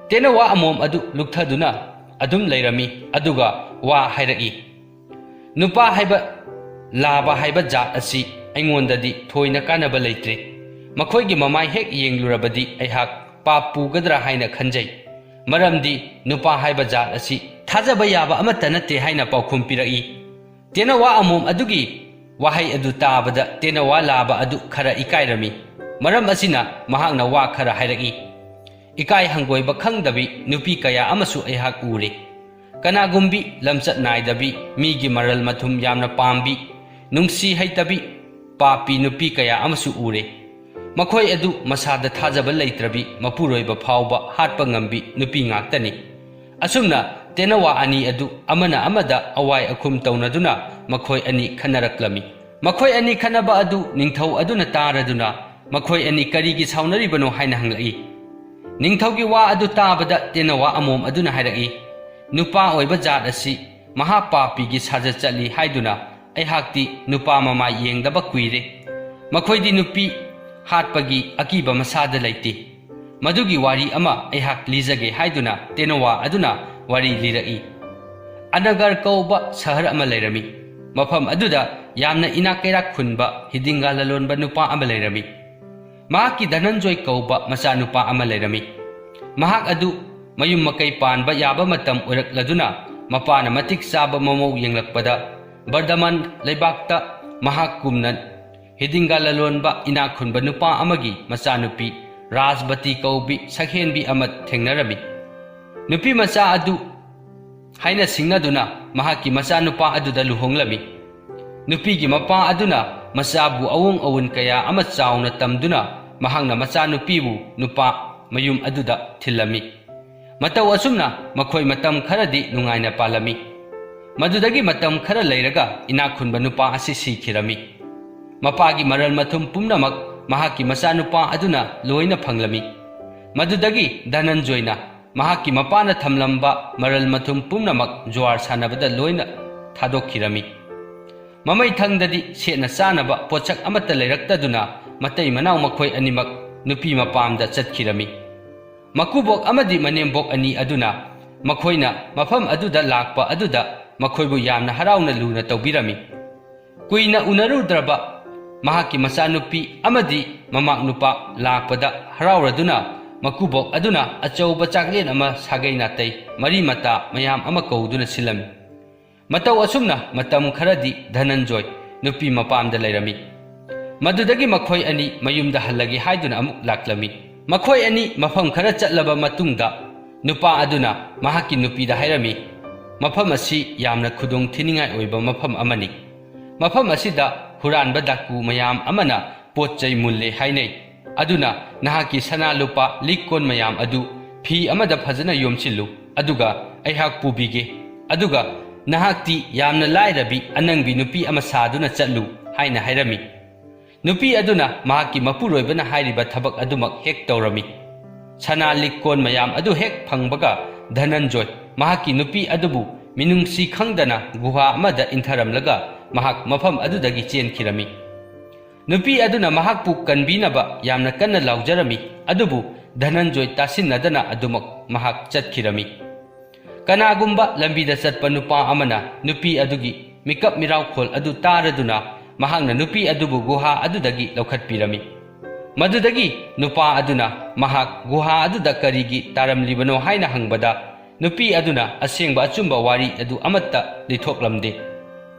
ꯇꯦꯅꯋꯥ ꯑꯃꯣꯝ ꯑꯗꯨ ꯂꯨꯞꯊꯗꯨꯅ ꯑꯗꯨꯝ ꯂꯩꯔꯝꯃꯤ, ꯑꯗꯨꯒ ꯋꯥ ꯍꯥꯏꯔꯛꯏ, "ꯅꯨꯄꯥ ꯍꯥꯏꯕ, ꯂꯥꯕ ꯍꯥꯏꯕ ꯖꯥꯠ ꯑꯁꯤ ꯑꯩꯉꯣꯟꯗꯗꯤ ꯊꯣꯏꯅ ꯀꯥꯟꯅꯕ ꯂꯩꯇ꯭ꯔꯦ꯫ ꯃꯈꯣꯏꯒꯤ ꯃꯃꯥꯏ ꯍꯦꯛ ꯌꯦꯡꯂꯨꯔꯕꯗꯤ ꯑꯩꯍꯥꯛ ꯄꯥꯞ ꯄꯨꯒꯗ꯭ꯔꯥ ꯍꯥꯏꯅ ꯈꯟꯖꯩ꯫ ꯃꯔꯝꯗꯤ ꯅꯨꯄꯥ ꯍꯥꯏꯕ ꯖꯥꯠ ꯑꯁꯤ ꯊꯥꯖꯕ ꯌꯥꯕ ꯑꯃꯠꯇ ꯅꯠꯇꯦ" ꯍꯥꯏꯅ ꯄꯥꯎꯈꯨꯝ ꯄꯤꯔꯛꯏ꯫ ꯇꯦꯅꯋꯥ ꯑꯃꯣꯝ ꯑꯗꯨꯒꯤ ꯋꯥꯍꯩ ꯑꯗꯨ ꯇꯥꯕꯗ ꯇꯦꯅꯋꯥ ꯂꯥꯕ ꯑꯗꯨ ꯈꯔ ꯏꯀꯥꯏꯔꯝꯃꯤ꯫ ꯃꯔꯝ ꯑꯁꯤꯅ ꯃꯍꯥꯛꯅ ꯋꯥ ꯈꯔ ꯍꯥꯏꯔꯛꯏ, "ꯏꯀꯥꯏ ꯍꯪꯒꯣꯏꯕ ꯈꯪꯗꯕꯤ ꯅꯨꯄꯤ ꯀꯌꯥ ꯑꯃꯁꯨ ꯑꯩꯍꯥꯛ ꯎꯔꯦ꯫ ꯀꯅꯥꯒꯨꯝꯕꯤ ꯂꯝꯆꯠ ꯅꯥꯏꯗꯕꯤ, ꯃꯤꯒꯤ ꯃꯔꯜ ꯃꯊꯨꯝ ꯌꯥꯝꯅ ꯄꯥꯝꯕꯤ, ꯅꯨꯡꯁꯤ ꯍꯩꯇꯕꯤ, ꯄꯥꯄꯤ ꯅꯨꯄꯤ ꯀꯌꯥ ꯑꯃꯁꯨ ꯎꯔꯦ꯫ ꯃꯈꯣꯏ ꯑꯗꯨ ꯃꯁꯥꯗ ꯊꯥꯖꯕ ꯂꯩꯇ꯭ꯔꯕꯤ, ꯃꯄꯨꯔꯣꯏꯕ ꯐꯥꯎꯕ ꯍꯥꯠꯄ ꯉꯝꯕꯤ ꯅꯨꯄꯤ ꯉꯥꯛꯇꯅꯤ꯫" ꯑꯁꯨꯝꯅ ꯇꯦꯅꯋꯥ ꯑꯅꯤ ꯑꯗꯨ ꯑꯃꯅ ꯑꯃꯗ ꯑꯋꯥꯏ ꯑꯈꯨꯝ ꯇꯧꯅꯗꯨꯅ ꯃꯈꯣꯏ ꯑꯅꯤ ꯈꯟꯅꯔꯛꯂꯝꯃꯤ꯫ ꯃꯈꯣꯏ ꯑꯅꯤ ꯈꯟꯅꯕ ꯑꯗꯨ ꯅꯤꯡꯊꯧ ꯑꯗꯨꯅ ꯇꯥꯔꯗꯨꯅ ꯃꯈꯣꯏ ꯑꯅꯤ ꯀꯔꯤꯒꯤ ꯁꯥꯎꯅꯔꯤꯕꯅꯣ ꯍꯥꯏꯅ ꯍꯪꯂꯛꯏ꯫ ꯅꯤꯡꯊꯧꯒꯤ ꯋꯥ ꯑꯗꯨ ꯇꯥꯕꯗ ꯇꯦꯅꯋꯥ ꯑꯃꯣꯝ ꯑꯗꯨꯅ ꯍꯥꯏꯔꯛꯏ, "ꯅꯨꯄꯥ ꯑꯣꯏꯕ ꯖꯥꯠ ꯑꯁꯤ ꯃꯍꯥ ꯄꯥꯄꯤꯒꯤ ꯁꯥꯖꯠ ꯆꯠꯂꯤ ꯍꯥꯏꯗꯨꯅ ꯑꯩꯍꯥꯛꯇꯤ ꯅꯨꯄꯥ ꯃꯃꯥꯏ ꯌꯦꯡꯗꯕ ꯀꯨꯏꯔꯦ꯫ ꯃꯈꯣꯏꯗꯤ ꯅꯨꯄꯤ ꯍꯥꯠꯄꯒꯤ ꯑꯀꯤꯕ ꯃꯁꯥꯗ ꯂꯩꯇꯦ꯫ ꯃꯗꯨꯒꯤ ꯋꯥꯔꯤ ꯑꯃ ꯑꯩꯍꯥꯛ ꯂꯤꯖꯒꯦ" ꯍꯥꯏꯗꯨꯅ ꯇꯦꯅꯋꯥ ꯑꯗꯨꯅ ꯋꯥꯔꯤ ꯂꯤꯔꯛꯏ꯫ ꯑꯅꯒꯔ ꯀꯧꯕ ꯁꯍꯔ ꯑꯃ ꯂꯩꯔꯝꯃꯤ꯫ ꯃꯐꯝ ꯑꯗꯨꯗ ꯌꯥꯝꯅ ꯏꯅꯥꯛ ꯀꯩꯔꯥꯛ ꯈꯨꯟꯕ ꯍꯤꯗꯤꯡꯒꯥ ꯂꯂꯣꯟꯕ ꯅꯨꯄꯥ ꯑꯃ ꯂꯩꯔꯝꯃꯤ꯫ ꯃꯍꯥꯛꯀꯤ ꯙꯅꯟꯖꯣꯏ ꯀꯧꯕ ꯃꯆꯥꯅꯨꯄꯥ ꯑꯃ ꯂꯩꯔꯝꯃꯤ꯫ ꯃꯍꯥꯛ ꯑꯗꯨ ꯃꯌꯨꯝ ꯃꯀꯩ ꯄꯥꯟꯕ ꯌꯥꯕ ꯃꯇꯝ ꯑꯣꯏꯔꯛꯂꯗꯨꯅ ꯃꯄꯥꯅ ꯃꯇꯤꯛ ꯆꯥꯕ ꯃꯃꯧ ꯌꯦꯡꯂꯛꯄꯗ ꯕꯔꯗꯃꯟ ꯂꯩꯕꯥꯛꯇ ꯃꯍꯥꯛ ꯀꯨꯝꯅ ꯍꯤꯗꯤꯡꯒꯥ ꯂꯂꯣꯟꯕ ꯏꯅꯥꯛ ꯈꯨꯟꯕ ꯅꯨꯄꯥ ꯑꯃꯒꯤ ꯃꯆꯥꯅꯨꯄꯤ ꯔꯥꯖꯕꯇꯤ ꯀꯧꯕꯤ ꯁꯛꯍꯦꯟꯕꯤ ꯑꯃ ꯊꯦꯡꯅꯔꯝꯃꯤ꯫ ꯅꯨꯄꯤ ꯃꯆꯥ ꯑꯗꯨ ꯍꯥꯏꯅ ꯁꯤꯡꯅꯗꯨꯅ ꯃꯍꯥꯛꯀꯤ ꯃꯆꯥꯅꯨꯄꯥ ꯑꯗꯨꯗ ꯂꯨꯍꯣꯡꯂꯝꯃꯤ꯫ ꯅꯨꯄꯤꯒꯤ ꯃꯄꯥ ꯑꯗꯨꯅ ꯃꯆꯥꯕꯨ ꯑꯋꯣꯡ ꯑꯋꯨꯟ ꯀꯌꯥ ꯑꯃ ꯆꯥꯎꯅ ꯇꯝꯗꯨꯅ ꯃꯍꯥꯛꯅ ꯃꯆꯥꯅꯨꯄꯤꯕꯨ ꯅꯨꯄꯥ ꯃꯌꯨꯝ ꯑꯗꯨꯗ ꯊꯤꯜꯂꯝꯃꯤ꯫ ꯃꯇꯧ ꯑꯁꯨꯝꯅ ꯃꯈꯣꯏ ꯃꯇꯝ ꯈꯔꯗꯤ ꯅꯨꯡꯉꯥꯏꯅ ꯄꯥꯜꯂꯝꯃꯤ꯫ ꯃꯗꯨꯗꯒꯤ ꯃꯇꯝ ꯈꯔ ꯂꯩꯔꯒ ꯏꯅꯥꯛ ꯈꯨꯟꯕ ꯅꯨꯄꯥ ꯑꯁꯤ ꯁꯤꯈꯤꯔꯝꯃꯤ꯫ ꯃꯄꯥꯒꯤ ꯃꯔꯜ ꯃꯊꯨꯝ ꯄꯨꯝꯅꯃꯛ ꯃꯍꯥꯛꯀꯤ ꯃꯆꯥꯅꯨꯄꯥ ꯑꯗꯨꯅ ꯂꯣꯏꯅ ꯐꯪꯂꯝꯃꯤ꯫ ꯃꯗꯨꯗꯒꯤ ꯙꯅꯟꯖꯣꯏꯅ ꯃꯍꯥꯛꯀꯤ ꯃꯄꯥꯅ ꯊꯝꯂꯝꯕ ꯃꯔꯜ ꯃꯊꯨꯝ ꯄꯨꯝꯅꯃꯛ ꯖꯨꯋꯥꯔ ꯁꯥꯟꯅꯕꯗ ꯂꯣꯏꯅ ꯊꯥꯗꯣꯛꯈꯤꯔꯝꯃꯤ꯫ ꯃꯃꯩꯊꯪꯗꯗꯤ ꯁꯦꯠꯅ ꯆꯥꯅꯕ ꯄꯣꯠꯁꯛ ꯑꯃꯠꯇ ꯂꯩꯔꯛꯇꯗꯨꯅ ꯃꯇꯩ ꯃꯅꯥꯎ ꯃꯈꯣꯏ ꯑꯅꯤꯃꯛ ꯅꯨꯄꯤ ꯃꯄꯥꯝꯗ ꯆꯠꯈꯤꯔꯝꯃꯤ꯫ ꯃꯀꯨꯕꯣꯛ ꯑꯃꯗꯤ ꯃꯅꯦꯝꯕꯣꯛ ꯑꯅꯤ ꯑꯗꯨꯅ ꯃꯈꯣꯏꯅ ꯃꯐꯝ ꯑꯗꯨꯗ ꯂꯥꯛꯄ ꯑꯗꯨꯗ ꯃꯈꯣꯏꯕꯨ ꯌꯥꯝꯅ ꯍꯔꯥꯎꯅ ꯂꯨꯅ ꯇꯧꯕꯤꯔꯝꯃꯤ꯫ ꯀꯨꯏꯅ ꯎꯅꯔꯨꯗ꯭ꯔꯕ ꯃꯍꯥꯛꯀꯤ ꯃꯆꯥꯅꯨꯄꯤ ꯑꯃꯗꯤ ꯃꯃꯥꯛ ꯅꯨꯄꯥ ꯂꯥꯛꯄꯗ ꯍꯔꯥꯎꯔꯗꯨꯅ ꯃꯀꯨꯕꯣꯛ ꯑꯗꯨꯅ ꯑꯆꯧꯕ ꯆꯥꯛꯂꯦꯟ ꯑꯃ ꯁꯥꯒꯩ ꯅꯥꯇꯩ ꯃꯔꯤ ꯃꯇꯥ ꯃꯌꯥꯝ ꯑꯃ ꯀꯧꯗꯨꯅ ꯁꯤꯜꯂꯝꯃꯤ꯫ ꯃꯇꯧ ꯑꯁꯨꯝꯅ ꯃꯇꯝ ꯈꯔꯗꯤ ꯙꯅꯟꯖꯣꯏ ꯅꯨꯄꯤ ꯃꯄꯥꯝꯗ ꯂꯩꯔꯝꯃꯤ꯫ ꯃꯗꯨꯗꯒꯤ ꯃꯈꯣꯏ ꯑꯅꯤ ꯃꯌꯨꯝꯗ ꯍꯜꯂꯒꯦ ꯍꯥꯏꯗꯨꯅ ꯑꯃꯨꯛ ꯂꯥꯛꯂꯝꯃꯤ꯫ ꯃꯈꯣꯏ ꯑꯅꯤ ꯃꯐꯝ ꯈꯔ ꯆꯠꯂꯕ ꯃꯇꯨꯡꯗ ꯅꯨꯄꯥ ꯑꯗꯨꯅ ꯃꯍꯥꯛꯀꯤ ꯅꯨꯄꯤꯗ ꯍꯥꯏꯔꯝꯃꯤ, "ꯃꯐꯝ ꯑꯁꯤ ꯌꯥꯝꯅ ꯈꯨꯗꯣꯡ ꯊꯤꯅꯤꯡꯉꯥꯏ ꯑꯣꯏꯕ ꯃꯐꯝ ꯑꯃꯅꯤ꯫ ꯃꯐꯝ ꯑꯁꯤꯗ ꯍꯨꯔꯥꯟꯕ ꯗꯥꯀꯨ ꯃꯌꯥꯝ ꯑꯃꯅ ꯄꯣꯠ ꯆꯩ ꯃꯨꯜꯂꯦ ꯍꯥꯏꯅꯩ꯫ ꯑꯗꯨꯅ ꯅꯍꯥꯛꯀꯤ ꯁꯅꯥ ꯂꯨꯄꯥ ꯂꯤꯛ ꯀꯣꯟ ꯃꯌꯥꯝ ꯑꯗꯨ ꯐꯤ ꯑꯃꯗ ꯐꯖꯅ ꯌꯣꯝꯁꯤꯜꯂꯨ, ꯑꯗꯨꯒ ꯑꯩꯍꯥꯛ ꯄꯨꯕꯤꯒꯦ꯫ ꯑꯗꯨꯒ ꯅꯍꯥꯛꯇꯤ ꯌꯥꯝꯅ ꯂꯥꯏꯔꯕꯤ ꯑꯅꯪꯕꯤ ꯅꯨꯄꯤ ꯑꯃ ꯁꯥꯗꯨꯅ ꯆꯠꯂꯨ" ꯍꯥꯏꯅ ꯍꯥꯏꯔꯝꯃꯤ꯫ ꯅꯨꯄꯤ ꯑꯗꯨꯅ ꯃꯍꯥꯛꯀꯤ ꯃꯄꯨꯔꯣꯏꯕꯅ ꯍꯥꯏꯔꯤꯕ ꯊꯕꯛ ꯑꯗꯨꯃꯛ ꯍꯦꯛ ꯇꯧꯔꯝꯃꯤ꯫ ꯁꯅꯥ ꯂꯤꯛ ꯀꯣꯟ ꯃꯌꯥꯝ ꯑꯗꯨ ꯍꯦꯛ ꯐꯪꯕꯒ ꯙꯅꯟꯖꯣꯏ ꯃꯍꯥꯛꯀꯤ ꯅꯨꯄꯤ ꯑꯗꯨꯕꯨ ꯃꯤꯅꯨꯡꯁꯤ ꯈꯪꯗꯅ ꯒꯨꯍꯥ ꯑꯃꯗ ꯏꯟꯊꯔꯝꯂꯒ ꯃꯍꯥꯛ ꯃꯐꯝ ꯑꯗꯨꯗꯒꯤ ꯆꯦꯟꯈꯤꯔꯝꯃꯤ꯫ ꯅꯨꯄꯤ ꯑꯗꯨꯅ ꯃꯍꯥꯛꯄꯨ ꯀꯟꯕꯤꯅꯕ ꯌꯥꯝꯅ ꯀꯟꯅ ꯂꯥꯎꯖꯔꯝꯃꯤ, ꯑꯗꯨꯕꯨ ꯙꯅꯟꯖꯣꯏ ꯇꯥꯁꯤꯟꯅꯗꯅ ꯑꯗꯨꯃꯛ ꯃꯍꯥꯛ ꯆꯠꯈꯤꯔꯝꯃꯤ꯫ ꯀꯅꯥꯒꯨꯝꯕ ꯂꯝꯕꯤꯗ ꯆꯠꯄ ꯅꯨꯄꯥ ꯑꯃꯅ ꯅꯨꯄꯤ ꯑꯗꯨꯒꯤ ꯃꯤꯀꯞ ꯃꯤꯔꯥꯎꯈꯣꯜ ꯑꯗꯨ ꯇꯥꯔꯗꯨꯅ ꯃꯍꯥꯛꯅ ꯅꯨꯄꯤ ꯑꯗꯨꯕꯨ ꯒꯨꯍꯥ ꯑꯗꯨꯗꯒꯤ ꯂꯧꯈꯠꯄꯤꯔꯝꯃꯤ꯫ ꯃꯗꯨꯗꯒꯤ ꯅꯨꯄꯥ ꯑꯗꯨꯅ ꯃꯍꯥꯛ ꯒꯨꯍꯥ ꯑꯗꯨꯗ ꯀꯔꯤꯒꯤ ꯇꯥꯔꯝꯂꯤꯕꯅꯣ ꯍꯥꯏꯅ ꯍꯪꯕꯗ, ꯅꯨꯄꯤ ꯑꯗꯨꯅ ꯑꯁꯦꯡꯕ ꯑꯆꯨꯝꯕ ꯋꯥꯔꯤ ꯑꯗꯨ ꯑꯃꯠꯇ ꯂꯤꯊꯣꯛꯂꯝꯗꯦ꯫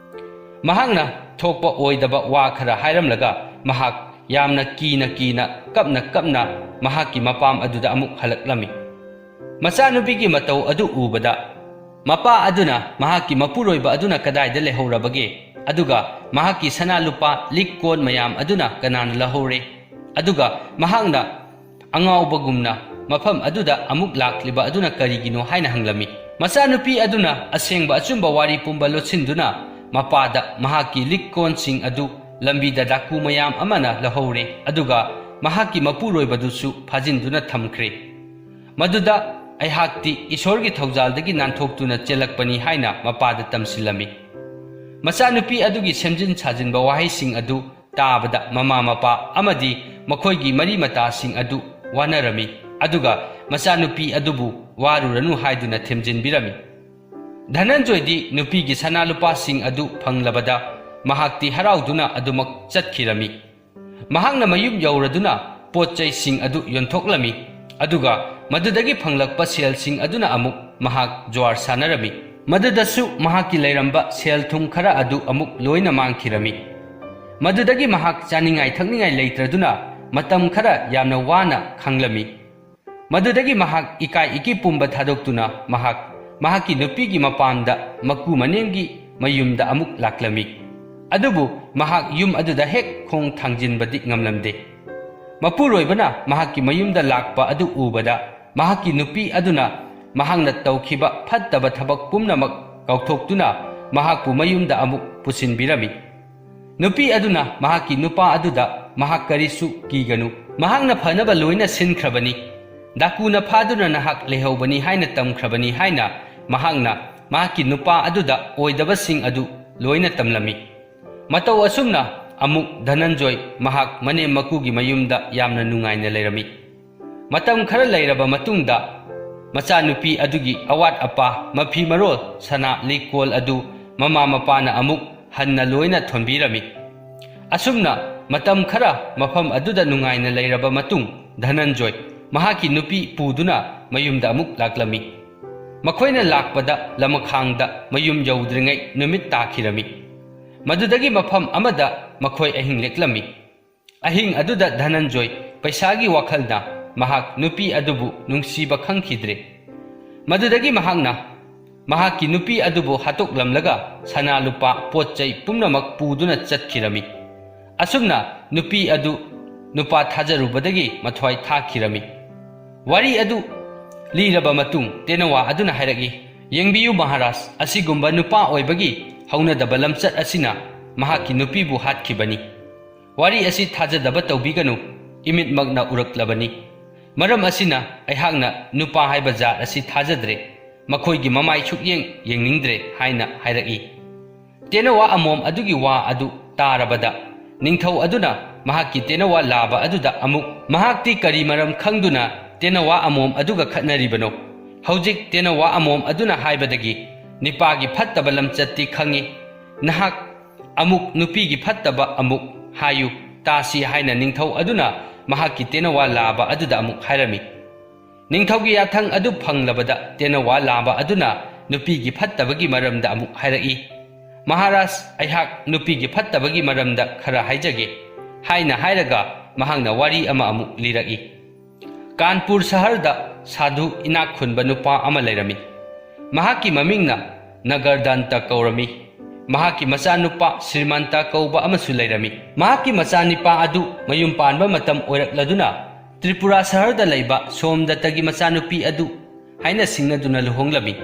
ꯃꯍꯥꯛꯅ ꯊꯣꯛꯄ ꯑꯣꯏꯗꯕ ꯋꯥ ꯈꯔ ꯍꯥꯏꯔꯝꯂꯒ ꯃꯍꯥꯛ ꯌꯥꯝꯅ ꯀꯤꯅ ꯀꯤꯅ, ꯀꯞꯅ ꯀꯞꯅ ꯃꯍꯥꯛꯀꯤ ꯃꯄꯥꯝ ꯑꯗꯨꯗ ꯑꯃꯨꯛ ꯍꯜꯂꯛꯂꯝꯃꯤ꯫ ꯃꯆꯥꯅꯨꯄꯤꯒꯤ ꯃꯇꯧ ꯑꯗꯨ ꯎꯕꯗ, ꯃꯄꯥ ꯑꯗꯨꯅ ꯃꯍꯥꯛꯀꯤ ꯃꯄꯨꯔꯣꯏꯕ ꯑꯗꯨꯅ ꯀꯗꯥꯏꯗ ꯂꯩꯍꯧꯔꯕꯒꯦ, ꯑꯗꯨꯒ ꯃꯍꯥꯛꯀꯤ ꯁꯅꯥ ꯂꯨꯄꯥ ꯂꯤꯛ ꯀꯣꯟ ꯃꯌꯥꯝ ꯑꯗꯨꯅ ꯀꯅꯥꯅ ꯂꯧꯍꯧꯔꯦ, ꯑꯗꯨꯒ ꯃꯍꯥꯛꯅ ꯑꯉꯥꯎꯕꯒꯨꯝꯅ ꯃꯐꯝ ꯑꯗꯨꯗ ꯑꯃꯨꯛ ꯂꯥꯛꯂꯤꯕ ꯑꯗꯨꯅ ꯀꯔꯤꯒꯤꯅꯣ ꯍꯥꯏꯅ ꯍꯪꯂꯝꯃꯤ꯫ ꯃꯆꯥꯅꯨꯄꯤ ꯑꯗꯨꯅ ꯑꯁꯦꯡꯕ ꯑꯆꯨꯝꯕ ꯋꯥꯔꯤ ꯄꯨꯝꯕ ꯂꯣꯠꯁꯤꯟꯗꯨꯅ ꯃꯄꯥꯗ ꯃꯍꯥꯛꯀꯤ ꯂꯤꯛ ꯀꯣꯟꯁꯤꯡ ꯑꯗꯨ ꯂꯝꯕꯤꯗ ꯗꯥꯀꯨ ꯃꯌꯥꯝ ꯑꯃꯅ ꯂꯧꯍꯧꯔꯦ, ꯑꯗꯨꯒ ꯃꯍꯥꯛꯀꯤ ꯃꯄꯨꯔꯣꯏꯕꯗꯨꯁꯨ ꯐꯥꯖꯤꯟꯗꯨꯅ ꯊꯝꯈ꯭ꯔꯦ꯫ ꯃꯗꯨꯗ ꯑꯩꯍꯥꯛꯇꯤ ꯏꯁꯣꯔꯒꯤ ꯊꯧꯖꯥꯜꯗꯒꯤ ꯅꯥꯟꯊꯣꯛꯇꯨꯅ ꯆꯦꯜꯂꯛꯄꯅꯤ ꯍꯥꯏꯅ ꯃꯄꯥꯗ ꯇꯝꯁꯤꯜꯂꯝꯃꯤ꯫ ꯃꯆꯥꯅꯨꯄꯤ ꯑꯗꯨꯒꯤ ꯁꯦꯝꯖꯤꯟ ꯁꯥꯖꯤꯟꯕ ꯋꯥꯍꯩꯁꯤꯡ ꯑꯗꯨ ꯇꯥꯕꯗ ꯃꯃꯥ ꯃꯄꯥ ꯑꯃꯗꯤ ꯃꯈꯣꯏꯒꯤ ꯃꯔꯤ ꯃꯇꯥꯁꯤꯡ ꯑꯗꯨ ꯋꯥꯅꯔꯝꯃꯤ, ꯑꯗꯨꯒ ꯃꯆꯥꯅꯨꯄꯤ ꯑꯗꯨꯕꯨ ꯋꯥꯔꯨꯔꯅꯨ ꯍꯥꯏꯗꯨꯅ ꯊꯦꯝꯖꯤꯟꯕꯤꯔꯝꯃꯤ꯫ ꯙꯅꯟꯖꯣꯏꯗꯤ ꯅꯨꯄꯤꯒꯤ ꯁꯅꯥ ꯂꯨꯄꯥꯁꯤꯡ ꯑꯗꯨ ꯐꯪꯂꯕꯗ ꯃꯍꯥꯛꯇꯤ ꯍꯔꯥꯎꯗꯨꯅ ꯑꯗꯨꯃꯛ ꯆꯠꯈꯤꯔꯝꯃꯤ꯫ ꯃꯍꯥꯛꯅ ꯃꯌꯨꯝ ꯌꯧꯔꯗꯨꯅ ꯄꯣꯠ ꯆꯩꯁꯤꯡ ꯑꯗꯨ ꯌꯣꯟꯊꯣꯛꯂꯝꯃꯤ, ꯑꯗꯨꯒ ꯃꯗꯨꯗꯒꯤ ꯐꯪꯂꯛꯄ ꯁꯦꯜꯁꯤꯡ ꯑꯗꯨꯅ ꯑꯃꯨꯛ ꯃꯍꯥꯛ ꯖꯨꯋꯥꯔ ꯁꯥꯟꯅꯔꯝꯃꯤ꯫ ꯃꯗꯨꯗꯁꯨ ꯃꯍꯥꯛꯀꯤ ꯂꯩꯔꯝꯕ ꯁꯦꯜ ꯊꯨꯝ ꯈꯔ ꯑꯗꯨ ꯑꯃꯨꯛ ꯂꯣꯏꯅ ꯃꯥꯡꯈꯤꯔꯝꯃꯤ꯫ ꯃꯗꯨꯗꯒꯤ ꯃꯍꯥꯛ ꯆꯥꯅꯤꯡꯉꯥꯏ ꯊꯛꯅꯤꯡꯉꯥꯏ ꯂꯩꯇ꯭ꯔꯗꯨꯅ ꯃꯇꯝ ꯈꯔ ꯌꯥꯝꯅ ꯋꯥꯅ ꯈꯥꯡꯂꯝꯃꯤ꯫ ꯃꯗꯨꯗꯒꯤ ꯃꯍꯥꯛ ꯏꯀꯥꯏ ꯏꯀꯤ ꯄꯨꯝꯕ ꯊꯥꯗꯣꯛꯇꯨꯅ ꯃꯍꯥꯛ ꯃꯍꯥꯛꯀꯤ ꯅꯨꯄꯤꯒꯤ ꯃꯄꯥꯝꯗ ꯃꯀꯨ ꯃꯅꯦꯝꯒꯤ ꯃꯌꯨꯝꯗ ꯑꯃꯨꯛ ꯂꯥꯛꯂꯝꯃꯤ꯫ ꯑꯗꯨꯕꯨ ꯃꯍꯥꯛ ꯌꯨꯝ ꯑꯗꯨꯗ ꯍꯦꯛ ꯈꯣꯡ ꯊꯥꯡꯖꯤꯟꯕꯗꯤ ꯉꯝꯂꯝꯗꯦ꯫ ꯃꯄꯨꯔꯣꯏꯕꯅ ꯃꯍꯥꯛꯀꯤ ꯃꯌꯨꯝꯗ ꯂꯥꯛꯄ ꯑꯗꯨ ꯎꯕꯗ ꯃꯍꯥꯛꯀꯤ ꯅꯨꯄꯤ ꯑꯗꯨꯅ ꯃꯍꯥꯛꯅ ꯇꯧꯈꯤꯕ ꯐꯠꯇꯕ ꯊꯕꯛ ꯄꯨꯝꯅꯃꯛ ꯀꯥꯎꯊꯣꯛꯇꯨꯅ ꯃꯍꯥꯛꯄꯨ ꯃꯌꯨꯝꯗ ꯑꯃꯨꯛ ꯄꯨꯁꯤꯟꯕꯤꯔꯝꯃꯤ꯫ ꯅꯨꯄꯤ ꯑꯗꯨꯅ ꯃꯍꯥꯛꯀꯤ ꯅꯨꯄꯥ ꯑꯗꯨꯗ, "ꯃꯍꯥꯛ ꯀꯔꯤꯁꯨ ꯀꯤꯒꯅꯨ, ꯃꯍꯥꯛꯅ ꯐꯅꯕ ꯂꯣꯏꯅ ꯁꯤꯟꯈ꯭ꯔꯕꯅꯤ, ꯗꯥꯀꯨꯅ ꯐꯥꯗꯨꯅ ꯅꯍꯥꯛ ꯂꯩꯍꯧꯕꯅꯤ ꯍꯥꯏꯅ ꯇꯝꯈ꯭ꯔꯕꯅꯤ" ꯍꯥꯏꯅ ꯃꯍꯥꯛꯅ ꯃꯍꯥꯛꯀꯤ ꯅꯨꯄꯥ ꯑꯗꯨꯗ ꯑꯣꯏꯗꯕꯁꯤꯡ ꯑꯗꯨ ꯂꯣꯏꯅ ꯇꯝꯂꯝꯃꯤ꯫ ꯃꯇꯧ ꯑꯁꯨꯝꯅ ꯑꯃꯨꯛ ꯙꯅꯟꯖꯣꯏ ꯃꯍꯥꯛ ꯃꯅꯦꯝ ꯃꯀꯨꯒꯤ ꯃꯌꯨꯝꯗ ꯌꯥꯝꯅ ꯅꯨꯡꯉꯥꯏꯅ ꯂꯩꯔꯝꯃꯤ꯫ ꯃꯇꯝ ꯈꯔ ꯂꯩꯔꯕ ꯃꯇꯨꯡꯗ, ꯃꯆꯥꯅꯨꯄꯤ ꯑꯗꯨꯒꯤ ꯑꯋꯥꯠ ꯑꯄꯥ, ꯃꯐꯤ ꯃꯔꯣꯜ, ꯁꯅꯥ ꯂꯤꯛꯀꯣꯜ ꯑꯗꯨ ꯃꯃꯥ ꯃꯄꯥꯅ ꯑꯃꯨꯛ ꯍꯟꯅ ꯂꯣꯏꯅ ꯊꯣꯟꯕꯤꯔꯝꯃꯤ꯫ ꯑꯁꯨꯝꯅ ꯃꯇꯝ ꯈꯔ ꯃꯐꯝ ꯑꯗꯨꯗ ꯅꯨꯡꯉꯥꯏꯅ ꯂꯩꯔꯕ ꯃꯇꯨꯡ, ꯙꯅꯟꯖꯣꯏ ꯃꯍꯥꯛꯀꯤ ꯅꯨꯄꯤ ꯄꯨꯗꯨꯅ ꯃꯌꯨꯝꯗ ꯑꯃꯨꯛ ꯂꯥꯛꯂꯝꯃꯤ꯫ ꯃꯈꯣꯏꯅ ꯂꯥꯛꯄꯗ ꯂꯃꯈꯥꯡꯗ ꯃꯌꯨꯝ ꯌꯧꯗ꯭ꯔꯤꯉꯩ ꯅꯨꯃꯤꯠ ꯇꯥꯈꯤꯔꯝꯃꯤ꯫ ꯃꯗꯨꯗꯒꯤ ꯃꯐꯝ ꯑꯃꯗ ꯃꯈꯣꯏ ꯑꯍꯤꯡ ꯂꯦꯛꯂꯝꯃꯤ꯫ ꯑꯍꯤꯡ ꯑꯗꯨꯗ ꯙꯅꯟꯖꯣꯏ ꯄꯩꯁꯥꯒꯤ ꯋꯥꯈꯜꯅ ꯃꯍꯥꯛ ꯅꯨꯄꯤ ꯑꯗꯨꯕꯨ ꯅꯨꯡꯁꯤꯕ ꯈꯪꯈꯤꯗ꯭ꯔꯦ꯫ ꯃꯗꯨꯗꯒꯤ ꯃꯍꯥꯛꯅ ꯃꯍꯥꯛꯀꯤ ꯅꯨꯄꯤ ꯑꯗꯨꯕꯨ ꯍꯥꯠꯇꯣꯛꯂꯝꯂꯒ ꯁꯅꯥ ꯂꯨꯄꯥ ꯄꯣꯠ ꯆꯩ ꯄꯨꯝꯅꯃꯛ ꯄꯨꯗꯨꯅ ꯆꯠꯈꯤꯔꯝꯃꯤ꯫ ꯑꯁꯨꯝꯅ ꯅꯨꯄꯤ ꯑꯗꯨ ꯅꯨꯄꯥ ꯊꯥꯖꯔꯨꯕꯗꯒꯤ ꯃꯊ꯭ꯋꯥꯏ ꯊꯥꯈꯤꯔꯝꯃꯤ꯫ ꯋꯥꯔꯤ ꯑꯗꯨ ꯂꯤꯔꯕ ꯃꯇꯨꯡ ꯇꯦꯅꯋꯥ ꯑꯗꯨꯅ ꯍꯥꯏꯔꯛꯏ, "ꯌꯦꯡꯕꯤꯌꯨ ꯃꯍꯥꯔꯥꯖ, ꯑꯁꯤꯒꯨꯝꯕ ꯅꯨꯄꯥ ꯑꯣꯏꯕꯒꯤ ꯍꯧꯅꯗꯕ ꯂꯝꯆꯠ ꯑꯁꯤꯅ ꯃꯍꯥꯛꯀꯤ ꯅꯨꯄꯤꯕꯨ ꯍꯥꯠꯈꯤꯕꯅꯤ꯫ ꯋꯥꯔꯤ ꯑꯁꯤ ꯊꯥꯖꯗꯕ ꯇꯧꯕꯤꯒꯅꯨ, ꯏꯃꯤꯠꯃꯛꯅ ꯎꯔꯛꯂꯕꯅꯤ꯫ ꯃꯔꯝ ꯑꯁꯤꯅ ꯑꯩꯍꯥꯛꯅ ꯅꯨꯄꯥ ꯍꯥꯏꯕ ꯖꯥꯠ ꯑꯁꯤ ꯊꯥꯖꯗ꯭ꯔꯦ, ꯃꯈꯣꯏꯒꯤ ꯃꯃꯥꯏ ꯁꯨꯛꯌꯦꯡ ꯌꯦꯡꯅꯤꯡꯗ꯭ꯔꯦ" ꯍꯥꯏꯅ ꯍꯥꯏꯔꯛꯏ꯫ ꯇꯦꯅꯋꯥ ꯑꯃꯣꯝ ꯑꯗꯨꯒꯤ ꯋꯥ ꯑꯗꯨ ꯇꯥꯔꯕꯗ, ꯅꯤꯡꯊꯧ ꯑꯗꯨꯅ ꯃꯍꯥꯛꯀꯤ ꯇꯦꯅꯋꯥ ꯂꯥꯕ ꯑꯗꯨꯗ ꯑꯃꯨꯛ, "ꯃꯍꯥꯛꯇꯤ ꯀꯔꯤ ꯃꯔꯝ ꯈꯪꯗꯨꯅ ꯇꯦꯅꯋꯥ ꯑꯃꯣꯝ ꯑꯗꯨꯒ ꯈꯠꯅꯔꯤꯕꯅꯣ? ꯍꯧꯖꯤꯛ ꯇꯦꯅꯋꯥ ꯑꯃꯣꯝ ꯑꯗꯨꯅ ꯍꯥꯏꯕꯗꯒꯤ ꯅꯤꯄꯥꯒꯤ ꯐꯠꯇꯕ ꯂꯝꯆꯠꯇꯤ ꯈꯪꯏ꯫ ꯅꯍꯥꯛ ꯑꯃꯨꯛ ꯅꯨꯄꯤꯒꯤ ꯐꯠꯇꯕ ꯑꯃꯨꯛ ꯍꯥꯏꯌꯨ ꯇꯥꯁꯤ" ꯍꯥꯏꯅ ꯅꯤꯡꯊꯧ ꯑꯗꯨꯅ ꯃꯍꯥꯛꯀꯤ ꯇꯦꯅꯋꯥ ꯂꯥꯕ ꯑꯗꯨꯗ ꯑꯃꯨꯛ ꯍꯥꯏꯔꯝꯃꯤ꯫ ꯅꯤꯡꯊꯧꯒꯤ ꯌꯥꯊꯪ ꯑꯗꯨ ꯐꯪꯂꯕꯗ ꯇꯦꯅꯋꯥ ꯂꯥꯕ ꯑꯗꯨꯅ ꯅꯨꯄꯤꯒꯤ ꯐꯠꯇꯕꯒꯤ ꯃꯔꯝꯗ ꯑꯃꯨꯛ ꯍꯥꯏꯔꯛꯏ, "ꯃꯍꯥꯔꯥꯖ, ꯑꯩꯍꯥꯛ ꯅꯨꯄꯤꯒꯤ ꯐꯠꯇꯕꯒꯤ ꯃꯔꯝꯗ ꯈꯔ ꯍꯥꯏꯖꯒꯦ" ꯍꯥꯏꯅ ꯍꯥꯏꯔꯒ ꯃꯍꯥꯛꯅ ꯋꯥꯔꯤ ꯑꯃ ꯑꯃꯨꯛ ꯂꯤꯔꯛꯏ꯫ ꯀꯥꯟꯄꯨꯔ ꯁꯍꯔꯗ ꯁꯥꯙꯨ ꯏꯅꯥꯛ ꯈꯨꯟꯕ ꯅꯨꯄꯥ ꯑꯃ ꯂꯩꯔꯝꯃꯤ꯫ ꯃꯍꯥꯛꯀꯤ ꯃꯃꯤꯡꯅ ꯅꯒꯔꯗꯟꯇ ꯀꯧꯔꯝꯃꯤ꯫ ꯃꯍꯥꯛꯀꯤ ꯃꯆꯥꯅꯨꯄꯥ ꯁ꯭ꯔꯤꯃꯟꯇ ꯀꯧꯕ ꯑꯃꯁꯨ ꯂꯩꯔꯝꯃꯤ꯫ ꯃꯍꯥꯛꯀꯤ ꯃꯆꯥꯅꯤꯄꯥ ꯑꯗꯨ ꯃꯌꯨꯝ ꯄꯥꯟꯕ ꯃꯇꯝ ꯑꯣꯏꯔꯛꯂꯗꯨꯅ ꯇ꯭ꯔꯤꯄꯨꯔꯥ ꯁꯍꯔꯗ ꯂꯩꯕ ꯁꯣꯝꯗꯠꯇꯒꯤ ꯃꯆꯥꯅꯨꯄꯤ ꯑꯗꯨ ꯍꯥꯏꯅ ꯁꯤꯡꯅꯗꯨꯅ ꯂꯨꯍꯣꯡꯂꯝꯃꯤ꯫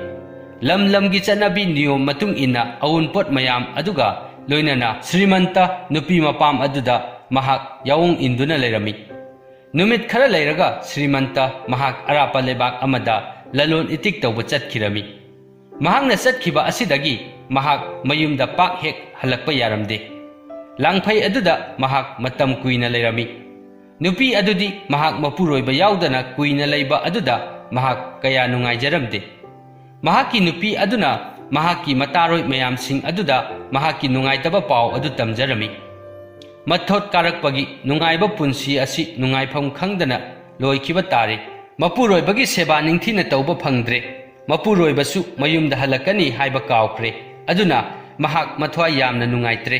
ꯂꯝ ꯂꯝꯒꯤ ꯆꯠꯅꯕꯤ ꯅꯤꯌꯣꯝ ꯃꯇꯨꯡ ꯏꯟꯅ ꯑꯋꯨꯟꯄꯣꯠ ꯃꯌꯥꯝ ꯑꯗꯨꯒ ꯂꯣꯏꯅꯅ ꯁ꯭ꯔꯤꯃꯟꯇ ꯅꯨꯄꯤ ꯃꯄꯥꯝ ꯑꯗꯨꯗ ꯃꯍꯥꯛ ꯌꯥꯑꯣꯡ ꯏꯟꯗꯨꯅ ꯂꯩꯔꯝꯃꯤ꯫ ꯅꯨꯃꯤꯠ ꯈꯔ ꯂꯩꯔꯒ ꯁ꯭ꯔꯤꯃꯟꯇ ꯃꯍꯥꯛ ꯑꯔꯥꯞꯄ ꯂꯩꯕꯥꯛ ꯑꯃꯗ ꯂꯂꯣꯟ ꯏꯇꯤꯛ ꯇꯧꯕ ꯆꯠꯈꯤꯔꯝꯃꯤ꯫ ꯃꯍꯥꯛꯅ ꯆꯠꯈꯤꯕ ꯑꯁꯤꯗꯒꯤ ꯃꯍꯥꯛ ꯃꯌꯨꯝꯗ ꯄꯥꯛ ꯍꯦꯛ ꯍꯜꯂꯛꯄ ꯌꯥꯔꯝꯗꯦ꯫ ꯂꯥꯡꯐꯩ ꯑꯗꯨꯗ ꯃꯍꯥꯛ ꯃꯇꯝ ꯀꯨꯏꯅ ꯂꯩꯔꯝꯃꯤ꯫ ꯅꯨꯄꯤ ꯑꯗꯨꯗꯤ ꯃꯍꯥꯛ ꯃꯄꯨꯔꯣꯏꯕ ꯌꯥꯎꯗꯅ ꯀꯨꯏꯅ ꯂꯩꯕ ꯑꯗꯨꯗ ꯃꯍꯥꯛ ꯀꯌꯥ ꯅꯨꯡꯉꯥꯏꯖꯔꯝꯗꯦ꯫ ꯃꯍꯥꯛꯀꯤ ꯅꯨꯄꯤ ꯑꯗꯨꯅ ꯃꯍꯥꯛꯀꯤ ꯃꯇꯥꯔꯣꯏ ꯃꯌꯥꯝꯁꯤꯡ ꯑꯗꯨꯗ ꯃꯍꯥꯛꯀꯤ ꯅꯨꯡꯉꯥꯏꯇꯕ ꯄꯥꯎ ꯑꯗꯨ ꯇꯝꯖꯔꯝꯃꯤ꯫ ꯃꯊꯣꯠ ꯀꯥꯔꯛꯄꯒꯤ ꯅꯨꯡꯉꯥꯏꯕ ꯄꯨꯟꯁꯤ ꯑꯁꯤ ꯅꯨꯡꯉꯥꯏꯐꯝ ꯈꯪꯗꯅ ꯂꯣꯏꯈꯤꯕ ꯇꯥꯔꯦ꯫ ꯃꯄꯨꯔꯣꯏꯕꯒꯤ ꯁꯦꯕꯥ ꯅꯤꯡꯊꯤꯅ ꯇꯧꯕ ꯐꯪꯗ꯭ꯔꯦ꯫ ꯃꯄꯨꯔꯣꯏꯕꯁꯨ ꯃꯌꯨꯝꯗ ꯍꯜꯂꯛꯀꯅꯤ ꯍꯥꯏꯕ ꯀꯥꯎꯈ꯭ꯔꯦ꯫ ꯑꯗꯨꯅ ꯃꯍꯥꯛ ꯃꯊ꯭ꯋꯥꯏ ꯌꯥꯝꯅ ꯅꯨꯡꯉꯥꯏꯇ꯭ꯔꯦ꯫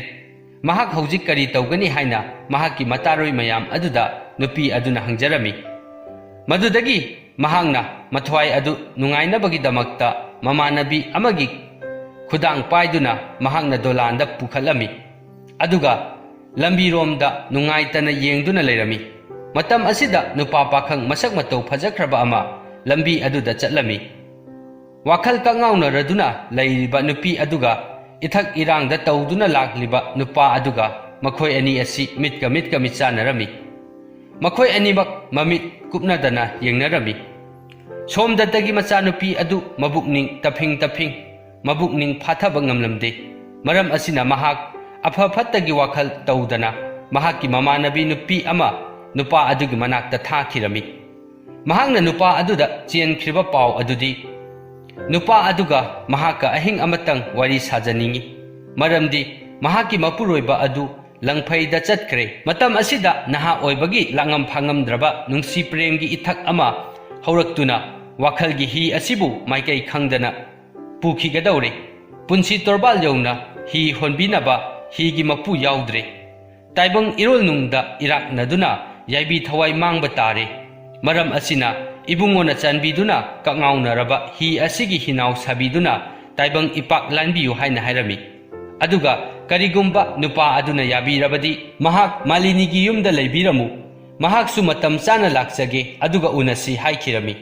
ꯃꯍꯥꯛ ꯍꯧꯖꯤꯛ ꯀꯔꯤ ꯇꯧꯒꯅꯤ ꯍꯥꯏꯅ ꯃꯍꯥꯛꯀꯤ ꯃꯇꯥꯔꯣꯏ ꯃꯌꯥꯝ ꯑꯗꯨꯗ ꯅꯨꯄꯤ ꯑꯗꯨꯅ ꯍꯪꯖꯔꯝꯃꯤ꯫ ꯃꯗꯨꯗꯒꯤ ꯃꯍꯥꯛꯅ ꯃꯊ꯭ꯋꯥꯏ ꯑꯗꯨ ꯅꯨꯡꯉꯥꯏꯅꯕꯒꯤꯗꯃꯛꯇ ꯃꯃꯥꯟꯅꯕꯤ ꯑꯃꯒꯤ ꯈꯨꯗꯥꯡ ꯄꯥꯏꯗꯨꯅ ꯃꯍꯥꯛꯅ ꯗꯣꯂꯥꯟꯗ ꯄꯨꯈꯠꯂꯝꯃꯤ꯫ ꯑꯗꯨꯒ ꯂꯝꯕꯤꯔꯣꯝꯗ ꯅꯨꯡꯉꯥꯏꯇꯅ ꯌꯦꯡꯗꯨꯅ ꯂꯩꯔꯝꯃꯤ꯫ ꯃꯇꯝ ꯑꯁꯤꯗ ꯅꯨꯄꯥ ꯄꯥꯈꯪ ꯃꯁꯛ ꯃꯇꯧ ꯐꯖꯈ꯭ꯔꯕ ꯑꯃ ꯂꯝꯕꯤ ꯑꯗꯨꯗ ꯆꯠꯂꯝꯃꯤ꯫ ꯋꯥꯈꯜ ꯀꯛꯉꯥꯎꯅꯔꯗꯨꯅ ꯂꯩꯔꯤꯕ ꯅꯨꯄꯤ ꯑꯗꯨꯒ ꯏꯊꯛ ꯏꯔꯥꯡꯗ ꯇꯧꯗꯨꯅ ꯂꯥꯛꯂꯤꯕ ꯅꯨꯄꯥ ꯑꯗꯨꯒ ꯃꯈꯣꯏ ꯑꯅꯤ ꯑꯁꯤ ꯃꯤꯠꯀ ꯃꯤꯠꯀ ꯃꯤꯠꯆꯥꯟꯅꯔꯝꯃꯤ꯫ ꯃꯈꯣꯏ ꯑꯅꯤꯃꯛ ꯃꯃꯤꯠ ꯀꯨꯞꯅꯗꯅ ꯌꯦꯡꯅꯔꯝꯃꯤ꯫ ꯁꯣꯝꯗꯇꯒꯤ ꯃꯆꯥꯅꯨꯄꯤ ꯑꯗꯨ ꯃꯕꯨꯛꯅꯤꯡ ꯇꯞꯐꯤꯡ ꯇꯞꯐꯤꯡ, ꯃꯕꯨꯛꯅꯤꯡ ꯐꯥꯊꯕ ꯉꯝꯂꯝꯗꯦ꯫ ꯃꯔꯝ ꯑꯁꯤꯅ ꯃꯍꯥꯛ ꯑꯐ ꯐꯠꯇꯒꯤ ꯋꯥꯈꯜ ꯇꯧꯗꯅ ꯃꯍꯥꯛꯀꯤ ꯃꯃꯥꯟꯅꯕꯤ ꯅꯨꯄꯤ ꯑꯃ ꯅꯨꯄꯥ ꯑꯗꯨꯒꯤ ꯃꯅꯥꯛꯇ ꯊꯥꯈꯤꯔꯝꯃꯤ꯫ ꯃꯍꯥꯛꯅ ꯅꯨꯄꯥ ꯑꯗꯨꯗ ꯆꯦꯟꯈ꯭ꯔꯤꯕ ꯄꯥꯎ ꯑꯗꯨꯗꯤ, ꯅꯨꯄꯥ ꯑꯗꯨꯒ ꯃꯍꯥꯛꯀ ꯑꯍꯤꯡ ꯑꯃꯇꯪ ꯋꯥꯔꯤ ꯁꯥꯖꯅꯤꯡꯏ, ꯃꯔꯝꯗꯤ ꯃꯍꯥꯛꯀꯤ ꯃꯄꯨꯔꯣꯏꯕ ꯑꯗꯨ ꯂꯪꯐꯩꯗ ꯆꯠꯈ꯭ꯔꯦ꯫ ꯃꯇꯝ ꯑꯁꯤꯗ ꯅꯍꯥ ꯑꯣꯏꯕꯒꯤ ꯂꯥꯡꯉꯝ ꯐꯥꯉꯝꯗ꯭ꯔꯕ ꯅꯨꯡꯁꯤ ꯄ꯭ꯔꯦꯝꯒꯤ ꯏꯊꯛ ꯑꯃ ꯍꯧꯔꯛꯇꯨꯅ ꯋꯥꯈꯜꯒꯤ ꯍꯤ ꯑꯁꯤꯕꯨ ꯃꯥꯏꯀꯩ ꯈꯪꯗꯅ ꯄꯨꯈꯤꯒꯗꯧꯔꯦ꯫ ꯄꯨꯟꯁꯤ ꯇꯣꯔꯕꯥꯜ ꯌꯧꯅ ꯍꯤ ꯍꯣꯟꯕꯤꯅꯕ ꯍꯤꯒꯤ ꯃꯄꯨ ꯌꯥꯎꯗ꯭ꯔꯦ꯫ ꯇꯥꯏꯕꯪ ꯏꯔꯣꯜ ꯅꯨꯡꯗ ꯏꯔꯥꯛꯅꯗꯨꯅ ꯌꯥꯏꯕꯤ ꯊꯋꯥꯏ ꯃꯥꯡꯕ ꯇꯥꯔꯦ꯫ ꯃꯔꯝ ꯑꯁꯤꯅ ꯏꯕꯨꯡꯉꯣꯅ ꯆꯥꯟꯕꯤꯗꯨꯅ ꯀꯛꯉꯥꯎꯅꯔꯕ ꯍꯤ ꯑꯁꯤꯒꯤ ꯍꯤꯅꯥꯎ ꯁꯥꯕꯤꯗꯨꯅ ꯇꯥꯏꯕꯪ ꯏꯄꯥꯛ ꯂꯥꯟꯕꯤꯌꯨ ꯍꯥꯏꯅ ꯍꯥꯏꯔꯝꯃꯤ꯫ ꯑꯗꯨꯒ ꯀꯔꯤꯒꯨꯝꯕ ꯅꯨꯄꯥ ꯑꯗꯨꯅ ꯌꯥꯕꯤꯔꯕꯗꯤ ꯃꯍꯥꯛ ꯃꯥꯂꯤꯅꯤꯒꯤ ꯌꯨꯝꯗ ꯂꯩꯕꯤꯔꯝꯃꯨ, ꯃꯍꯥꯛꯁꯨ ꯃꯇꯝ ꯆꯥꯅ ꯂꯥꯛꯆꯒꯦ, ꯑꯗꯨꯒ ꯎꯅꯁꯤ ꯍꯥꯏꯈꯤꯔꯝꯃꯤ꯫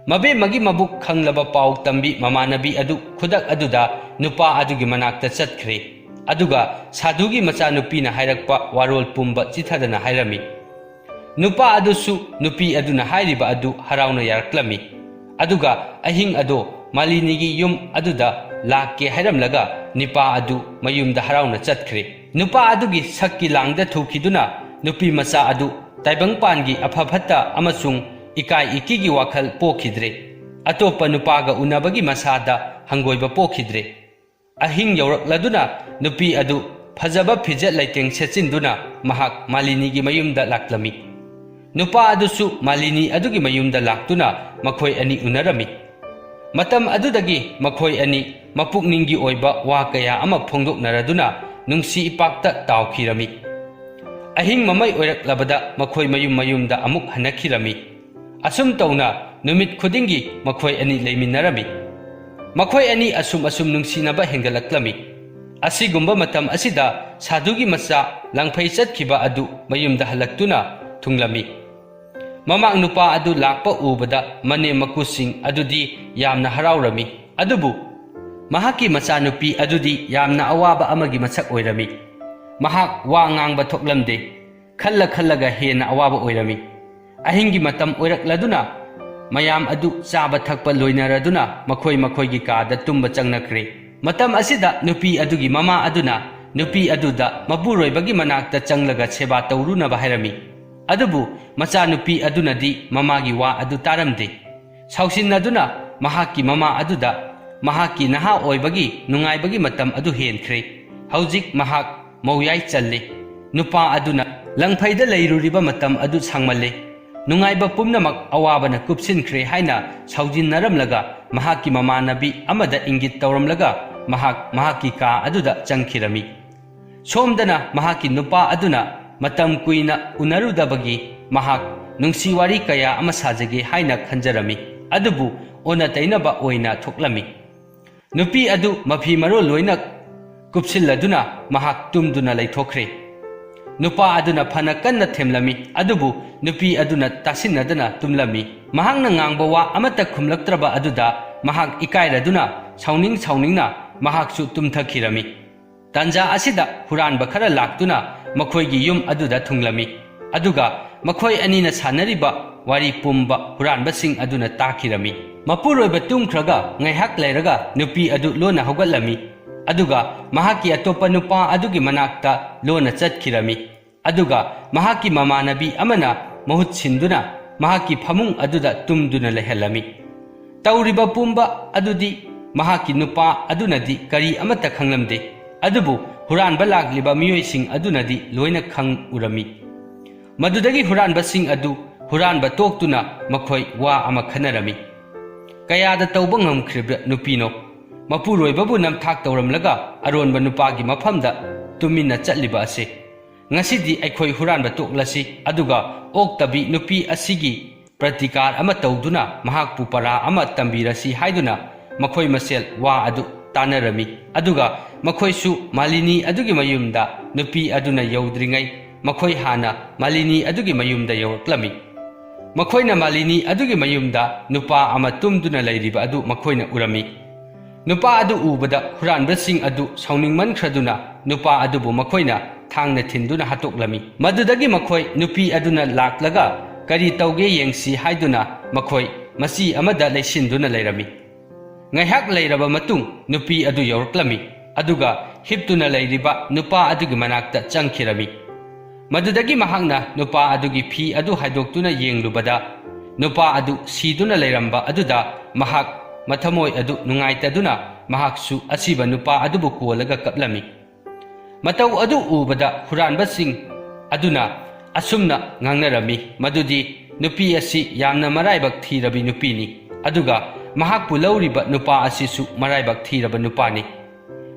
ꯃꯕꯦꯝꯃꯒꯤ ꯃꯕꯨꯛ ꯈꯪꯂꯕ ꯄꯥꯎ ꯇꯝꯕꯤ ꯃꯃꯥꯟꯅꯕꯤ ꯑꯗꯨ ꯈꯨꯗꯛ ꯑꯗꯨꯗ ꯅꯨꯄꯥ ꯑꯗꯨꯒꯤ ꯃꯅꯥꯛꯇ ꯆꯠꯈ꯭ꯔꯦ꯫ ꯑꯗꯨꯒ ꯁꯥꯙꯨꯒꯤ ꯃꯆꯥꯅꯨꯄꯤꯅ ꯍꯥꯏꯔꯛꯄ ꯋꯥꯔꯣꯜ ꯄꯨꯝꯕ ꯆꯤꯊꯗꯅ ꯍꯥꯏꯔꯝꯃꯤ꯫ ꯅꯨꯄꯥ ꯑꯗꯨꯁꯨ ꯅꯨꯄꯤ ꯑꯗꯨꯅ ꯍꯥꯏꯔꯤꯕ ꯑꯗꯨ ꯍꯔꯥꯎꯅ ꯌꯥꯔꯛꯂꯝꯃꯤ꯫ ꯑꯗꯨꯒ ꯑꯍꯤꯡ ꯑꯗꯣ ꯃꯥꯂꯤꯅꯤꯒꯤ ꯌꯨꯝ ꯑꯗꯨꯗ ꯂꯥꯛꯀꯦ ꯍꯥꯏꯔꯝꯂꯒ ꯅꯨꯄꯥ ꯑꯗꯨ ꯃꯌꯨꯝꯗ ꯍꯔꯥꯎꯅ ꯆꯠꯈ꯭ꯔꯦ꯫ ꯅꯨꯄꯥ ꯑꯗꯨꯒꯤ ꯁꯛꯀꯤ ꯂꯥꯡꯗ ꯊꯨꯈꯤꯗꯨꯅ ꯅꯨꯄꯤ ꯃꯆꯥ ꯑꯗꯨ ꯇꯥꯏꯕꯪꯄꯥꯟꯒꯤ ꯑꯐ ꯐꯠꯇ ꯑꯃꯁꯨꯡ ꯏꯀꯥꯏ ꯏꯀꯤꯒꯤ ꯋꯥꯈꯜ ꯄꯣꯛꯈꯤꯗ꯭ꯔꯦ꯫ ꯑꯇꯣꯞꯄ ꯅꯨꯄꯥꯒ ꯎꯅꯕꯒꯤ ꯃꯁꯥꯗ ꯍꯪꯒꯣꯏꯕ ꯄꯣꯛꯈꯤꯗ꯭ꯔꯦ꯫ ꯑꯍꯤꯡ ꯌꯧꯔꯛꯂꯗꯨꯅ ꯅꯨꯄꯤ ꯑꯗꯨ ꯐꯖꯕ ꯐꯤꯖꯦꯠ ꯂꯩꯇꯦꯡ ꯁꯦꯠꯆꯤꯟꯗꯨꯅ ꯃꯍꯥꯛ ꯃꯥꯂꯤꯅꯤꯒꯤ ꯃꯌꯨꯝꯗ ꯂꯥꯛꯂꯝꯃꯤ꯫ ꯅꯨꯄꯥ ꯑꯗꯨꯁꯨ ꯃꯥꯂꯤꯅꯤ ꯑꯗꯨꯒꯤ ꯃꯌꯨꯝꯗ ꯂꯥꯛꯇꯨꯅ ꯃꯈꯣꯏ ꯑꯅꯤ ꯎꯅꯔꯝꯃꯤ꯫ ꯃꯇꯝ ꯑꯗꯨꯗꯒꯤ ꯃꯈꯣꯏ ꯑꯅꯤ ꯃꯄꯨꯛꯅꯤꯡꯒꯤ ꯑꯣꯏꯕ ꯋꯥ ꯀꯌꯥ ꯑꯃ ꯐꯣꯡꯗꯣꯛꯅꯔꯗꯨꯅ ꯅꯨꯡꯁꯤ ꯏꯄꯥꯛꯇ ꯇꯥꯎꯈꯤꯔꯝꯃꯤ꯫ ꯑꯍꯤꯡ ꯃꯃꯩ ꯑꯣꯏꯔꯛꯂꯕꯗ ꯃꯈꯣꯏ ꯃꯌꯨꯝ ꯃꯌꯨꯝꯗ ꯑꯃꯨꯛ ꯍꯟꯅꯈꯤꯔꯝꯃꯤ꯫ ꯑꯁꯨꯝ ꯇꯧꯅ ꯅꯨꯃꯤꯠ ꯈꯨꯗꯤꯡꯒꯤ ꯃꯈꯣꯏ ꯑꯅꯤ ꯂꯩꯃꯤꯟꯅꯔꯝꯃꯤ꯫ ꯃꯈꯣꯏ ꯑꯅꯤ ꯑꯁꯨꯝ ꯑꯁꯨꯝ ꯅꯨꯡꯁꯤꯅꯕ ꯍꯦꯟꯒꯠꯂꯛꯂꯝꯃꯤ꯫ ꯑꯁꯤꯒꯨꯝꯕ ꯃꯇꯝ ꯑꯁꯤꯗ ꯁꯥꯙꯨꯒꯤ ꯃꯆꯥ ꯂꯪꯐꯩ ꯆꯠꯈꯤꯕ ꯑꯗꯨ ꯃꯌꯨꯝꯗ ꯍꯜꯂꯛꯇꯨꯅ ꯊꯨꯡꯂꯝꯃꯤ꯫ ꯃꯃꯥꯡ ꯅꯨꯄꯥ ꯑꯗꯨ ꯂꯥꯛꯄ ꯎꯕꯗ ꯃꯅꯦꯝ ꯃꯀꯨꯁꯤꯡ ꯑꯗꯨꯗꯤ ꯌꯥꯝꯅ ꯍꯔꯥꯎꯔꯝꯃꯤ꯫ ꯑꯗꯨꯕꯨ ꯃꯍꯥꯛꯀꯤ ꯃꯆꯥꯅꯨꯄꯤ ꯑꯗꯨꯗꯤ ꯌꯥꯝꯅ ꯑꯋꯥꯕ ꯑꯃꯒꯤ ꯃꯁꯛ ꯑꯣꯏꯔꯝꯃꯤ꯫ ꯃꯍꯥꯛ ꯋꯥ ꯉꯥꯡꯕ ꯊꯣꯛꯂꯝꯗꯦ꯫ ꯈꯜꯂ ꯈꯜꯂꯒ ꯍꯦꯟꯅ ꯑꯋꯥꯕ ꯑꯣꯏꯔꯝꯃꯤ꯫ ꯑꯍꯤꯡꯒꯤ ꯃꯇꯝ ꯑꯣꯏꯔꯛꯂꯗꯨꯅ ꯃꯌꯥꯝ ꯑꯗꯨ ꯆꯥꯕ ꯊꯛꯄ ꯂꯣꯏꯅꯔꯗꯨꯅ ꯃꯈꯣꯏ ꯃꯈꯣꯏꯒꯤ ꯀꯥꯗ ꯇꯨꯝꯕ ꯆꯪꯅꯈ꯭ꯔꯦ꯫ ꯃꯇꯝ ꯑꯁꯤꯗ ꯅꯨꯄꯤ ꯑꯗꯨꯒꯤ ꯃꯃꯥ ꯑꯗꯨꯅ ꯅꯨꯄꯤ ꯑꯗꯨꯗ ꯃꯄꯨꯔꯣꯏꯕꯒꯤ ꯃꯅꯥꯛꯇ ꯆꯪꯂꯒ ꯁꯦꯕꯥ ꯇꯧꯔꯨꯅꯕ ꯍꯥꯏꯔꯝꯃꯤ꯫ ꯑꯗꯨꯕꯨ ꯃꯆꯥꯅꯨꯄꯤ ꯑꯗꯨꯅꯗꯤ ꯃꯃꯥꯒꯤ ꯋꯥ ꯑꯗꯨ ꯇꯥꯔꯝꯗꯦ꯫ ꯁꯥꯎꯁꯤꯟꯅꯗꯨꯅ ꯃꯍꯥꯛꯀꯤ ꯃꯃꯥ ꯑꯗꯨꯗ ꯃꯍꯥꯛꯀꯤ ꯅꯍꯥ ꯑꯣꯏꯕꯒꯤ ꯅꯨꯡꯉꯥꯏꯕꯒꯤ ꯃꯇꯝ ꯑꯗꯨ ꯍꯦꯟꯈ꯭ꯔꯦ꯫ ꯍꯧꯖꯤꯛ ꯃꯍꯥꯛ ꯃꯧꯌꯥꯏ ꯆꯜꯂꯤ꯫ ꯅꯨꯄꯥ ꯑꯗꯨꯅ ꯂꯪꯐꯩꯗ ꯂꯩꯔꯨꯔꯤꯕ ꯃꯇꯝ ꯑꯗꯨ ꯁꯥꯡꯃꯜꯂꯤ꯫ ꯅꯨꯡꯉꯥꯏꯕ ꯄꯨꯝꯅꯃꯛ ꯑꯋꯥꯕꯅ ꯀꯨꯞꯁꯤꯟꯈ꯭ꯔꯦ ꯍꯥꯏꯅ ꯁꯥꯎꯖꯤꯟꯅꯔꯝꯂꯒ ꯃꯍꯥꯛꯀꯤ ꯃꯃꯥꯟꯅꯕꯤ ꯑꯃꯗ ꯏꯪꯒꯤꯠ ꯇꯧꯔꯝꯂꯒ ꯃꯍꯥꯛ ꯃꯍꯥꯛꯀꯤ ꯀꯥ ꯑꯗꯨꯗ ꯆꯪꯈꯤꯔꯝꯃꯤ꯫ ꯁꯣꯝꯗꯅ ꯃꯍꯥꯛꯀꯤ ꯅꯨꯄꯥ ꯑꯗꯨꯅ ꯃꯇꯝ ꯀꯨꯏꯅ ꯎꯅꯔꯨꯗꯕꯒꯤ ꯃꯍꯥꯛ ꯅꯨꯡꯁꯤ ꯋꯥꯔꯤ ꯀꯌꯥ ꯑꯃ ꯁꯥꯖꯒꯦ ꯍꯥꯏꯅ ꯈꯟꯖꯔꯝꯃꯤ꯫ ꯑꯗꯨꯕꯨ ꯑꯣꯟꯅ ꯇꯩꯅꯕ ꯑꯣꯏꯅ ꯊꯣꯛꯂꯝꯃꯤ꯫ ꯅꯨꯄꯤ ꯑꯗꯨ ꯃꯐꯤ ꯃꯔꯣꯜ ꯂꯣꯏꯅ ꯀꯨꯞꯁꯤꯜꯂꯗꯨꯅ ꯃꯍꯥꯛ ꯇꯨꯝꯗꯨꯅ ꯂꯩꯊꯣꯛꯈ꯭ꯔꯦ꯫ ꯅꯨꯄꯥ ꯑꯗꯨꯅ ꯐꯅ ꯀꯟꯅ ꯊꯦꯝꯂꯝꯃꯤ, ꯑꯗꯨꯕꯨ ꯅꯨꯄꯤ ꯑꯗꯨꯅ ꯇꯥꯁꯤꯟꯅꯗꯅ ꯇꯨꯝꯂꯝꯃꯤ꯫ ꯃꯍꯥꯛꯅ ꯉꯥꯡꯕ ꯋꯥ ꯑꯃꯠꯇ ꯈꯨꯝꯂꯛꯇ꯭ꯔꯕ ꯑꯗꯨꯗ ꯃꯍꯥꯛ ꯏꯀꯥꯏꯔꯗꯨꯅ ꯁꯥꯎꯅꯤꯡ ꯁꯥꯎꯅꯤꯡꯅ ꯃꯍꯥꯛꯁꯨ ꯇꯨꯝꯊꯈꯤꯔꯝꯃꯤ꯫ ꯇꯥꯟꯖꯥ ꯑꯁꯤꯗ ꯍꯨꯔꯥꯟꯕ ꯈꯔ ꯂꯥꯛꯇꯨꯅ ꯃꯈꯣꯏꯒꯤ ꯌꯨꯝ ꯑꯗꯨꯗ ꯊꯨꯡꯂꯝꯃꯤ꯫ ꯑꯗꯨꯒ ꯃꯈꯣꯏ ꯑꯅꯤꯅ ꯁꯥꯟꯅꯔꯤꯕ ꯋꯥꯔꯤ ꯄꯨꯝꯕ ꯍꯨꯔꯥꯟꯕꯁꯤꯡ ꯑꯗꯨꯅ ꯇꯥꯈꯤꯔꯝꯃꯤ꯫ ꯃꯄꯨꯔꯣꯏꯕ ꯇꯨꯝꯈ꯭ꯔꯒ ꯉꯥꯏꯍꯥꯛ ꯂꯩꯔꯒ ꯅꯨꯄꯤ ꯑꯗꯨ ꯂꯣꯟꯅ ꯍꯧꯒꯠꯂꯝꯃꯤ꯫ ꯑꯗꯨꯒ ꯃꯍꯥꯛꯀꯤ ꯑꯇꯣꯞꯄ ꯅꯨꯄꯥ ꯑꯗꯨꯒꯤ ꯃꯅꯥꯛꯇ ꯂꯣꯟꯅ ꯆꯠꯈꯤꯔꯝꯃꯤ꯫ ꯑꯗꯨꯒ ꯃꯍꯥꯛꯀꯤ ꯃꯃꯥꯟꯅꯕꯤ ꯑꯃꯅ ꯃꯍꯨꯠ ꯁꯤꯟꯗꯨꯅ ꯃꯍꯥꯛꯀꯤ ꯐꯃꯨꯡ ꯑꯗꯨꯗ ꯇꯨꯝꯗꯨꯅ ꯂꯩꯍꯜꯂꯝꯃꯤ꯫ ꯇꯧꯔꯤꯕ ꯄꯨꯝꯕ ꯑꯗꯨꯗꯤ ꯃꯍꯥꯛꯀꯤ ꯅꯨꯄꯥ ꯑꯗꯨꯅꯗꯤ ꯀꯔꯤ ꯑꯃꯠꯇ ꯈꯪꯂꯝꯗꯦ꯫ ꯑꯗꯨꯕꯨ ꯍꯨꯔꯥꯟꯕ ꯂꯥꯛꯂꯤꯕ ꯃꯤꯑꯣꯏꯁꯤꯡ ꯑꯗꯨꯅꯗꯤ ꯂꯣꯏꯅ ꯈꯪ ꯎꯔꯝꯃꯤ꯫ ꯃꯗꯨꯗꯒꯤ ꯍꯨꯔꯥꯟꯕꯁꯤꯡ ꯑꯗꯨ ꯍꯨꯔꯥꯟꯕ ꯇꯣꯛꯇꯨꯅ ꯃꯈꯣꯏ ꯋꯥ ꯑꯃ ꯈꯟꯅꯔꯝꯃꯤ꯫ "ꯀꯌꯥꯗ ꯇꯧꯕ ꯉꯝꯈ꯭ꯔꯤꯕ ꯅꯨꯄꯤꯅꯣ? ꯃꯄꯨꯔꯣꯏꯕꯕꯨ ꯅꯝꯊꯥꯛ ꯇꯧꯔꯝꯂꯒ ꯑꯔꯣꯟꯕ ꯅꯨꯄꯥꯒꯤ ꯃꯐꯝꯗ ꯇꯨꯃꯤꯟꯅ ꯆꯠꯂꯤꯕ ꯑꯁꯤ꯫ ꯉꯁꯤꯗꯤ ꯑꯩꯈꯣꯏ ꯍꯨꯔꯥꯟꯕ ꯇꯣꯛꯂꯁꯤ, ꯑꯗꯨꯒ ꯑꯣꯛꯇꯕꯤ ꯅꯨꯄꯤ ꯑꯁꯤꯒꯤ ꯄ꯭ꯔꯇꯤꯀꯥꯔ ꯑꯃ ꯇꯧꯗꯨꯅ ꯃꯍꯥꯛꯄꯨ ꯄꯔꯥ ꯑꯃ ꯇꯝꯕꯤꯔꯁꯤ" ꯍꯥꯏꯗꯨꯅ ꯃꯈꯣꯏ ꯃꯁꯦꯜ ꯋꯥ ꯑꯗꯨ ꯇꯥꯅꯔꯝꯃꯤ꯫ ꯑꯗꯨꯒ ꯃꯈꯣꯏꯁꯨ ꯃꯥꯂꯤꯅꯤ ꯑꯗꯨꯒꯤ ꯃꯌꯨꯝꯗ ꯅꯨꯄꯤ ꯑꯗꯨꯅ ꯌꯧꯗ꯭ꯔꯤꯉꯩ ꯃꯈꯣꯏ ꯍꯥꯟꯅ ꯃꯥꯂꯤꯅꯤ ꯑꯗꯨꯒꯤ ꯃꯌꯨꯝꯗ ꯌꯧꯔꯛꯂꯝꯃꯤ꯫ ꯃꯈꯣꯏꯅ ꯃꯥꯂꯤꯅꯤ ꯑꯗꯨꯒꯤ ꯃꯌꯨꯝꯗ ꯅꯨꯄꯥ ꯑꯃ ꯇꯨꯝꯗꯨꯅ ꯂꯩꯔꯤꯕ ꯑꯗꯨ ꯃꯈꯣꯏꯅ ꯎꯔꯝꯃꯤ꯫ ꯅꯨꯄꯥ ꯑꯗꯨ ꯎꯕꯗ ꯍꯨꯔꯥꯟꯕꯁꯤꯡ ꯑꯗꯨ ꯁꯥꯎꯅꯤꯡꯃꯟꯈ꯭ꯔꯗꯨꯅ ꯅꯨꯄꯥ ꯑꯗꯨꯕꯨ ꯃꯈꯣꯏꯅ ꯊꯥꯡꯅ ꯊꯤꯟꯗꯨꯅ ꯍꯥꯠꯇꯣꯛꯂꯝꯃꯤ꯫ ꯃꯗꯨꯗꯒꯤ ꯃꯈꯣꯏ ꯅꯨꯄꯤ ꯑꯗꯨꯅ ꯂꯥꯛꯂꯒ ꯀꯔꯤ ꯇꯧꯒꯦ ꯌꯦꯡꯁꯤ ꯍꯥꯏꯗꯨꯅ ꯃꯈꯣꯏ ꯃꯆꯤ ꯑꯃꯗ ꯂꯩꯁꯤꯟꯗꯨꯅ ꯂꯩꯔꯝꯃꯤ꯫ ꯉꯥꯏꯍꯥꯛ ꯂꯩꯔꯕ ꯃꯇꯨꯡ ꯅꯨꯄꯤ ꯑꯗꯨ ꯌꯧꯔꯛꯂꯝꯃꯤ, ꯑꯗꯨꯒ ꯍꯤꯞꯇꯨꯅ ꯂꯩꯔꯤꯕ ꯅꯨꯄꯥ ꯑꯗꯨꯒꯤ ꯃꯅꯥꯛꯇ ꯆꯪꯈꯤꯔꯝꯃꯤ꯫ ꯃꯗꯨꯗꯒꯤ ꯃꯍꯥꯛꯅ ꯅꯨꯄꯥ ꯑꯗꯨꯒꯤ ꯐꯤ ꯑꯗꯨ ꯍꯥꯏꯗꯣꯛꯇꯨꯅ ꯌꯦꯡꯂꯨꯕꯗ, ꯅꯨꯄꯥ ꯑꯗꯨ ꯁꯤꯗꯨꯅ ꯂꯩꯔꯝꯕ ꯑꯗꯨꯗ ꯃꯍꯥꯛ ꯃꯊꯃꯣꯏ ꯑꯗꯨ ꯅꯨꯡꯉꯥꯏꯇꯗꯨꯅ ꯃꯍꯥꯛꯁꯨ ꯑꯁꯤꯕ ꯅꯨꯄꯥ ꯑꯗꯨꯕꯨ ꯀꯣꯜꯂꯒ ꯀꯞꯂꯝꯃꯤ꯫ ꯃꯇꯧ ꯑꯗꯨ ꯎꯕꯗ ꯍꯨꯔꯥꯟꯕꯁꯤꯡ ꯑꯗꯨꯅ ꯑꯁꯨꯝꯅ ꯉꯥꯡꯅꯔꯝꯃꯤ, "ꯃꯗꯨꯗꯤ ꯅꯨꯄꯤ ꯑꯁꯤ ꯌꯥꯝꯅ ꯃꯔꯥꯏꯕꯛ ꯊꯤꯔꯕꯤ ꯅꯨꯄꯤꯅꯤ, ꯑꯗꯨꯒ ꯃꯍꯥꯛꯄꯨ ꯂꯧꯔꯤꯕ ꯅꯨꯄꯥ ꯑꯁꯤꯁꯨ ꯃꯔꯥꯏꯕꯛ ꯊꯤꯔꯕ ꯅꯨꯄꯥꯅꯤ꯫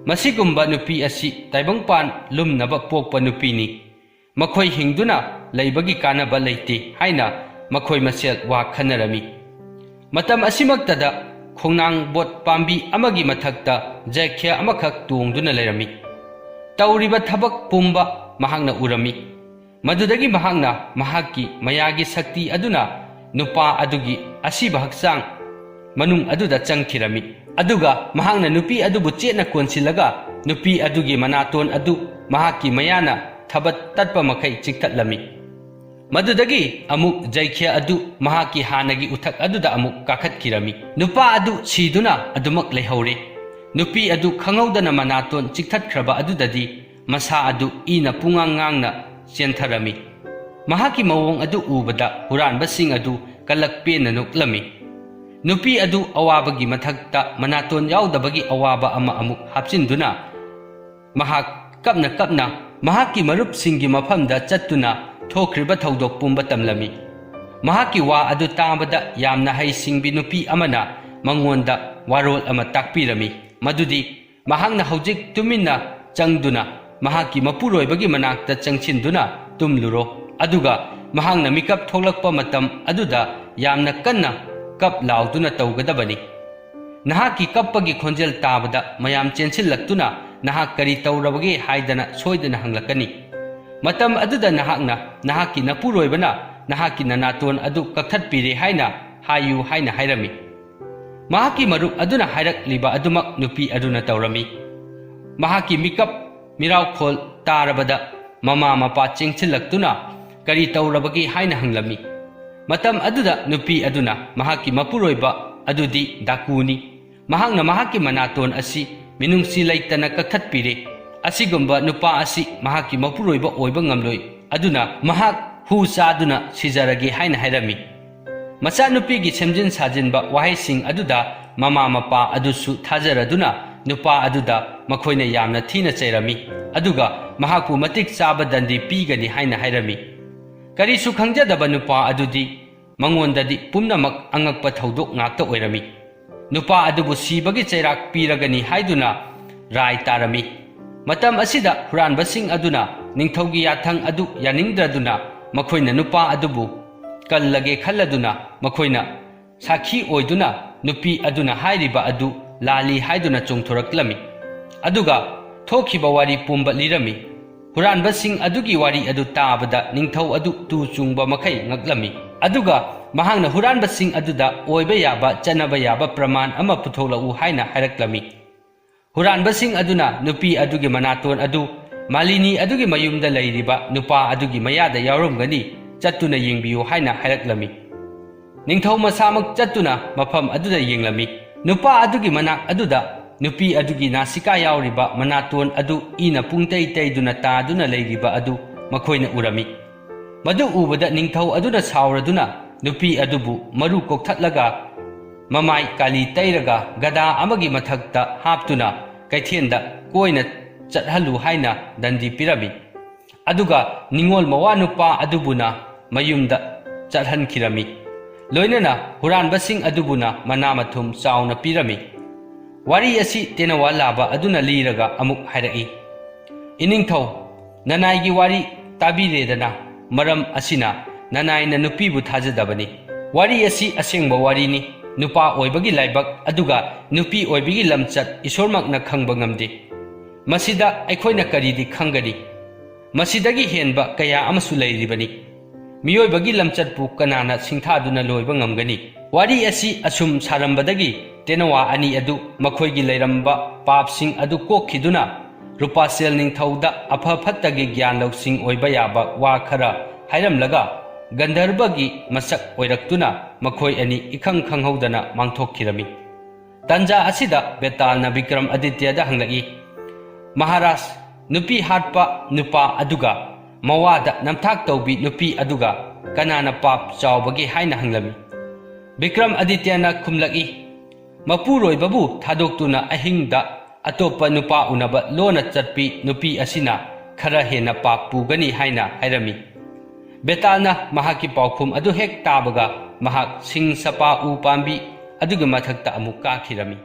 ꯃꯁꯤꯒꯨꯝꯕ ꯅꯨꯄꯤ ꯑꯁꯤ ꯇꯥꯏꯕꯪꯄꯥꯟ ꯂꯨꯝꯅꯕ ꯄꯣꯛꯄ ꯅꯨꯄꯤꯅꯤ꯫ ꯃꯈꯣꯏ ꯍꯤꯡꯗꯨꯅ ꯂꯩꯕꯒꯤ ꯀꯥꯟꯅꯕ ꯂꯩꯇꯦ" ꯍꯥꯏꯅ ꯃꯈꯣꯏ ꯃꯁꯦꯜ ꯋꯥ ꯈꯟꯅꯔꯝꯃꯤ꯫ ꯃꯇꯝ ꯑꯁꯤꯃꯛꯇꯗ ꯈꯣꯡꯅꯥꯡ ꯕꯣꯠ ꯄꯥꯝꯕꯤ ꯑꯃꯒꯤ ꯃꯊꯛꯇ ꯖꯩꯈ꯭ꯌ ꯑꯃꯈꯛ ꯇꯣꯡꯗꯨꯅ ꯂꯩꯔꯝꯃꯤ꯫ ꯇꯧꯔꯤꯕ ꯊꯕꯛ ꯄꯨꯝꯕ ꯃꯍꯥꯛꯅ ꯎꯔꯝꯃꯤ꯫ ꯃꯗꯨꯗꯒꯤ ꯃꯍꯥꯛꯅ ꯃꯍꯥꯛꯀꯤ ꯃꯌꯥꯒꯤ ꯁꯛꯇꯤ ꯑꯗꯨꯅ ꯅꯨꯄꯥ ꯑꯗꯨꯒꯤ ꯑꯁꯤꯕ ꯍꯛꯆꯥꯡ ꯃꯅꯨꯡ ꯑꯗꯨꯗ ꯆꯪꯈꯤꯔꯝꯃꯤ꯫ ꯑꯗꯨꯒ ꯃꯍꯥꯛꯅ ꯅꯨꯄꯤ ꯑꯗꯨꯕꯨ ꯆꯦꯠꯅ ꯀꯣꯟꯁꯤꯜꯂꯒ ꯅꯨꯄꯤ ꯑꯗꯨꯒꯤ ꯃꯅꯥꯇꯣꯟ ꯑꯗꯨ ꯃꯍꯥꯛꯀꯤ ꯃꯌꯥꯅ ꯊꯕꯠ ꯇꯠꯄ ꯃꯈꯩ ꯆꯤꯛꯊꯠꯂꯝꯃꯤ꯫ ꯃꯗꯨꯗꯒꯤ ꯑꯃꯨꯛ ꯖꯩꯈ꯭ꯌ ꯑꯗꯨ ꯃꯍꯥꯛꯀꯤ ꯍꯥꯟꯅꯒꯤ ꯎꯊꯛ ꯑꯗꯨꯗ ꯑꯃꯨꯛ ꯀꯥꯈꯠꯈꯤꯔꯝꯃꯤ꯫ ꯅꯨꯄꯥ ꯑꯗꯨ ꯁꯤꯗꯨꯅ ꯑꯗꯨꯃꯛ ꯂꯩꯍꯧꯔꯦ꯫ ꯅꯨꯄꯤ ꯑꯗꯨ ꯈꯪꯍꯧꯗꯅ ꯃꯅꯥꯇꯣꯟ ꯆꯤꯛꯊꯠꯈ꯭ꯔꯕ ꯑꯗꯨꯗꯗꯤ ꯃꯁꯥ ꯑꯗꯨ ꯏꯅ ꯄꯨꯡꯉꯥꯡ ꯉꯥꯡꯅ ꯆꯦꯟꯊꯔꯝꯃꯤ꯫ ꯃꯍꯥꯛꯀꯤ ꯃꯑꯣꯡ ꯑꯗꯨ ꯎꯕꯗ ꯍꯨꯔꯥꯟꯕꯁꯤꯡ ꯑꯗꯨ ꯀꯂꯛ ꯄꯦꯟꯅ ꯅꯣꯛꯂꯝꯃꯤ꯫ ꯅꯨꯄꯤ ꯑꯗꯨ ꯑꯋꯥꯕꯒꯤ ꯃꯊꯛꯇ ꯃꯅꯥꯇꯣꯟ ꯌꯥꯎꯗꯕꯒꯤ ꯑꯋꯥꯕ ꯑꯃ ꯑꯃꯨꯛ ꯍꯥꯞꯆꯤꯟꯗꯨꯅ ꯃꯍꯥꯛ ꯀꯞꯅ ꯀꯞꯅ ꯃꯍꯥꯛꯀꯤ ꯃꯔꯨꯞꯁꯤꯡꯒꯤ ꯃꯐꯝꯗ ꯆꯠꯇꯨꯅ ꯊꯣꯛꯈ꯭ꯔꯤꯕ ꯊꯧꯗꯣꯛ ꯄꯨꯝꯕ ꯇꯝꯂꯝꯃꯤ꯫ ꯃꯍꯥꯛꯀꯤ ꯋꯥ ꯑꯗꯨ ꯇꯥꯕꯗ ꯌꯥꯝꯅ ꯍꯩꯁꯤꯡꯕꯤ ꯅꯨꯄꯤ ꯑꯃꯅ ꯃꯉꯣꯟꯗ ꯋꯥꯔꯣꯜ ꯑꯃ ꯇꯥꯛꯄꯤꯔꯝꯃꯤ, ꯃꯗꯨꯗꯤ ꯃꯍꯥꯛꯅ ꯍꯧꯖꯤꯛ ꯇꯨꯃꯤꯟꯅ ꯆꯪꯗꯨꯅ ꯃꯍꯥꯛꯀꯤ ꯃꯄꯨꯔꯣꯏꯕꯒꯤ ꯃꯅꯥꯛꯇ ꯆꯪꯁꯤꯟꯗꯨꯅ ꯇꯨꯝꯂꯨꯔꯣ, ꯑꯗꯨꯒ ꯃꯍꯥꯛꯅ ꯃꯤꯀꯞ ꯊꯣꯛꯂꯛꯄ ꯃꯇꯝ ꯑꯗꯨꯗ ꯌꯥꯝꯅ ꯀꯟꯅ ꯀꯞ ꯂꯥꯎꯗꯨꯅ ꯇꯧꯒꯗꯕꯅꯤ꯫ ꯅꯍꯥꯛꯀꯤ ꯀꯞꯄꯒꯤ ꯈꯣꯟꯖꯦꯜ ꯇꯥꯕꯗ ꯃꯌꯥꯝ ꯆꯦꯟꯁꯤꯜꯂꯛꯇꯨꯅ ꯅꯍꯥꯛ ꯀꯔꯤ ꯇꯧꯔꯕꯒꯦ ꯍꯥꯏꯗꯅ ꯁꯣꯏꯗꯅ ꯍꯪꯂꯛꯀꯅꯤ꯫ ꯃꯇꯝ ꯑꯗꯨꯗ ꯅꯍꯥꯛꯅ ꯅꯍꯥꯛꯀꯤ ꯅꯄꯨꯔꯣꯏꯕꯅ ꯅꯍꯥꯛꯀꯤ ꯅꯅꯥꯇꯣꯟ ꯑꯗꯨ ꯀꯛꯊꯠꯄꯤꯔꯦ ꯍꯥꯏꯅ ꯍꯥꯏꯌꯨ ꯍꯥꯏꯅ ꯍꯥꯏꯔꯝꯃꯤ꯫ ꯃꯍꯥꯛꯀꯤ ꯃꯔꯨꯞ ꯑꯗꯨꯅ ꯍꯥꯏꯔꯛꯂꯤꯕ ꯑꯗꯨꯃꯛ ꯅꯨꯄꯤ ꯑꯗꯨꯅ ꯇꯧꯔꯝꯃꯤ꯫ ꯃꯍꯥꯛꯀꯤ ꯃꯤꯀꯞ ꯃꯤꯔꯥꯎꯈꯣꯜ ꯇꯥꯔꯕꯗ ꯃꯃꯥ ꯃꯄꯥ ꯆꯦꯟꯁꯤꯜꯂꯛꯇꯨꯅ ꯀꯔꯤ ꯇꯧꯔꯕꯒꯦ ꯍꯥꯏꯅ ꯍꯪꯂꯝꯃꯤ꯫ ꯃꯇꯝ ꯑꯗꯨꯗ ꯅꯨꯄꯤ ꯑꯗꯨꯅ ꯃꯍꯥꯛꯀꯤ ꯃꯄꯨꯔꯣꯏꯕ ꯑꯗꯨꯗꯤ ꯗꯥꯀꯨꯅꯤ꯫ ꯃꯍꯥꯛꯅ ꯃꯍꯥꯛꯀꯤ ꯃꯅꯥꯇꯣꯟ ꯑꯁꯤ ꯃꯤꯅꯨꯡꯁꯤ ꯂꯩꯇꯅ ꯀꯛꯊꯠꯄꯤꯔꯦ꯫ ꯑꯁꯤꯒꯨꯝꯕ ꯅꯨꯄꯥ ꯑꯁꯤ ꯃꯍꯥꯛꯀꯤ ꯃꯄꯨꯔꯣꯏꯕ ꯑꯣꯏꯕ ꯉꯝꯂꯣꯏ, ꯑꯗꯨꯅ ꯃꯍꯥꯛ ꯍꯨ ꯆꯥꯗꯨꯅ ꯁꯤꯖꯔꯒꯦ ꯍꯥꯏꯅ ꯍꯥꯏꯔꯝꯃꯤ꯫ ꯃꯆꯥꯅꯨꯄꯤꯒꯤ ꯁꯦꯝꯖꯤꯟ ꯁꯥꯖꯤꯟꯕ ꯋꯥꯍꯩꯁꯤꯡ ꯑꯗꯨꯗ ꯃꯃꯥ ꯃꯄꯥ ꯑꯗꯨꯁꯨ ꯊꯥꯖꯔꯗꯨꯅ ꯅꯨꯄꯥ ꯑꯗꯨꯗ ꯃꯈꯣꯏꯅ ꯌꯥꯝꯅ ꯊꯤꯅ ꯆꯩꯔꯝꯃꯤ, ꯑꯗꯨꯒ ꯃꯍꯥꯛꯄꯨ ꯃꯇꯤꯛ ꯆꯥꯕ ꯗꯟꯗꯤ ꯄꯤꯒꯅꯤ ꯍꯥꯏꯅ ꯍꯥꯏꯔꯝꯃꯤ꯫ ꯀꯔꯤꯁꯨ ꯈꯪꯖꯗꯕ ꯅꯨꯄꯥ ꯑꯗꯨꯗꯤ ꯃꯉꯣꯟꯗꯗꯤ ꯄꯨꯝꯅꯃꯛ ꯑꯉꯛꯄ ꯊꯧꯗꯣꯛ ꯉꯥꯛꯇ ꯑꯣꯏꯔꯝꯃꯤ꯫ ꯅꯨꯄꯥ ꯑꯗꯨꯕꯨ ꯁꯤꯕꯒꯤ ꯆꯩꯔꯥꯛ ꯄꯤꯔꯒꯅꯤ ꯍꯥꯏꯗꯨꯅ ꯔꯥꯏ ꯇꯥꯔꯝꯃꯤ꯫ ꯃꯇꯝ ꯑꯁꯤꯗ ꯍꯨꯔꯥꯟꯕꯁꯤꯡ ꯑꯗꯨꯅ ꯅꯤꯡꯊꯧꯒꯤ ꯌꯥꯊꯪ ꯑꯗꯨ ꯌꯥꯅꯤꯡꯗ꯭ꯔꯗꯨꯅ ꯃꯈꯣꯏꯅ ꯅꯨꯄꯥ ꯑꯗꯨꯕꯨ ꯀꯜꯂꯒꯦ ꯈꯜꯂꯗꯨꯅ ꯃꯈꯣꯏꯅ ꯁꯥꯈꯤ ꯑꯣꯏꯗꯨꯅ ꯅꯨꯄꯤ ꯑꯗꯨꯅ ꯍꯥꯏꯔꯤꯕ ꯑꯗꯨ ꯂꯥꯜꯂꯤ ꯍꯥꯏꯗꯨꯅ ꯆꯣꯡꯊꯣꯔꯛꯂꯝꯃꯤ꯫ ꯑꯗꯨꯒ ꯊꯣꯛꯈꯤꯕ ꯋꯥꯔꯤ ꯄꯨꯝꯕ ꯂꯤꯔꯝꯃꯤ꯫ ꯍꯨꯔꯥꯟꯕꯁꯤꯡ ꯑꯗꯨꯒꯤ ꯋꯥꯔꯤ ꯑꯗꯨ ꯇꯥꯕꯗ ꯅꯤꯡꯊꯧ ꯑꯗꯨ ꯇꯨ ꯆꯨꯡꯕ ꯃꯈꯩ ꯉꯛꯂꯝꯃꯤ꯫ ꯑꯗꯨꯒ ꯃꯍꯥꯛꯅ ꯍꯨꯔꯥꯟꯕꯁꯤꯡ ꯑꯗꯨꯗ ꯑꯣꯏꯕ ꯌꯥꯕ, ꯆꯠꯅꯕ ꯌꯥꯕ ꯄ꯭ꯔꯃꯥꯟ ꯑꯃ ꯄꯨꯊꯣꯛꯂꯛꯎ ꯍꯥꯏꯅ ꯍꯥꯏꯔꯛꯂꯝꯃꯤ꯫ ꯍꯨꯔꯥꯟꯕꯁꯤꯡ ꯑꯗꯨꯅ ꯅꯨꯄꯤ ꯑꯗꯨꯒꯤ ꯃꯅꯥꯇꯣꯟ ꯑꯗꯨ ꯃꯥꯂꯤꯅꯤ ꯑꯗꯨꯒꯤ ꯃꯌꯨꯝꯗ ꯂꯩꯔꯤꯕ ꯅꯨꯄꯥ ꯑꯗꯨꯒꯤ ꯃꯌꯥꯗ ꯌꯥꯎꯔꯝꯒꯅꯤ, ꯆꯠꯇꯨꯅ ꯌꯦꯡꯕꯤꯌꯨ ꯍꯥꯏꯅ ꯍꯥꯏꯔꯛꯂꯝꯃꯤ꯫ ꯅꯤꯡꯊꯧ ꯃꯁꯥꯃꯛ ꯆꯠꯇꯨꯅ ꯃꯐꯝ ꯑꯗꯨꯗ ꯌꯦꯡꯂꯝꯃꯤ꯫ ꯅꯨꯄꯥ ꯑꯗꯨꯒꯤ ꯃꯅꯥꯛ ꯑꯗꯨꯗ ꯅꯨꯄꯤ ꯑꯗꯨꯒꯤ ꯅꯥꯁꯤꯀꯥ ꯌꯥꯎꯔꯤꯕ ꯃꯅꯥꯇꯣꯟ ꯑꯗꯨ ꯏꯅ ꯄꯨꯡꯇꯩ ꯇꯩꯗꯨꯅ ꯇꯥꯗꯨꯅ ꯂꯩꯔꯤꯕ ꯑꯗꯨ ꯃꯈꯣꯏꯅ ꯎꯔꯝꯃꯤ꯫ ꯃꯗꯨ ꯎꯕꯗ ꯅꯤꯡꯊꯧ ꯑꯗꯨꯅ ꯁꯥꯎꯔꯗꯨꯅ ꯅꯨꯄꯤ ꯑꯗꯨꯕꯨ ꯃꯔꯨ ꯀꯣꯛꯊꯠꯂꯒ ꯃꯃꯥꯏ ꯀꯥꯂꯤ ꯇꯩꯔꯒ ꯒꯗꯥ ꯑꯃꯒꯤ ꯃꯊꯛꯇ ꯍꯥꯞꯇꯨꯅ ꯀꯩꯊꯦꯜꯗ ꯀꯣꯏꯅ ꯆꯠꯍꯜꯂꯨ ꯍꯥꯏꯅ ꯗꯟꯗꯤ ꯄꯤꯔꯝꯃꯤ꯫ ꯑꯗꯨꯒ ꯅꯤꯡꯉꯣꯜ ꯃꯋꯥ ꯅꯨꯄꯥ ꯑꯗꯨꯕꯨꯅ ꯃꯌꯨꯝꯗ ꯆꯠꯍꯟꯈꯤꯔꯝꯃꯤ꯫ ꯂꯣꯏꯅꯅ ꯍꯨꯔꯥꯟꯕꯁꯤꯡ ꯑꯗꯨꯕꯨꯅ ꯃꯅꯥ ꯃꯊꯨꯝ ꯆꯥꯎꯅ ꯄꯤꯔꯝꯃꯤ꯫ ꯋꯥꯔꯤ ꯑꯁꯤ ꯇꯦꯅꯋꯥ ꯂꯥꯕ ꯑꯗꯨꯅ ꯂꯤꯔꯒ ꯑꯃꯨꯛ ꯍꯥꯏꯔꯛꯏ, "ꯏꯅꯤꯡꯊꯧ, ꯅꯅꯥꯏꯒꯤ ꯋꯥꯔꯤ ꯇꯥꯕꯤꯔꯦꯗꯅ, ꯃꯔꯝ ꯑꯁꯤꯅ ꯅꯅꯥꯏꯅ ꯅꯨꯄꯤꯕꯨ ꯊꯥꯖꯗꯕꯅꯤ꯫ ꯋꯥꯔꯤ ꯑꯁꯤ ꯑꯁꯦꯡꯕ ꯋꯥꯔꯤꯅꯤ꯫ ꯅꯨꯄꯥ ꯑꯣꯏꯕꯒꯤ ꯂꯥꯏꯕꯛ ꯑꯗꯨꯒ ꯅꯨꯄꯤ ꯑꯣꯏꯕꯒꯤ ꯂꯝꯆꯠ ꯏꯁꯣꯔꯃꯛꯅ ꯈꯪꯕ ꯉꯝꯗꯦ꯫ ꯃꯁꯤꯗ ꯑꯩꯈꯣꯏꯅ ꯀꯔꯤꯗꯤ ꯈꯪꯒꯅꯤ? ꯃꯁꯤꯗꯒꯤ ꯍꯦꯟꯕ ꯀꯌꯥ ꯑꯃꯁꯨ ꯂꯩꯔꯤꯕꯅꯤ꯫ ꯃꯤꯑꯣꯏꯕꯒꯤ ꯂꯝꯆꯠꯄꯨ ꯀꯅꯥꯅ ꯁꯤꯡꯊꯥꯗꯨꯅ ꯂꯣꯏꯕ ꯉꯝꯒꯅꯤ?" ꯋꯥꯔꯤ ꯑꯁꯤ ꯑꯁꯨꯝ ꯁꯥꯔꯝꯕꯗꯒꯤ ꯇꯦꯅꯋꯥ ꯑꯅꯤ ꯑꯗꯨ ꯃꯈꯣꯏꯒꯤ ꯂꯩꯔꯝꯕ ꯄꯥꯞꯁꯤꯡ ꯑꯗꯨ ꯀꯣꯛꯈꯤꯗꯨꯅ ꯔꯨꯄꯥꯁꯦꯜ ꯅꯤꯡꯊꯧꯗ ꯑꯐ ꯐꯠꯇꯒꯤ ꯒ꯭ꯌꯥꯟ ꯂꯧꯁꯤꯡ ꯑꯣꯏꯕ ꯌꯥꯕ ꯋꯥ ꯈꯔ ꯍꯥꯏꯔꯝꯂꯒ ꯒꯟꯙꯔꯕꯒꯤ ꯃꯁꯛ ꯑꯣꯏꯔꯛꯇꯨꯅ ꯃꯈꯣꯏ ꯑꯅꯤ ꯏꯈꯪ ꯈꯪꯍꯧꯗꯅ ꯃꯥꯡꯊꯣꯛꯈꯤꯔꯝꯃꯤ꯫ ꯇꯟꯖꯥ ꯑꯁꯤꯗ ꯕꯦꯇꯥꯜꯅ ꯕꯤꯀ꯭ꯔꯝ ꯑꯗꯤꯇ꯭ꯌꯗ ꯍꯪꯂꯛꯏ, "ꯃꯍꯥꯔꯥꯖ, ꯅꯨꯄꯤ ꯍꯥꯠꯄ ꯅꯨꯄꯥ ꯑꯗꯨꯒ ꯃꯋꯥꯗ ꯅꯝꯊꯥꯛ ꯇꯧꯕꯤ ꯅꯨꯄꯤ ꯑꯗꯨꯒ ꯀꯅꯥꯅ ꯄꯥꯞ ꯆꯥꯎꯕꯒꯦ?" ꯍꯥꯏꯅ ꯍꯪꯂꯝꯃꯤ꯫ ꯕꯤꯀ꯭ꯔꯝ ꯑꯗꯤꯇ꯭ꯌꯅ ꯈꯨꯝꯂꯛꯏ, "ꯃꯄꯨꯔꯣꯏꯕꯕꯨ ꯊꯥꯗꯣꯛꯇꯨꯅ ꯑꯍꯤꯡꯗ ꯑꯇꯣꯞꯄ ꯅꯨꯄꯥ ꯎꯅꯕ ꯂꯣꯟꯅ ꯆꯠꯄꯤ ꯅꯨꯄꯤ ꯑꯁꯤꯅ ꯈꯔ ꯍꯦꯟꯅ ꯄꯥꯞ ꯄꯨꯒꯅꯤ" ꯍꯥꯏꯅ ꯍꯥꯏꯔꯝꯃꯤ꯫ ꯕꯦꯇꯥꯜꯅ ꯃꯍꯥꯛꯀꯤ ꯄꯥꯎꯈꯨꯝ ꯑꯗꯨ ꯍꯦꯛ ꯇꯥꯕꯒ ꯃꯍꯥꯛ ꯁꯤꯡ ꯁꯄꯥ ꯎ ꯄꯥꯝꯕꯤ ꯑꯗꯨꯒꯤ ꯃꯊꯛꯇ ꯑꯃꯨꯛ ꯀꯥꯈꯤꯔꯝꯃꯤ꯫